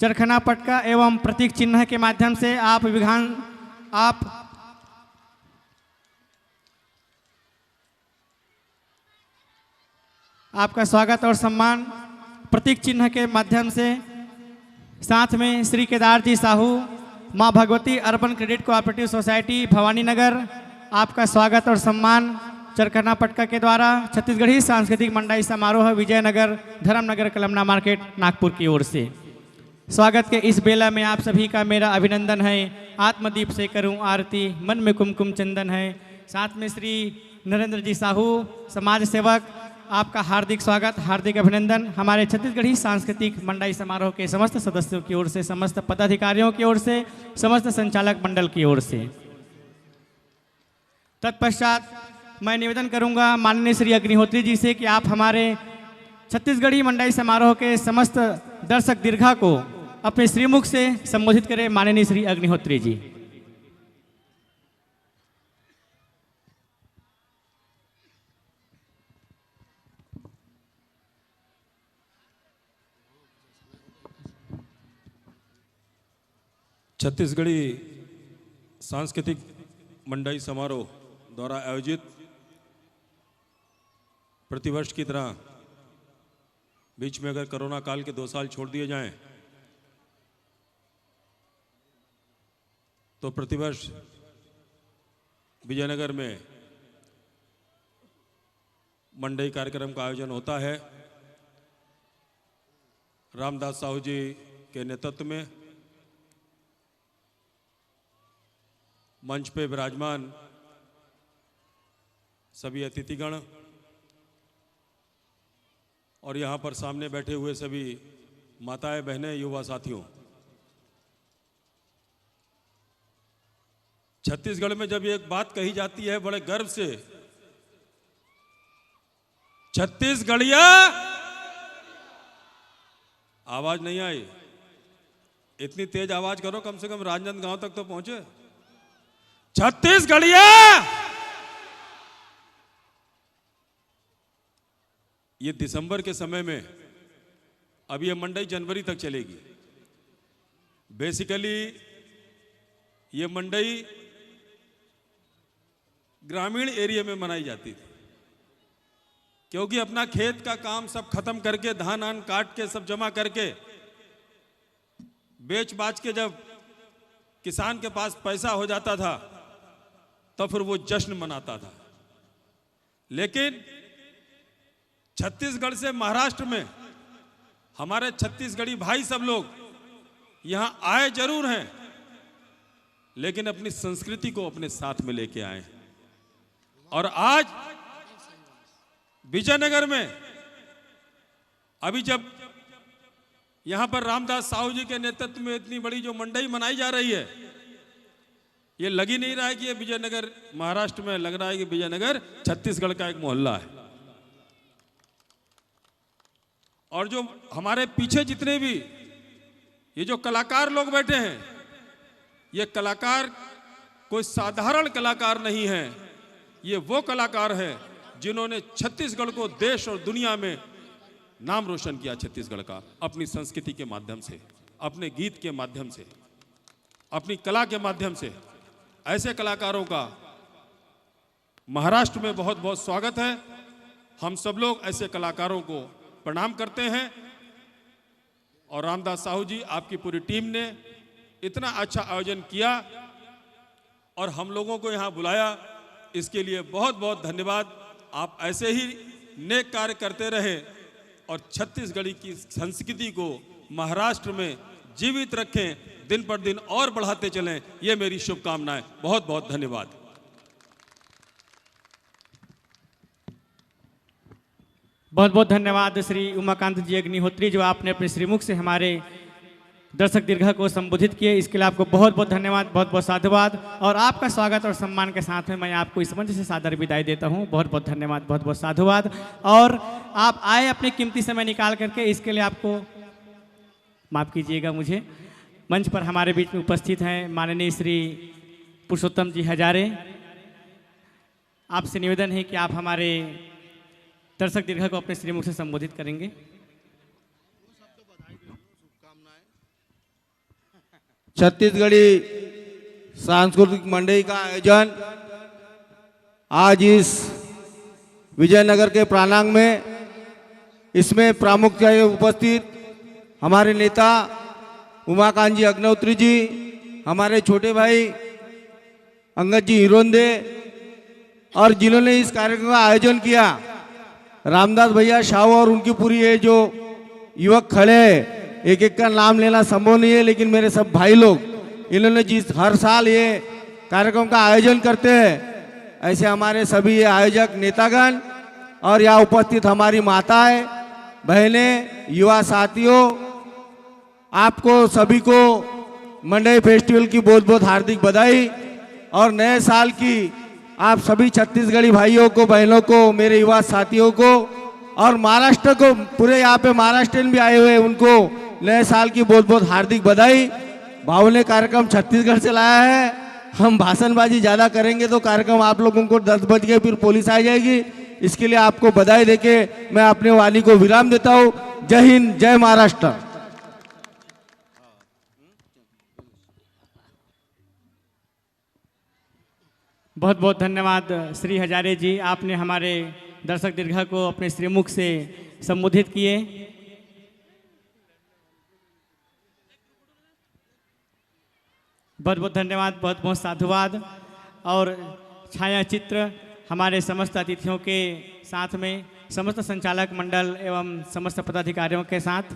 चरखना पटका एवं प्रतीक चिन्ह के माध्यम से आप विधान आप आपका स्वागत और सम्मान प्रतीक चिन्ह के माध्यम से। साथ में श्री केदार जी साहू, माँ Bhagwati urban credit cooperative society Bhavani Nagar, आपका स्वागत और सम्मान चरखना पटका के द्वारा छत्तीसगढ़ी सांस्कृतिक मंडाई समारोह विजयनगर, धर्मनगर, कलमना मार्केट, नागपुर की ओर से। स्वागत के इस बेला में आप सभी का मेरा अभिनंदन है। आत्मदीप से करूं आरती, मन में कुमकुम चंदन है। साथ में श्री नरेंद्र जी साहू, समाज सेवक, आपका हार्दिक स्वागत, हार्दिक अभिनंदन हमारे छत्तीसगढ़ी सांस्कृतिक मंडाई समारोह के समस्त सदस्यों की ओर से, समस्त पदाधिकारियों की ओर से, समस्त संचालक मंडल की ओर से। तत्पश्चात मैं निवेदन करूंगा माननीय श्री अग्निहोत्री जी से कि आप हमारे छत्तीसगढ़ी मंडाई समारोह के समस्त दर्शक दीर्घा को अपने श्रीमुख से संबोधित करें। माननीय श्री अग्निहोत्री जी। छत्तीसगढ़ी सांस्कृतिक मंडाई समारोह द्वारा आयोजित प्रतिवर्ष की तरह बीच में अगर कोरोना काल के दो साल छोड़ दिए जाएं, तो प्रतिवर्ष विजयनगर में मंडई कार्यक्रम का आयोजन होता है। रामदास साहू जी के नेतृत्व में मंच पे विराजमान सभी अतिथिगण और यहाँ पर सामने बैठे हुए सभी माताएं, बहनें, युवा साथियों, छत्तीसगढ़ में जब ये एक बात कही जाती है बड़े गर्व से, "छत्तीसगढ़िया", आवाज नहीं आई, इतनी तेज आवाज करो, कम से कम राजनांदगांव तक तो पहुंचे। "छत्तीसगढ़िया", ये दिसंबर के समय में, अब ये मंडई जनवरी तक चलेगी। बेसिकली ये मंडई ग्रामीण एरिया में मनाई जाती थी, क्योंकि अपना खेत का काम सब खत्म करके, धान आन काट के, सब जमा करके, बेच बाच के जब किसान के पास पैसा हो जाता था, तब फिर वो जश्न मनाता था। लेकिन छत्तीसगढ़ से महाराष्ट्र में हमारे छत्तीसगढ़ी भाई सब लोग यहाँ आए जरूर हैं, लेकिन अपनी संस्कृति को अपने साथ में लेके आए हैं। और आज विजयनगर में अभी जब यहाँ पर रामदास साहू जी के नेतृत्व में इतनी बड़ी जो मंडई मनाई जा रही है, ये लग ही नहीं रहा है कि ये विजयनगर महाराष्ट्र में, लग रहा है कि विजयनगर छत्तीसगढ़ का एक मोहल्ला है। और जो हमारे पीछे जितने भी ये जो कलाकार लोग बैठे हैं, ये कलाकार कोई साधारण कलाकार नहीं है। ये वो कलाकार हैं जिन्होंने छत्तीसगढ़ को देश और दुनिया में नाम रोशन किया छत्तीसगढ़ का, अपनी संस्कृति के माध्यम से, अपने गीत के माध्यम से, अपनी कला के माध्यम से। ऐसे कलाकारों का महाराष्ट्र में बहुत बहुत स्वागत है। हम सब लोग ऐसे कलाकारों को प्रणाम करते हैं। और रामदास साहू जी, आपकी पूरी टीम ने इतना अच्छा आयोजन किया और हम लोगों को यहाँ बुलाया, इसके लिए बहुत बहुत धन्यवाद। आप ऐसे ही नेक कार्य करते रहें और छत्तीसगढ़ी की संस्कृति को महाराष्ट्र में जीवित रखें, दिन पर दिन और बढ़ाते चलें, ये मेरी शुभकामनाएं। बहुत बहुत धन्यवाद। बहुत बहुत धन्यवाद श्री उमाकांत जी अग्निहोत्री, जो आपने अपने श्रीमुख से हमारे दर्शक दीर्घा को संबोधित किए। इसके लिए आपको बहुत बहुत धन्यवाद, बहुत बहुत साधुवाद। और आपका स्वागत और सम्मान के साथ में मैं आपको इस मंच से सादर विदाई देता हूँ। बहुत बहुत धन्यवाद, बहुत बहुत साधुवाद। और आप आए अपने कीमती समय निकाल करके, इसके लिए आपको माफ़ कीजिएगा मुझे। मंच पर हमारे बीच में उपस्थित हैं माननीय श्री पुरुषोत्तम जी हजारे। आपसे निवेदन है कि आप हमारे दर्शक दीर्घा को अपने श्रीमुख से संबोधित करेंगे। छत्तीसगढ़ी सांस्कृतिक मंडली का आयोजन आज इस विजयनगर के प्रांगण में, इसमें प्रमुख के उपस्थित हमारे नेता उमाकांत जी अग्निहोत्री जी, हमारे छोटे भाई अंगद जी हिरोंदे और जिन्होंने इस कार्यक्रम का आयोजन किया, रामदास भैया साहू और उनकी पूरी ये जो युवक खड़े हैं, एक एक का नाम लेना संभव नहीं है, लेकिन मेरे सब भाई लोग, इन्होंने जिस हर साल ये कार्यक्रम का आयोजन करते हैं, ऐसे हमारे सभी आयोजक नेतागण और यहाँ उपस्थित हमारी माताएं, बहनें, युवा साथियों, आपको सभी को मंडई फेस्टिवल की बहुत बहुत हार्दिक बधाई और नए साल की आप सभी छत्तीसगढ़ी भाइयों को, बहनों को, मेरे युवा साथियों को और महाराष्ट्र को, पूरे यहाँ पे महाराष्ट्रियन भी आए हुए, उनको नए साल की बहुत बहुत हार्दिक बधाई। भाव ने कार्यक्रम छत्तीसगढ़ से लाया है। हम भाषणबाजी ज़्यादा करेंगे तो कार्यक्रम आप लोगों को दस बज गए, फिर पुलिस आ जाएगी। इसके लिए आपको बधाई देके मैं अपने वाणी को विराम देता हूँ। जय हिंद, जय महाराष्ट्र। बहुत बहुत धन्यवाद श्री हजारे जी, आपने हमारे दर्शक दीर्घा को अपने श्रीमुख से संबोधित किए। बहुत बहुत धन्यवाद, बहुत बहुत साधुवाद। और छाया चित्र हमारे समस्त अतिथियों के साथ में, समस्त संचालक मंडल एवं समस्त पदाधिकारियों के साथ।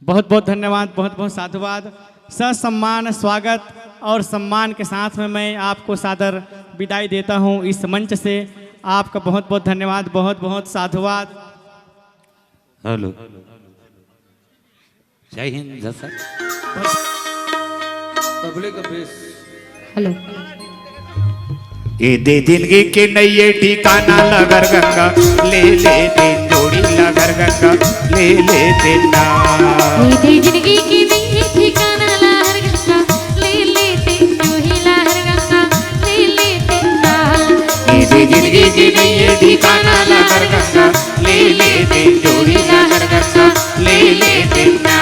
बहुत बहुत धन्यवाद, बहुत बहुत साधुवाद। ससम्मान स्वागत और सम्मान के साथ में मैं आपको सादर विदाई देता हूं इस मंच से। आपका बहुत बहुत धन्यवाद, बहुत बहुत साधुवाद। हेलो, जय हिंद, जय सर। Public office. हेलो। ए दे जिंदगी के नइये ठिकाना लगर गंगा, ले ले दिन जोड़ी लगर गंगा, ले ले दिन ना। ये दे जिंदगी के नइये ठिकाना लहर गंगा, ले ले दिन जोड़ी लहर गंगा, ले ले दिन ना। ए दे जिंदगी के नइये ठिकाना लगर गंगा, ले ले दिन जोड़ी लगर गंगा, ले ले दिन ना।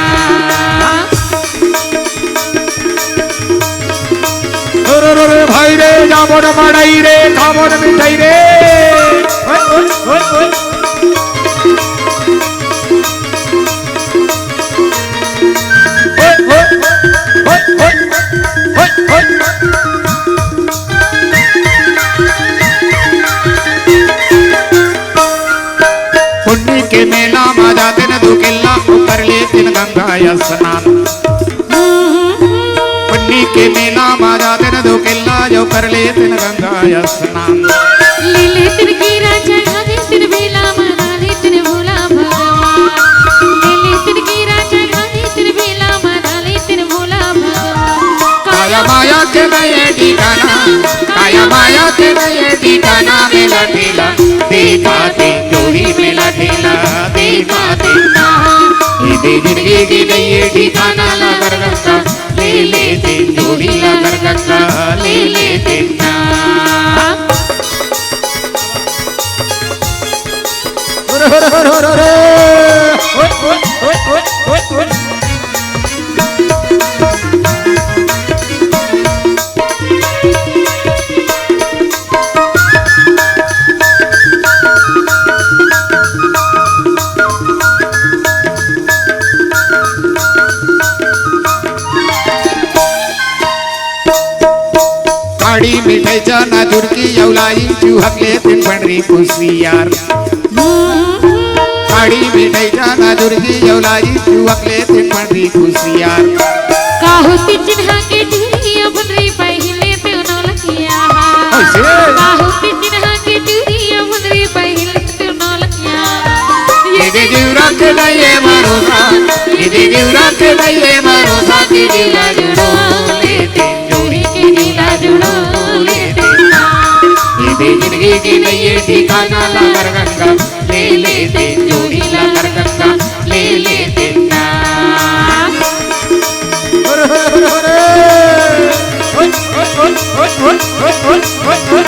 रे रे रे भाई रे, जामुन मड़ई रे, खामुन मिठाई रे। ओए, ओए, ओए, ओए। ओए, ओए, ओए, ओए, ओए, ओए। पुन्नी के मेला मा जातेन दू किल्ला, उतर लेतेन गंगा स्नान। पुन्नी के मेला मा जातेन दू किल्ला, जो कर लेतेन गंगा स्नान। ले लेतेन कीरा चढ़ा देतेन बेला, मना लेतेन भोला भगवान। ले लेतेन कीरा चढ़ा देतेन बेला, मना लेतेन भोला भगवान। काया माया के नइये ठिकाना, काया माया के नइये ठिकाना, मेला ठेला देखा दे, जोड़ी मेला ठेला देखा दे। जिंदगी के नइये ठिकाना ला गरगंगा ले ले तें, जोड़ी ला गरगंगा ले ले तें ना। अरे, अरे, अरे, अरे, अरे। ओए, ओए, ओए। साड़ी मिठाई चना जुड़की अउ लाई चुहक ले तें पंडरी कुसियार। साड़ी मिठाई चना जुड़की अउ लाई चुहक ले तें पंडरी कुसियार। काहू ती चिन्हा के चुरिया मुंदरी पहिन ले तें नौलखिया। ऐसे? काहू ती चिन्हा के चुरिया मुंदरी पहिन ले तें नौलखिया। ये दे जीव रख दे ये भरोसा, ये दे जीव रख दे ये भरोसा कि दिल ला जुड़ो ले तें, जोड़ी के दिल ला जुड़ो ले तें ना। ये दे जिंदगी के नइये ठिकाना ला गरगंगा ले ले तें, जोड़ी ला गरगंगा ले ले तें ना। हरे, हरे, हरे, हरे। हट, हट, हट।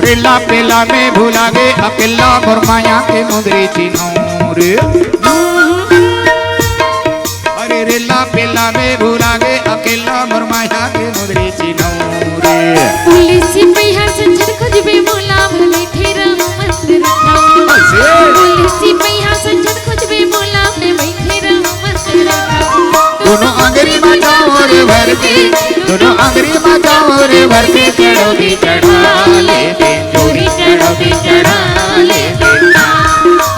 रेला पेला में भुला गे अकेला, मोर माया के मुंदरी चिन्हूं रे। अरे रेला पेला में भुला गे अकेला, मोर माया के मुंदरी चिन्हूं रे। पुलिस सिपहिया संझन खोजबे मोला, मैं बैठे रहूं मस्त रखा। ऐसे? पुलिस सिपहिया संझन खोजबे मोला, मैं बैठे रहूं मस्त रखा। दोनों आंगरी मा चांवर भर के, दोनों आंगरी मा चांवर भर के, चढ़ो भी चढ़ा ले तें, जोड़ी चढ़ो भी चढ़ा ले तें ना।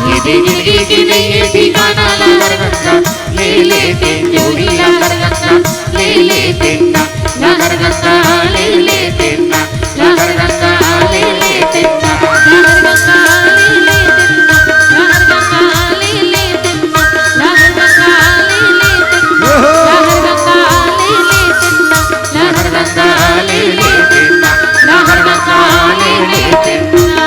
ये दे जिंदगी के नइये ठिकाना ला गरगंगा ले ले तें, जोड़ी ला गरगंगा ले ले तें ना, ला गरगंगा ले ले तें ना, ला गरगंगा ले ले तें ना, ला गरगंगा ले ले तें ना, ला गरगंगा ले ले तें ना, ला गरगंगा ले ले तें ना, ला गरगंगा ले ले तें ना, ला गरगंगा ले ले तें ना, ला गरगंगा ले ले तें ना।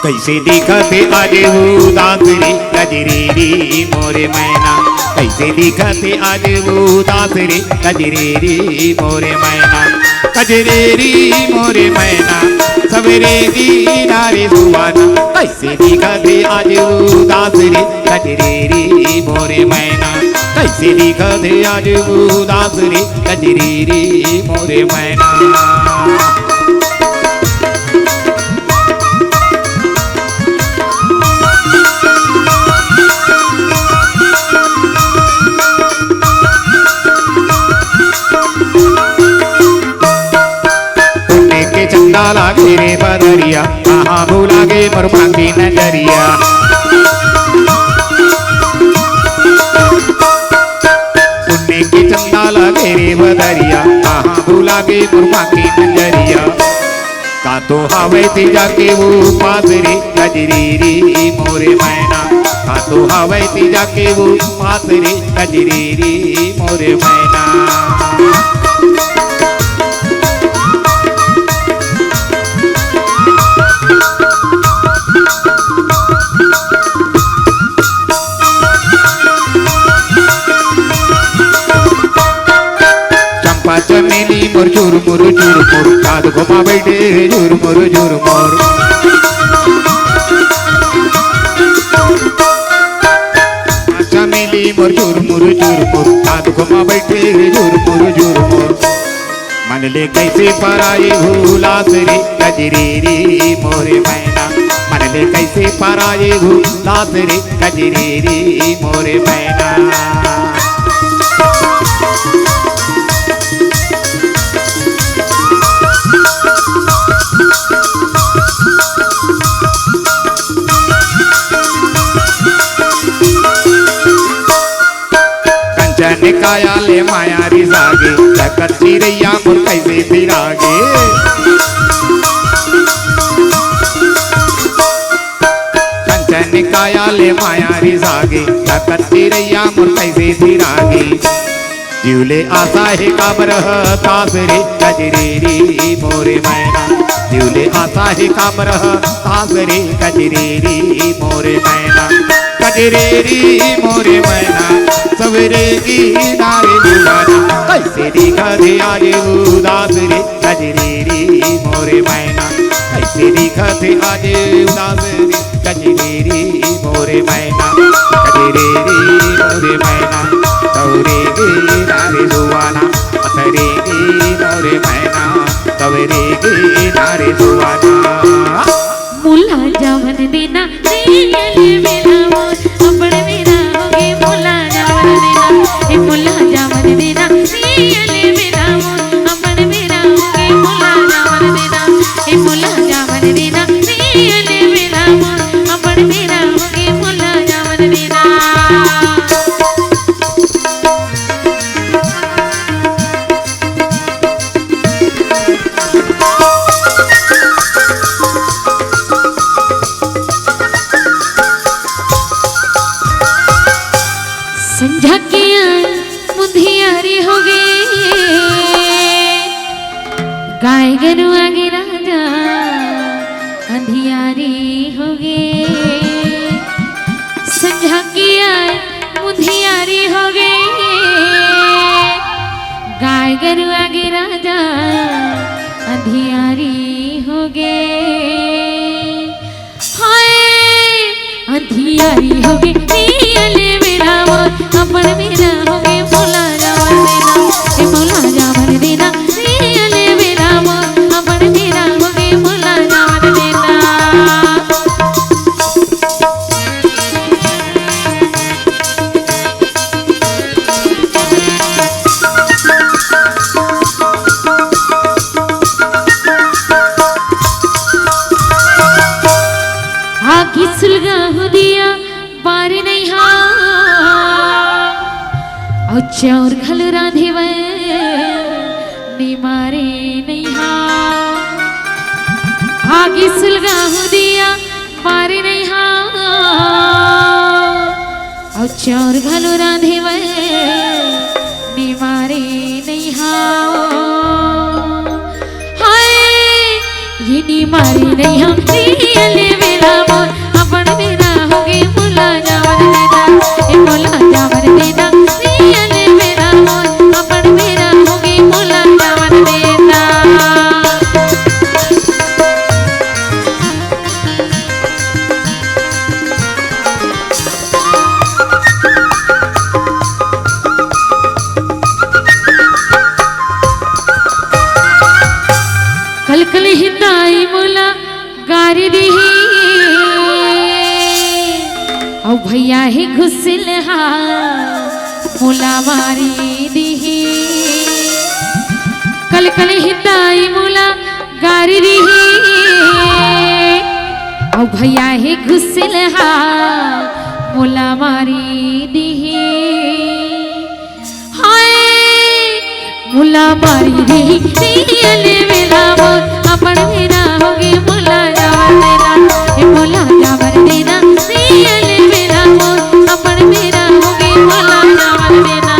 कइसे दिखत हे आज उदास रे कजरी रे मोरे मैना, कइसे दिखत हे आज उदास रे कजरी रे मोरे मैना, कजरी रे मोरे मैना, सबेरे दीना रे सुहाना। कइसे दिखत हे आज उदास रे कजरी रे मोरे मैना, कइसे दिखत हे आज उदास रे कजरी रे मोरे मैना। पुन्नी के चंदा लागे रे बदरिया, कहाँ भुला गे मोर माँ के नजरिया। पुन्नी के चंदा लागे रे बदरिया, कहाँ भुला गे मोर माँ के नजरिया। का तो हवय तें जाके वो पास रे कजरी रे मोरे मैना, का तो हवय तें जाके वो पास रे कजरी रे मोरे मैना। चंपा चमेली मोर चुरमुर चुरमुर, काद घुमा बैठे हे झुरमुर झुरमुर। चमेली मोर चुरमुर चुरमुर, काद घुमा बैठे हे झुरमुर झुरमुर। मन ले कइसे पराए हुलास रे कजरी रे मोरे मैना, मन ले कइसे पराए हुलास रे कजरी रे मोरे मैना। काया ले माया रिसागे, जगत चिरैया मोर कैसे फिरागे। कंचन काया ले माया रिसागे, जगत चिरैया मोर कैसे फिरागे। जीव ले आशा हे काबर ह तास रे, कजरेरी मोरे मैना। जीव ले आशा हे काबर ह तास रे, कजरेरी मोरे मैना। कजरेरी मोरे मैना, सवेरे की नारे बुलाना। कैसे दिखत हे आज उदास रे, कजरेरी मोरे मैना। कैसे दिखत हे आज उदास रे, कजरेरी मोरे मैना। कजरेरी मोरे मैना, सवेरे की नारे बुलाना। कजरेरी मोरे मैना, सवेरे की नारे बुलाना। मुला जावन देना, रे अले बेला मोर, अपन मेरा होगे। मुला जावन देना, ए मुला जावन देना, रे अले बेला मोर, अपन मेरा होगे। मुला जावन देना, ए मुला जावन देना, रे अले बेला मोर, अपन मेरा होगे। मुला जावन देना। संझा के मुंधियारी होगे, गाय गरुआ गे राजा अंधियारी होगे। संझा के मुंधियारी होगे, गाय गरुआ गे राजा अंधियारी होगे। हाय, अंधियारी होगे, ए अले बेला मोर, अपन मेरा होगे। मुला जावन देना, ए मुला जावन देना, ए अले बेला मोर, अपन मेरा होगे। मुला जावन देना। आगी सुलगा हो दिया, बारे नहीं हा, अउ चाउर घलो रांधे बर निमारे नहीं हा। आगी सुलगा हो दिया, बारे नहीं हा, अउ चाउर घलो रांधे बर निमारे नहीं हा। हाय, ये निमारे नहीं हा, ए अले बेला मोर, अपन मेरा होगे। मुला जावन देना, ए मुला जावन देना, ए अले बेला मोर, अपन मेरा होगे। मुला जावन देना। कलकल हिंदाई मोला गारी दिही, अउ भैया हे घुसिल हा मोला मारी दिही। कलकल हिंदाई मोला गारी दिही, अउ भैया हे घुसिल हा मोला मारी दिही। हाय, मोला मारी दिही, ए अले बेला मोर, अपन मेरा होगे। मोला जावन देना, ए मोला जावन देना, ए अले बेला मोर, अपन मेरा होगे। मोला जावन देना।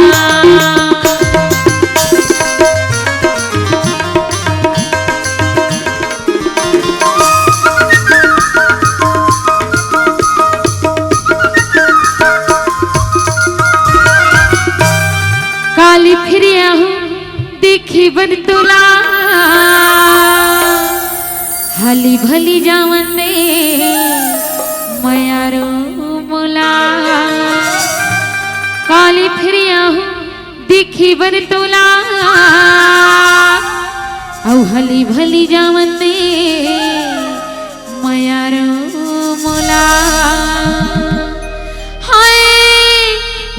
काली फिर आहूं देखी बर तोला, हली भली जावन दे मयारो मोला। काली फिर आहूं देखी बर तोला, अउ हली भली जावन दे मयारो मोला। हाय,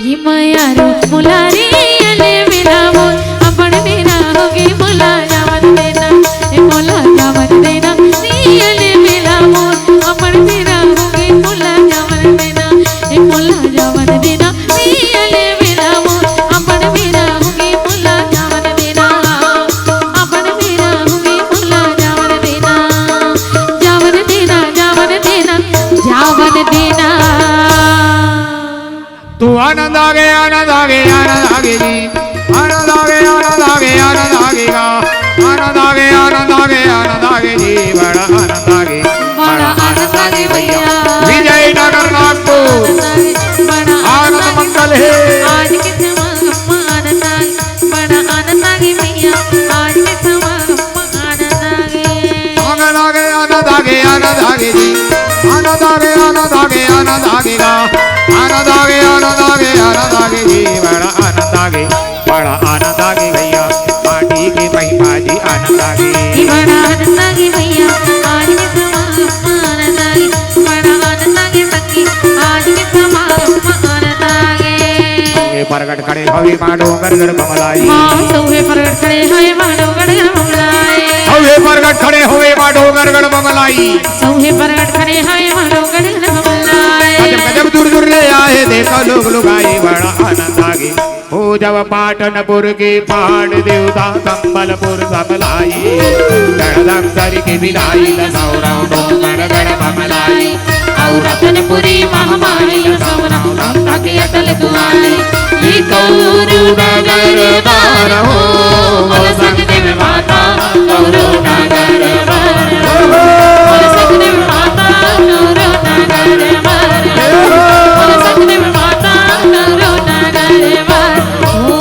ये मयारो मोला रे, अले बेला मोर, अपन मेरा होगे। मोला जावन देना, ए मोला जावन देना, ए अले बेला मोर, अपन मेरा होगे। मोला जावन देना, ए मोला जावन देना, ए अले बेला मोर, अपन तू आनंद आगे, आनंद आगे, आनंद आगे जी। आनंद आगे, आनंद आगे, आनंद आगे गा। आनंद आगे, आनंद आगे, आनंद आगे जी। बड़ा आनंद आगे, बड़ा आनंद आगे भैया। विजय नगर नागपुर। बड़ा आनंद मंगल है। आज के समागम आनंद आगे, बड़ा आनंद आगे भैया। आज के समागम आनंद आगे। आनंद आगे, आनंद आगे, आनंद आगे जी। आनंद आगे, आनंद आगे, आनंद आगे गा। आनंद आगे, आनंद आगे, आनंद आगे जी। बड़ा आनंद आगे, बड़ा आनंद आगे भैया। माटी के महिमा जी आनंद आगे। जी बड़ा आनंद आगे भैया। आज के समागम आनंद आगे। बड़ा आनंद आगे सखी। आज के समागम आनंद आगे। हे प्रगट खड़े हवे माँ डोंगरगढ़ बमलाई। हाँ, सौहे प्रगट खड़े हवे माँ डोंगरगढ़ बमलाई। सौहे प्रगट खड़े हवे माँ डोंगरगढ़ बमलाई। सौहे प्रगट खड़े हवे माँ डोंगरगढ़ बमलाई। गजब गजब दूर दूर ले आए, देखो लोग लुगाई, बड़ा आनंद आगे। हो जब पाटनपुर के पहाड़ देवता संबलपुर समलाई, गढ़दम सर के बिलाई लसौरव डोंगरगढ़ बमलाई। और रतनपुरी महामारी सौरव नंद के अटल दुआरी। ये कौरू नगर बार हो, बोल सकते में माता, कौरू नगर बार हो, बोल सकते में माता, कौरू नगर बार हो, बोल सकते में माता, कौरू नगर बार हो।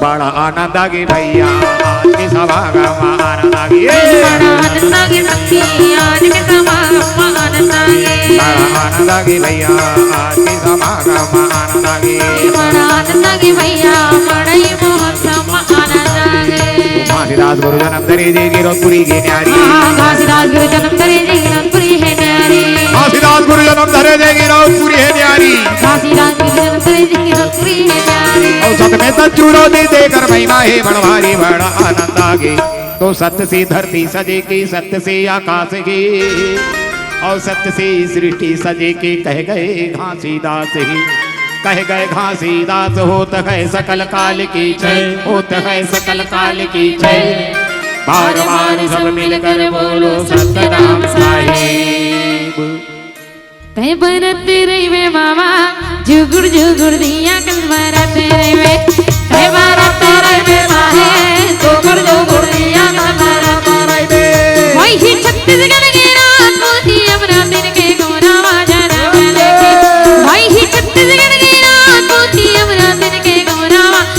बड़ा आनंद आगे भैया, आज के समागम आनंद आगे। बड़ा आनंद आगे सखी, आज के समागम आनंद आगे। बड़ा आनंद आगे भैया, आज के समागम आनंद आगे। बड़ा आनंद आगे भैया, बड़ा ही महोत्सव आनंद आगे। घासीदास गुरु जन्म धरे जे गिरौदपुरी के न्यारी। हाँ, घासीदास गुरु जन्म धरे जे गिरौदपुरी है न्यारी। घासीदास गुरु जन्म धरे जे गिरौदपुरी है न्यारी। घासीदास गुरु जन्म धरे जे गिरौदपुरी है न्यारी। और सत में सत चूरो दी देकर महिमा हे बड़ भारी, बड़ा आनंद आगे। तो सत्य से धरती सजे के, सत्य से आकाश के, और सत्य से सृष्टि सजे के, कह गए घासीदास ही, कह गए घासीदास, होत है सकल काल की जय, होत है सकल काल की जय। बार बार सब मिलकर बोलो सतनाम साहेब। तै बरत रहिबे बाबा, जुगुर जुगुर दिया कस बरत रहिबे। तै बरत रहिबे साहेब, जुगुर जुगुर दिया कस बरत रहिबे। वही छत्तीसगढ़ के राजपूती अमरा दिन के गोरा बाजार में लेके। वही छत्तीसगढ़ के राजपूती अमरा दिन के गोरा बाजार।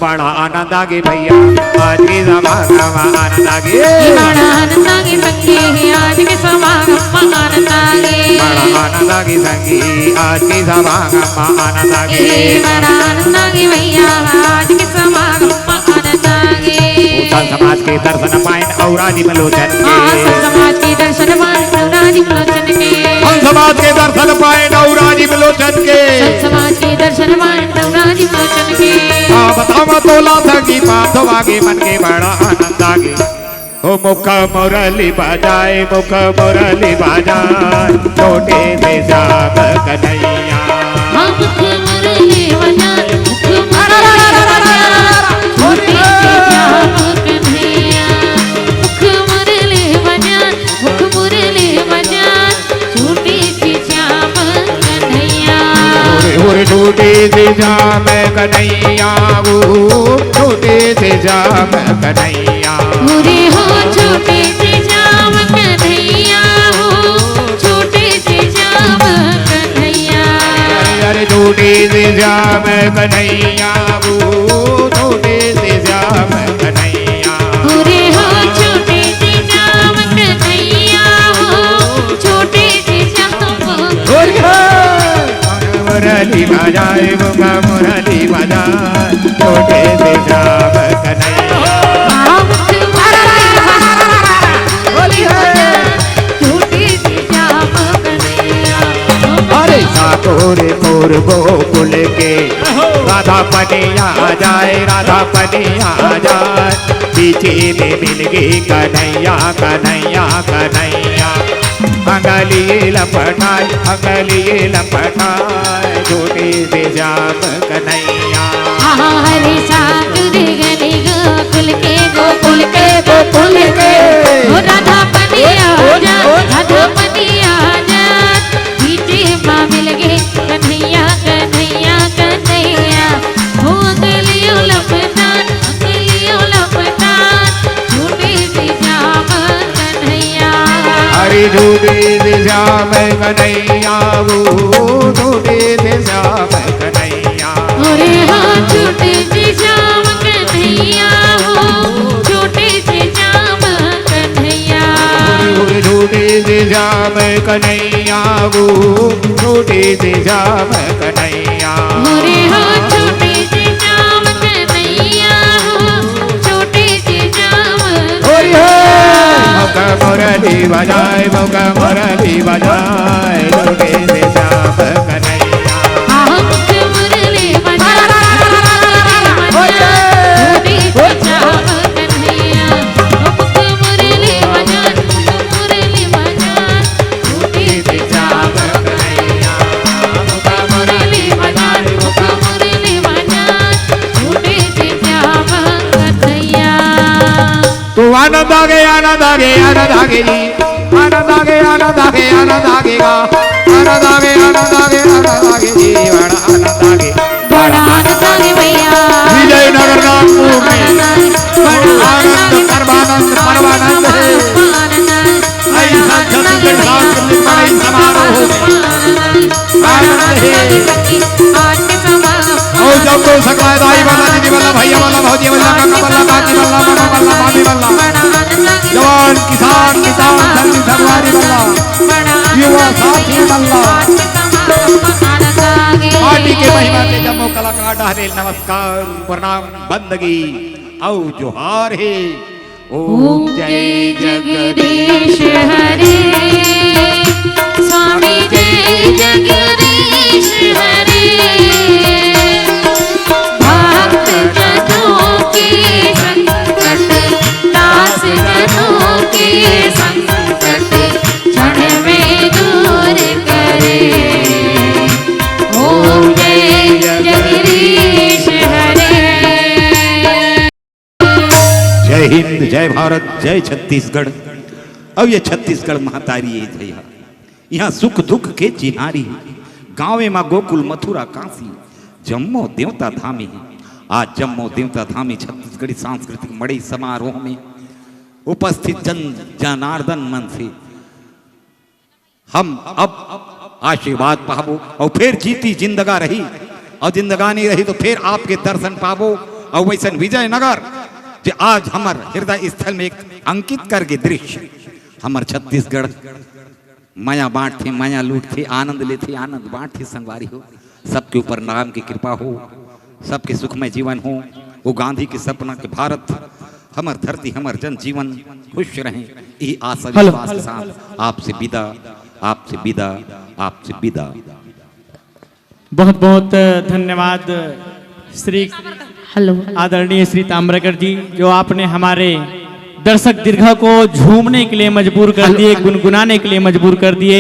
बड़ा आनंद आगे भैया, आज के समागम आनंद आगे। बड़ा आनंद आगे संगी, आज के समागम आनंद आगे। बड़ा आनंद आगे संगी, आज के समागम आनंद आगे। बड़ा आनंद आगे भैया, आज के समागम आनंद आगे। संत समाज के दर्शन पाइन अउ राजीव लोचन के। हाँ, संत समाज के दर्शन पाइन अउ राजीव लोचन के। संत समाज के दर्शन पाइन अउ राजीव लोचन के। संत समाज के दर्शन पाइन अउ राजीव लोचन के। हाँ, बतावा तोला संगी पाप धोवागे मन के बड़ा आनंद आगे। ओ मुख मुरली बजाए, मुख मुरली बजाए, छोटे से श्याम कन्हैया। हाँ, मुख मुरली बजाए, मुख मुरली बजाए, छोटे से श्याम कन्हैया। मुख मुरली बजाए, मुख मुरली बजाए, छोटे से श्याम कन्हैया। ओरे, ओरे, छोटे से श्याम कन्हैया, ओ, छोटे से श्याम कन्हैया। ओरे हो, छोटे से श्याम कन्हैया, हो, छोटे से श्याम कन्हैया। अरे, अरे, छोटे से श्याम कन्हैया, ओ, छोटे से श्याम कन्हैया। ओरे हो, छोटे से श्याम कन्हैया, हो, छोटे से श्याम। ओरे हो, मुरली बजाए, मुख मुरली बजाए, छोटे से श्याम कन्हैया। हाँ, मुख मुरली बजाए, छोटे से श्याम कन्हैया। अरे सातोरे कोर गोकुल के राधा पनिया जाए, राधा पनिया जाए, बीचे में मिल गई कन्हैया, कन्हैया, कन्हैया। अंगली लपटाए, अंगली लपटाए, छोटे से श्याम कन्हैया। हाँ, हरे सातोरे गली गोकुल के, गोकुल के, गोकुल के। ओ राधा पनिया जा, राधा पनिया जा, बीचे मा मिल गई कन्हैया, कन्हैया, कन्हैया। ओ अंगलियों लपटाए, अंगलियों लपटाए, छोटे से श्याम कन्हैया। अरे छोटे से श्याम कन्हैया, ओ छोटे से श्याम कन्हैया। अरे हाँ, छोटे से श्याम कन्हैया, हो, छोटे से श्याम कन्हैया। अरे छोटे से श्याम कन्हैया, ओ छोटे से श्याम कन्हैया। अरे हाँ, छोटे से श्याम कन्हैया, हो, छोटे से श्याम। ओरे हो, मुख मुरली बजाए, मुख मुरली बजाए, छोटे से श्याम कन्हैया। हाँ, मुख मुरली बजाए, छोटे से श्याम कन्हैया। मुख मुरली बजाए, मुख मुरली बजाए, छोटे से श्याम कन्हैया। मुख मुरली बजाए, मुख मुरली बजाए, छोटे से श्याम कन्हैया। तो आनंद आगे, आनंद आगे, आनंद आगे जी। आनंद आगे, आनंद आगे, आनंद आगे गा। आनंद आगे, आनंद आगे, आनंद आगे जी। बड़ा आनंद आगे। बड़ा आनंद आगे भैया। विजयनगर नागपुर में आनंद आगे। बड़ा आनंद आगे। आनंद, परमानंद, परमानंद है। आनंद आगे। ऐसा छत्तीसगढ़ सांस्कृतिक मड़ई समारोह में आनंद है। अउ जम्मो सकलाय दाई बल्ला, दीदी बल्ला, भैया बल्ला, भौजी बल्ला, काका बल्ला, काकी बल्ला, मामा बल्ला, मामी बल्ला, जवान, किसान, किसान, संगी, संगवारी बल्ला, युवा साथी बल्ला, पार्टी के महिमा के जम्मो कलाकार डहरे ले नमस्कार, प्रणाम, बंदगी अउ जोहार हे। ओम जय जगदीश हरे, स्वामी जय जगदीश हरे। भक्त जनों के संकट, दास जनों के संकट, क्षण में दूर करे। ओम जय जगदीश हरे। जय हिंद, जय भारत, जय छत्तीसगढ़। अब ये छत्तीसगढ़ महतारी ए जय हा। इहाँ सुख दुख के चिन्हारी हे। गाँवे मा गोकुल मथुरा काशी, जम्मो देवता धामी हे। आज जम्मो देवता धामी छत्तीसगढ़ी सांस्कृतिक मड़ई समारोह में उपस्थित जन जनार्दन मन से हम अब आशीर्वाद पाबो अउ फेर जीती जिंदगा रही अउ जिंदगानी रही तो फेर आपके दर्शन पाबो अउ वैसन विजयनगर, जे आज हमर हृदय स्थल में एक अंकित करके दृश्य, हमर छत्तीसगढ़ मया बांटथे, मया लूटथे, आनंद लेथे, आनंद बांटथे। संगवारी हो, सबके ऊपर राम की कृपा हो, सबके सुखमय जीवन हो, वो गांधी के सपना के भारत, हमर धरती, हमर जनजीवन खुश रहे। यही आशा हेलो। विश्वास के साथ आपसे विदा, आपसे विदा, आपसे विदा। बहुत बहुत धन्यवाद श्री हेलो। आदरणीय श्री ताम्रकर जी, जो आपने हमारे दर्शक दीर्घा को झूमने के लिए मजबूर कर हेलो। दिए, गुनगुनाने के लिए मजबूर कर दिए,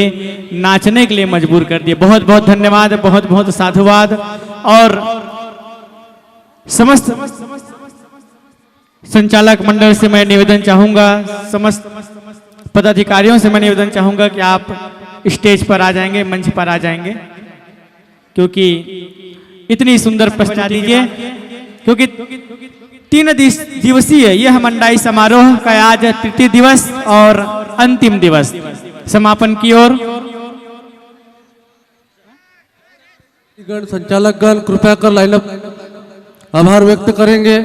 नाचने के लिए मजबूर कर दिए। बहुत बहुत धन्यवाद, बहुत बहुत साधुवाद। और समस्त संचालक मंडल से मैं निवेदन चाहूंगा, समस्त पदाधिकारियों से मैं निवेदन चाहूंगा कि आप स्टेज पर आ जाएंगे, मंच पर आ जाएंगे, क्योंकि इतनी सुंदर प्रस्तुति के, क्योंकि तीन दिस-, दिवसीय यह मंडाई समारोह का आज तृतीय दिवस और अंतिम दिवस, समापन की ओर। गण, संचालक गण, कृपया कर लाइनअप, आभार व्यक्त करेंगे।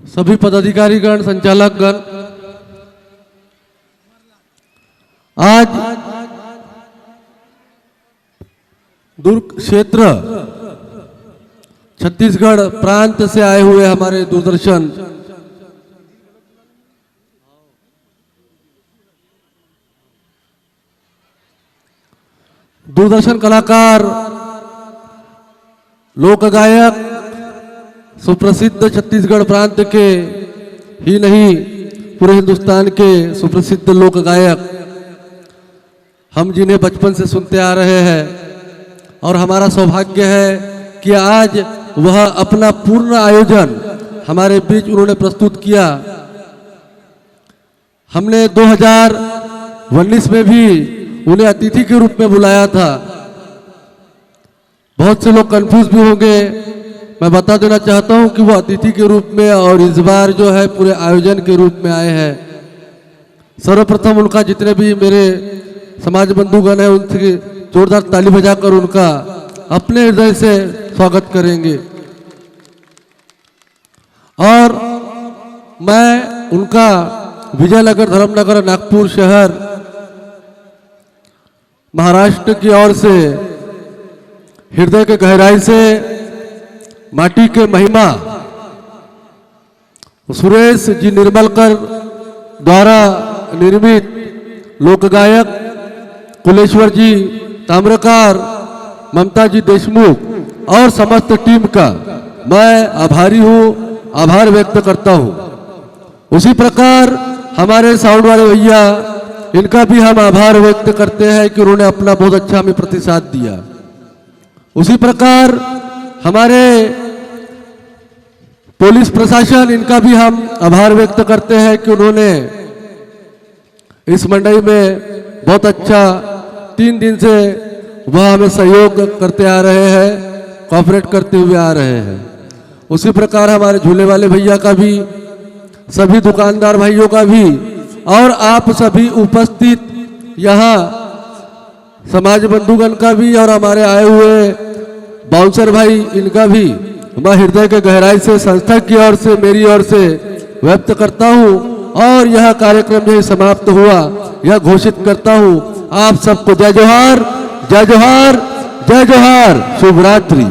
सभी पदाधिकारी गण, संचालक गण, आज दुर्ग क्षेत्र छत्तीसगढ़ प्रांत से आए हुए हमारे दूरदर्शन दूरदर्शन कलाकार, लोक गायक, सुप्रसिद्ध छत्तीसगढ़ प्रांत के ही नहीं, पूरे हिंदुस्तान के सुप्रसिद्ध लोक गायक, हम जिन्हें बचपन से सुनते आ रहे हैं और हमारा सौभाग्य है कि आज वह अपना पूर्ण आयोजन हमारे बीच उन्होंने प्रस्तुत किया। हमने दो हज़ार उन्नीस में भी उन्हें अतिथि के रूप में बुलाया था। बहुत से लोग कंफ्यूज भी होंगे। मैं बता देना चाहता हूं कि वो अतिथि के रूप में और इस बार जो है पूरे आयोजन के रूप में आए हैं। सर्वप्रथम उनका, जितने भी मेरे समाज बंधुगण हैं, उनसे जोरदार ताली बजाकर उनका अपने हृदय से स्वागत करेंगे। और मैं उनका विजयनगर, धर्मनगर, नागपुर शहर, महाराष्ट्र की ओर से हृदय के गहराई से माटी के महिमा सुरेश जी निर्मलकर द्वारा निर्मित लोकगायक कुलेश्वर जी ताम्रकार, ममता जी देशमुख और समस्त टीम का मैं आभारी हूँ, आभार व्यक्त करता हूँ। उसी प्रकार हमारे साउंड वाले भैया, इनका भी हम आभार व्यक्त करते हैं कि उन्होंने अपना बहुत अच्छा हमें प्रतिसाद दिया। उसी प्रकार हमारे पुलिस प्रशासन, इनका भी हम आभार व्यक्त करते हैं कि उन्होंने इस मंडई में बहुत अच्छा, तीन दिन से वह हमें सहयोग करते आ रहे हैं, कोऑपरेट करते हुए आ रहे हैं। उसी प्रकार हमारे झूले वाले भैया का भी, सभी दुकानदार भाइयों का भी, और आप सभी उपस्थित यहाँ समाज बंधुगण का भी और हमारे आए हुए बाउंसर भाई, इनका भी मैं हृदय के गहराई से संस्था की ओर से, मेरी ओर से व्यक्त करता हूँ। और यह कार्यक्रम यही समाप्त हुआ, यह घोषित करता हूँ। आप सबको जय जोहार, जय जोहार, जय जोहार, शुभ रात्रि।